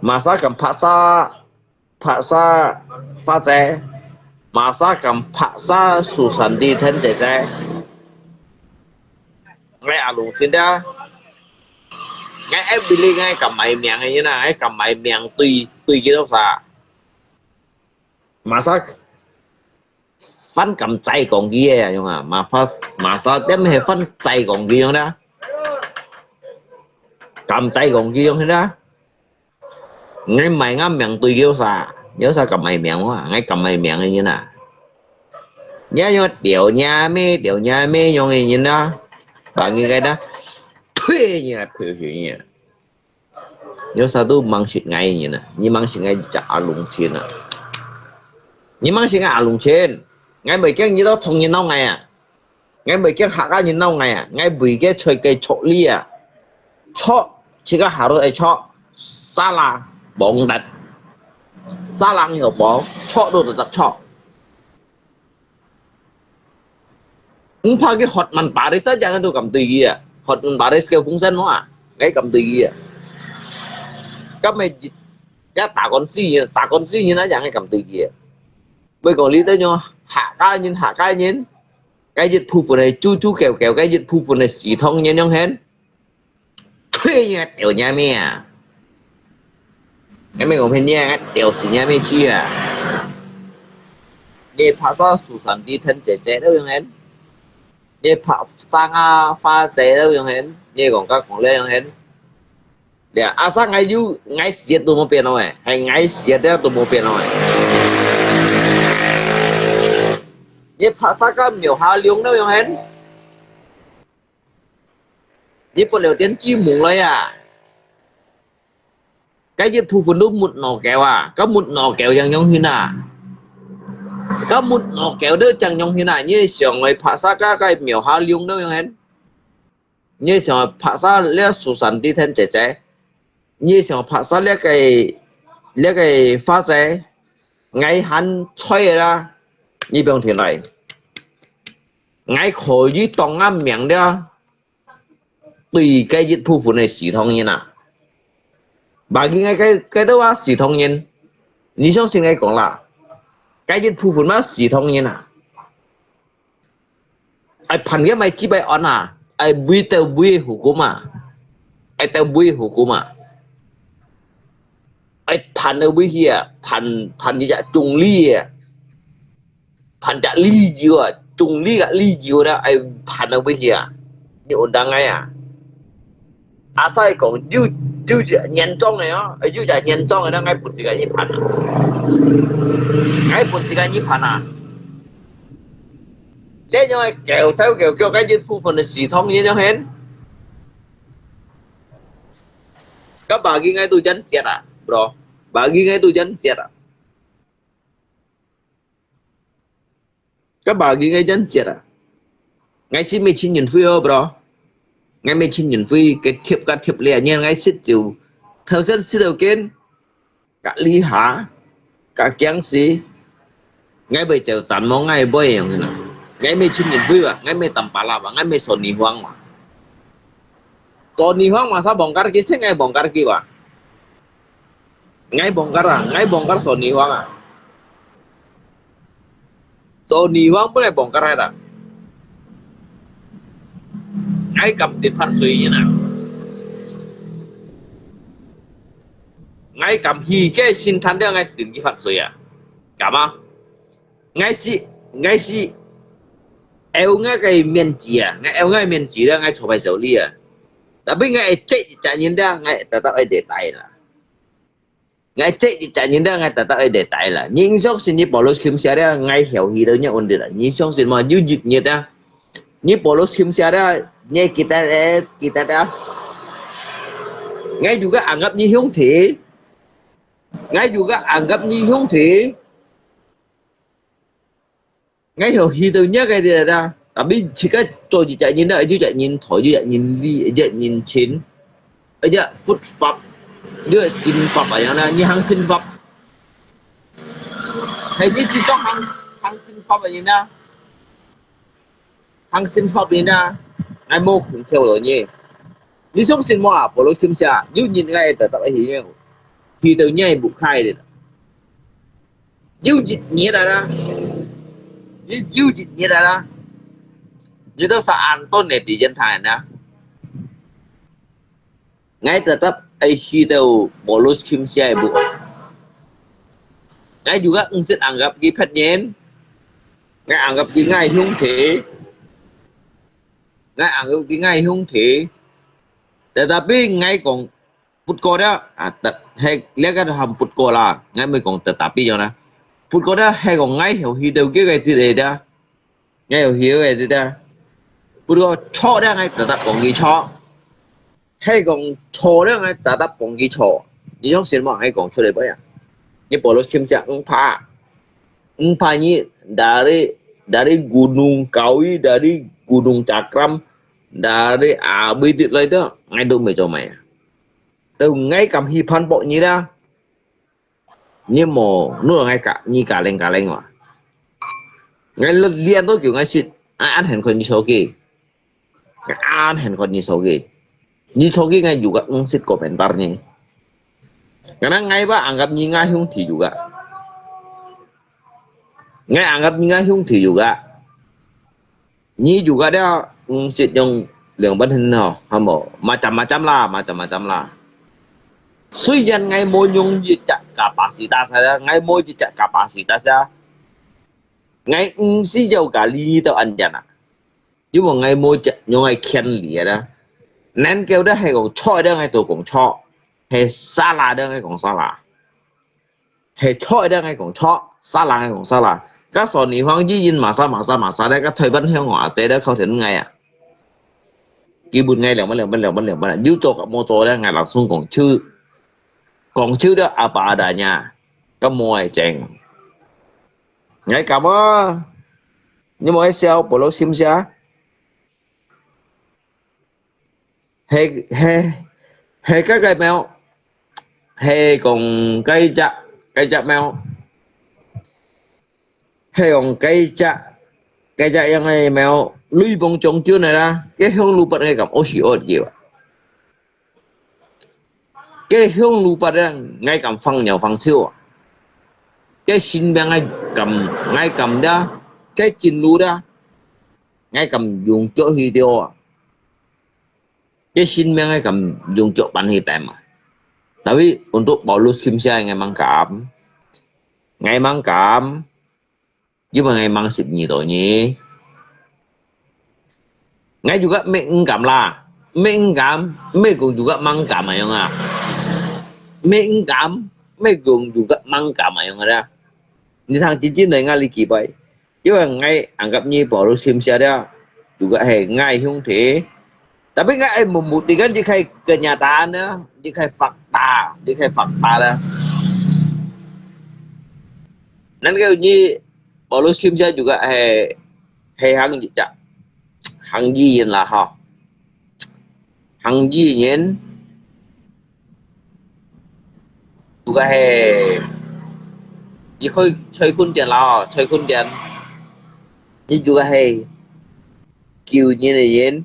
Masa kam pha sa, pha sa, pha ze, masa kam pha sa su san di then ze ze. Ngai a lung chen da. Ngai ai bili ngai kam mai miang ngai na, ngai kam mai miang tui, tui ki sa. Masa phan kam zai kong ki e yong a, ma pha, masa tem he phan zai kong ki yong da. Kam zai kong ki yong da. Ngai mai ngam miang tui ki sa, ki sa kam mai miang wa, ngai kam mai miang ngai na. Nya yo diao nya me, diao nya me yong ngai na. Ba ngai ngai da. Thui nya, thui hui nya. Yo sa tu mang sit ngai nyi na, ni mang sit ngai chak a lung chen a. Ni mang sit ngai a lung chen. Ngai mei kiang ni to thong ni nau ngai a. Ngai mei kiang hak a ni nau ngai a. Ngai bui ke choi ke chok li a. Chok, chik a ha ro e chok. Sa la, bong dat. Sa la ngi ho bong, chok do dat chok. Ung pha ki hot man Paris a jang tu kam tui ki a. Hot man Paris ke phung san mo a. Ngai kam tui ki a. Kam me jit. Ya ta kon si, ta kon si ni na jang ngai kam tui ki a. Bui ko li te nyo, ha ka nyin, ha ka nyin. Cái dịch phu phun này chú chú kèo kèo, cái dịch phu phun này xì thông nhin yong hen. Thuê nhà tiểu nhà mẹ à. Em mới ngồi bên nhà, tiểu xì nhà mẹ chi à. Nghe phá sa su san đi thân chế chế đâu yong hen. Nghe phá sa nga phá chế đâu yong hen. Nghe còn các còn lẽ yong hen. Lẹ, a sa ngai liu, ngai siet tu mo pian oi, hai ngai siet tu mo pian oi. Nghe phá sa ka miao ha liung đâu yong hen. Nghe bật lửa tiên chi mùng lai à. Cái dịch phu phun tu mut nọ kéo à, ka mut nọ kéo yang yong hin à. Ka mut nọ kéo đâu chang yong hin à, nghe xiang ngai phá sa ka cái miao ha liung đâu yong hen. Nghe xiang phá sa lẹ su san đi then chế chế. Nghe xiang phá sa lẹ cái, lẹ cái phá sa. Ngai han choi la. Nghe biang thiên lai. Ngai khó yi tong a miang lẹ. 對該一部分个西藏人啊。Bagi𠊎該，該兜啊西藏人，你相信𠊎講啦，該一部分嘛西藏人啊，愛判佢買幾百萬啊，愛為到為hukum啊，愛到為hukum啊，愛判到為去啊，判，判一隻總理啊。 判隻理由啊，總理个理由啦，愛判到尾去啊，你undang𠊎啊。Asal講有，有隻嚴重个哦，有隻嚴重个，𠊎本事个你判啊，𠊎本事个你判啊。你樣个狗頭狗腳个一部分个系統，你樣很，該bagi𠊎都真絕啊，bro，bagi𠊎都真絕啊。 該bagi𠊎真絕啊！𠊎識乜尋人會哦，bro。𠊎乜尋人會，該貼該貼咧，因為𠊎識就，頭先識到間，隔離下，隔驚死。𠊎會就散望𠊎會樣啦。𠊎乜尋人會哇，𠊎乜tampalak哇，𠊎乜Sony Huang哇。Sony Huang masa bongkar佢，識𠊎bongkar佢哇。 𠊎bongkar啊，𠊎bongkar Sony Huang啊。Sony Huang pun𠊎bongkar啊。𠊎敢跌發水啊！𠊎敢去該神壇了，𠊎跌佢發水啊！敢啊！𠊎係，𠊎係，有𠊎个面子啊！𠊎有𠊎个面子了，𠊎坐排手裡啊！Tapi𠊎會接一隻人了，𠊎tetap會跌低啦。 𠊎接一隻人了，𠊎tetap會跌低啦。你相信你polos Kim Sia了，𠊎曉去到你問題啦。你相信無？有一日啊，你polos Kim Sia了，你記得咧，記得啊。𠊎juga anggap你兄弟，𠊎juga anggap你兄弟。 𠊎曉去到若个地啦，tapi自家做一隻人啦，一隻人頭，一隻人尾，一隻人前，一隻foot pháp，一隻sin pháp啊樣啦，你行sin pháp。係你自家行，行sin pháp啊人啦，行sin pháp人啦，𠊎無空調了你。你相信無啊？Polos Kim Sia，有日𠊎tetap去，去到若个屋下个。 有一日啊啦，有，有一日啊啦，你都sa Anton呢，在現場啊。𠊎tetap會去到polos Kim Sia个屋。𠊎juga毋識anggap佢別人，𠊎anggap佢𠊎兄弟，𠊎anggap佢𠊎兄弟。Tetapi𠊎講， 不過了，啊，係，這个都喊不過啦，𠊎毋係講tetapi樣啦。不過了，係講𠊎曉去到佢个地啦，𠊎曉去到个地啦。不過錯了，𠊎tetap講佢錯。係講錯了，𠊎tetap講佢錯。你相信無？𠊎講出來無呀？你polos Kim Sia，毋怕，毋怕你dari，dari Gunung Kawi，dari Gunung Cakram，dari Aberdeen來到，𠊎都毋會做麼个。 都𠊎敢去反駁你啦。你無，你𠊎ka，你kaleng kaleng哇。𠊎練到叫𠊎識，𠊎恁很看你手機。𠊎恁很看你手機。你手機𠊎juga毋識komentar你。Karena𠊎吧anggap你𠊎兄弟juga。𠊎anggap你𠊎兄弟juga。 你juga了，毋識用兩分很好，好無？Macam-macam啦，macam-macam啦。雖然𠊎無用一隻kapasitas啊，𠊎無一隻kapasitas啊，𠊎毋需要kali你到恁樣啊，因為𠊎無一隻用个權利啊。能夠得係講錯个，𠊎都講錯；係salah个，𠊎講salah。 係錯个，𠊎講錯；salah，𠊎講salah。該Sony Huang一因masa-masa-masa咧，該台灣香港阿姐咧，靠近𠊎啊。佢問𠊎兩百、兩百、兩百、兩百，有做甲無做咧，𠊎langsung講出，講出了apa adanya，該無愛整。𠊎感覺，你莫笑，無落心聲。 係，係，係該个貓，係講該隻，該隻貓，係講該隻，該隻樣个貓，雷暴將軍个啦，該香爐拔个咁，屙屎屙尿啊！該香爐拔个，𠊎敢放尿放尿啊？該神明𠊎敢，𠊎敢个，該真爐个，𠊎敢用腳去丟啊？該神明𠊎敢用腳板去抌啊？Tapi untuk Paulus Kimsia，𠊎吂敢，𠊎吂敢。 因為𠊎吂識你到你。𠊎juga乜毋敢啦，乜毋敢，乜講juga吂敢恁樣啊。乜毋敢，乜講juga吂敢恁樣啊。你聽真真來𠊎哩幾擺，因為𠊎anggap你Paulus Kimsia juga係𠊎兄弟， Tapi kan ai membuktikan，你可以kenyataan呢，你可以fakta，你可以fakta呢。Nan kaya你Paulus Kimsia juga係，係行，行義人啦哈，行義人juga係，你可以在坤典啦哈，在坤典，你juga係救人个人。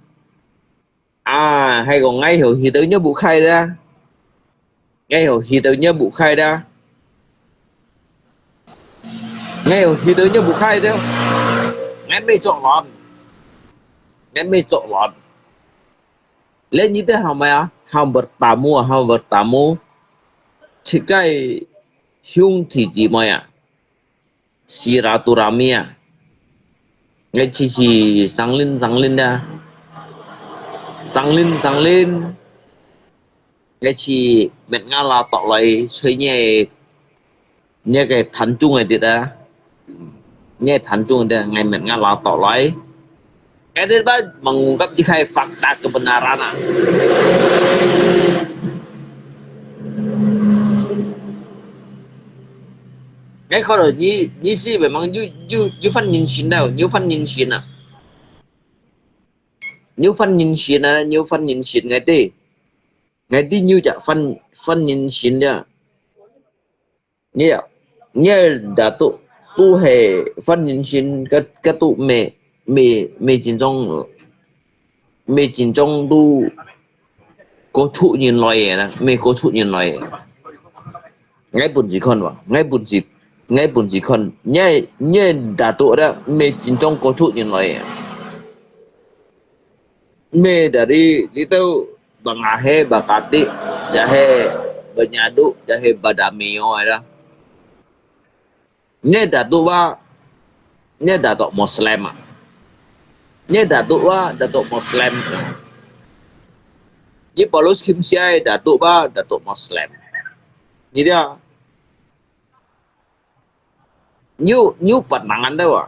啊，還講𠊎有去到若屋下啦，𠊎有去到若屋下啦，𠊎有去到若屋下啦，𠊎乜作亂，𠊎乜作亂。Lain你兜喊麼啊？喊bertamu啊，喊bertamu，自家兄弟姊妹啊。 Silaturahmi啊，𠊎時時sanglen sanglen啊，sanglen sanglen，𠊎時搣牙罅剁來，在若，若个Tanjung个地啊，若Tanjung个地，𠊎搣牙罅剁來。 Edit ba mengungkap jikhay fakta kebenaran啊。Ngay kau lo，你，你是memang you，you，you犯人性了，you犯人性啊。You犯人性啊，you犯人性，ngerti？Ngerti you jak犯，犯人性的。 你啊，你个Datuk都係犯人性，該，該都乜，乜，乜真正，乜真正都過出人來个啦，乜過出人來个。𠊎本事看哇，𠊎本事，𠊎本事看，你，你个Datuk啦，乜真正過出人來个。 Mê dari itu Bangladesh, Bangladesh, jahe Banyadu, jahe Badameo ada. Nye Datuk ba, nye Datuk Muslim ah. Nye Datuk ba, Datuk Muslim. Nye Paulus Kimsiai Datuk ba, Datuk Muslim. Nye dia. Nyu, nyu panangan dah wah.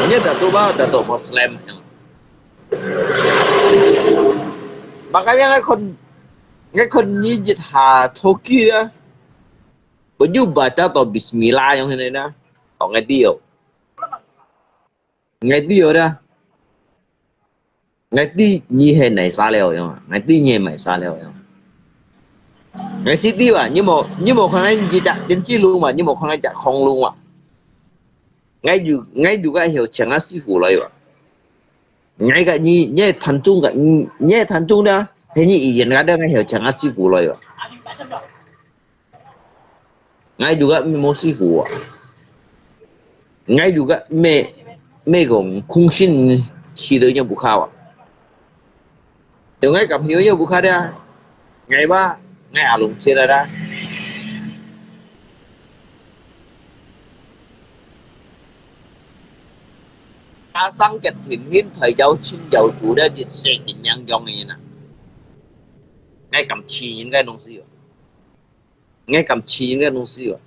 Nyu Datuk ba, Datuk Muslim. Makanya ngai kon, ngai kon nyi jit ha Turkey dah. Nyu baca to Bismillah yang ini dah. Tong ngai dio. Ngai dio dah. Ngai ti nyi he nai sa leo yang. Ngai ti nyi mai sa leo yang. Ngai si ti wa, nyi mo, nyi mo khon nai ji jak tin ji lung wa, nyi mo khon nai jak khong lung wa. Ngai ju, ngai ju ga hiu chang a si fu loi wa. Ngai ga nyi, nyi tan chung ga, nyi tan chung da, he nyi i yen ga da ngai hiu chang a si fu loi wa. Ngai juga mê mô sư傅啊。Ngai juga mê, mê kong khung sin khi tơ nyo bu kha wa. Tơ ngai kam hiu nyo bu kha dia. Ngai ba, ngai a lung che da da. A sang ket thim hin thoi yau chin yau chu da dit se kin yang yong ni na. Ngai kam chi yin ngai nong si wa. Ngai kam chi ngai nong si wa.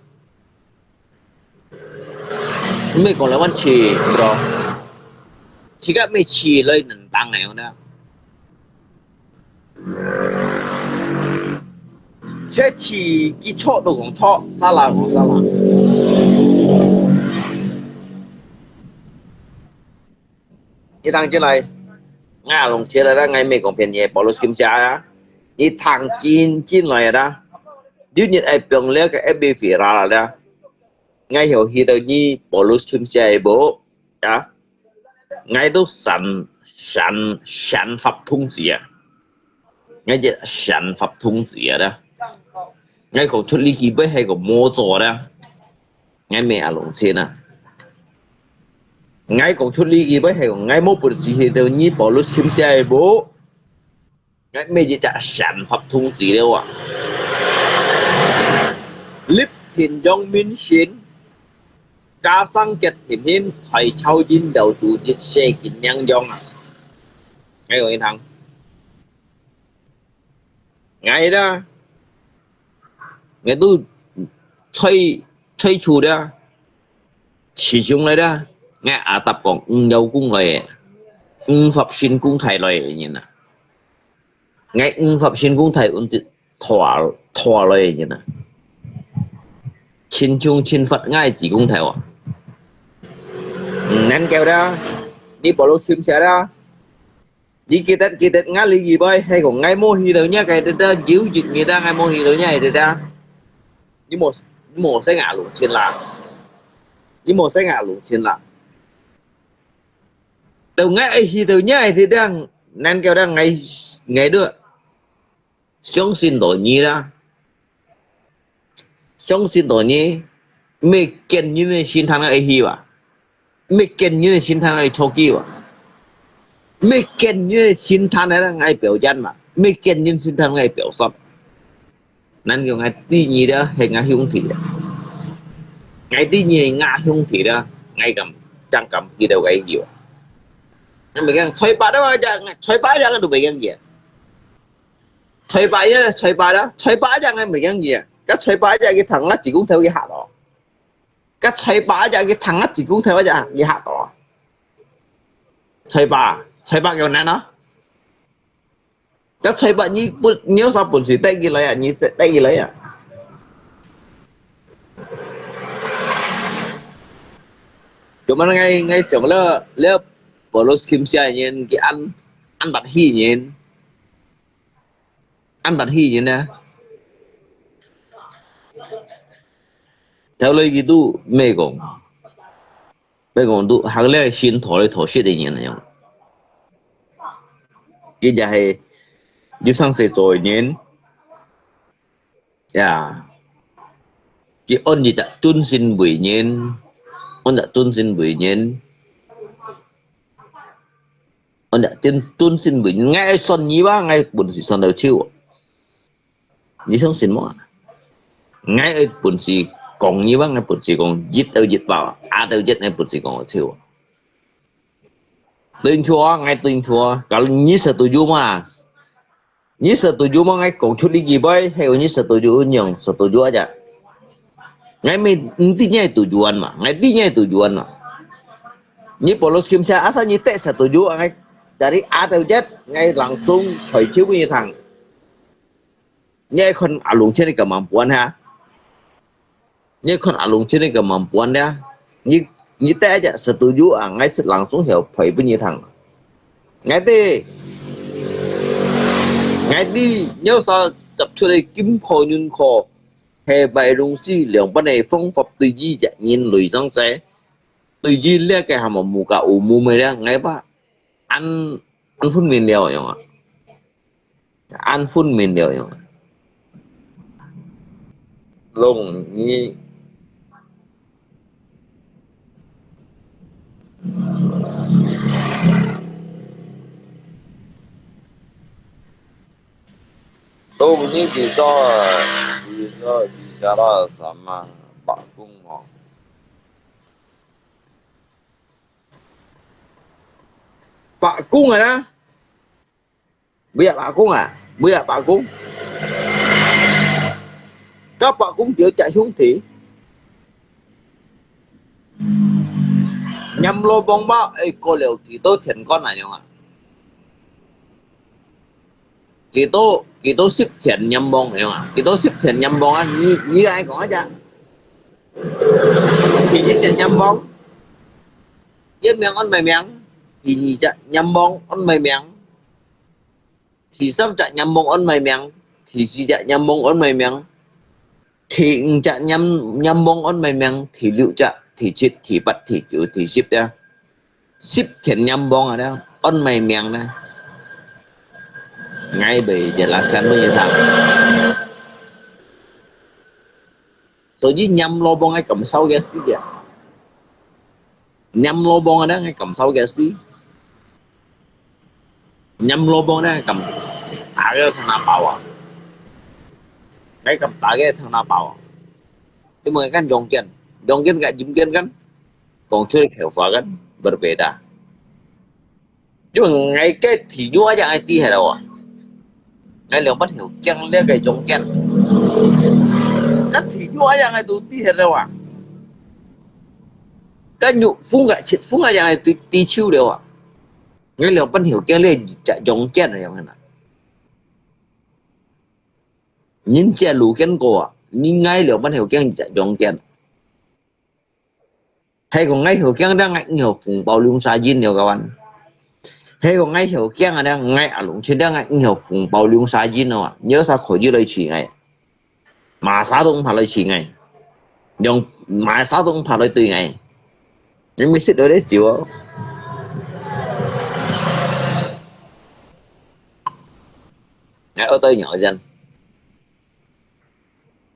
Mê kong lai wan chi, bro. Chi ka mê chi lai nang tang nai na. Che chi ki cho do kong cho, sa la kong sa la. Nyi tang chin lai, ngai a lung che lai da, ngai mê kong phiên ye, Paulus Kimsiai a. Nyi tang chin, chin lai da. Diu nyi ai piong le ka F B F ra da. Ngai hiu hi tơ nyi Paulus Kimsiai bo, ya. Ngai tu san, san, san fap thung si a. 𠊎就先發通知啊啦。𠊎講出這句話係講無做啦。𠊎毋係阿龍清啊。𠊎講出這句話係講𠊎無本事去到你保羅琴社个屋。 𠊎每日就先發通知了啊。立天陽明星，加上結天星，在朝廷了主日寫緊娘娘啊。𠊎講你聽，𠊎啦，𠊎都催，催促了，始終來了。𠊎阿答講，毋邀功來个，毋發新功大來个人啊。 𠊎毋發新功大，𠊎就拖，拖來个人啊。親像親發𠊎个子功大啊。嗯，恁久了，你保羅琴社啦。你記得，記得𠊎這句話，係講𠊎無去到你个地方，有一日啊，𠊎無去到你个地方。你莫，你莫使𠊎弄親啦。你莫使𠊎弄親啦。 到𠊎愛去到你个地方，恁久了，𠊎，𠊎都相信到你啦。相信到你，毋係見人个心態愛去哇，毋係見人个心態愛著急哇，毋係見人个心態愛表演嘛，毋係見人心態愛表現。 恁樣𠊎知你了，係𠊎兄弟了。𠊎知你係𠊎兄弟了，𠊎敢，正敢記得𠊎有。𠊎毋驚，吹白了，吹白了，𠊎都毋驚佢。吹白了，吹白了，吹白了，𠊎毋驚佢。該吹白了，佢聽𠊎子功頭佢嚇到。該吹白了，佢聽𠊎子功頭佢嚇到。吹白，吹白有難啊！ 該吹白你本，你有啥本事帶佢來啊？你帶，帶佢來啊！今日𠊎，𠊎將這，這保羅琴社个人，佢恁，恁白氣人，恁白氣人呢！頭來佢都毋講。 比如講，都行了心頭裡頭識个人樣。佢也係有上世做个人，呀，佢安一隻尊神為人，安隻尊神為人，安隻尊，尊神為人，𠊎愛算你哇，𠊎本事算到手。 你相信無啊？𠊎个本事講，你話𠊎本事講，一到一百，二到一，𠊎本事講个笑。對錯啊，𠊎對錯啊，kalau你setuju嘛？你setuju嘛？𠊎講出你幾杯，還有你setuju，你用setuju aja。𠊎毋，毋知你个tujuan嘛，𠊎知你个tujuan嘛。你保羅琴社，asal你tak setuju，𠊎dari A到Z，𠊎langsung開始分你聽。 你愛看阿龍千个kemampuan哈？你愛看阿龍千个kemampuan咧？你，你帶一隻setuju啊，𠊎langsung曉陪分你聽。𠊎知，𠊎知，你有啥接出个金科銀科，係買東西兩半个方法對於一人類上者，對於這个還無muka umum个咧，𠊎話，恁，恁分明了樣啊。 恁分明了樣。弄你，弄你bisa，bisa，bisa lah sama白宫哦。白宫啊啦！ Bujang白宮啊，bujang白宮。該白宮就隻兄弟，閻羅王吧，愛過了幾多天官啊樣啊？幾多，幾多十天閻王樣啊？幾多十天閻王啊？你，你來講一下。第一隻閻王，佢名安麼名？第二隻閻王安麼名？ 第三隻閻王安麼名，第四隻閻王安麼名，第五隻閻，閻王安麼名，第六隻，第七，第八，第九，第十隻，十天閻王啊，安麼名呢？ ，𠊎會一粒錢分佢食。所以念老亡个感受个時間，念老亡个呢，感受个時，念老亡呢，感大个聽那包啊，𠊎感大个聽那包啊，因為kan中間，中間个中間kan，講出來口話kan berbeda。 因為𠊎个地獄也愛知忒了啊，𠊎兩半條頸這个中間，該地獄也愛都知忒了啊，該肉風啊、七風啊也愛知知手了啊，𠊎兩半條頸這隻中間啊，樣啊，人這路見過啊，你𠊎兩半條頸隻中間。 係講𠊎曉驚了，𠊎毋曉紅包兩儕銀了，kawan。係講𠊎曉驚了，𠊎阿龍七了，𠊎毋曉紅包兩儕銀了啊！你有啥可以來尋𠊎？麼儕都毋怕來尋𠊎，用麼儕都毋怕來對𠊎。你毋識來得走哦！𠊎愛對你講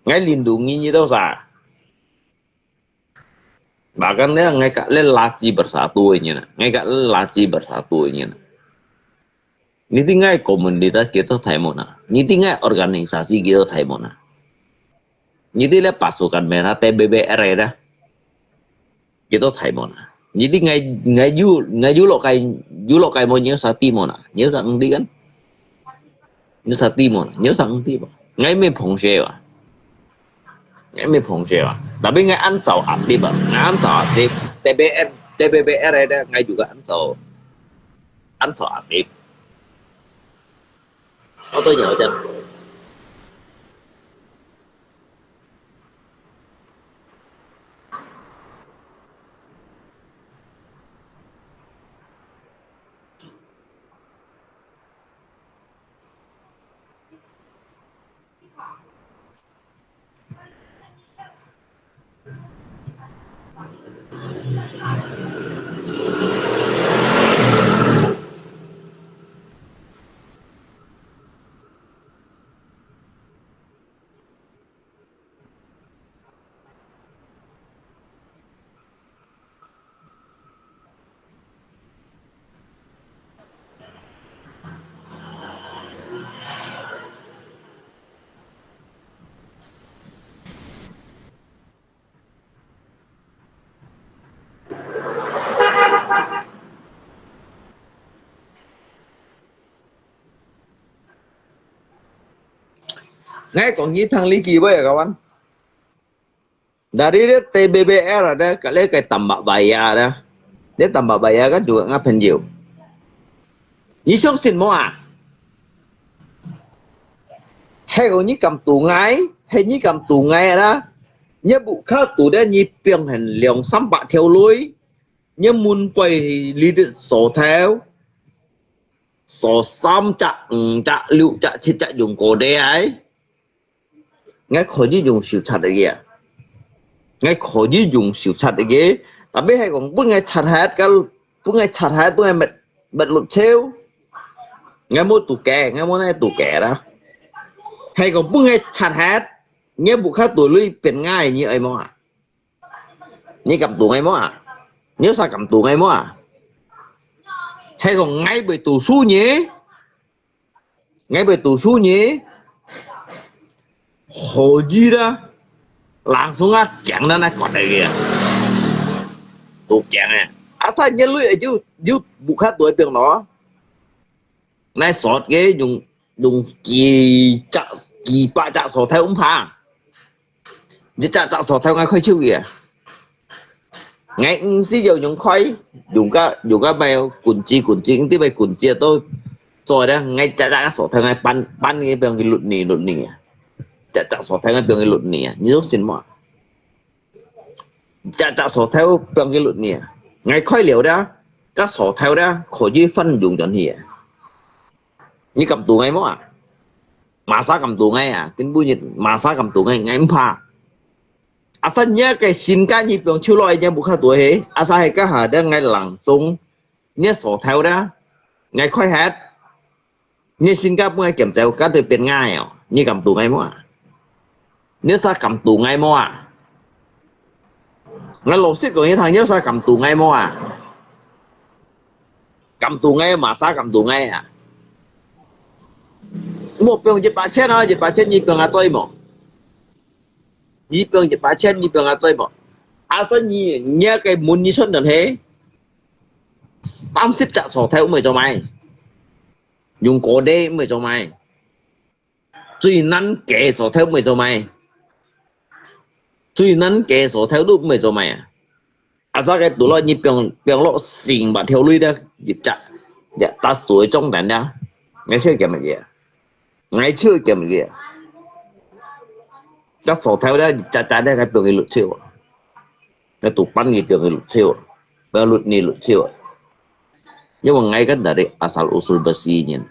，𠊎領導你，你到啥？ Bahkan咧，𠊎甲咧垃圾bersatu个人啊，𠊎甲咧垃圾bersatu个人啊。Niti ngai komunitas kita Thai mona. Niti ngai organisasi kita Thai mona. Niti le pasukan merah T B B R ada. Kita Thai mona. Niti ngai ngai yu ngai yu lo kai yu lo kai mo nyo sa ti mona. Nyo sa nti kan. Nyo sa ti mona. Nyo sa nti mo. Ngai me phong she wa. Ngai me phong she wa. Tapi ngai an sao aktif ba. Ngai an sao aktif. T B R, T B B R ada ngai juga an sao. An sao aktif. Kau tu nyawa jan. Ngai kong ni thang li ki bai kawan. Dari dia T B B R ada, kali kai tambak baya ada. Dia tambak baya kan juga ngai penjiu. Ni sok sin mo ah. Hai kong ni kam tu ngai, hai ni kam tu ngai ada. Ni bu kha tu dia ni piang hen liang sam ba thiau lui. Ni mun pai li dit so thiau. So sam cak, mm, cak liu cak cit cak yung ko de ai. Ngai kho ji yung siu chat de ge. Ngai kho ji yung siu chat de ge. Tapi hai kong pun ngai chat hat kal, pun ngai chat hat, pun ngai met, met lut cheu. Ngai mo tu ke, ngai mo nai tu ke da. Hai kong pun ngai chat hat, ngai bu kha tu lui pen ngai ni ai mo ah. Ni kam tu ngai mo ah. Ni sa kam tu ngai mo ah. Hai kong ngai bai tu su ni. Ngai bai tu su ni, hò ji da, langsung a kiang da nai kot ai ge. Tu kiang e. Asa nyi lui e ju, ju bu kha tu ai piang lo. Nai sot ge, yung, yung ki chak, ki pa chak so thai um pha. Ni chak chak so thai ngai khoi chiu ge. Ngai ung si yo yung khoi, yung ka, yung ka bai kunci, kunci, ung ti bai kunci to, so da, ngai chak chak so thai ngai pan, pan ngai piang ki lut ni, lut ni. Chak chak so thai ngai piang ki lut ni. Ni yo sin mo. Chak chak so thai piang ki lut ni. Ngai khoi liu da, ka so thai da, kho ji fan yung jon hi. Ni kam tu ngai mo ah. Masa kam tu ngai ah, tin bu ni masa kam tu ngai, ngai um pha. Asa nya ke sin ka ni piang chiu loi nya bu kha tu he, asa he ka ha da ngai langsung, nya so thai da, ngai khoi hat. 你身家分𠊎撿走，該就變𠊎哦，你敢堵𠊎無啊？你有啥敢堵𠊎無啊？𠊎老實講你聽，你有啥敢堵𠊎無啊？敢堵𠊎嘛，啥敢堵𠊎啊？莫放一百千啊，一百千你放啊追無？你放一百千，你放啊追無？阿生你，你个門你伸等去，三十隻鎖頭毋會做麼个？用高低毋會做麼个？最難个鎖頭毋會做麼个？最難个鎖頭都毋會做麼个啊？阿生个堵落你放，放落成百條鐳咧，一隻，一隻打死个中等咧，你笑佢麼个啊？ 𠊎笑佢毋係啊。該鎖頭咧，隻隻咧，該放佢落手啊。該堵板佢放佢落手啊，放落你落手啊。因為𠊎kan dari asal usul besi人。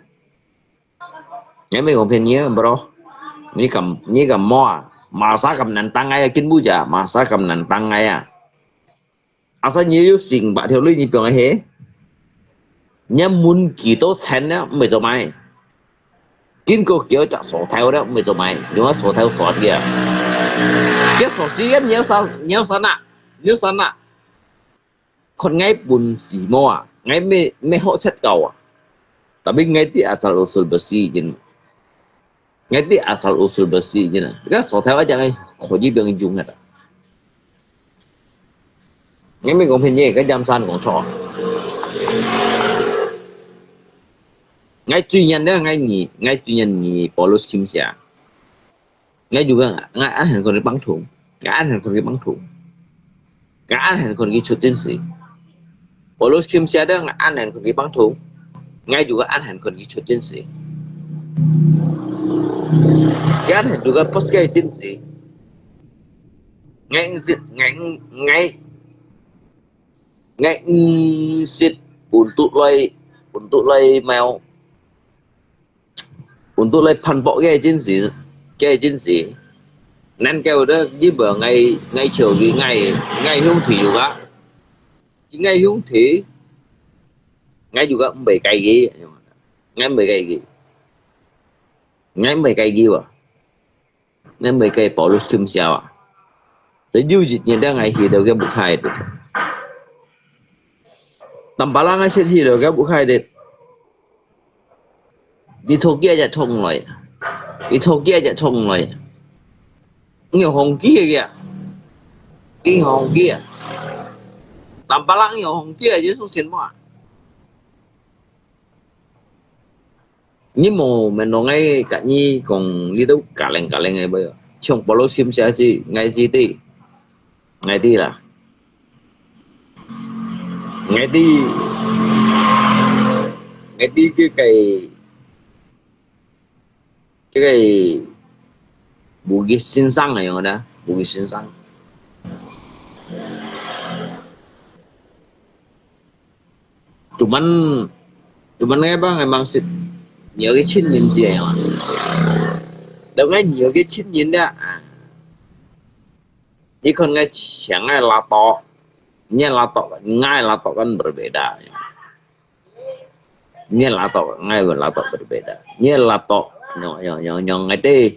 𠊎毋係講騙你啊，bro。你敢，你敢無啊？Masa敢nantang𠊎啊，根本就masa敢nantang𠊎啊。 Asal你有成百條鐳你放个去，你問幾多錢了，毋會做麼个。經過幾多隻鎖頭了，毋會做麼个，用个鎖頭鎖佢啊。這鎖匙你有啥，你有啥拿，你有啥拿？看𠊎本事無啊，𠊎毋，毋好切到啊。Tapi𠊎知asal usul besi真。 𠊎知asal usul besi真啊，該鎖頭一隻个可以毋用个啦。𠊎毋係講騙你，該Jamsan講錯。𠊎最認得𠊎你，𠊎最認你Paulus Kim Sia。𠊎juga，𠊎anak佢幫同，𠊎anak佢幫同。 Ngài ăn hẳn kon ki chut tin si. Paulus Kim Sia dang ngài ăn hẳn kon ki pang thung. Ngài juga ăn hẳn kon ki chut tin si. Ngài ăn hẳn juga pos kai tin si. Ngài ngsit, ngài, ngài, ngài ngsit untuk loi, untuk loi mau. Untuk loi phan pok ke tin si, ke tin si. Nan kêu đó, ji ba ngài, ngài chiều ki ngài, ngài hiung thủy juga. Ki ngài hiung thủy. Ngài juga mbai kai ki. Ngài mbai kai ki. Ngài mbai kai ki wa. Ngài mbai kai Paulus Kim Sia wa. Te ju jit nyen da ngài hi dau ke bu khai te. Tam pa la ngài set hi dau ke bu khai te. Đi thâu kia ya thong loi. Đi thâu kia ya thong loi. Ngài hong kia kia. Ngài hong kia. Tam pa la ngài hong kia ya thong sen ma. Ni mo men dong ai ka ni kong li dau ka leng ka leng ai ba. Chong Paulus Kim Sia si ngài si ti. Ngài ti la. Ngài ti. Ngài ti ke kai. Ke kai. Bugis Sinsang ai yong da. Bugis Sinsang. Cuman, cuman ngài ba ngài mang sit nhiều cái chín nghìn gì à. Đâu ngài nhiều cái chín nghìn đó à. Chỉ còn ngài chẳng ngài là to. Ngài là to, ngài là to kan berbeda. Ngài là to, ngài là to berbeda. Ngài là to, nyong, nyong, nyong, nyong, ngài tê,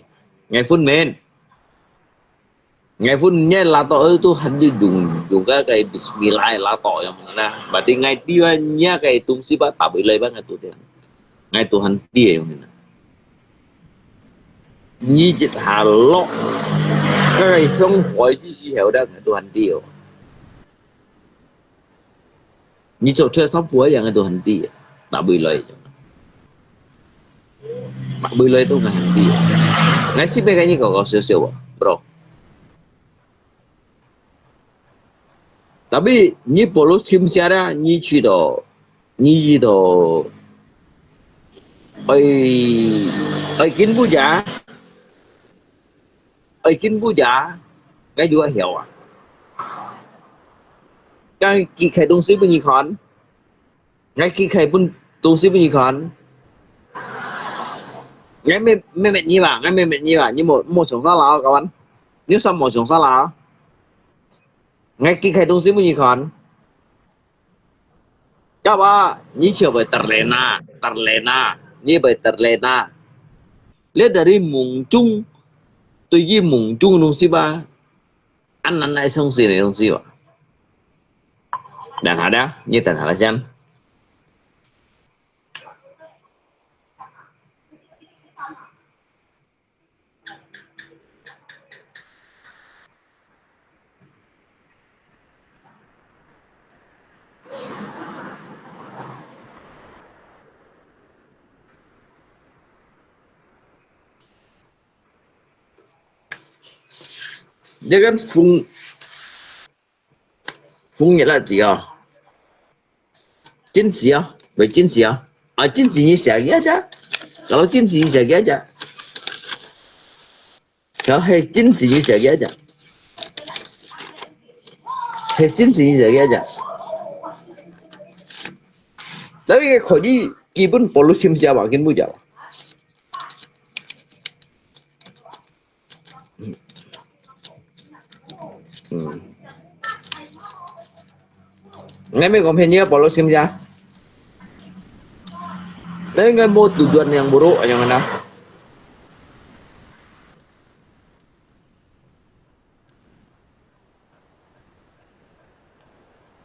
ngài phun men. Ngài phun nyen la to ư tu hăn yu dùng, dùng cái, cái bismillah la to yang mana. Berarti ngài ti wa nya cái tung si ba ta bui lai ba ngài tu tiang. Ngài tu hăn ti yang mana. Ni jit ha lo. Cái hương khói ti si heo da ngài tu hăn ti yo. Ni chok chok sắm phua yang tu hăn ti. Ta bui lai. Ta bui lai tu ngài hăn ti. Ngài si pe cái ni kau kau siu siu, bro. Tapi ni Paulus Kim Sia da, ni chi do, ni yi do, ai, ai kin bu ja, ai kin bu ja, cái juga hiểu à. Cái ki khai tung si bu ni khan. Ngài ki khai pun tung si bu ni khan. Ngài mê, mê mệt ni ba, ngài mê mệt ni ba, ni mo, mo chong sa la, kawan. Ni sa mo chong sa la. Ngài ki khai tung si bu ni khan. Kau ba, ni chiu bai terlena, terlena. 你會terlena。你dari mung中，對於mung中个東西吧，恁難來相信个東西吧。等下啦，你等下啦先。 這个風，風一下子哦，真實哦，會真實哦，啊，真實你寫个啫，kalau真實你寫个啫，然後係真實你寫个啫，係真實你寫个啫，所以可以基本保留心下吧，根本就。 嗯。嗯。你乜講便宜啊，保留心下。你應該無tujuan yang buruk，恁樣啊。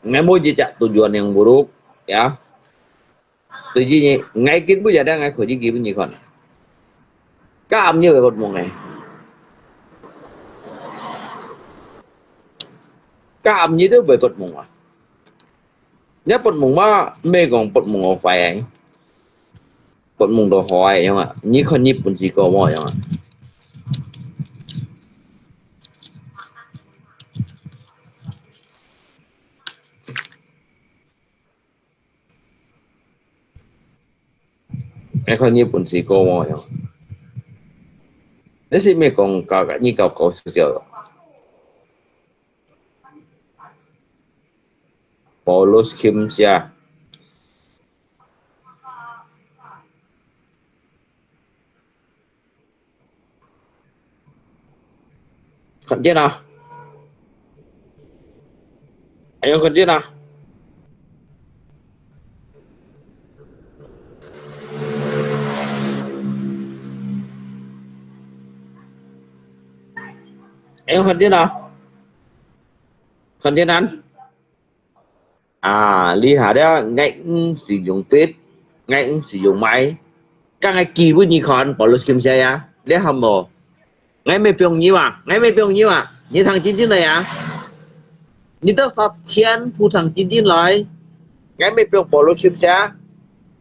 你無一隻tujuan yang buruk，ya。 對於你，𠊎根本就係𠊎可以基本你看。Kaam你會發夢誒？Kaam你都會發夢啊？你發夢嘛，毋係講發夢好壞誒，發夢都好誒，樣啊？你看你本事高無樣啊？ 你看你本事高無樣？你係毋係講搞，你搞搞笑笑咯？保羅琴下。 看见了？还有看见了？还有看见了？看见了？ 啊，這下咧，𠊎毋使用筆，𠊎毋使用麥，該𠊎寄分你看，保羅琴下啊，你看無？𠊎毋係放你啊，𠊎毋係放你啊，你聽真真來啊，你兜儕全部聽真真來，𠊎毋係放保羅琴下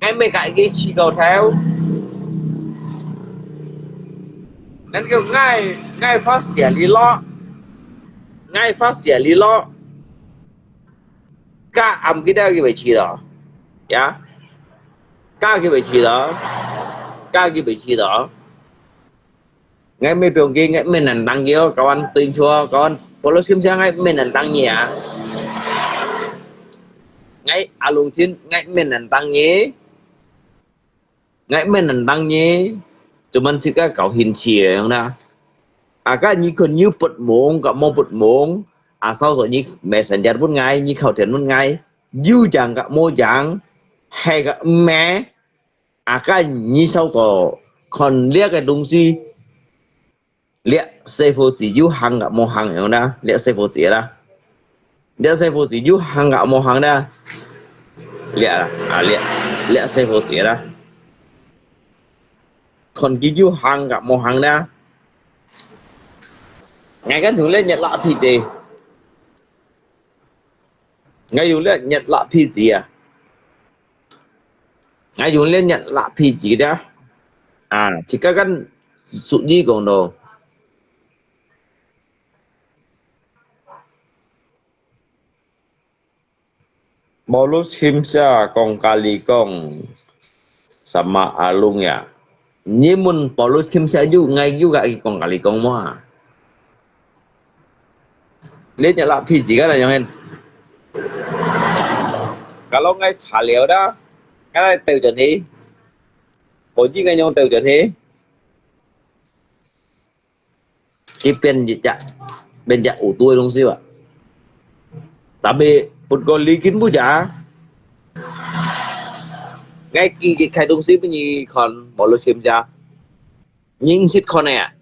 ，𠊎毋係佮佢試過頭，𠊎講𠊎，𠊎發射你咯，𠊎發射你咯。 Kaam kita佢會試咯，ya，kaam佢會試咯，kaam佢會試咯。𠊎毋係放佢，𠊎毋係nantang佢哦，kawan，對錯，kawan，保羅琴下，𠊎毋係nantang你啊。𠊎阿龍親，𠊎毋係nantang你。 𠊎毋係nantang你，cuman自家搞興趣个樣啦。啊，該你看有發夢，佮無發夢，啊，sau sau你messenger分𠊎，你敲電分𠊎，有影佮無影，係个毋係，啊，該你sau sau看這个東西， 這師傅自有行佮無行樣啦，這師傅自啦。這師傅自有行佮無行啦。這啦，啊，這，這師傅自啦。看佢有行佮無行啦。𠊎敢用這熱辣屁仔。 𠊎用這熱辣屁仔啊。𠊎用這熱辣屁仔咧。啊，自家敢屬於講咯。保羅琴下講，kong kali kong sama Alung ya。你問保羅琴下有，𠊎有佮佢講kong kali kong無啊？ 你隻lapis自家來用个。Kalau𠊎查了啦，𠊎來倒轉去，無知𠊎用倒轉去，佢變一隻，變隻有毒个東西啊。Tapi pun kau likin不假。，𠊎寄一個東西分你看，網路尋一下。你毋識看个啊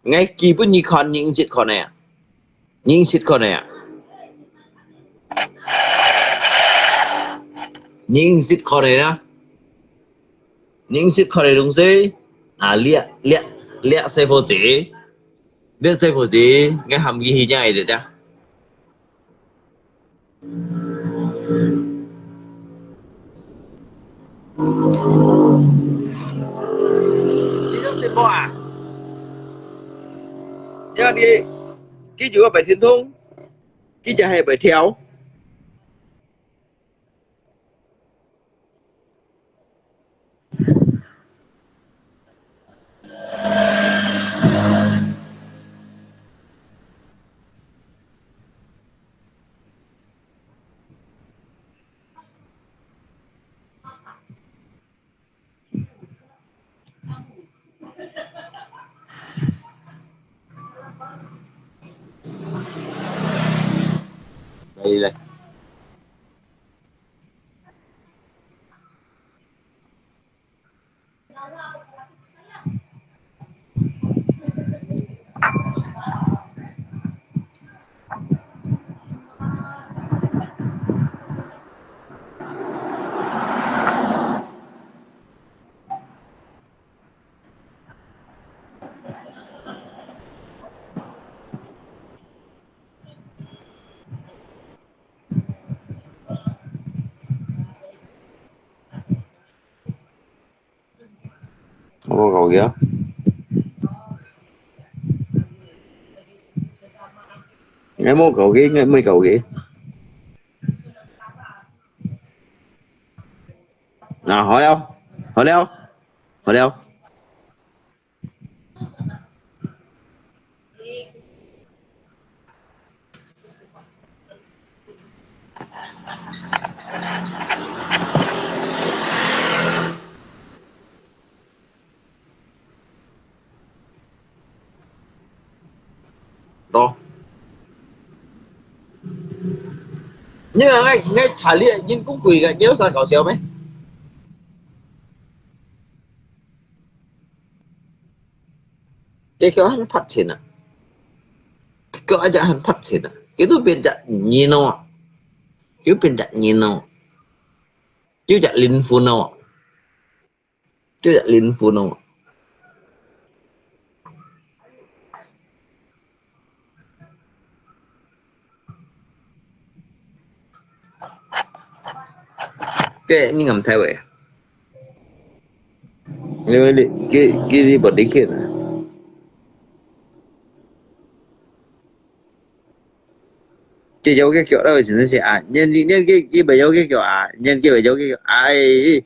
？𠊎寄分你看，你毋識看个啊？你毋識看个啊？你毋識看个啊？你毋識看个東西，啊，這，這，這細伙子，這細伙子，𠊎喊佢去哪位个啊？ 你用電話啊？你看你，佢就愛白天通，佢就係白跳。 可以了。 𠊎無搞佢啊！𠊎無搞佢，𠊎無搞佢。啊，好了，好了，好了。 到。你看𠊎，𠊎查你人工貴个，你有啥搞笑咩？佢叫人罰錢啊！佢叫人罰錢啊！佢都變隻人咯，佢變隻人咯，佢隻靈魂咯。 就靈魂咯。對，你敢聽喂？因為你，佢，佢，你無理解啊。佢有个腳，那位先生是啊，你，你，你，佢，佢無有个腳啊，你，佢無有个腳，哎。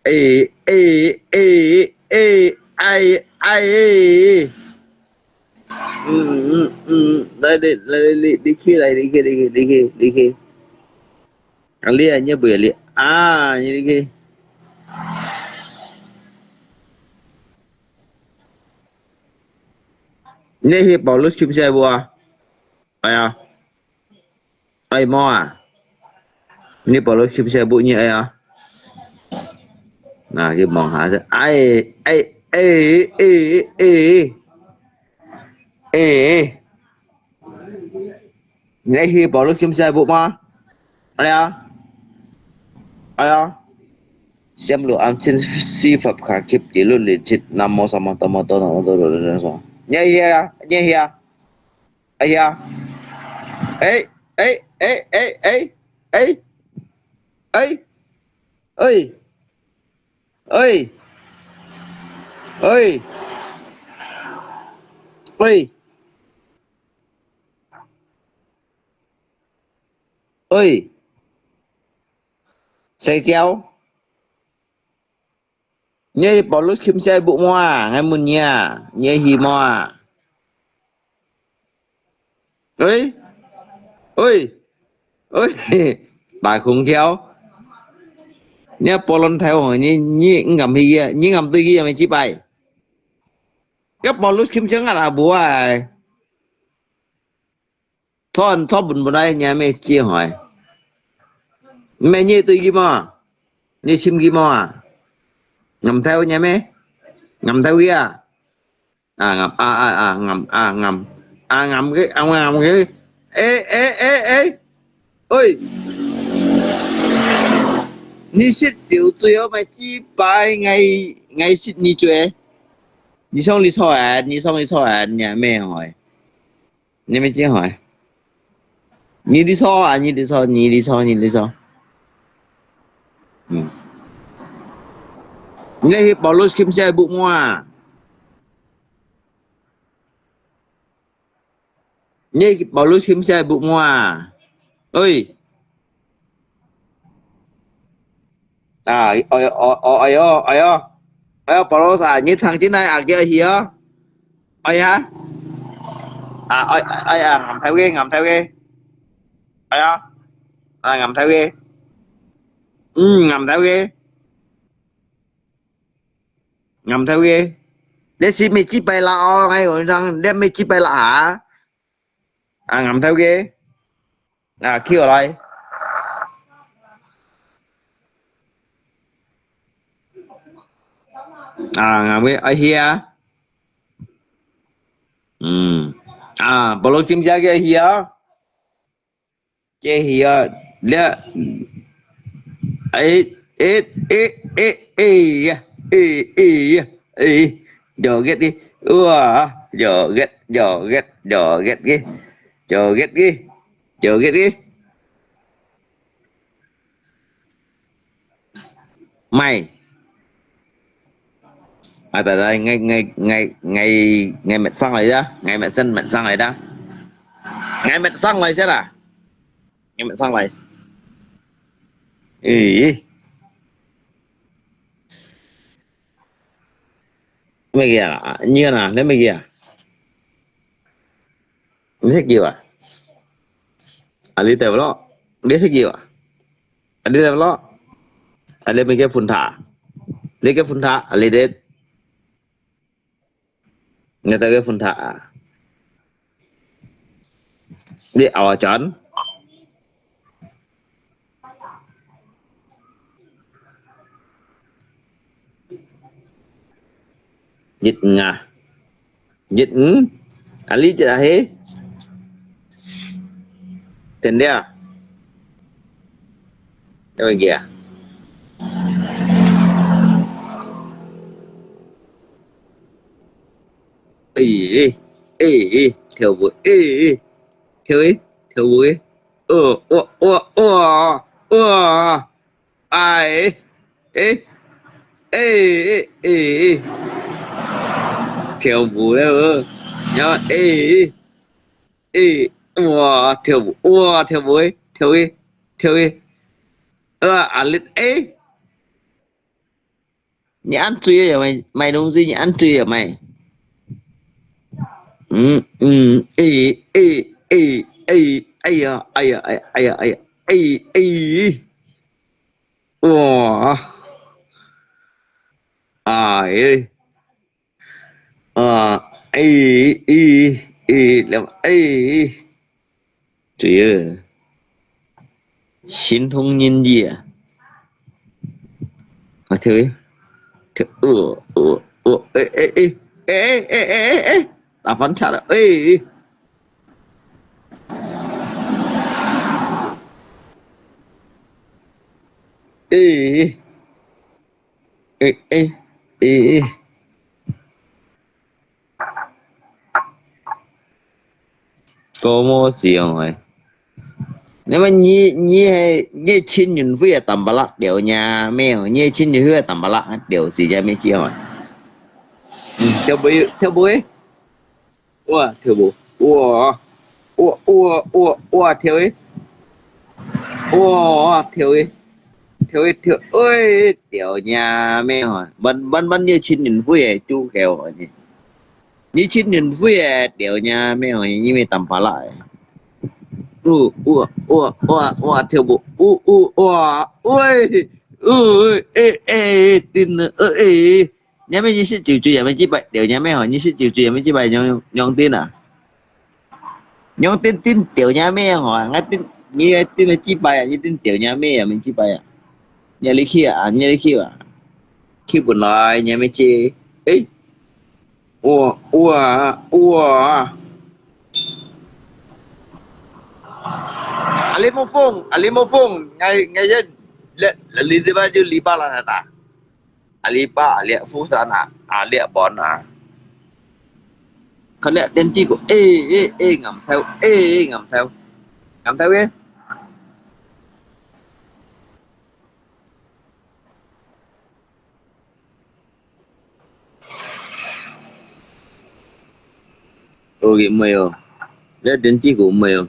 哎，哎，哎，哎，哎，哎，哎。嗯，嗯，嗯，來，你，來，你，你去，來，你去，你去，你去，你去。啊，你啊，你不要你啊，你去。你去保羅是不是不啊？哎呀。 哎，無啊？你保羅是不是不你哎啊？那就望下先。哎，哎，哎，哎，哎，哎，你去保羅是不是不嗎？哎呀，哎呀，sem lu am chin si fap kha kip di lu li chit nam mo sa mo to mo to no to lo lo so. Nya hia, nya hia. 哎呀，哎，哎，哎，哎，哎，哎，哎，哎，哎，哎，哎，哎，誰教？ 你保羅去毋使布無啊？𠊎問你啊，你去無啊？喂，喂，喂，擺空調。你保羅大王，你，你，你敢去啊？你敢對佢有咩擊敗？該保羅去毋使啊，無啊？ 錯，錯分本來你還沒接回。沒你對佢嘛？你尋佢無啊？頷頭你咩？頷頭佢啊？啊，頷，啊，啊，啊，頷，啊，頷，啊，頷佢，啊，頷佢。誒，誒，誒，誒，喂！你食酒醉哦，毋係幾擺，𠊎，𠊎食你醉。你上你坐啊，你上你坐啊，你還沒有誒。 你乜真好誒。你đi坐啊，你đi坐，你đi坐，你đi坐。嗯。你去Paulus Kim xe buk mua. 你去Paulus Kim xe buk mua. Oi. 啊，哎喲，哦，哦，哎喲，哎喲，哎喲，保羅啊，你聽真來啊，叫佢哦。哎呀，啊，哎，哎呀，頷頭个，頷頭个，哎呀，啊，頷頭个，嗯，頷頭个。 頷頭个，你係毋係幾擺啦哦？哎喲，你講，你係毋係幾擺啦啊？啊，頷頭个，啊，企落來。啊，頷个，哎呀，嗯，啊，保羅今朝个哎呀。 這係啊，這，哎，哎，哎，哎，哎呀，哎，哎呀，哎，joget đi, wah, joget, joget, joget đi, joget đi, joget đi. Mai. À, tại đây ngay, ngay, ngay, ngay, ngay mệt xăng lại đó, ngay mệt xăng, mệt xăng lại đó. Ngay mệt xăng lại xem à. Ngay mệt xăng lại. Ý. Mấy kia à, như nào, lấy mấy kia. Mesti kiwa. Ali teh lo. Dia segi wa. Ali teh lo. Ali mege funta. Mege funta, ali det. Nge ta ge funta. Di awa chan. Jit nga. Jit ng. Ali jit ahe. Ten dia. Dia bagi ah. Eh, eh, eh, eh, theo bụi, eh, eh, theo, eh, theo bụi, eh. Ờ, ua, ua, ua, ua. Ai, eh, eh, eh, eh, eh. Theo bụi, eh, ờ. Nhớ, eh, eh, eh, ua, theo bụi, ua, theo bụi, eh, theo, eh, theo, eh. Ơ, à, lịt, eh. 你恁醉啊，買，買東西，你恁醉啊，買。嗯，嗯，哎，哎，哎，哎，哎呀，哎呀，哎，哎呀，哎呀，哎，哎，哇，哎，啊，哎，哎，哎，哎，哎。 主要，神通人意啊。啊，跳欸，跳，哦，哦，哦，欸，欸，欸，欸，欸，欸，欸，欸，打翻車了，欸，欸，欸，欸，欸，欸。 高毛是用个。那么你，你係，你親人會啊，淡薄仔了呢，沒有，你親人會啊，淡薄仔了，是這咩意思啊？嗯，跳舞，跳舞欸。哇，跳舞，哇，哇，哇，哇，哇，跳欸。哇，跳欸。 跳一跳，喂，跳呀咩吼，慢慢慢，你親人會个，就个吼，你，你親人會个，跳呀咩吼，因為淡薄仔个。哦，哇，哇，哇，哇，跳舞，哦，哦，哇，喂，哦，欸，欸，真个，呃，欸，你咩，你食酒醉也沒幾擺，跳呀咩吼，你食酒醉也沒幾擺，仰，仰定啊？ 仰定定跳呀咩吼，𠊎定，你定了幾擺啊？你定跳呀咩啊？沒幾擺啊？你哩去啊，你哩去啊。去本來你還沒接，誒，哇，哇，哇。阿里木凤，阿里木凤，ngai, ngai yan, le, le, le, le, le, le, le, le, le, le, 阿里巴巴，阿里富山啊，阿里本啊。看了電子股，誒，誒，誒，岩頭，誒，岩頭，岩頭个。OK，毋會哦。這電子股毋會哦。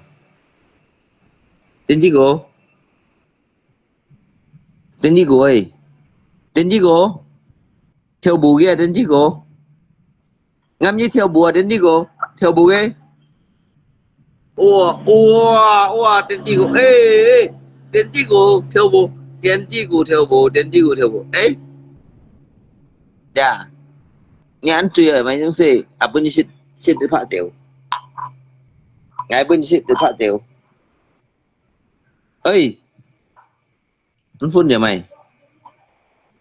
電子股。 電子股誒，電子股，跳舞个電子股，啱你跳舞啊，電子股，跳舞个。哇，哇，哇，電子股，誒，誒，電子股跳舞，電子股跳舞，電子股跳舞，誒。呀，你恁追啊，買東西，啊，分你食，食得拍照。𠊎分你食得拍照。誒。 你分了沒？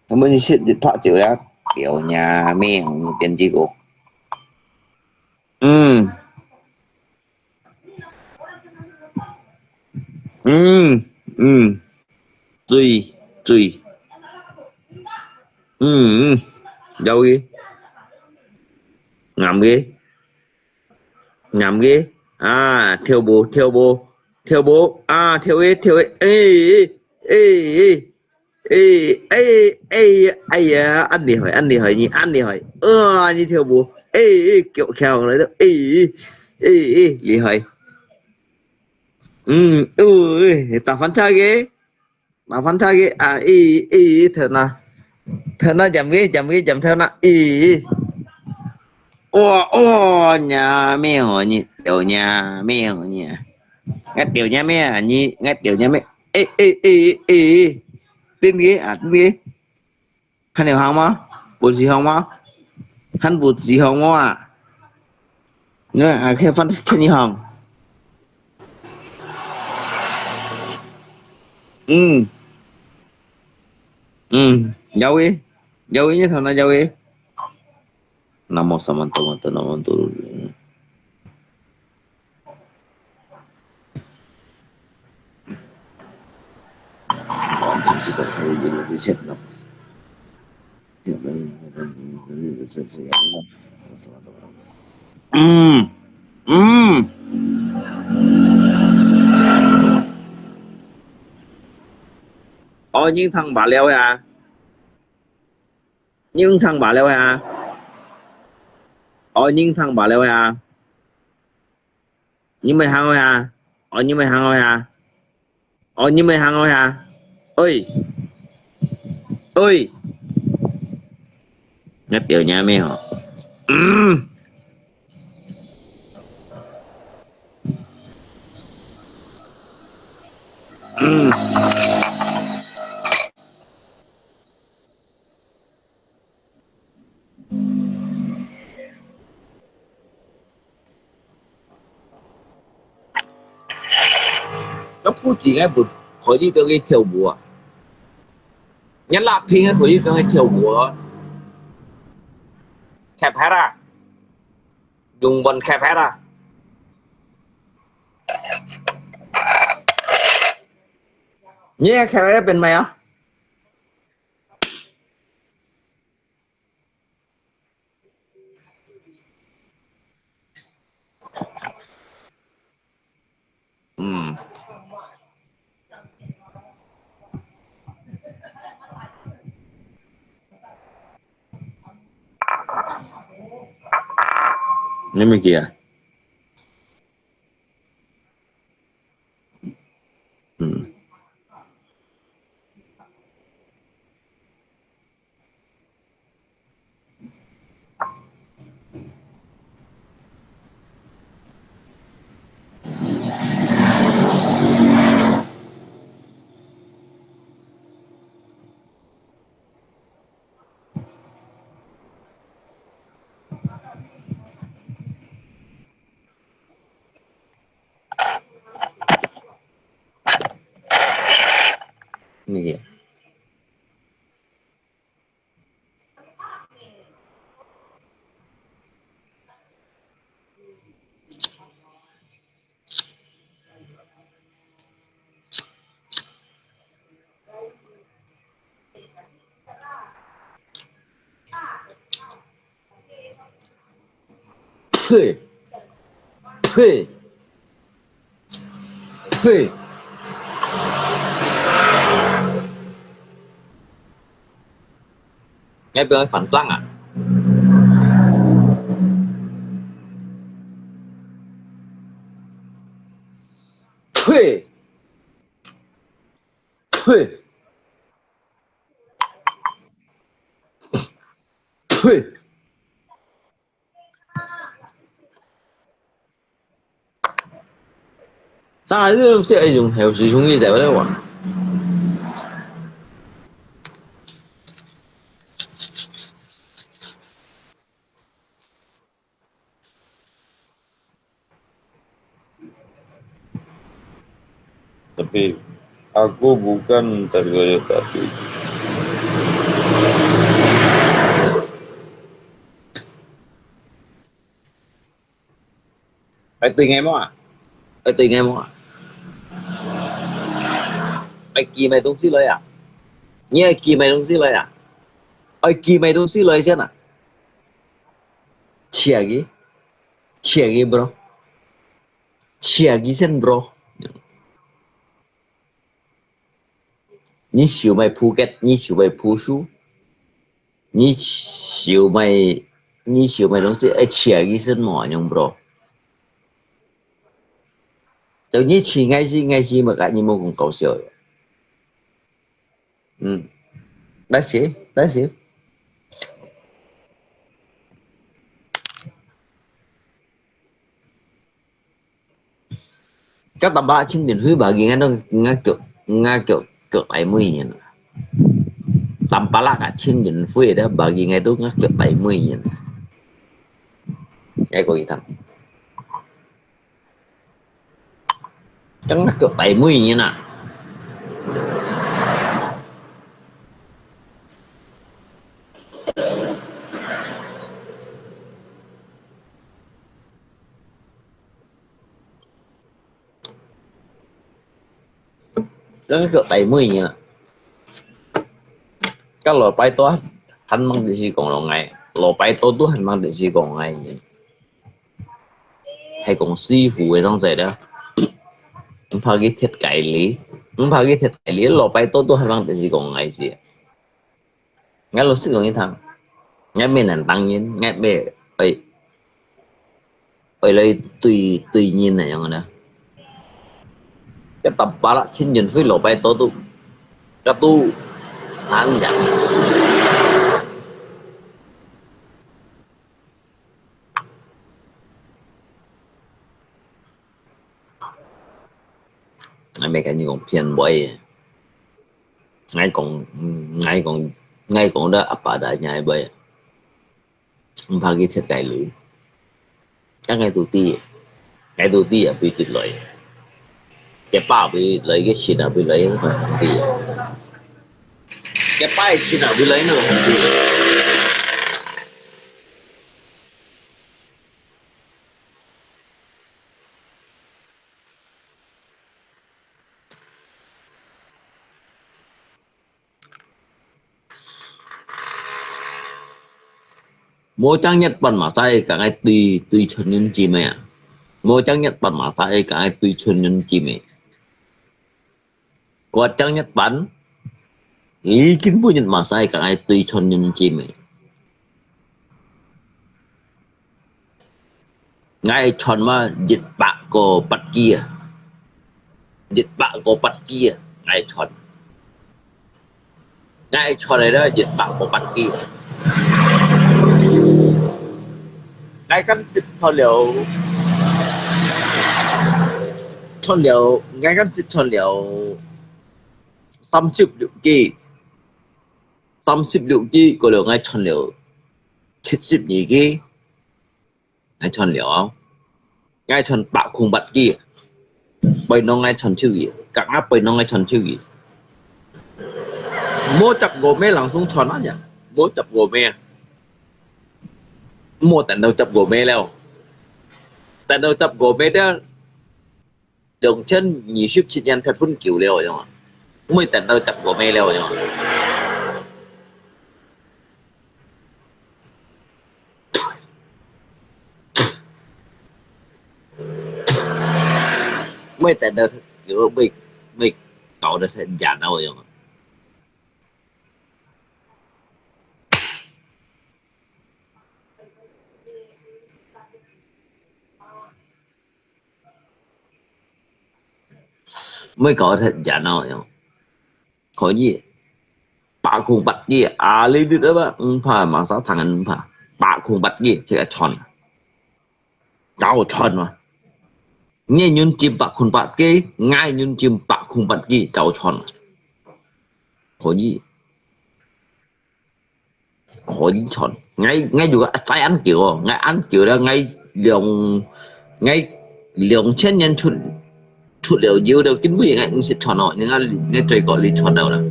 你分你食一拍照了，表你命，你電子股。嗯。嗯，嗯。對，對。嗯，嗯。有个。啱个。 啱个，啊，跳舞，跳舞，跳舞，啊，跳个，跳个，誒，誒，誒，誒，誒，誒，誒，哎呀，恁厲害，恁厲害，你恁厲害，啊，你跳舞，誒，誒，翹，翹來了，誒，誒，誒，誒，厲害。嗯，哦，誒，打翻差个。 麻煩佢个，啊，咦，咦，頭那，頭那尖个，尖个，尖頭那，咦。哇，哇，呀，咩哦，你，有呀，咩哦，你啊。𠊎掉呀咩啊，你，𠊎掉呀咩？誒，誒，誒，誒，誒，真个啊，真个。 還有行嗎？不是行嗎？還不是行嗎？你看，啊，可以放，可以行。嗯。嗯，有个，有个，你看那有个。那麼三萬多，那麼多。 嗯，嗯。哦，你聽罷了呀？你聽罷了呀？哦，你聽罷了呀？ 你毋會行去啊？哦，你毋會行去啊？哦，你毋會行去啊？喂，喂，𠊎吊你咩吼？嗯，嗯。 該布景个毋可以放佢跳舞啊？該拉丁个可以放佢跳舞啊？卡佩拉，用完卡佩拉。你个卡佩拉變咩啊？ 嗯。你毋記啊？ 嗯。 你呸！呸！呸！你不要反账啊！呸！呸！呸！ 但係呢種色係用，係用，用呢隻咧話。Tapi aku bukan dari tapi. 愛對𠊎無啊？愛對𠊎無啊？愛寄麼个東西來啊？你愛寄麼个東西來啊？愛寄麼个東西來先啊？Check佢，check佢，bro。Check佢先，bro。 你想買Phuket，你想買Phuket，你想買，你想買東西，愛check佢先無，樣，bro。就你試，𠊎試，𠊎試，麼个，你莫講搞笑个。嗯，that's it，that's it。 該Tampalak千元飛，bagi𠊎都，𠊎腳，𠊎腳，腳大妹人啊。Tampalak啊，千元飛，bagi𠊎都，𠊎腳大妹人啊。𠊎講佢聽。該𠊎腳大妹人啊。 該个大妹人啊，該老闆都還吂得是講咯，𠊎老闆都都還吂得是講𠊎，係講師傅个東西啦。毋怕佢貼介哩，毋怕佢貼介哩，老闆都都還吂得是講𠊎事。 𠊎老實講你聽，𠊎毋係恁當然，𠊎毋係愛，愛來對，對人恁樣个啦。該Tampalak千元飛老闆都都，該都，恁樣。𠊎毋係跟你講騙話个。 𠊎講，嗯，𠊎講，𠊎講到阿爸大人个話，毋怕佢貼介哩。但𠊎都知，𠊎都知啊，會得來。佢爸會來，佢親啊會來，𠊎都知。佢爸个親啊會來，𠊎都知。 無正月半嘛，使講愛對，對親人姊妹啊。無正月半嘛，使講愛對親人姊妹。過正月半，你今晡日嘛，使講愛對親人姊妹。 𠊎賺嘛一百個八支啊，一百個八支啊，𠊎賺。𠊎賺个啦，一百個八支啊。𠊎敢食賺了，賺了，𠊎敢食賺了三十六支，三十六支，過了𠊎賺了七十二支。 𠊎賺了，𠊎賺百空八支，背囊𠊎賺手个，夾硬背囊𠊎賺手个。無接過咩，langsung賺啊呀，無接過咩啊，無等到接過咩了。等到十五米了，兩千二十七年結婚久了樣啊，毋會等到十五米了樣啊。毋會等到，毋會，毋會搞得很遠了樣啊。 毋會搞得忒遠咯，樣。可以，百空八機啊，你知道吧？毋怕，馬上談个毋怕，百空八機，這個賺，找賺嘛。你認真百空八機，𠊎認真百空八機，找賺嘛。可以。 可以賺。𠊎，𠊎如果再恁久哦，𠊎恁久了，𠊎兩，𠊎兩千年出，出了油了，根本𠊎毋識賺哦，人家，人家最高你賺了啦。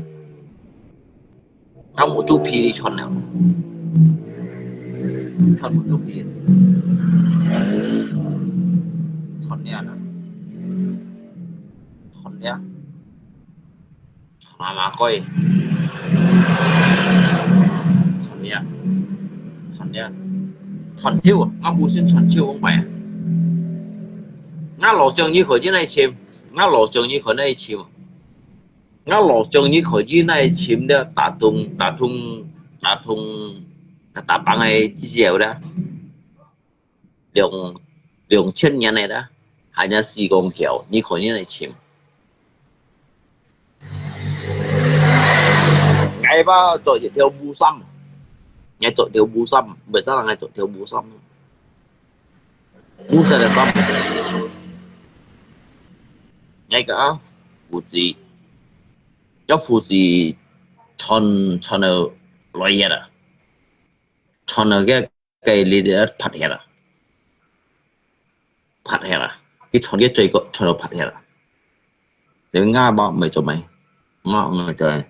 𠊎無做皮你賺了，賺無做皮，賺了啦，賺了。 賺啊嘛貴，賺了，賺了，賺少，𠊎無信賺少往擺啊。𠊎老張你可以來尋，𠊎老張你可以來尋，𠊎老張你可以來尋了，打通，打通，打通，打幫个之後啦。 兩，兩千年个啦，還有四公橋，你可以來尋。𠊎吧著一條烏衫，𠊎著條烏衫，為啥𠊎著條烏衫？烏色个衫。𠊎講啊，胡子，要胡子穿，穿到來个啦，穿到个 該你得拍忒啊，拍忒啊，佢穿个最高穿到拍忒啊。你𠊎無，無做咩，𠊎，𠊎做咩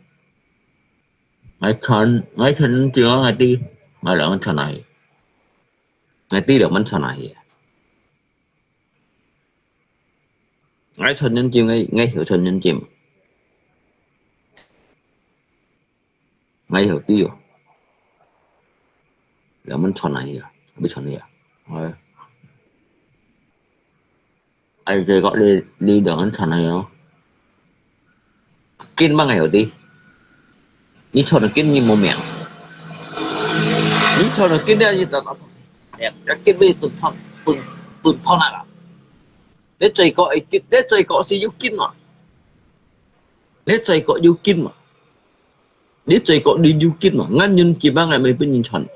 ，𠊎穿，𠊎穿緊啊，𠊎知，𠊎兩個穿哪去，𠊎知兩個穿哪去。𠊎穿緊，𠊎，𠊎曉穿緊。 𠊎曉知哦。兩個人傳來个，毋係傳來个。哎，哎，這個你，你兩個人傳來个哦。緊嘛，𠊎曉知。你傳到緊，你無命。你傳到緊了，你就，哎呀，緊要蹲放，蹲，蹲放下啦。你最高會緊，你最高係有緊嘛？ 你最高有緊嘛？你最高你有緊嘛？𠊎忍緊嘛，𠊎毋係分人傳。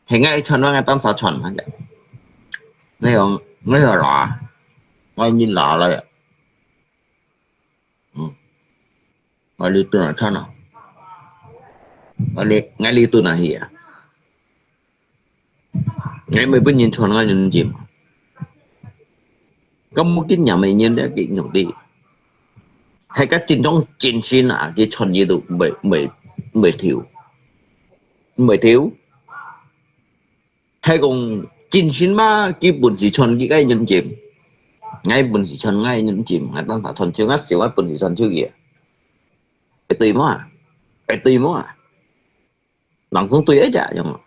係𠊎傳嘛，𠊎當下傳嘛。𠊎用，𠊎用拿，𠊎人拿來啊。嗯。𠊎哩蹲啊，傳啊。𠊎哩，𠊎哩蹲啊去啊。 𠊎毋係分人傳，𠊎忍緊。該無經驗个人咧，佢用得。係該真正真心啊，佢傳佢都毋會，毋會，毋會丟，毋會丟。係講真心嘛，佢本事傳佢个忍緊。𠊎本事傳𠊎忍緊，𠊎當下傳手，𠊎笑𠊎本事傳手佢。會對無啊？會對無啊？ 人講對个呀，有無？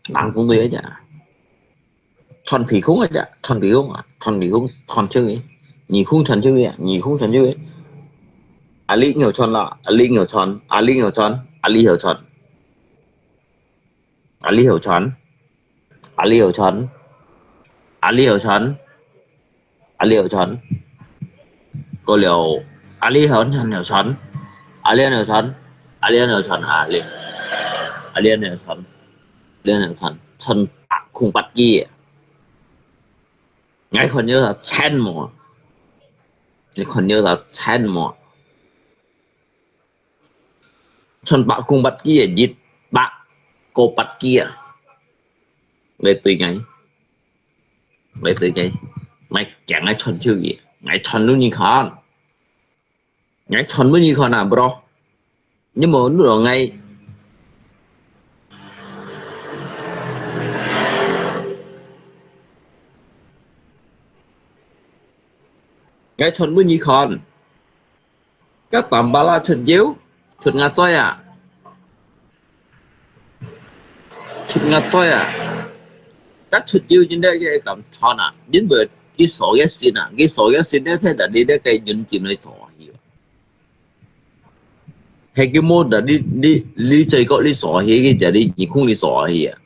人講對个呀。傳鼻空个呀，傳鼻空啊，傳鼻空，傳手个，耳空傳手个，耳空傳手个。阿里有傳啦，阿里有傳，阿里有傳，阿里有傳。 阿里有傳，阿里有傳，阿里有傳，阿里有傳。過了，阿里有傳，阿里有傳，阿里有傳，阿里，阿里有傳，阿里有傳，傳空八機个。𠊎看有傳千無？你看有傳千無？ 傳百空八機个，一百個八機啊！來對𠊎，來對𠊎，𠊎驚𠊎傳手佢，𠊎傳分你看，𠊎傳分你看啊，bro！你無錄到𠊎， 𠊎傳分你看。該Tampalak出腰，出牙嘴啊！出牙嘴啊！該出腰真个佢敢傳啊？因為佢所个心啊，佢所个心咧，睇到你咧个認真來做啊，係佢無得你你你最高你所去，佢就你耳空你所去啊。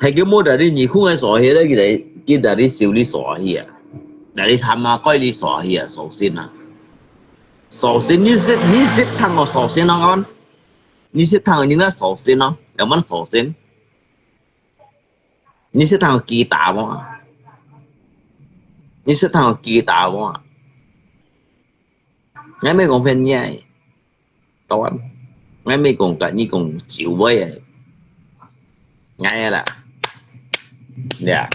係佢無在你耳空个所去咧，佢在佢在你手裡所去啊，在你他媽該裡所去啊，小心啊！小心，你識你識聽過小心啊？你識聽人家小心啊？有無小心？你識聽過吉打無？你識聽過吉打無？ 𠊎毋係講騙你个，當然，𠊎毋係講甲你講酒味个，𠊎个啦，呀，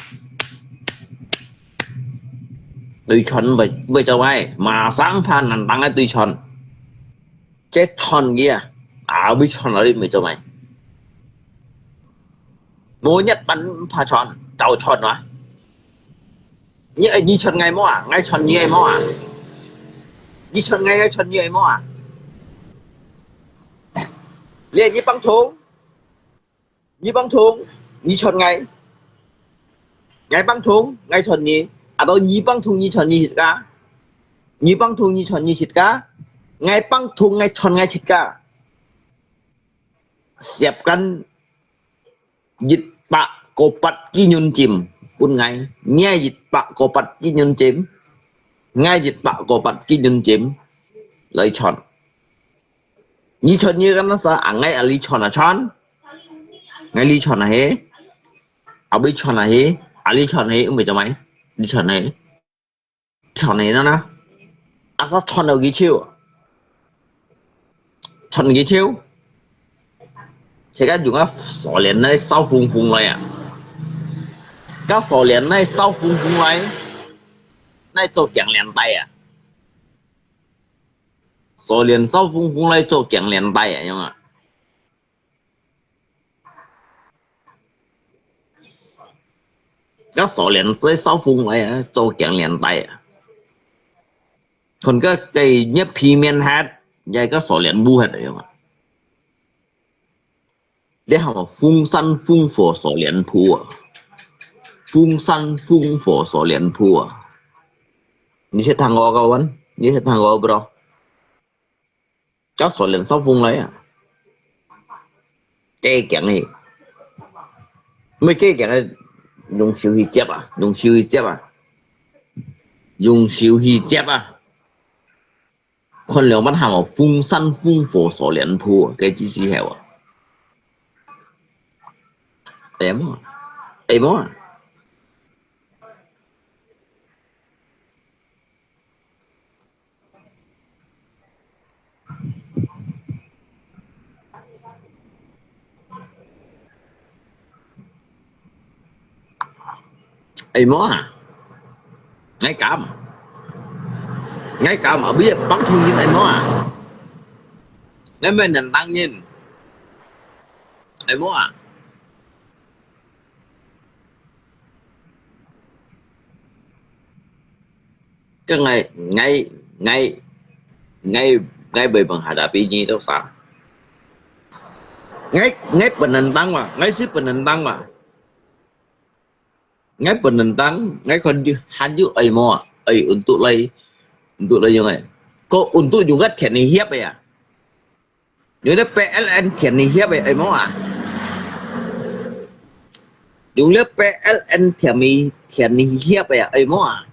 對傳會會做咩？馬上拍難當个對傳，這傳佢啊，啊會傳落去會做咩？無一般拍傳，照傳啊！ 你愛你傳𠊎無啊？𠊎傳你愛無啊？你傳𠊎，𠊎傳你愛無啊？你你放通，你放通，你傳𠊎，𠊎放通，𠊎傳你，啊到你放通，你傳你自家，你放通，你傳你自家，𠊎放通，𠊎傳𠊎自家。 攝間一百個八支銀針分𠊎，你一百個八支銀針，𠊎一百個八支銀針來傳。你傳你个那啥，啊，𠊎啊，你傳啊傳，𠊎你傳啊嘿，啊，你傳啊嘿，啊，你傳啊嘿，毋係做咩？你傳啊嘿。 傳个呢，啊，啥傳到佢手，傳佢手，自家用个鎖鏈來燒紅紅來啊，該鎖鏈來燒紅紅來，來做頸鏈帶啊，鎖鏈燒紅紅來做頸鏈帶啊，用啊。 該鎖鏈做燒紅來啊，做頸鏈帶啊。看該个一皮面忒，也該鎖鏈舞忒个樣啊。這喊麼？紅山紅火鎖鏈鋪啊，紅山紅火鎖鏈鋪啊。你識聽過个無？你識聽過無？ 該鎖鏈燒紅來啊！加驚个，毋係加驚个，用手去接啊，用手去接啊，用手去接啊！看了乜喊𠊎紅山紅火鎖鏈鋪啊，該知識係無？哎呀媽，哎呀媽！ 哎，無啊，𠊎敢，𠊎敢，後尾放通人，哎，無啊，𠊎毋係恁當人，哎，無啊。 該𠊎，𠊎，𠊎，𠊎，𠊎毋會問下打比你多少。𠊎，𠊎本人當嘛，𠊎係本人當嘛。𠊎本人當，𠊎看你還有愛無啊？愛運動來，運動來用个，個運動用个天氣熱个啊。 用這P L N天氣熱个，愛無啊？用這P L N天氣，天氣熱个，愛無啊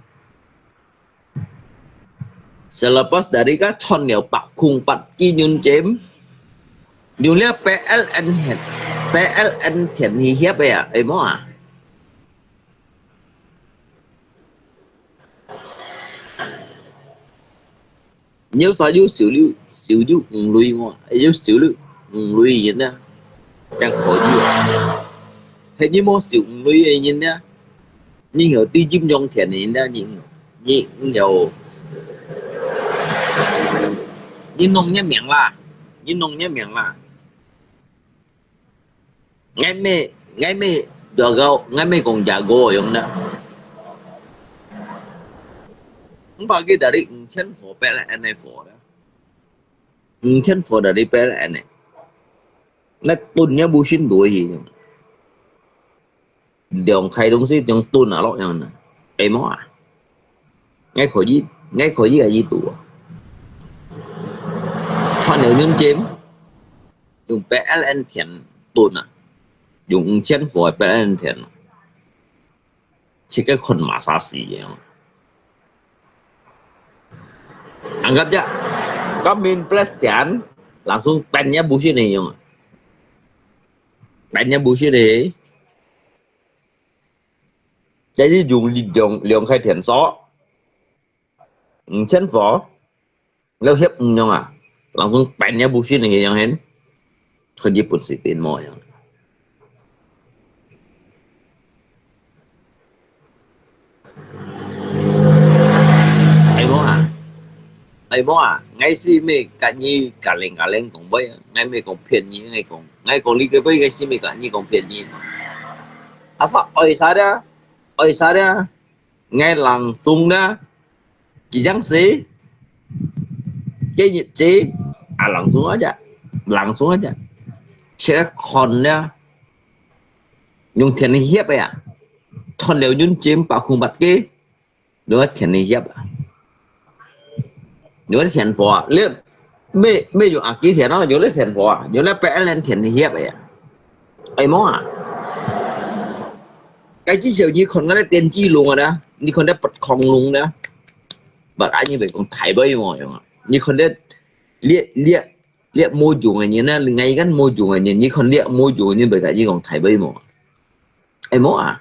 ？Selepas dari該穿了白空八機運針，用這P L N天，P L N天氣熱个，愛無啊？ 你有啥有收入，收入五類無？有收入五類人啊，正可以啊。係你無收五類个人啊，你有對金融田个人啊，你，你有，你弄你命啦，你弄你命啦。 𠊎毋係，𠊎毋係jago，𠊎毋係講jago樣啦。五百幾到底五千火，八N个火咧，五千火到底八N个，該燉也無信落去。兩塊東西用燉啊落樣呢，會無啊？𠊎可以，𠊎可以个意思啊。穿了軟件，用八N田燉啊，用五千火个八N田啊。 自家看麼儕死个。Anggap ja, kami plus錢，langsung pan也無信个樣，pan也無信个。這係用兩，兩塊田所，五千火， 了協議樣啊，langsung pan也無信个樣，看日本是點樣樣。哎無啊，哎無啊，𠊎係毋係佮你galing-galing講話啊，𠊎毋係講騙你，𠊎講，𠊎講你个話，𠊎係毋係佮你講騙你嘛。Asal愛啥个，愛啥个， 𠊎langsung呢，佢樣式，該日子，啊，langsung aja，langsung aja。自家看呢，用電力協个啊，斷了運轉百分百个，用電力協啊。 有个電火啊，你毋，毋用阿基田咯，有个電火啊，有个八N田協个啊。哎無啊，該至少你看該个電子龍啊，你看該北控龍啊，不然你會講大杯無用啊。你看這，這，這，這無用个人啊，另外一個無用个人，你看這無用个人，會佮你講大杯無？哎無啊。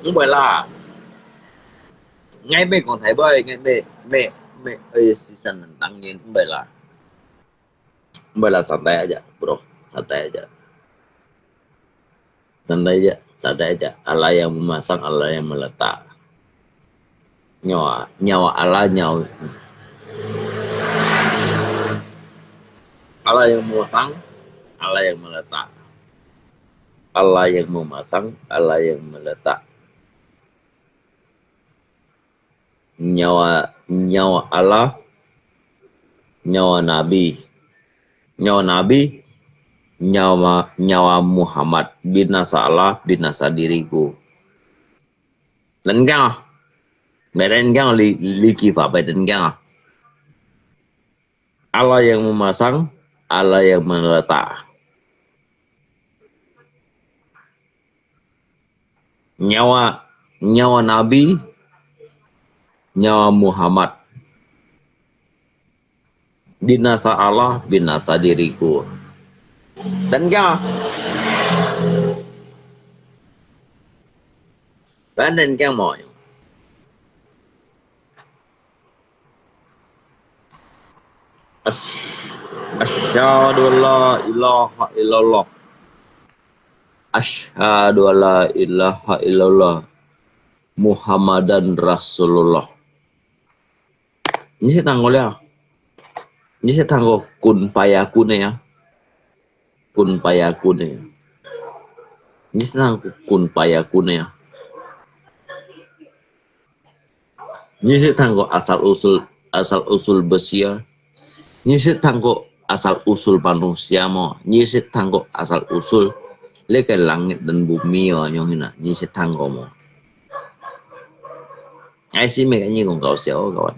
毋會啦。𠊎毋係講大話，𠊎毋，毋，毋，哎，時辰人當然毋會啦。毋會啦，santai aja, bro. Santai aja. Santai aja, santai aja. Allah yang memasang, Allah yang meletak. Nyawa, nyawa Allah, nyawa. Allah yang memasang, Allah yang meletak. Allah yang memasang, Allah yang meletak. Nyawa, nyawa Allah, nyawa Nabi. Nyawa Nabi, nyawa, nyawa Muhammad, binasa Allah, binasa diriku. Đơn giản à? Phải đơn giản, lý, lý do phải đơn giản à? Allah yang memasang, Allah yang meletak. Nyawa, nyawa Nabi, nyawa Muhammad. Binasa Allah, binasa diriku. Đơn giản. Đơn giản mà. Ash-, asyhadu an la ilaha illallah. Asyhadu an la ilaha illallah. Muhammadan Rasulullah. 你識聽過了？你識聽過kun fayakun个啊？Kun fayakun个啊？你識聽過kun fayakun个啊？你識聽過asal usul, asal usul besi啊？你識聽過asal usul manusia無？你識聽過asal usul這个langit dan bumi哦，樣形啊？你識聽過無？ 𠊎係毋係佮你講搞笑哦，各位。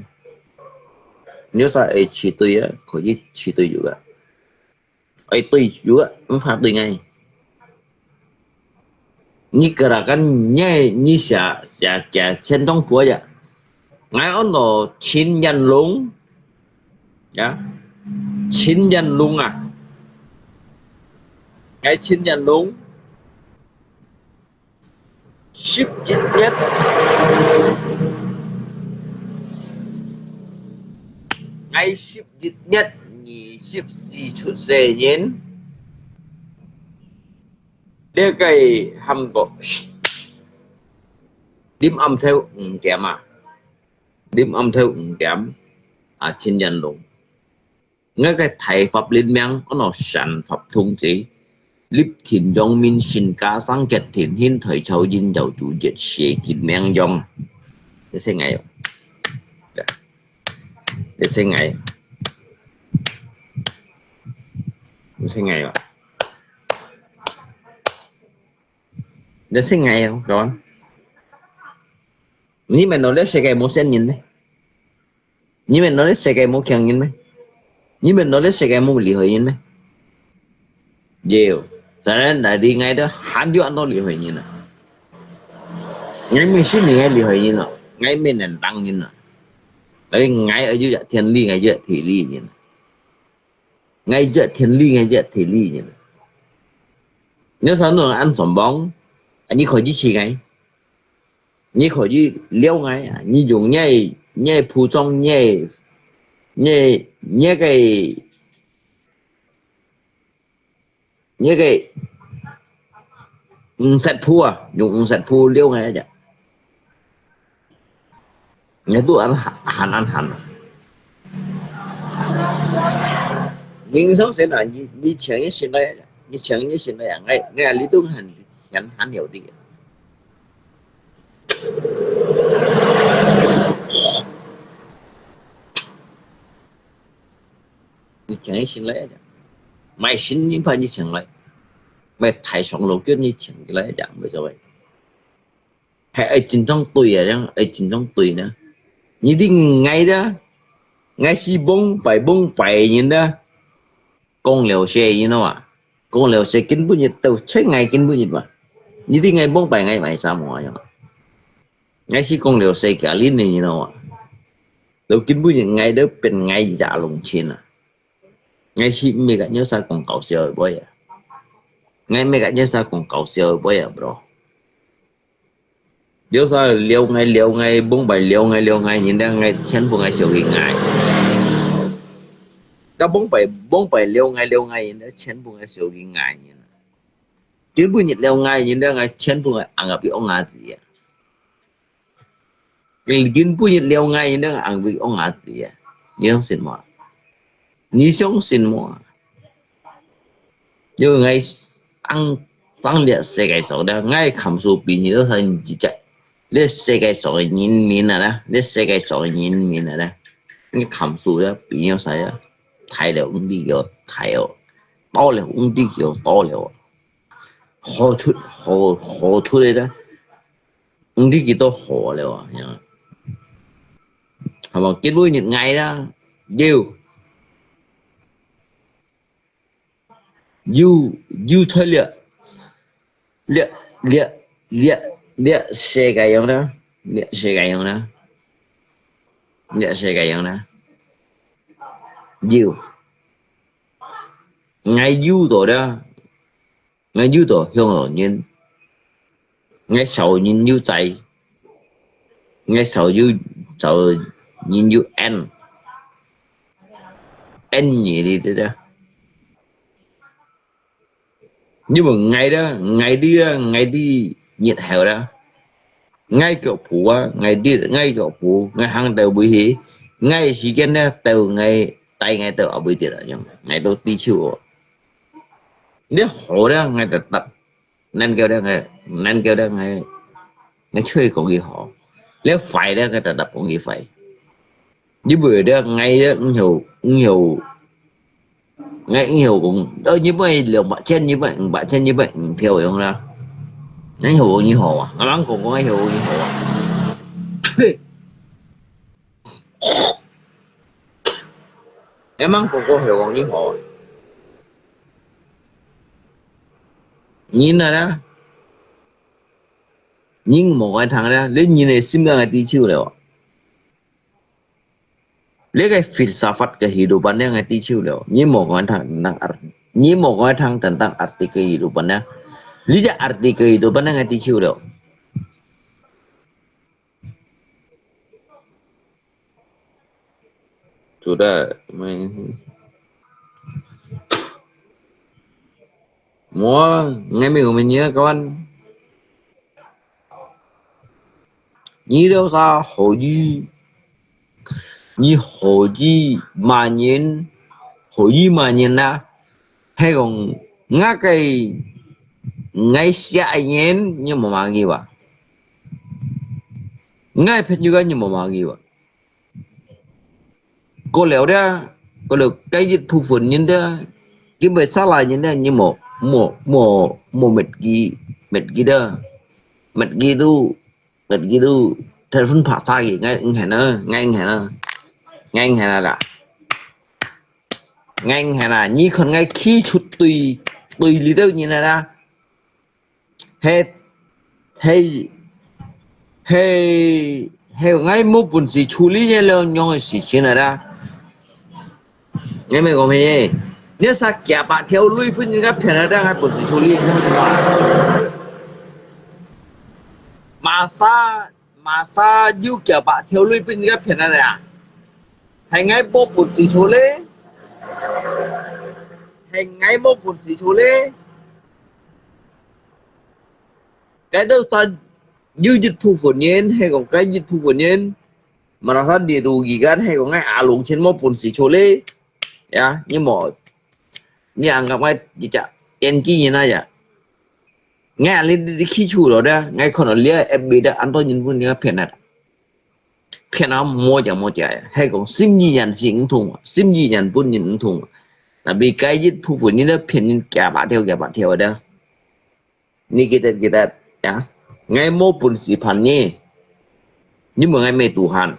你有啥愛插隊啊？可以插隊有个。愛隊有个，毋怕隊𠊎。你gerakan你，你寫，寫，寫千張圖呀。𠊎安到陳彥龍，呀，陳彥龍啊。𠊎陳彥龍。 十一月，𠊎十一月二十四出世人，這個喊做，臨暗頭五點啊，臨暗頭五點啊，陳彥龍。 𠊎个大法律名安到散發通知，立天長明，身家生吉天興，代朝人有主，一世金名揚。這係𠊎哦，這係𠊎，這係𠊎哦，這係𠊎哦，各位。你們到底世界無善人呢？ 你們到底世界無強人咩？你們到底世界無厲害人咩？有，當然來，𠊎兜還有恁多厲害人啊！𠊎毋係你个厲害人啊，𠊎毋係能打人啊，但係𠊎愛有隻天理，𠊎有隻地理人啊，𠊎有隻天理，𠊎有隻地理人啊。你想到恁上網，啊，你可以去試𠊎。 你可以撩𠊎啊，你用你个，你个武裝，你个，你个，你个，你个五色步啊，用五色步撩𠊎啊。你都恁閒，恁閒啊。你相信啊，你，你請一心來，你請一心來啊，𠊎，𠊎你都很，很，很有力。 你請一心來啊，買新人牌你請來，買大上路腳你請來啊，無所謂。還愛真正對啊，這樣愛真正對呢。你知𠊎啦，𠊎係蒙牌蒙牌个人啦，講了些，you know啊，講了些，今晡日到，請𠊎今晡日嘛。你知𠊎蒙牌𠊎買衫無啊？ 𠊎係講了世界恁呢，你知無？到今晡日𠊎都變𠊎一隻龍親啊！𠊎係毋係佮你儕講搞笑个話啊！𠊎毋係佮你儕講搞笑个話啊，bro！你儕撩𠊎，撩𠊎，蒙牌撩𠊎，撩𠊎，人家𠊎全部𠊎燒佢𠊎。該蒙牌，蒙牌撩𠊎，撩𠊎，人家全部𠊎燒佢𠊎，人家。 今晡日了𠊎，人家𠊎全部𠊎硬个比惡牙子啊！今，今晡日了𠊎，人家硬比惡牙子啊！你相信無？你相信無？因為𠊎ang當這世界上了，𠊎个看數比你都還一隻。這世界上个人民啊啦，這世界上个人民啊啦，你看數了比你啥呀？大了，你个大哦。 到了，毋知幾多到了啊。好出，好，好出來了，毋知幾多好了啊，呀。係無？今晡日𠊎啦，有，有，有出了，這，這，這，這世界樣啦，這世界樣啦，這世界樣啦，有。 𠊎有到了，𠊎有到香港人，𠊎潮人有在，𠊎潮有，潮人有恩，恩你哩，對不對？你問𠊎了，𠊎哩啊，𠊎哩日後了。 𠊎腳步啊，𠊎跌，𠊎腳步，𠊎行到位去，𠊎時間呢，到𠊎，帶𠊎到阿位跌啦，樣，𠊎都知手哦。你好了，𠊎就答，能夠了，𠊎，能夠了，𠊎，𠊎就講佢好。你壞了，𠊎就答講佢壞。 你袂得，𠊎也毋曉，毋曉，𠊎毋曉講，哦，日本兩百千，日本五百千，日本五票樣啦。𠊎曉講你好啊，𠊎吂講講𠊎曉講你好啊。呸！𠊎吂講講曉講你好啊。人啊啦，人無愛聽啦，連人个心都愛知手了。 這個filsafat kehidupan呢，𠊎知手了。你無講聽tentang art，你無講聽tentang arti kehidupan呢？你這arti kehidupan呢，𠊎知手了。Sudah, main. 無啊，𠊎毋係講你啊，各位。你兜儕好意，你好意罵人，好意罵人啊？係講𠊎个，𠊎寫个人，你無罵佢吧？𠊎朋友个，你無罵佢吧？ 過了咧，過了該一部分人咧，因為沙拉人咧，你莫莫莫莫滅佢，滅佢咧，滅佢都，滅佢都，telepon paksa佢，𠊎毋肯啊，𠊎毋肯啊，𠊎毋肯啊啦，𠊎毋肯啊，你看𠊎企出對，對立个人來啦。 係，係，係，係，𠊎無本事處理這兩樣个事情來啦。你毋係講咩？你煞幾百條鐳分人家騙來，𠊎本事處理，你知無？麼儕，麼儕有幾百條鐳分人家騙來啊？係𠊎無本事處理，係𠊎無本事處理。 該兜儕有一部分人，係講該一部分人，麼儕列入佢个，係講𠊎阿龍全無本事處理，呀，你無，你anggap𠊎一隻眼鏡人啊呀？𠊎啊，你，你，你去處理咧，𠊎看到你个F B个恁多人分你騙啊，騙啊，無隻無隻，係講心意人是毋同啊，心意人分人毋同啊，tapi該一部分人咧騙人幾百條幾百條个。 你記得，記得，呀，𠊎無本事判你，你問𠊎咩Tuhan。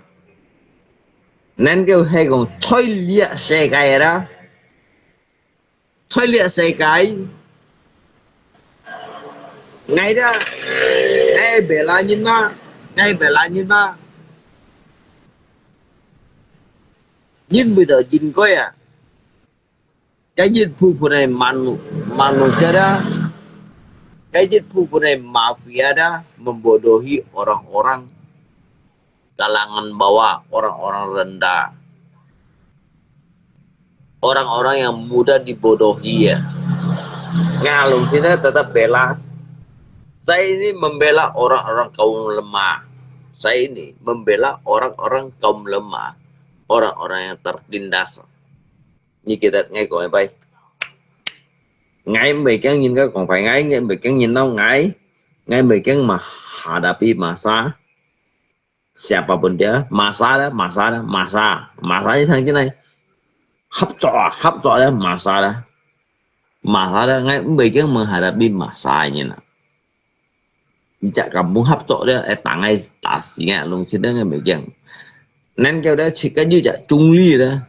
恁个係講在這世界啦，在這世界，𠊎啦，𠊎bela人嘛，𠊎bela人嘛，因為到應該啊。 Kaya bubuhay manu-, manusia dah. Kaya bubuhay mafia dah, membodohi orang-orang kalangan bawah, orang-orang rendah. Orang-orang yang mudah dibodohi ya. Ngalung sini tetap bela. Saya ini membela orang-orang kaum lemah. Saya ini membela orang-orang kaum lemah, orang-orang yang tertindas. Ni kita ngai kong pai. Ngai mei keng yin ka kong pai ngai, ngai mei keng yin nau ngai, ngai mei keng menghadapi masa. Siapapun dia, masa dah, masa dah, masa. Masa ni thang cina. Hapcok ah, hapcok dah, masa dah. Masa dah, ngai mei keng menghadapi masa ni na. Ni cak kampung hapcok dah, eh, tangai tasi ngai, lung sini ngai mei keng. Nan kau dah cik kan yu cak cungli dah.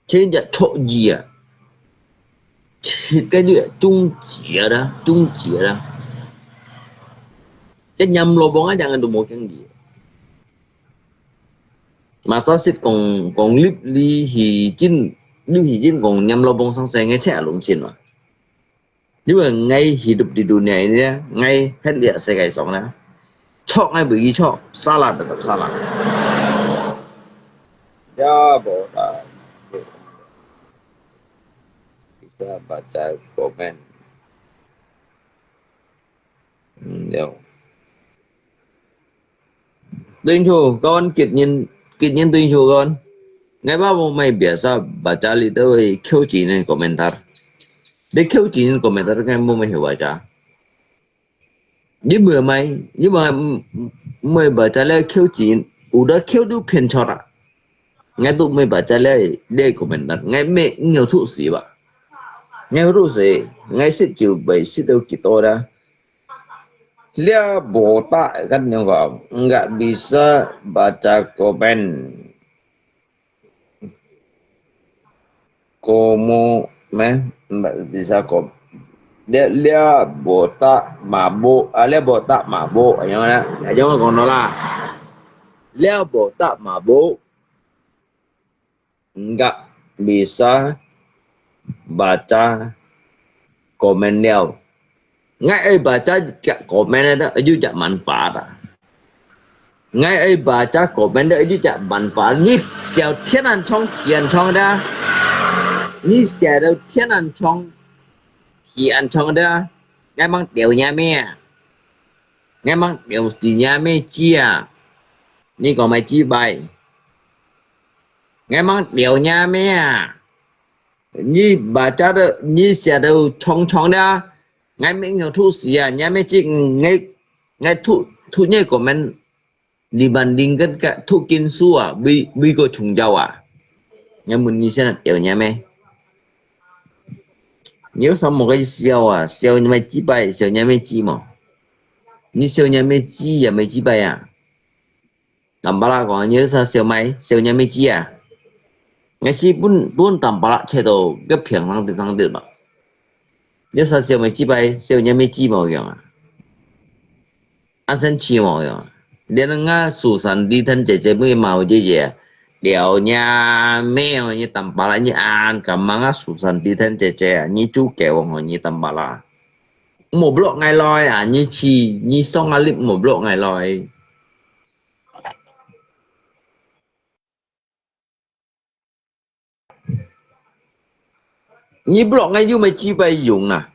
Cik cak cok ji ah. Cik kan yu cak cung ji ah dah, cung ji ah dah. Cak nyam lobong ah jangan tu mo keng ji. Masa sit kong, kong lip li hi jin, lip hi jin kong nyam lobong sang sai ngai cak lung sini mah. Ni mah ngai hidup di dunia ini ya, ngai het liak sekai song na. Cok ngai bagi cok, salah tetap salah. Ya, bodoh. Bisa baca komen. Hmm, yo. Tuin chu, kawan kit nyin, kit nyin tuin chu kawan. Ngai ba mo mai biasa baca li tu kêu chin komentar. Di kêu chin komentar ngai mo mai hiu baca. Ni mo mai, ni mo mai baca le kêu chin, udah kêu tu phen chora. Ngai tu mai baca le de komentar, ngai me ngiau tu si ba. Ngiau tu si, ngai sit jiu bai sit tu kito dah. Lia botak kan yang kau, enggak bisa baca komen. Komo, meh, enggak bisa kom. Lia, lia botak mabuk, ah, lia botak mabuk, yang mana? Yang kau lah. Lia botak mabuk. Enggak bisa baca komen liau. Ngai ai baca cak komen ada, aju cak manfaat ah. Ngai ai baca komen ada, aju cak manfaat. Ni siau tian an chong, tian chong ada. Ni siau tian an chong. 佢恁長个，𠊎吂吊若姆啊，𠊎吂吊死若姆知啊，你講麼个知拜？𠊎吂吊若姆啊，你把家的，你寫到長長个，𠊎乜有吐血啊，若姆知𠊎，𠊎吐，吐若个面。 你把人跟个讀經書啊，為，為个宗教啊。𠊎問你現在吊若姆？你有啥無个笑啊？笑你乜知拜，笑若姆知無？你笑若姆知也乜知拜啊？Tampalak講，你有啥笑麼个？笑若姆知啊？𠊎係分，分Tampalak切到个平常地上地嘛。你有啥笑乜知拜，笑若姆知無樣啊？ 恁生趣無樣？連𠊎Susan Dee Than姐姐乜嘛有姐姐，了，若姆哦，你Tampalak，你恁敢罵𠊎Susan Dee Than姐姐啊？你做狗哦，你Tampalak。莫block𠊎來啊！你去，你上啊，你莫block𠊎來。 你block𠊎又無幾百用啊？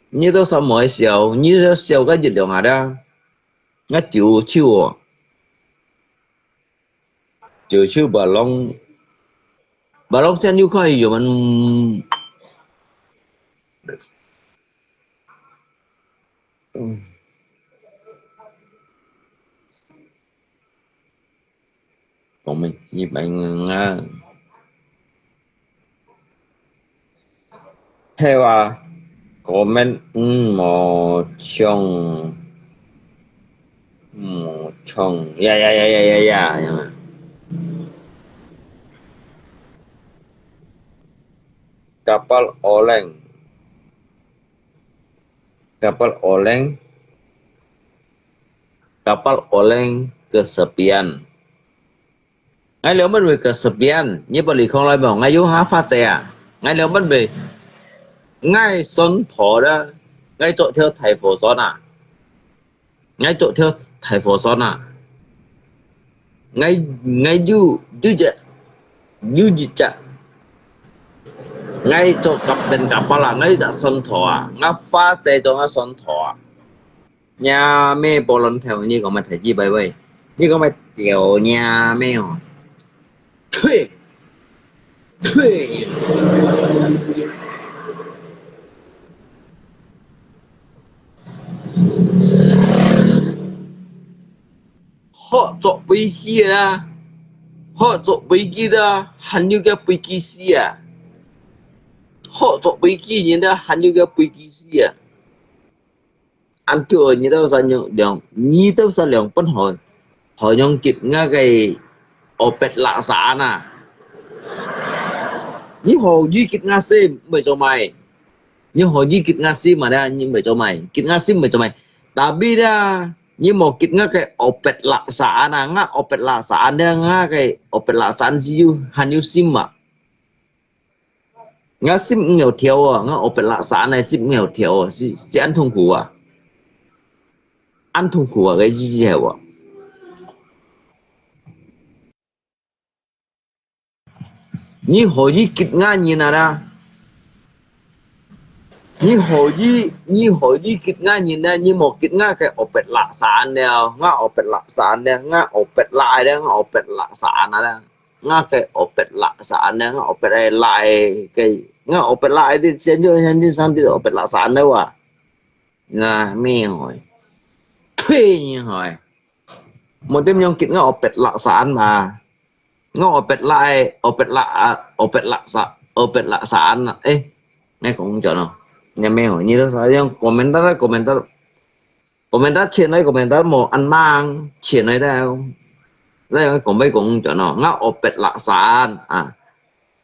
你都啥無愛笑，你就笑个一兩下啦。𠊎九九哦，九九Balong，Balong先有看有人，嗯。 講明一百元啊。係啊，comment毋好唱，毋好唱，呀呀呀呀呀呀。Kapal oleng。 Kapal oleng, kapal oleng kesepian.𠊎了乜會kesepian，你不離開來無？𠊎有下發仔啊！𠊎了乜會，𠊎上台啦，𠊎做條大火船啊！𠊎做條大火船啊！𠊎，𠊎有，有隻，有一隻，𠊎做captain kapal啊！𠊎有隻船頭啊！𠊎發仔做𠊎船頭啊！若姆波崙頭，你講麼个大姊拜拜？你講麼个吊若姆哦？退！ 退！學做飛機啦，學做飛機啦，還有个飛機師啊！學做飛機人啦，還有个飛機師啊！ 恁多你兜係兩，你兜係兩本好，好樣結𠊎个opet laksa啊！你好意結𠊎心，毋會做麼个？你好意結𠊎心嘛啦，你毋會做麼个？結𠊎心毋會做麼个？Tapi啦，你無結𠊎个opet laksa啊！𠊎opet laksa啊，𠊎个opet laksa係有，還有心嘛？ 𠊎心毋曉跳哦，𠊎opet laksa恁樣心毋曉跳哦，係，係恁痛苦啊！恁痛苦啊，个意思係無？你好意結𠊎人啊啦？你好意，你好意結𠊎人啊？你無結𠊎个opet laksa恁樣，𠊎opet laksa恁樣，𠊎opet laksa恁樣，𠊎opet laksa恁樣啦。 𠊎个opet laksa恁樣，𠊎opet laksa个，𠊎opet laksa个，先就，先就上帝opet laksa恁樣啊！若姆哦，呸你哦！無點樣結𠊎opet laksa恁樣嘛？𠊎opet laksa，opet laksa，opet laksa，opet laksa恁樣，誒，𠊎講錯哦，若姆哦，你都係用komentar，komentar。 Komentar前來，komentar無恁猛，前來了。來，講，愛講轉哦，𠊎opet laksa啊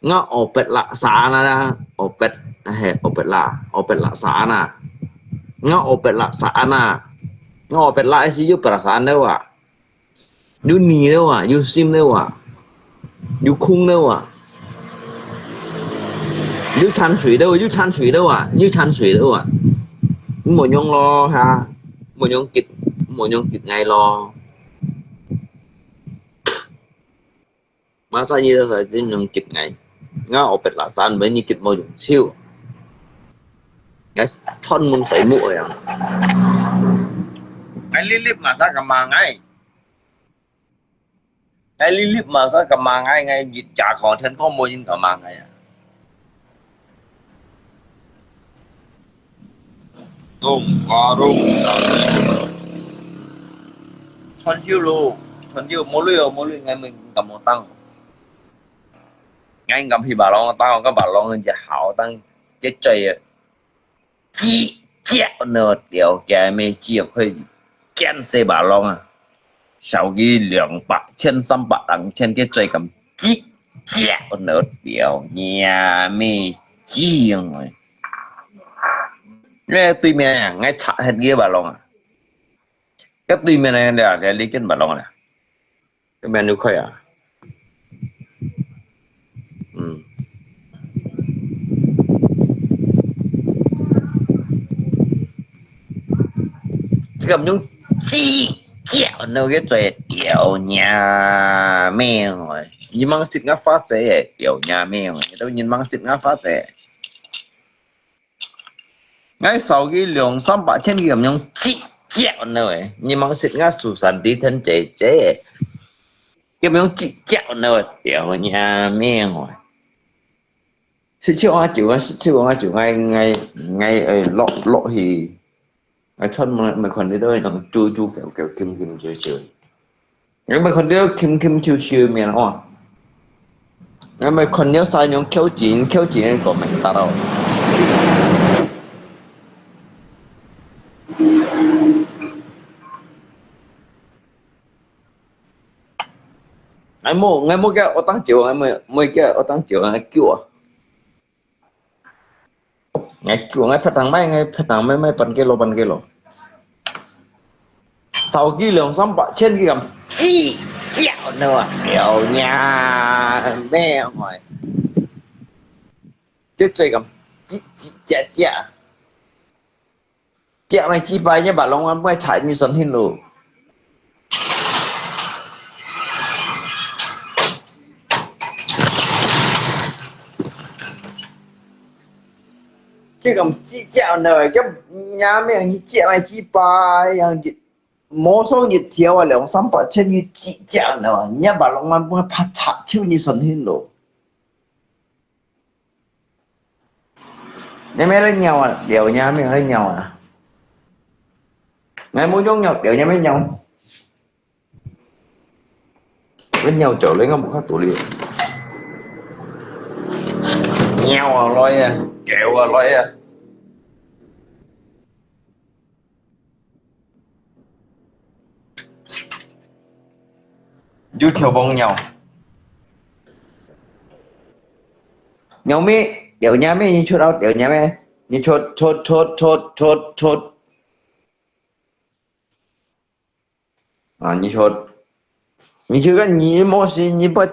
，𠊎opet laksa啊，opet，係，opet啦，opet laksa啊，𠊎opet laksa啊，𠊎opet laksa係有perasaan了啊。 有你了啊，有心了啊，有空了啊，有淡水了，有淡水了啊，有淡水了啊。無用咯，哈，無用結，無用結𠊎咯。Masa你都係點樣結𠊎？𠊎opet laksa，分你結無用手。，𠊎專門睡目个啊。𠊎哩哩嘛啥个嘛𠊎，𠊎哩哩嘛啥个嘛𠊎，𠊎日假个天光無人个嘛𠊎啊。咚嘎咚嘎，穿秋咯，穿秋，無鐳哦，無鐳，𠊎毋敢無當。 𠊎敢去白浪，當个白浪只好當个嘴啊，雞叫呢，掉个咩雞可以见死白浪啊！少个两百、千、三百、两千个嘴敢鸡叫呢，掉个咩鸡啊！那对面啊，𠊎插黑个白浪啊，个对面呢，了，了，你跟白浪了。 个menu開啊。嗯。這个毋用雞叫，那个嘴掉呀咩哦！你莫識𠊎發財誒，掉呀咩哦！你都你莫識𠊎發財。 𠊎少佢兩三百千佢咁樣計較呢喂，你莫識𠊎蘇珊迪天姐姐，咁樣計較呢喂，掉呀咩喂！十七萬九啊，十七萬九，𠊎𠊎𠊎誒落落去，𠊎穿乜乜看你都係當豬豬狗狗，金金少少。 你莫看到輕輕笑笑面哦，你莫看到三樣口錢，口錢个名達到。𠊎無，𠊎無个學當少，𠊎無，無个學當少，𠊎叫啊。 𠊎叫，𠊎拍檔賣，𠊎拍檔賣，賣半個咯，半個咯。少佢兩三百千佢敢計較呢啊，了呀咩喂！就這个計計較較。 夾來幾擺，你把龍眼賣菜，你算hin咯。這个計較呢，這也咩，你夾來幾擺，樣子，無數一條啊，兩三百千，你計較呢，你把龍眼賣拍菜，就你算hin咯。 你咩來尿啊？了，你咩來尿啊？𠊎無用尿，了，你咩尿？你尿走了，𠊎無較多了。尿啊來啊，狗啊來啊！ 有條網尿。尿咩？尿尿咩？你出到尿尿咩？你出出出出出出。啊，你出，你就个你莫是你不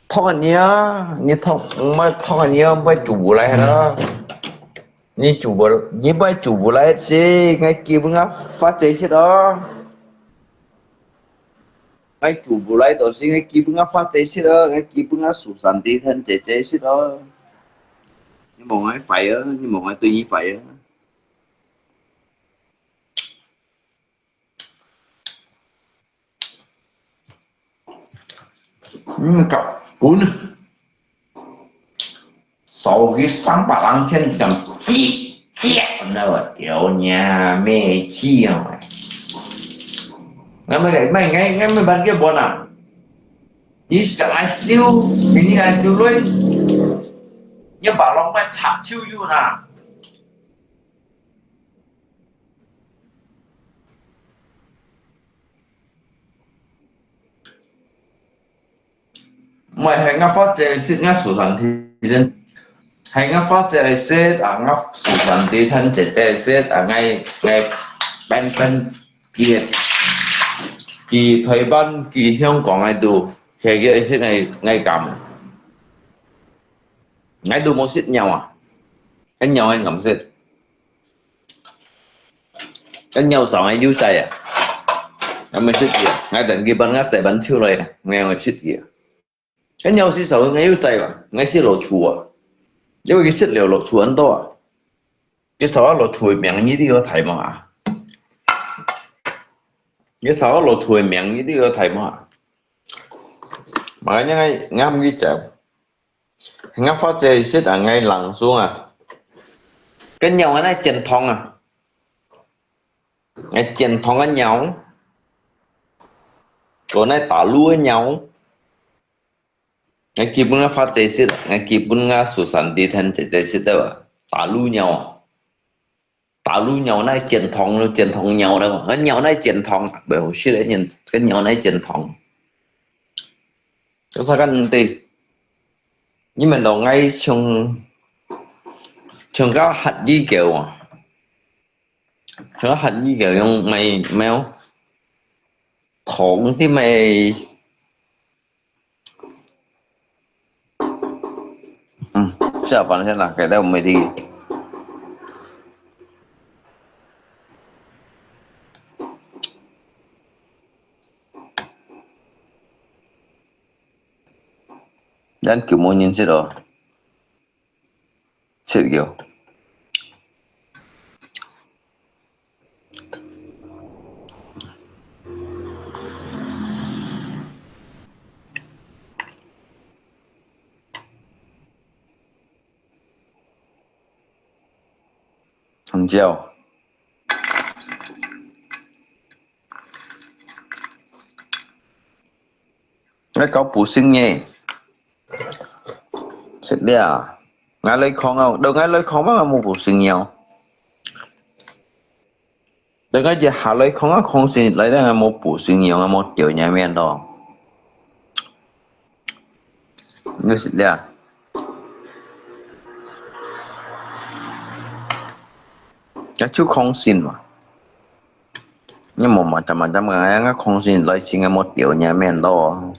托你啊，你托，毋係托你啊，毋係做毋來啦。你做毋，你毋係做毋來，係𠊎基本个法則識哦。𠊎做毋來，就係𠊎基本个法則識哦，𠊎基本个蘇珊迪天姐姐識哦。你莫愛壞哦，你莫愛對你壞哦。 嗯，搞滾。少佢三百零千張，計較呢，掉你咩計啊！𠊎乜，乜，𠊎，𠊎乜辦个本啊？你係來收，你來收鐳，你把老闆插手有啦。 毋係，係𠊎發姐識，𠊎蘇珊提醒，係𠊎發姐識啊，𠊎蘇珊提醒姐姐識啊，𠊎，𠊎，本，本，佢，佢台灣，佢香港个都，係佢識，𠊎，𠊎敢。𠊎都無識尿啊，𠊎尿𠊎敢識。 該尿上个有在啊，𠊎乜識佢啊，𠊎等佢分𠊎仔分手來啊，𠊎乜識佢啊。該尿是上个有在啊，𠊎識落廚啊，因為佢識了落廚很多啊。你掃到落去个名，你都有睇無啊？你掃到落去个名，你都有睇無啊？嘛，𠊎，𠊎，𠊎毋去走。𠊎發這事啊，𠊎人生啊，跟鳥啊，那健康啊，𠊎健康个鳥，我那打路个鳥。 𠊎基本𠊎發這事，𠊎基本𠊎susan地聽這，這事个啊，打路鳥啊，打路鳥那健康咯，健康鳥了，𠊎鳥那健康，袂好食个人，个鳥那健康。有啥个毋對？你們都愛像，像个乞兒狗啊，像乞兒狗樣，買，買哦，糖啲買。 嗯，下班先啦，改天我们去。咱就無認識哦。 切肉。香蕉。 𠊎搞補身个，食了。𠊎來講啊，到𠊎來講嘛，𠊎無補身个。到𠊎一下來講啊，康生來了，𠊎無補身个，𠊎無掉人面咯。你食了。𠊎就康生嘛。 你莫macam-macam个，𠊎康生來先，𠊎無掉人面咯。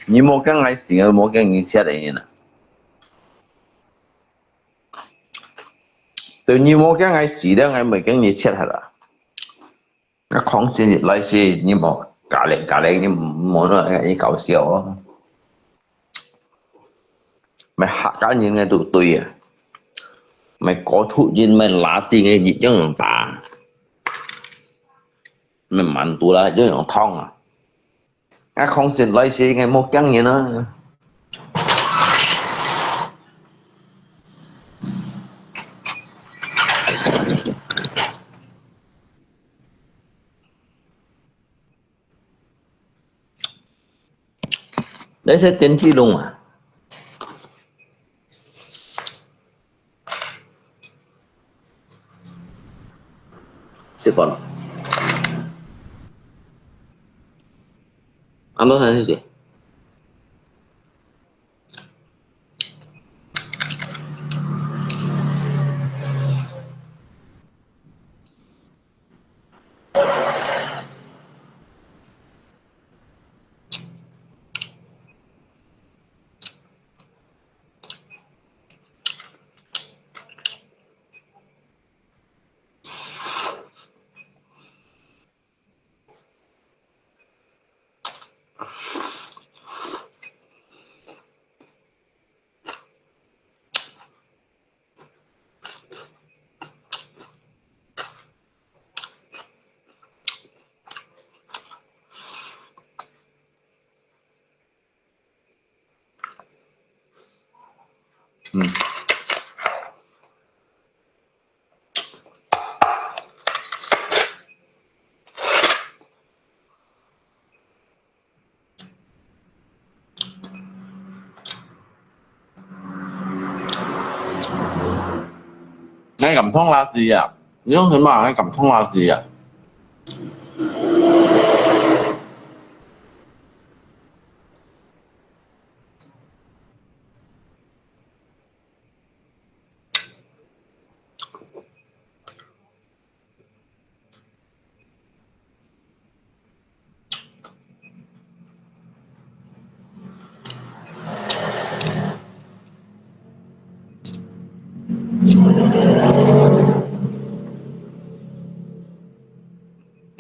你無驚𠊎死，𠊎無驚你chết个人啊。對，你無驚𠊎死了，𠊎無驚你chết忒啊。 𠊎康生來時，你莫，咖哩咖哩，你莫，你搞笑哦。買客家人个都對啊，買高thủ人，買拉丁个一樣樣打，買滿都啦，一樣樣燙啊。 𠊎康生來時，𠊎無驚人啊。來食電雞籠啊！ 食飯了。恁多餐謝謝。嗯。𠊎感動垃圾啊！你用什麼？𠊎感動垃圾啊！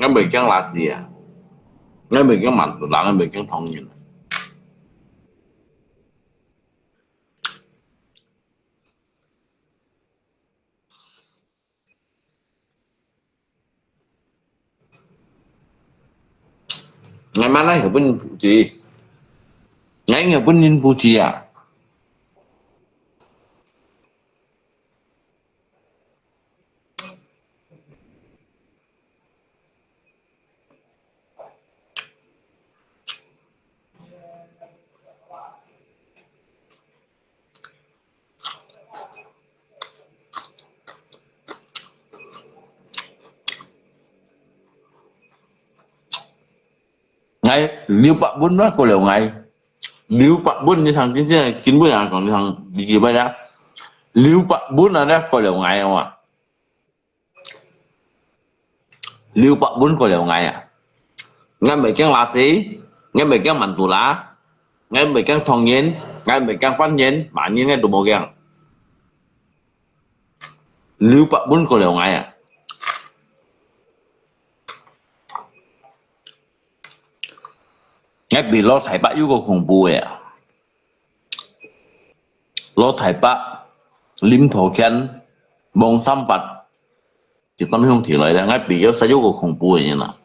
，𠊎毋會驚垃圾啊，𠊎毋會驚曼陀羅，𠊎毋會驚唐人。 𠊎嘛來日本人補習，𠊎日本人補習啊。 𠊎六百蚊啦，過了𠊎。六百蚊，你聽真正根本啊講，你聽理解袂啦？六百蚊啊，你過了𠊎啊嘛。 六百蚊過了𠊎啊！𠊎毋會驚垃圾，𠊎毋會驚曼陀羅，𠊎毋會驚唐人，𠊎毋會驚犯人，麼人𠊎都無驚。六百蚊過了𠊎啊！𠊎比落大伯又過恐怖个啊！ 落大伯、林土健、黃三發，一陣兄弟來咧，𠊎比較實在个恐怖个人啊。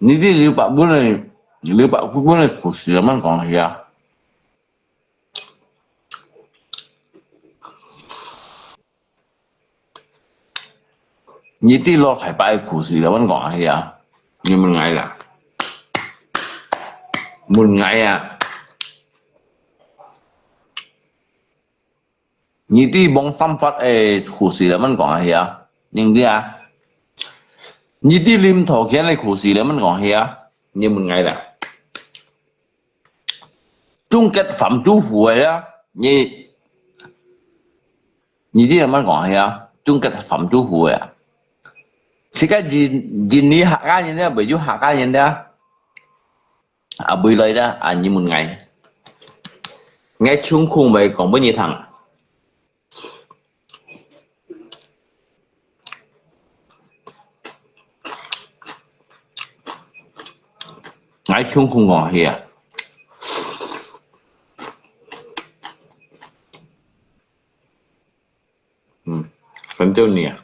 你知六百蚊个，六百蚊个故事，慢慢講下啊。 你知落大伯个故事，慢慢講下啊。你問𠊎啦，問𠊎啊。你知黃三發个故事，慢慢講下啊。你知啊？你知林土健个故事，慢慢講下啊。你問𠊎啦。 總結反政府个啊，你，你這樣講下啊，總結反政府个啊。自家印，印尼客家人咧，袂有客家人咧，啊，袂來咧，啊，你問𠊎。𠊎充公會講分你聽。 𠊎充公講下啊。嗯，反正你啊。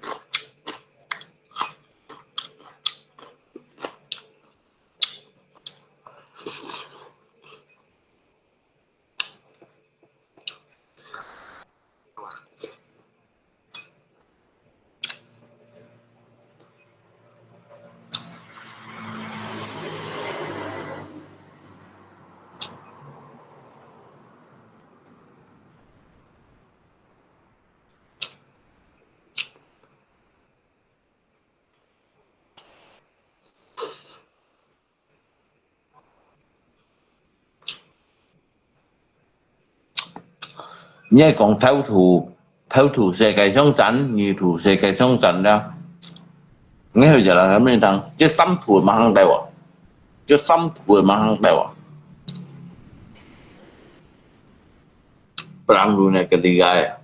你愛講頭圖，頭圖世界上讚，二圖世界上讚了。你去就來咩當？這三圖馬上帶我，這三圖馬上帶我。不然路呢，个厲害。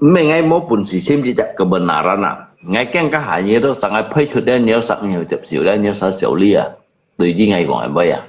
毋係𠊎無本事簽這隻kebenaran啊，𠊎更加還你都想愛配出來，你要想你有接受了，你要想小利啊，對於𠊎講係毋係啊？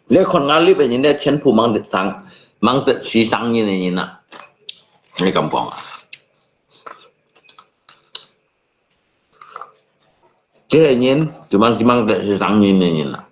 你看𠊎這片人咧，全部吂得生，吂得死生人个人啊！你敢講啊？這个人就吂，就吂得死生人个人啊！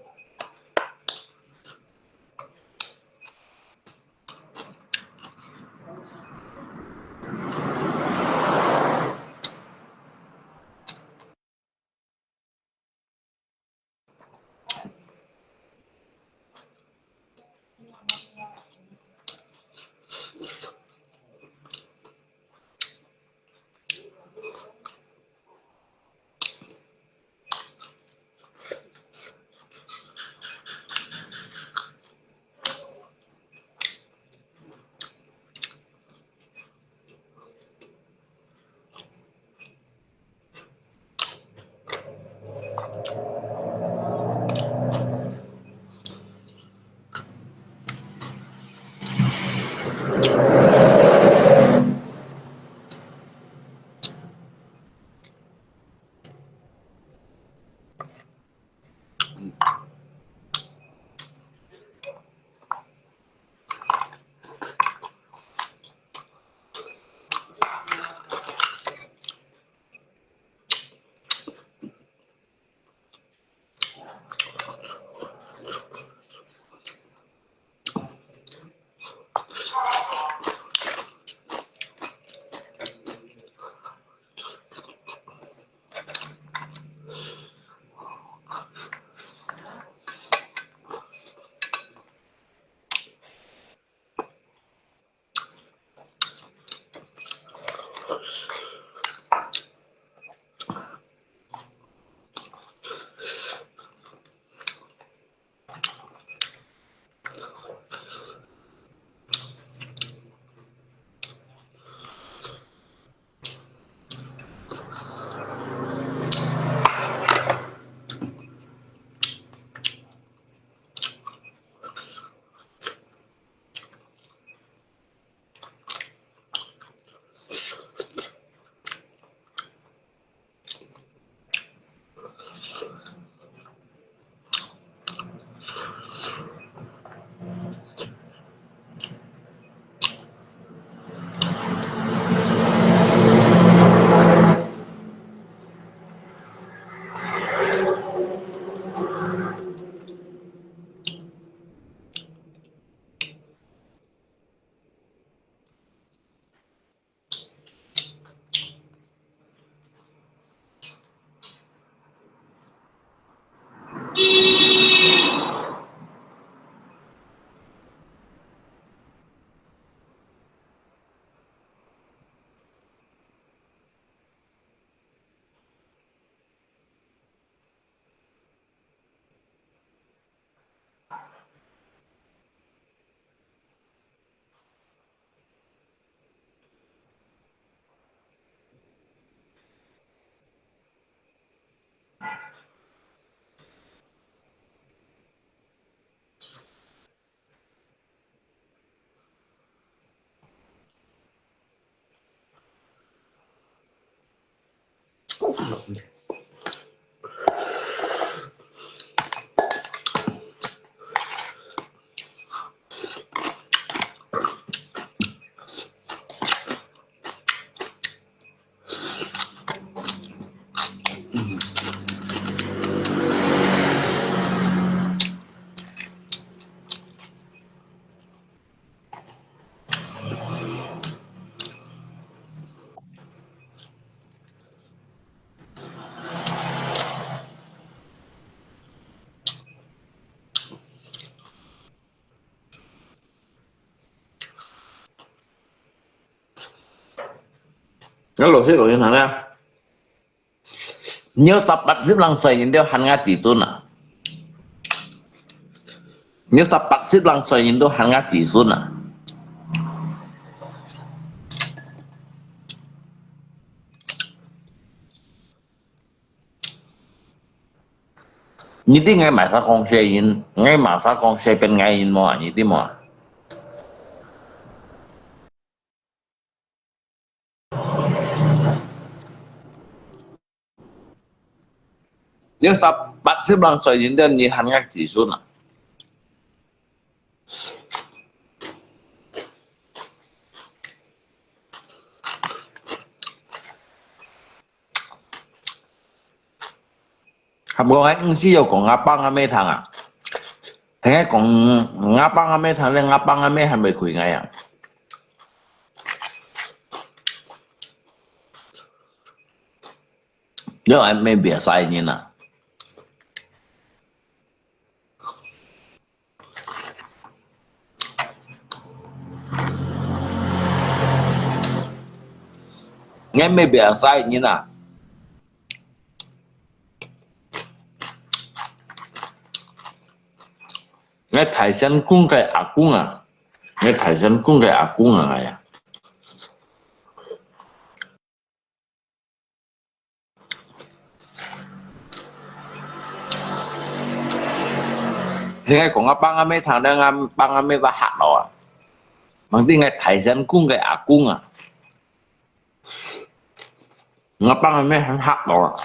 𠊎老實講你聽啊，你有十八十零歲人都喊𠊎子孫啊，你有十八十零歲人都喊𠊎子孫啊。 你知𠊎麼儕講細人，𠊎麼儕講細邊个人無啊？你知無啊？你十八十零歲人，你喊𠊎子孫啊？ 還過𠊎毋係有講𠊎爸𠊎姆聽啊，係𠊎講𠊎爸𠊎姆聽咧，𠊎爸𠊎姆還會氣𠊎啊。你還毋係別儕人啊？ 𠊎毋係別儕人啊，𠊎大仙公个阿公啊，𠊎大仙公个阿公啊，𠊎啊。 係𠊎講𠊎爸𠊎姆聽咧，𠊎爸𠊎姆會嚇到啊！吂知𠊎大仙公个阿公啊，𠊎爸𠊎姆還嚇到啊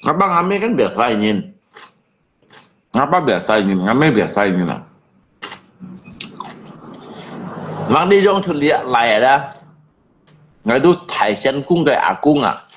！𠊎爸𠊎姆跟別儕人， 𠊎爸別儕人，𠊎姆別儕人啊。吂知仰出來啦，𠊎都大仙公个阿公啊。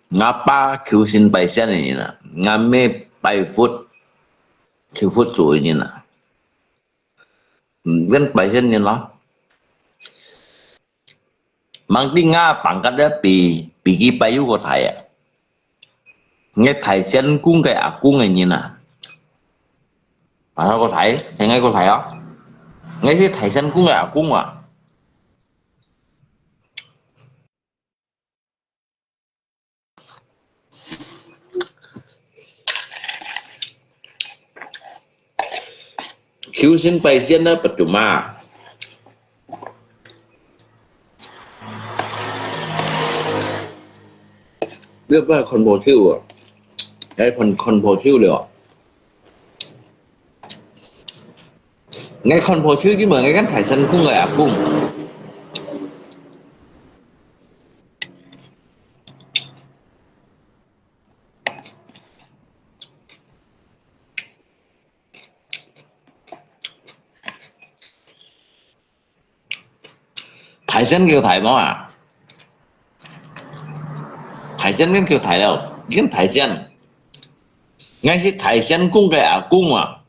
𠊎爸求神拜仙个人啊，𠊎姆拜佛，求佛祖个人啊。嗯，跟拜仙人咯。吂知𠊎放假个比，比佢拜又過大啊。𠊎大仙公个阿公个人啊。啊，過大，係𠊎過大啊。𠊎係大仙公个阿公啊。 求神拜仙啊，不就嘛？你不要看破手啊，還看，看破手了。 𠊎看破手，因為𠊎跟大仙公个阿公。大仙叫大無啊？大仙跟叫大了，跟大仙。𠊎係大仙公个阿公啊。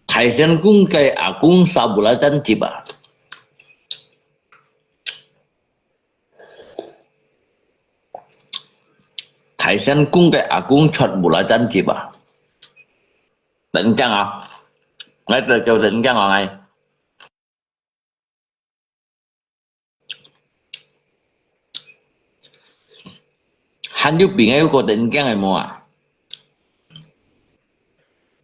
大仙公个阿公燒belacan chip啊！大仙公个阿公食belacan chip啊！等一下啊，來，來，等一下啊，來。 還有比𠊎有過得人驚个無啊？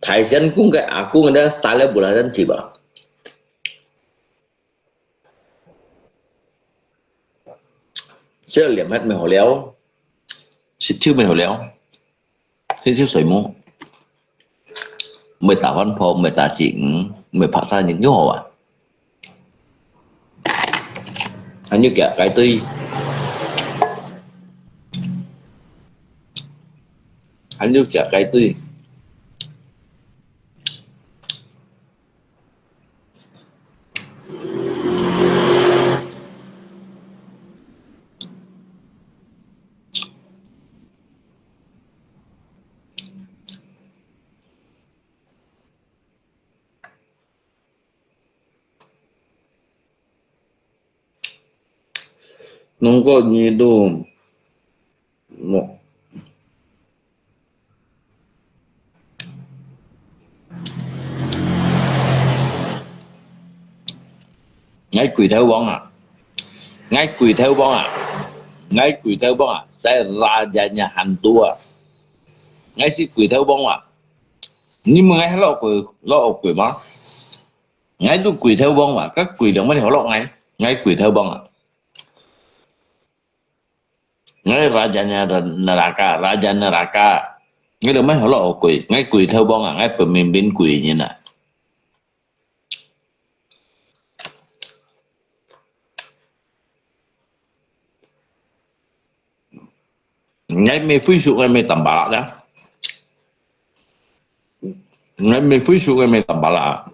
海鮮公个阿公个style無啦，真係吧？這臉還沒好了，食酒沒好了，食酒睡目，毋會打飯泡，毋會打雞魚，毋會拍生意，又好啊。還有夾雞腿，還有夾雞腿。 能夠你都，我，𠊎鬼頭王啊，𠊎鬼頭王啊，𠊎鬼頭王啊，在rajanya hantu啊，𠊎係鬼頭王啊，你問𠊎係老鬼，老鬼嗎？ 𠊎都鬼頭王哇，該鬼兩蚊好落𠊎，𠊎鬼頭王啊！𠊎rajanya neraka，raja neraka，𠊎兩蚊好落鬼，𠊎鬼頭王啊，𠊎pemimpin鬼人啊！ 𠊎乜會輸，𠊎乜tambah啦。𠊎乜會輸，𠊎乜tambah啦。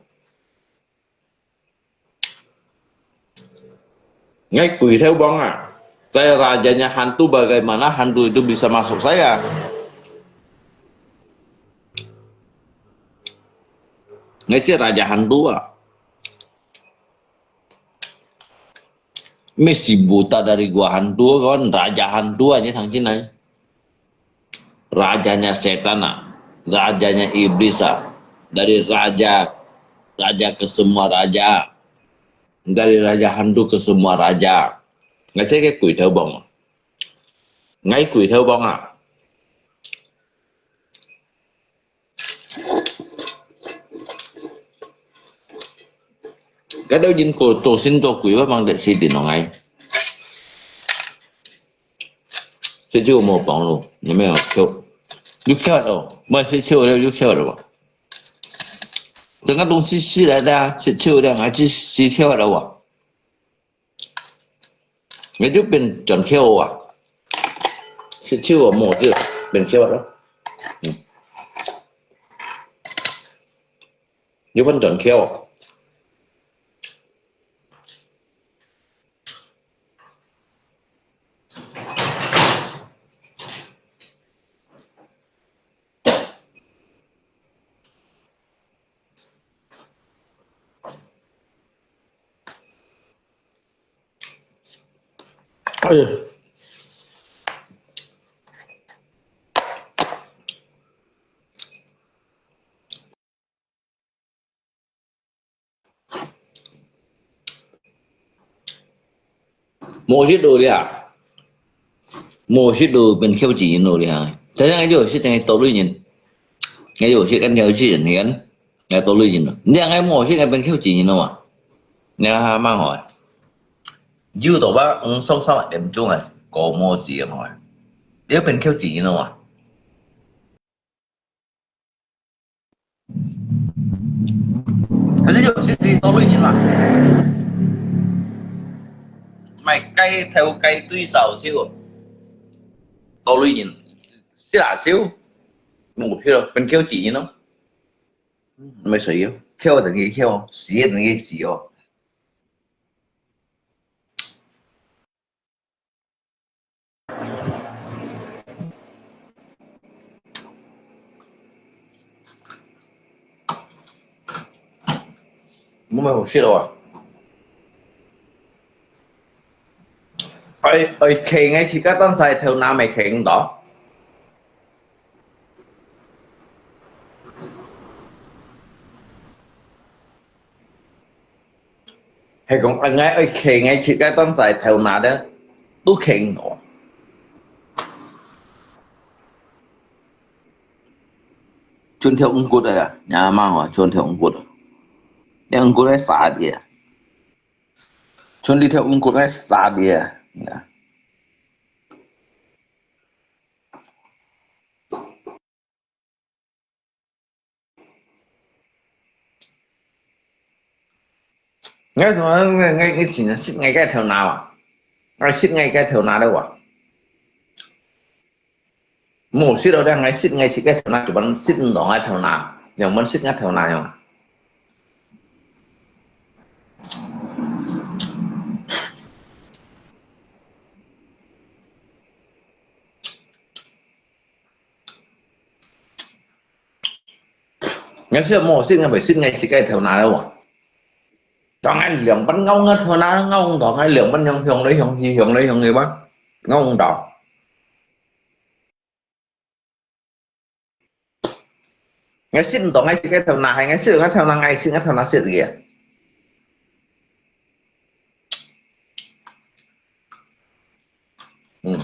𠊎鬼頭王啊，在rajanya hantu bagaimana hantu itu bisa masuk saya？𠊎係raja hantu啊。 Mesti buta dari gua hantu kan, raja hantu aja sang Cina. Rajanya setan ah, rajanya iblis ah. Dari raja, raja ke semua raja. Dari raja hantu ke semua raja. Ngai saya ke kui thau bong. Ngai kui thau bong ah. Kada ujin ko to sin to kui ba mang de si din ong ai. Secheu mo pong lo, ni me o kyo. Yu kyo lo, ma secheu lo, yu kyo lo. Tengah dong si si la da, secheu da ngai si si kyo lo wa. Ngai tu pen chon kyo wa. Secheu mo tu pen kyo lo. Yu pen chon kyo. Ai. 無食到了，無食到變口舌人了了。真正就係等於多類人，也有些跟口舌人，你看，也多類人了。你看，無食，變口舌人了嘛？你看，還蠻好啊。有到吧，嗯，上三點鐘啊，搞麼子啊，你變口舌人了嘛？ 可是有些是多類人嘛，買雞頭雞腿燒酒，多類人，食辣椒，無票，分口錢咯，沒水哦，票等於票，死等於死哦。 無麼好食咯啊！愛，愛企𠊎自家當在頭那咩企毋到。 係講，啊，𠊎愛企，𠊎自家當在頭那咧，都企毋到。像條魚骨个啊，你阿媽吼，像條魚骨啊，條魚骨个沙啲啊，像你條魚骨个沙啲啊，你看。 𠊎同𠊎，𠊎，𠊎，𠊎真係食𠊎个頭那哦，𠊎食𠊎个頭那了哇。無食了，𠊎食𠊎自家頭那，就問食毋到𠊎頭那，又問食𠊎頭那樣。 𠊎食無食，𠊎會食𠊎自家頭那了哦。當然兩半咬𠊎頭那，咬毋到，𠊎兩半向，向來向去，向來向去吧，咬毋到。𠊎食毋到，𠊎自家頭那，係𠊎食，𠊎頭那，𠊎食，𠊎頭那食个。嗯。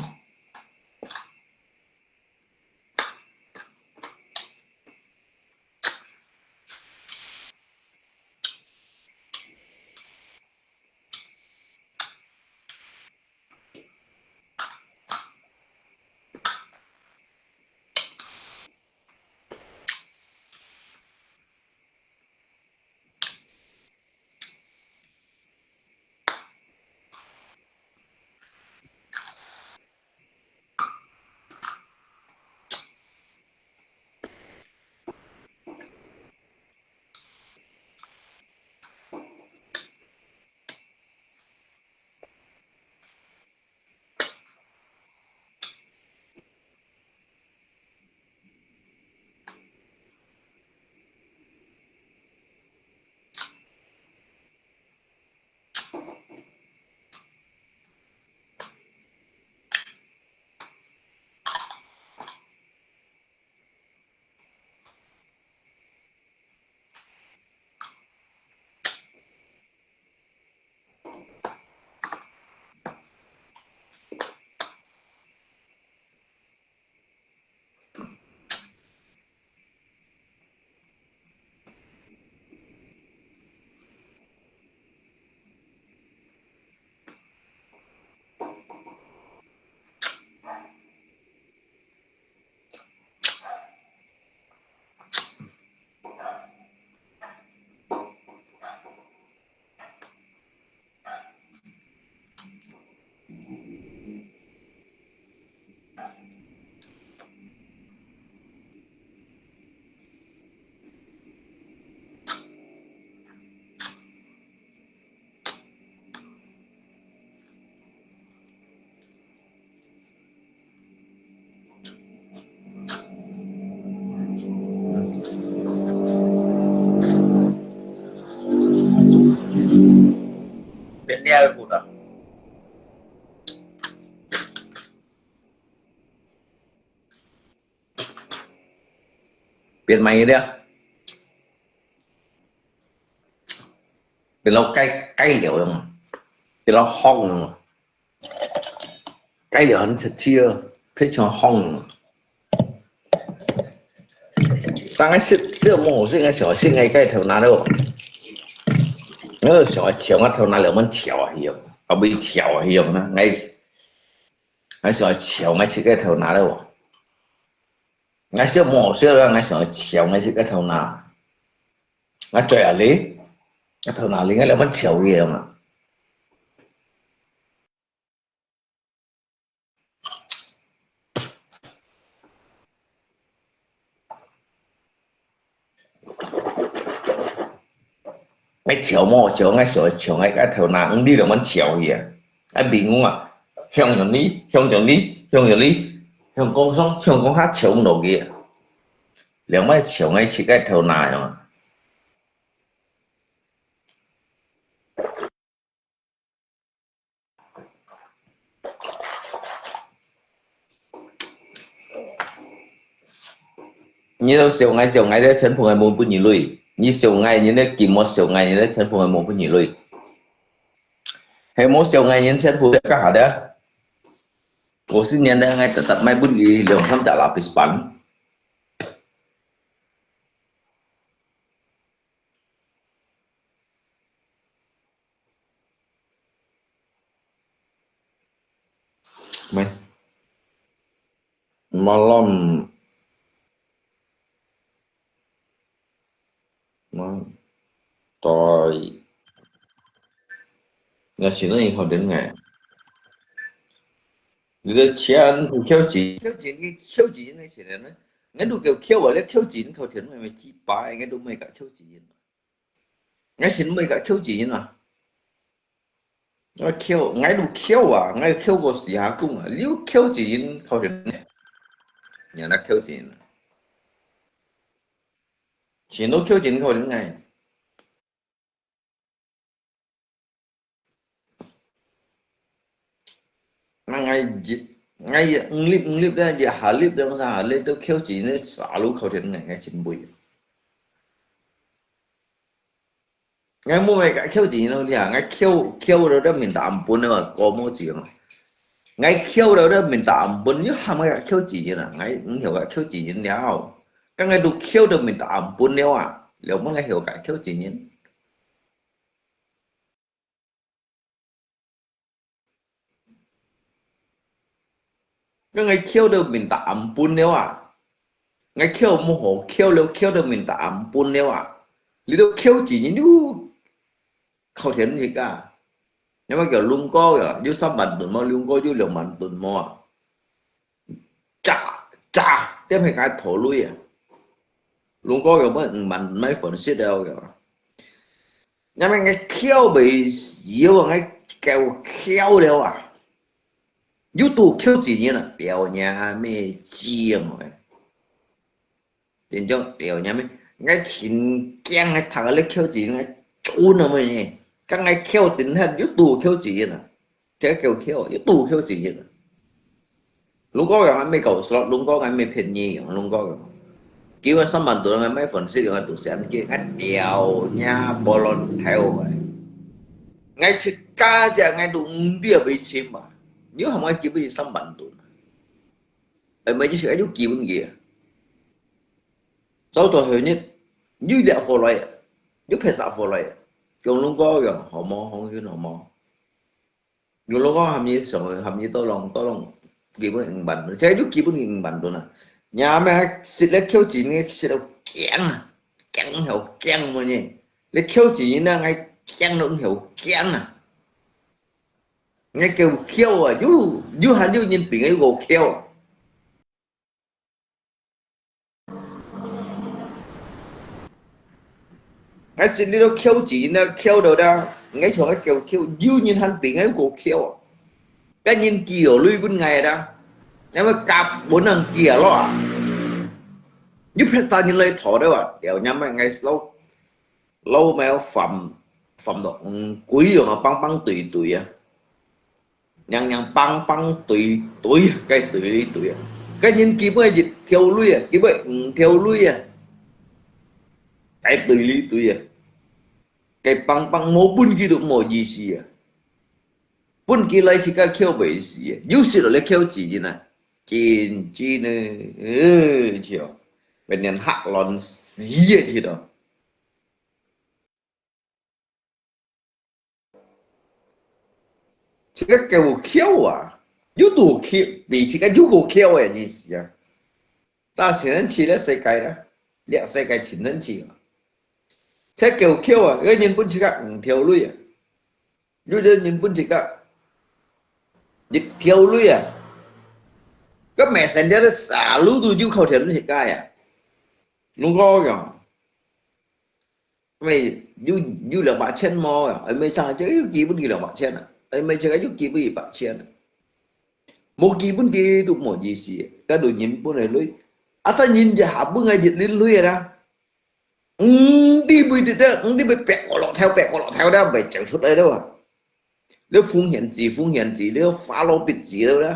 變了个骨头。變乜个了？變到該，該了樣，變到紅樣。 該了很直接，非常紅。當然食，食無好食，𠊎想食𠊎个頭那了。𠊎想笑，𠊎頭那了，𠊎笑啊，係啊，啊，會笑啊，係啊，𠊎，𠊎想笑，𠊎自家頭那了。𠊎食無好食了，𠊎想笑，𠊎自家頭那。𠊎嘴啊哩，𠊎頭那哩，𠊎了，𠊎笑佢啊嘛。 𠊎笑無笑，𠊎想笑，𠊎，𠊎頭那，你兩萬笑去啊！𠊎朋友啊，向著你，向著你，向著你，向講上，向講下笑毋落去啊！兩萬笑，𠊎自家頭那樣啊！ 你都笑𠊎，笑𠊎，你全部𠊎無分你鐳。你笑𠊎，你个金毛笑𠊎，你个全部𠊎無分你鐳。係無笑𠊎，你全部在幹啥的？五十年代，𠊎特特買分你兩三隻lapis ban。Mày. Malam. Mày. Tôi. Nè, xin lỗi, không đến ngày. Người ta chán không khéo chỉ. Khéo chỉ, khéo chỉ như thế này. Ngay đủ kêu khéo à, lẽ khéo chỉ, không thiện, mày, mày chỉ bài, ngay đủ mày cả khéo chỉ. Ngay xin mày cả khéo chỉ à. Ngay khéo, ngay đủ khéo à, ngay khéo có gì hả cũng à, liu khéo chỉ, không thiện. Nhà nó khéo chỉ. Xin lỗi khéo chỉ, không đến ngày. Nang ngai, ngai nglip nglip da, ya halip da, sa halip da kêu chỉ ne sa lu khâu thiệt ngai, ngai chín bụi. Ngai mua mày cả kêu chỉ nó đi à, ngai kêu, kêu đó đó mình tạm bốn nữa, có mua chỉ mà. Ngai kêu đó đó mình tạm bốn, yua ham ngai cả kêu chỉ na, ngai không hiểu cả kêu chỉ liao. Các ngai đủ kêu đó mình tạm bốn liao à, liao mua ngai hiểu cả kêu chỉ. Các ngai kêu đó mình tạm bốn liao à. Ngai kêu mua hồ kêu liao kêu đó mình tạm bốn liao à. Lý đó kêu chỉ như khâu thiệt gì cả. Nhưng mà kiểu lung có rồi, yua sắm bản tuần mà lung có yua liao bản tuần mà. Chà, chà, tiếp hay cái thổ lui à. Lung có rồi mới, mình mới phần xếp đâu rồi. Nhà mình ngai kêu bị xíu à, ngai kêu kêu liao à. Yua tù kêu chỉ như là, tiểu nhà mẹ chiêng rồi. Chính trong tiểu nhà mẹ, ngai chín kiang ngai thằng lấy kêu chỉ ngai trốn nó mới nhỉ. Các ngai kêu tính hết, yua tù kêu chỉ như là. Thế kêu kêu, yua tù kêu chỉ như là. Lung có rồi, ngai mới cầu slot, lung có ngai mới phiền nhi, lung có rồi. Kêu ngai sắm bản tuần ngai mới phần xếp ngai tụ xem kia, ngai tiểu nhà bò lon theo rồi. Ngai chỉ cá chả ngai tụ ung địa bị chìm mà. Nếu không ngai kêu bị sắm bản tuần. Ai mai yua sik yua kì bun kì. Zau to heu nyet, yua liak fo lai, yua phet sa fo lai. Kiong lung ko kiong, hò mo, hong yun hò mo. Kiong lung ko ham yi song, ham yi to long, to long. Kì bun ing ban. Chai yua kì bun ing ban to na. Nya me sit le kiu chi ni sit au kiang. Kiang hau kiang mo ni. Le kiu chi ni na ngai kiang lo hau kiang na. Ngai kêu khiêu à, yua, yua hàn yua nhìn ping ngai kêu khiêu à. Ngai xin đi đâu khiêu chỉ nè, khiêu đâu đó, ngai chọn ngai kêu khiêu, yua nhìn hàn ping ngai kêu khiêu à. Cái nhìn kiểu lui bên ngai đó, nhưng mà cặp bốn thằng kia lo à. Yua phải ta nhìn lấy thỏ đâu à, kiểu nhắm mà ngai lâu. Lâu mà phẩm, phẩm đó, ừ, quỷ rồi mà băng băng tùy tùy à. Nhang nhang băng băng tùy tùy, cái tùy lý tùy à. Cái nhìn kì bơi dịch theo lui à, kì bơi, ừ, theo lui à. Cái tùy lý tùy à. Cái băng băng mô bún kì được mô gì xì à. Bún kì lấy chỉ cái khiêu bơi xì à. Yua xì rồi lấy khiêu chỉ gì nè. Chín chỉ nè. Ừ, chiều. Bên nhân hạc lon xì à thì đó. Chỉ cái kêu khiêu à. Yua tù khiêu, vì chỉ cái yua kêu khiêu à, gì xì à. Ta xin anh chỉ là sai cái đó. Liak sai cái chính anh chỉ à. Chỉ kêu khiêu à, cái nhân bún chỉ cái, ừ, theo lui à. Yua yua nhân bún chỉ cái. Dịch theo lui à. Cái mẹ sen dia đó xả lũ tù yua khâu thiện chỉ cái à. Lung có kìa. Mày yua, yua 两百千 mô à, ai mày chăng chứ yua kì bún kì 两百千 à, ai mày chăng yua kì bún 一百千 à. Mô kì bún kì tụ mô gì xì, cái đồ nhìn bún này lui. À ta nhìn giờ hả bún ngai dịch lính lui ra. Ừm, đi bùi đi đó, ừm, đi bùi bẹt của lọ theo, bẹt của lọ theo đó, bày chịu suốt đây đâu à. Nếu phung hiện gì, phung hiện gì, nếu phá lô bịt gì đâu đó.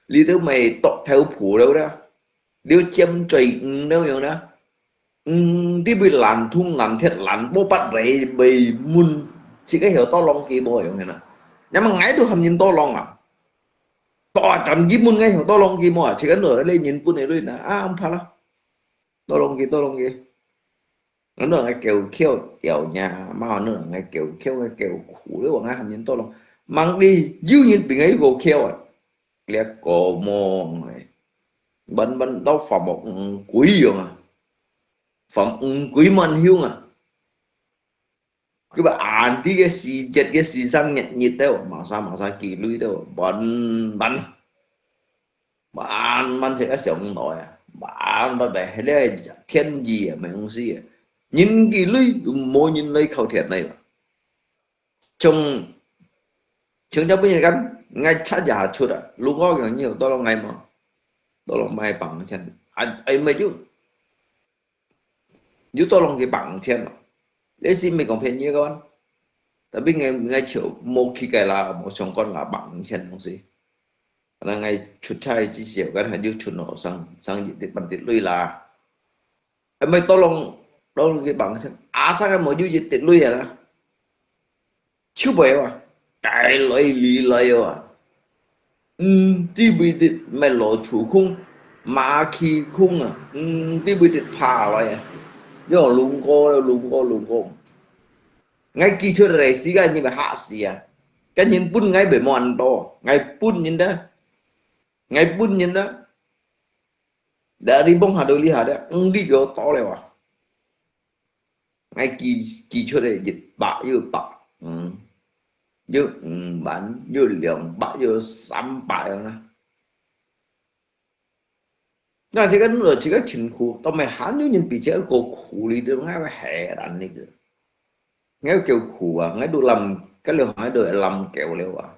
Lý tớ mày tọt theo phủ đâu đó. Nếu chiếm trời, ừm, đâu rồi đó. Ừm, đi bùi làn thung làn thiệt làn bố bắt bầy, bầy mùn. Chỉ cái hiểu to lòng kì bố rồi nè. Nhưng mà ngai tụ hàm nhìn to lòng à. To chọn kì mùn ngai hiểu to lòng kì mô à. Chỉ cái nửa lên nhìn bún này lui nè. À, không phải là. To lòng kì, to lòng kì. Nó ngai kêu khiêu, tiểu nhà, mà nó ngai kêu khiêu, ngai kêu khủ, lưỡi ngai hàm nhìn to lòng. Mang đi, yua nhìn ping ngai kêu khiêu à. 這个無，慢慢到發毛烏龜樣啊，發烏龜蠻凶啊。佢話恁樣个時節个時常日日都，馬上馬上積累都，慢慢，慢慢就个上來啊，慢慢來，這天意啊，無東西啊，人積累，無人來靠天來啊。 像，像這本日間，𠊎出也出啊，如果講你有tolong𠊎無？Tolong買百五千，啊，哎，沒有，有tolong佢百五千嘛？這是毋係講便宜个，tapi𠊎，𠊎就無去个啦，無相干啦，百五千東西。可能𠊎出差至少，kan還有存落上，上一滴半滴鐳啦。 Ai，無tolong，tolong佢百五千，asal無有一滴鐳啊啦，就會哇，帶來離來哇，嗯，知會得，毋係老鼠空，螞蟻空啊，嗯，知會得爬來啊，又龍哥，龍哥，龍哥。𠊎寄出來時間，你會嚇死啊！該人分𠊎會無恁多，𠊎分人啊，𠊎分人啊。 Dari Bong Hadoli下咧，五里九多了啊！𠊎寄，寄出來一百又百，嗯，又五萬，又兩百，又三百樣啊！那這个，這个辛苦，都沒還有人比這个過苦哩，都𠊎會害人哩个。𠊎叫苦啊，𠊎都lâm，該兩下都會lâm狗了啊！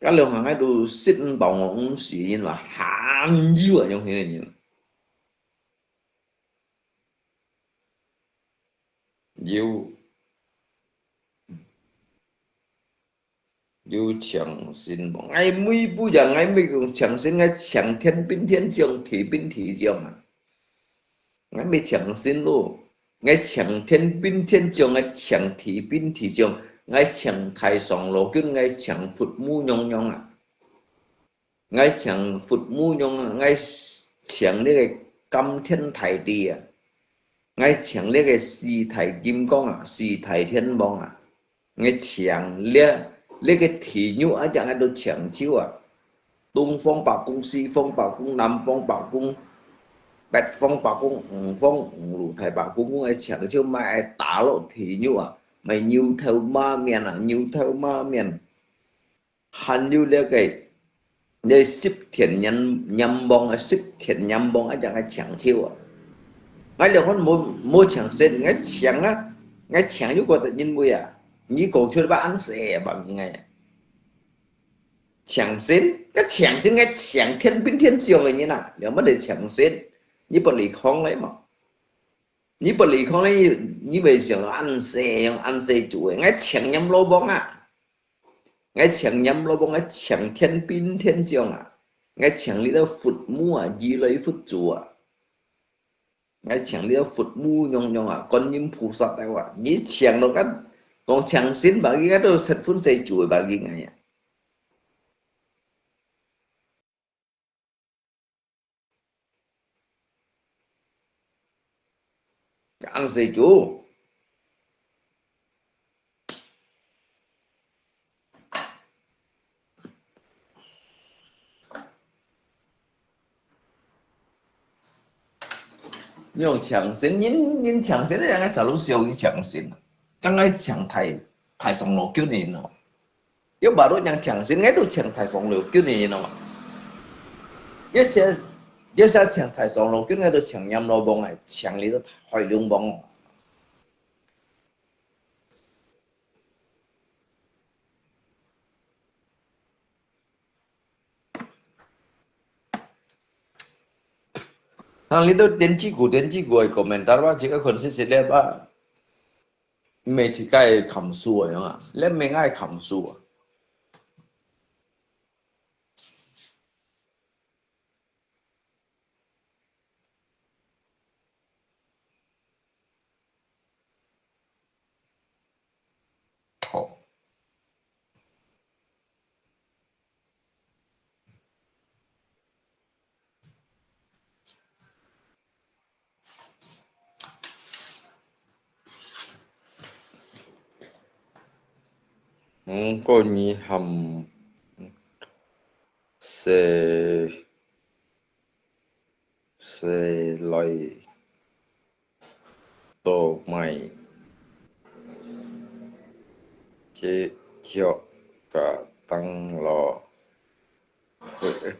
該兩下𠊎都食毋飽，我毋死，因為還有啊，用个人。有，有強身無？𠊎每步呀，𠊎每講強身，𠊎強天兵天將，地兵地將啊！ 𠊎毋係強身咯，𠊎強天兵天將，𠊎強地兵地將，𠊎強大上羅軍，𠊎強伐木娘娘啊！𠊎強伐木娘啊，𠊎強這个感天大帝啊！𠊎強這个四大金剛啊，四大天王啊！ 𠊎強這，這个地獄啊，正𠊎都強手啊！東方白宮、西方白宮、南方白宮、北方白宮、五方五路大白宮，𠊎強手嘛會打落地獄啊！嘛牛頭馬面啊，牛頭馬面！還有這个 這十殿閻，閻王啊，十殿閻王啊，正𠊎強手啊！𠊎這款無，無強身，𠊎強啊，𠊎強又覺得因為啊，你講出來恁細啊，幫人啊！強身，該強身，𠊎強天兵天將个人啊，了麼个強身？你不離開來嘛？你不離開來，你會想到恁細，用恁細做个，𠊎強閻羅王啊！ 𠊎強閻羅王，𠊎強天兵天將啊！𠊎強這兜伐木啊，如來佛祖啊！𠊎強這兜伐木娘娘啊，觀音菩薩兜啊！你強到該，講強身吧，佢該都十分細做吧，佢哎呀！恁細做。 你用強身，人，人強身，人家selalu笑你強身，剛剛強大，大上羅軍个人哦。又baru yang強身，𠊎都強大上羅軍个人哦。一些，一些強大上羅軍，𠊎都強閻羅王啊，強你都海龍王哦。 Nang itu電子股，電子股个komentar吧，這个分析師咧吧，毋係自家个感受啊，樣啊，這毋係𠊎个感受啊。 好。嗯，過年含，細，細來到買，這腳甲當勞，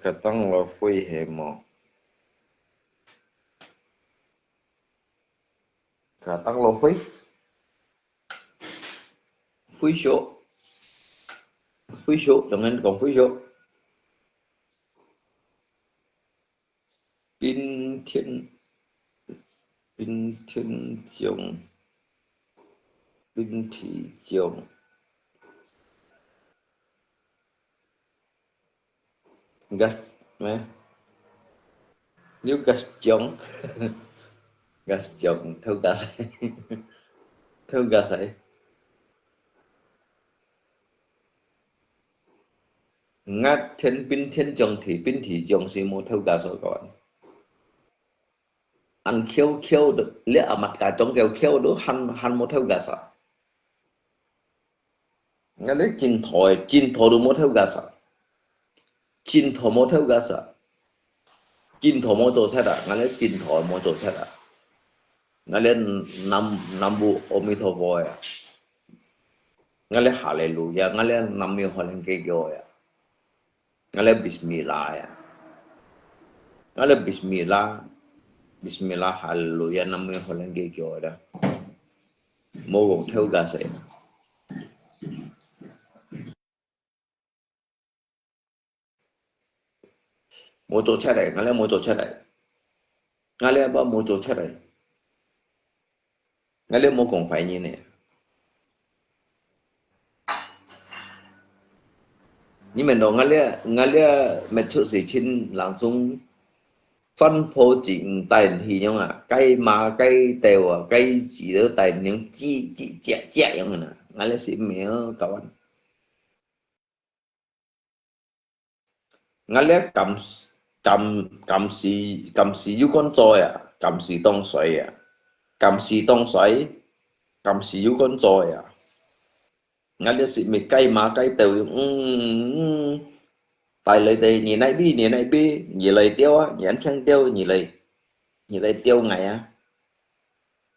甲當勞費係無？甲當勞費？費少？費少？用人講費少？ 冰天，冰天將，冰天將，gas咩？你gas將，gas將，偷gas，偷gas。 𠊎天兵天將地兵地將是無偷gas个。恁翹翹个，你阿媽家將翹翹个，還，還無偷gas啊？𠊎這淨土个，淨土都無偷gas啊？淨土無偷gas啊？淨土無做賊啊？𠊎這淨土無做賊啊？𠊎這南，南無阿彌陀佛呀！ 𠊎這哈利路亞，𠊎這南無喝人个叫呀，𠊎這bismillah呀，𠊎這bismillah，bismillah，哈利路亞，南無喝人个叫呀，無講偷gas个。 無做賊个，𠊎這無做賊个。𠊎這無，無做賊个。𠊎這無講壞人个。你明白，𠊎這，𠊎這乜出世親，人送番婆子帶人去樣啊，該馬該豆啊，該子都帶人樣，吱吱喳喳樣啊，𠊎這係無搞啊。 𠊎這敢，敢，敢死，敢死有敢做呀，敢死當衰呀，敢死當衰，敢死有敢做呀。𠊎這係乜該馬該豆，嗯，嗯，帶來的，你哪位，你哪位，你來釣啊，你安強釣，你來，你來釣𠊎啊。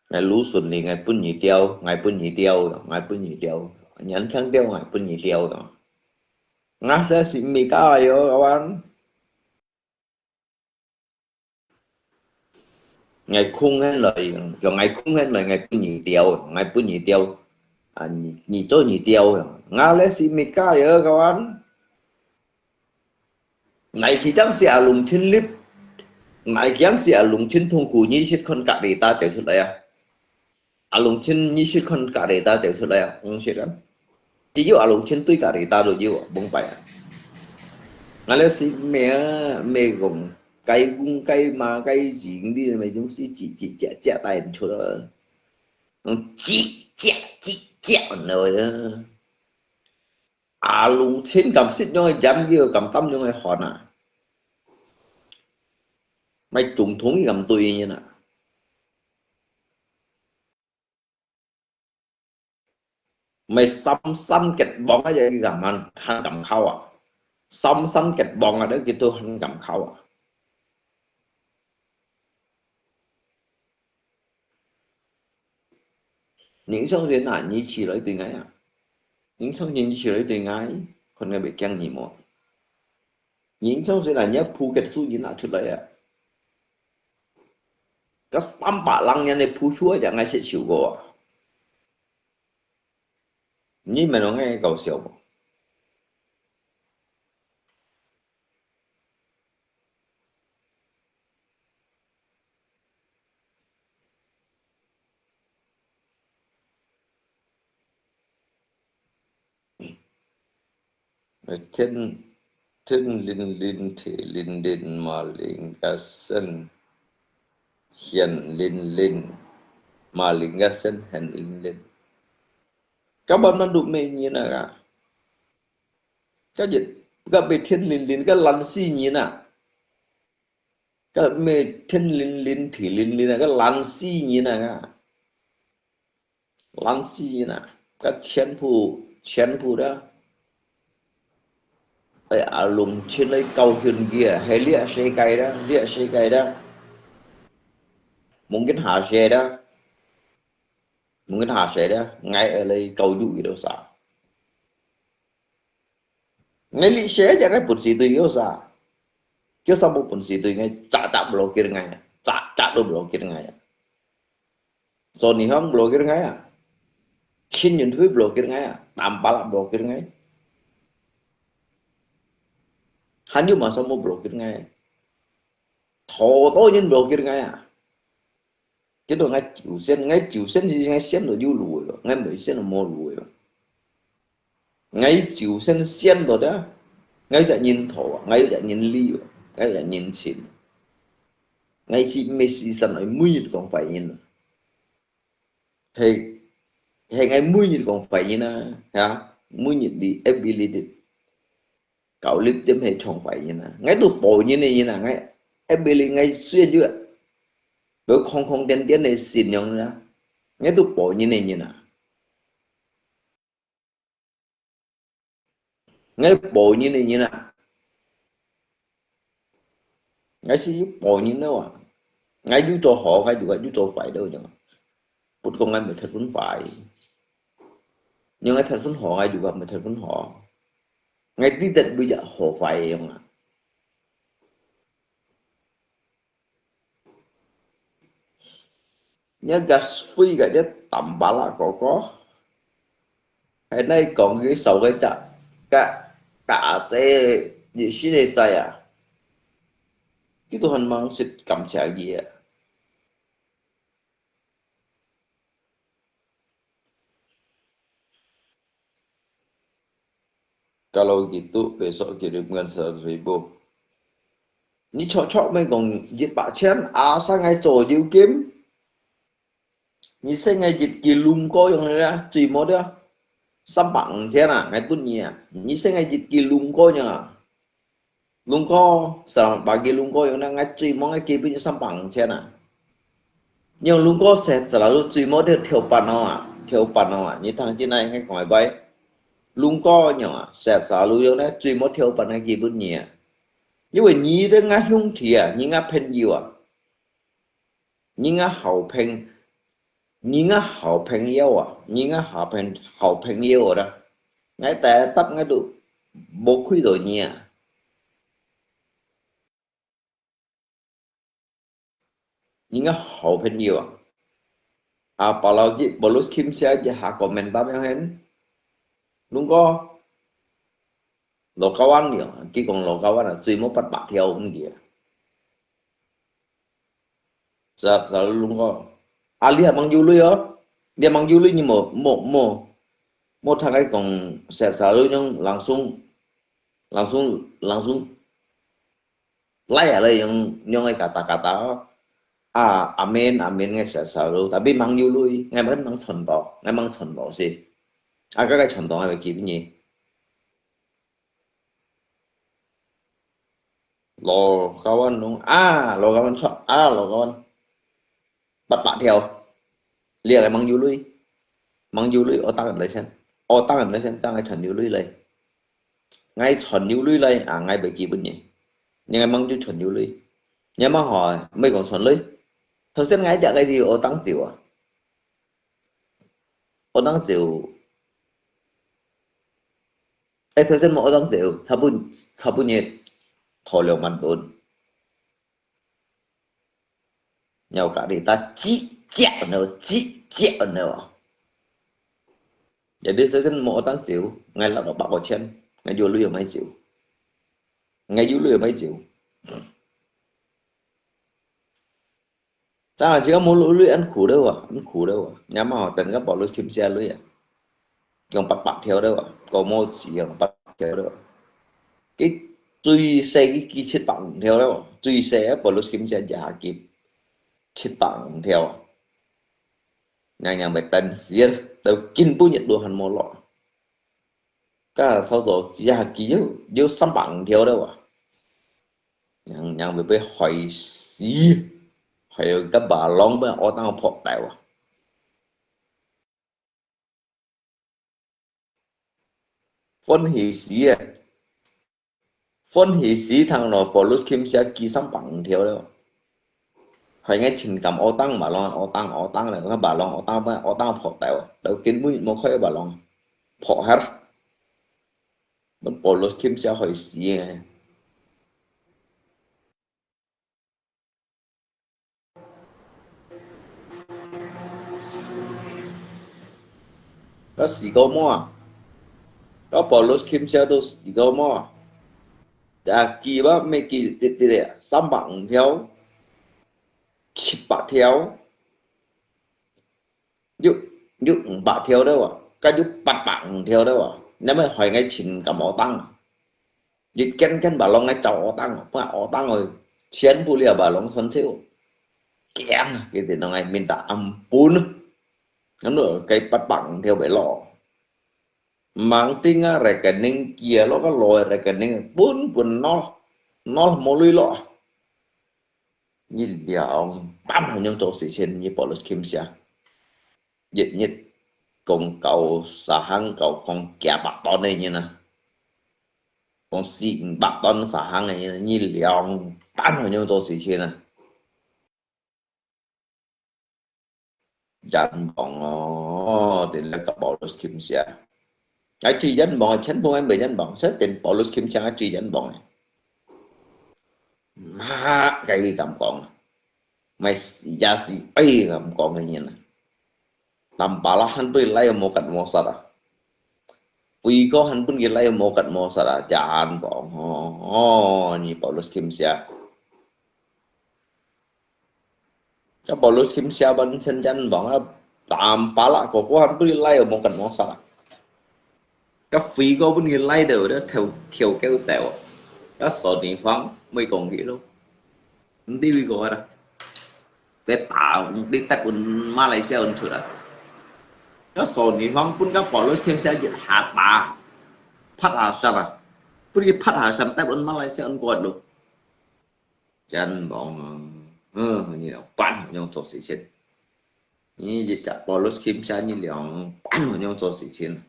𠊎攄筍哩，𠊎分你釣，𠊎分你釣，𠊎分你釣，你安強釣，𠊎分你釣。𠊎這係毋係假个哦，kawan。𠊎空閒來，用𠊎空閒來，𠊎分你釣，𠊎分你釣。啊，你，你做你釣。𠊎這係毋係假个哦，kawan。 哪幾張係阿龍親立？哪幾張係阿龍親痛苦？你識看隔離打走出來啊？阿龍親，你識看隔離打走出來啊？毋識啊？只有阿龍親對隔離打都有啊，明白啊？𠊎這係乜啊，乜講，該公該馬該人，你乜總係吱吱喳喳帶人出來。嗯，吱喳吱喳，你知道啊？ 阿龍親敢食樣个鹽，又敢擔樣个汗啊？乜總統佢敢對人啊？乜三山結網啊，佢敢還，還敢敲啊？三山結網啊，佢都還敢敲啊？ 人上人啊，你起來對𠊎啊！人上人，你起來對𠊎，看𠊎會驚你無？人上人啊，你要撲个輸贏拿出來啊！該三百零年个撲輸啊，𠊎識輸過啊！你問𠊎搞笑無？ 天，天靈靈，地靈靈，馬鈴个聲，現靈靈，馬鈴个聲，現靈靈。Kawan，恁多美人啊！該日，該被天靈靈，該懶死人啊！ 該乜天靈靈地靈靈啊，該懶死人啊，該懶死人啊，該全部全部个哎呀，弄清來教訓佢啊，係這世界啦，這世界啦，mungkin下世啦，mungkin下世啦，𠊎愛來教育佢兜儕。𠊎這世也𠊎本事對佢兜儕，佢兜儕無本事對𠊎，隻隻blokir𠊎，隻隻都blokir𠊎。 Johnny Hong blokir𠊎啊，Chin Yun Tui blokir𠊎啊，Tampalak blokir𠊎，還有麼儕無blokir𠊎？Thô-thô人blokir𠊎啊！Kito𠊎就選，𠊎就選就𠊎選到有路个咯，𠊎毋選就無路个咯。 𠊎就算選到了，𠊎有隻人thô啊，𠊎有隻人理啊，𠊎有隻人情。𠊎係毋係時常愛每日講壞人啊？係，係𠊎每日講壞人啊，哈？每日你ability九粒點係唱壞人啊？𠊎都保人个人啊，𠊎ability𠊎雖然有，有空空點點个信仰啊，𠊎都保人个人啊。 𠊎保人个人啊，𠊎係有保人个啊。𠊎有做好，𠊎有，有做壞都有。不過𠊎毋係忒分壞，因為忒分好，𠊎有个毋係忒分好。𠊎知得每隻好壞个樣啊。 你个飛个，你Tampalak哥哥，還來講佢受个責，甲，甲阿姐，你心裡知啊？佢都還吂識感謝佢啊。 Kalau gitu, besok kirimkan seratus ribu. 你著著毋係講一百千，asal𠊎做有金。你使𠊎一支龍哥樣个啦，最無了，三百五千啊，𠊎分你啊。你使𠊎一支龍哥樣啊。 龍哥，selamat pagi龍哥樣呢，𠊎最望个基本就三百五千啊。用龍哥sehat selalu最望就跳板哦啊，跳板哦啊，你聽見哪，𠊎講个拜。龍哥樣啊，sehat selalu樣呢，最望跳板个基本你啊。因為你係𠊎兄弟啊，你𠊎朋友啊。 你个好朋，你个好朋友啊，你个好朋，好朋友啦。𠊎第一答𠊎都無虧到你啊。你个好朋友啊。啊，Paulus Kim寫一下comment答樣hen。龍哥， 老kawan了，佢講老kawan啊，最無八百條毋記啊。Sa-，selalu講，啊，你還吂有鐳哦？你還吂有鐳，你莫，莫，莫，莫聽佢講，selalu用langsung，langsung，langsung 來啊，來用，用个kata-kata哦。啊，amin，amin，𠊎sehat selalu，tapi吂有鐳，𠊎吂，吂賺到，𠊎吂賺到先。啊，該个賺到𠊎會寄分你。老kawan講，啊，老kawan著，啊，老kawan。 八百條。你个吂有鐳，吂有鐳，我當然來先，我當然來先，當然賺有鐳來。𠊎賺有鐳來，啊，𠊎會寄分你。你个吂有賺有鐳，你吂好，毋係講賺鐳。頭先𠊎食个就我當少啊，我當少。哎，頭先無我當少，差不，差不多討兩萬銀。 有價值，但只隻呢，只隻呢。Jadi頭先無當少，𠊎拿到八個千，𠊎有鐳買少，𠊎有鐳買少。當然，這个無鐳恁苦了啊，恁苦了啊，你嘛好等个Paulus Kim寫鐳啊。 用八百條了啊，過無錢用八百條了啊。佢最細佢寄七百五條了啊，最細个Paulus Kim寫一下寄七百五條啊。娘娘會等死啊，到今晡日都還無落。該少做一下寄有，有三百五條了啊。娘娘會被害死，還有个巴郎被我當破掉啊。 歡喜死啊！歡喜死聽咯，Paulus Kim Sia寄三百五條了。害𠊎盡感烏當，馬龍烏當，烏當了，看馬龍烏當，烏當破掉，都根本無看馬龍，破下啦。分Paulus Kim Sia害死个。 該死个麼啊？該Paulus Kim Sia都死个麼啊？啊，寄吧，乜寄直直个，三百五條，七百條，有，有五百條了哇，該有八百五條了哇，你乜害𠊎盡感烏當啊！ 一間間馬龍个找烏當，把烏當个全部了馬龍全收，驚啊！佢等个面打暗分，咁咯，該八百五條袂落。Mang ting啊，rekening寄啊，落个落个rekening，分分nol，nol無鐳落。你兩班仰做事情，你Paulus Kim Sia，日日講到沙行到講幾百噸个人啊！ 講四五百噸沙行个，你兩班仰做事情啊？冤枉哦，等了个Paulus Kim Sia。𠊎最冤枉个，全部𠊎毋冤枉，所以等Paulus Kim Sia𠊎最冤枉个。啊，該佢敢講啊？ Malaysia係愛敢講个人啊。Tampalak還分佢拉無結無煞啊。Vigo還分佢拉無結無煞啊，冤枉哦，哦，你Paulus Kim Sia。該Paulus Kim Sia完全冤枉啊，Tampalak哥哥還分佢拉無結無煞啊。該Vigo分佢拉到都跳，跳狗走啊。該Sony Huang毋講佢咯。 毋知為何啦。你打，你得分馬來西亞人出來。該Sony Huang分該Paulus Kim Sia一下打，拍下殺啊，分佢拍下殺，得分馬來西亞人過咯。冤枉啊！嗯，你兩班仰做事情，你一隻Paulus Kim Sia，你兩班仰做事情。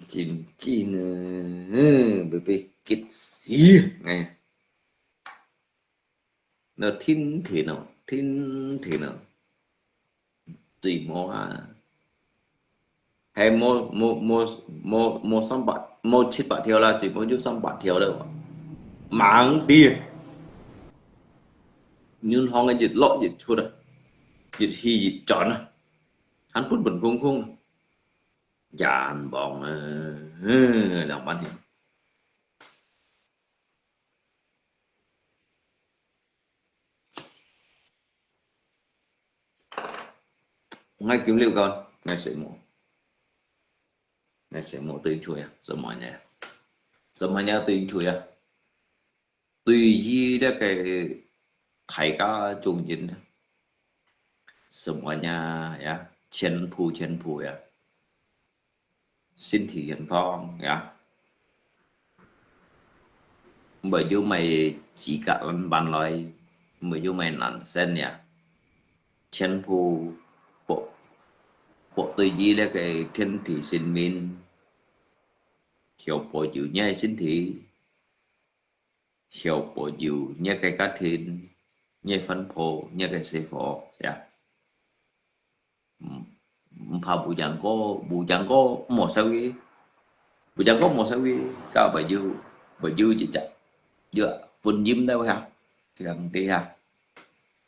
真正呢，會被激死，哎。該天天哦，天天哦，最無啊，還無，無，無，無，無三百，無七百條啦，最無就三百條了。Mang ting，銀行个一落一出啊，一去一轉啊，還本本空空。 冤枉啊！嗯，兩萬年。𠊎今日講，𠊎承蒙，𠊎承蒙對佢啊，承蒙你，承蒙你對佢啊。 對於這個大家眾人，semuanya呀，全部全部呀，身體健康呀，毋會有麼个自家人搬來，毋會有麼个難生呀，全部保，保對於這個天地神明，求保佑你个身體。 求保佑你个家庭，你个婚姻，你个生活呀。嗯，毋怕無人過，無人過無所謂，無人過無所謂，該會有，會有一隻，有婚姻了哈，這樣的哈。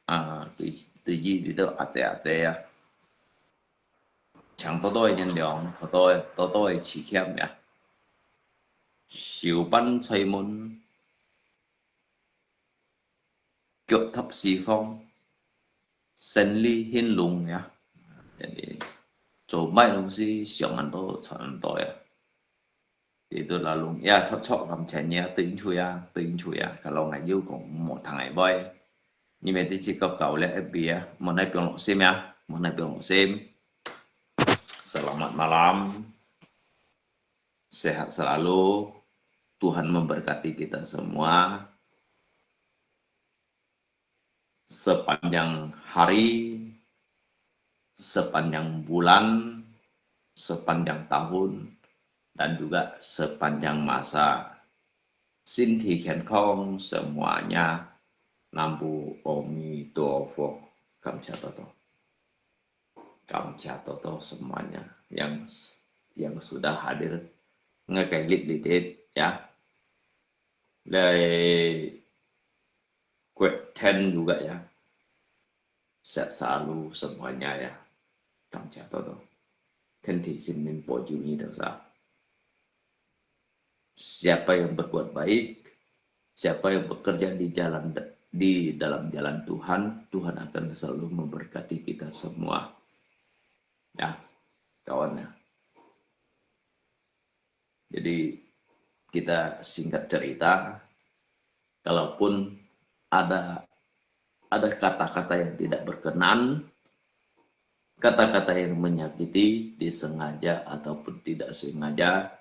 啊，對，對於你兜阿姐阿姐啊。 請多多个原諒，多多个，多多个體諒呀。手辦開門，腳踏四方，生理興隆呀。Jadi，做麼个東西想恁多，賺恁多呀。 Itu lalu，ya，著著，感謝你啊，對應處啊，對應處啊，kalau𠊎有講無聽个話，你們直接搞搞了F B啊，莫拿放落心啊，莫拿放落心。Selamat malam. Sehat selalu. Tuhan memberkati kita semua. Sepanjang hari, sepanjang bulan, sepanjang tahun, dan juga sepanjang masa. Sinti khenkong semuanya. Namu Amitofo. Kamsia toto. Kamsia toto semuanya yang yang sudah hadir. Ngai kai lit lit ya. Lai kuat ten juga ya. Sehat selalu semuanya ya. Kamsia toto. Sinti Singmin po juni dosa. Siapa yang berbuat baik, siapa yang bekerja di jalan di dalam jalan Tuhan, Tuhan akan selalu memberkati kita semua. Ya, kawan ya. Jadi kita singkat cerita, kalaupun ada ada kata-kata yang tidak berkenan, kata-kata yang menyakiti, disengaja ataupun tidak sengaja,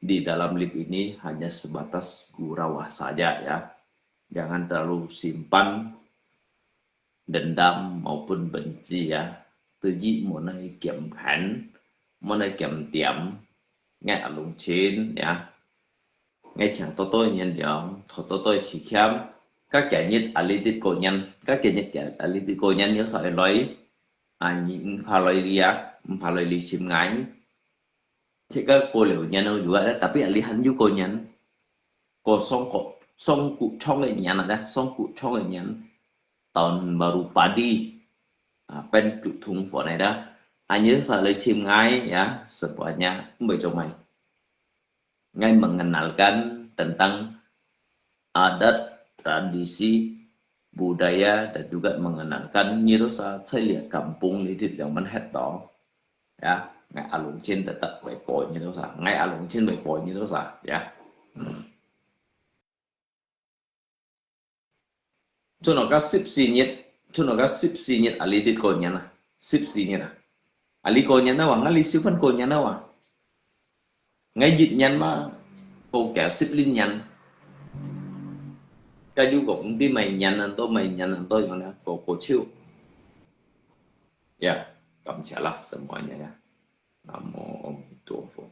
di dalam live ini hanya sebatas gurau saja ya. Jangan terlalu simpan dendam maupun benci ya. Tự nhiên muốn nói kiểm phán, muốn nói kiểm điểm, nghe alung chín ya. Ngai chang toto nyen liang, tho toto chi khiam, ka kia nyit a li dit ko nyen, ka kia nyit kia a li dit ko nyen yo sa lai, a ni mpa lai li a, mpa lai li chim ngai. Thế ka ko liu nyen no juga, tapi a li han yu ko nyen. Ko song ko, song ku chong e nyen a, song ku chong e nyen. Tahun baru padi, a, pen tu thung fo nai da. A nyi sa lai chim ngai ya, sebuahnya, mbai chong mai. Ngai mengenalkan tentang adat, tradisi, budaya, dan juga mengenalkan nyi dosa cai lia kampung li dit yang man het to. Ya, ngai alung chin tetap bai po nyi dosa. Ngai alung chin bai po nyi dosa. Ya. ကျွန်တော်က sip sinit, ကျွန်တော်က sip sinit အလေးတစ်ကိုညံနာ, sip sinit အလေးကိုညံနာဝါ, ငါလီ sip fan ကိုညံနာဝါ, ငါယစ်ညံမ, ကိုကဲ sip လင်းညံ, ကယူကိုဒီမိုင်ညံနန်တော့မိုင်ညံနန်တော့ယောနာ, ကိုကိုချို, 呀, 感谢啦, semuanya ya. Namo Amitofo.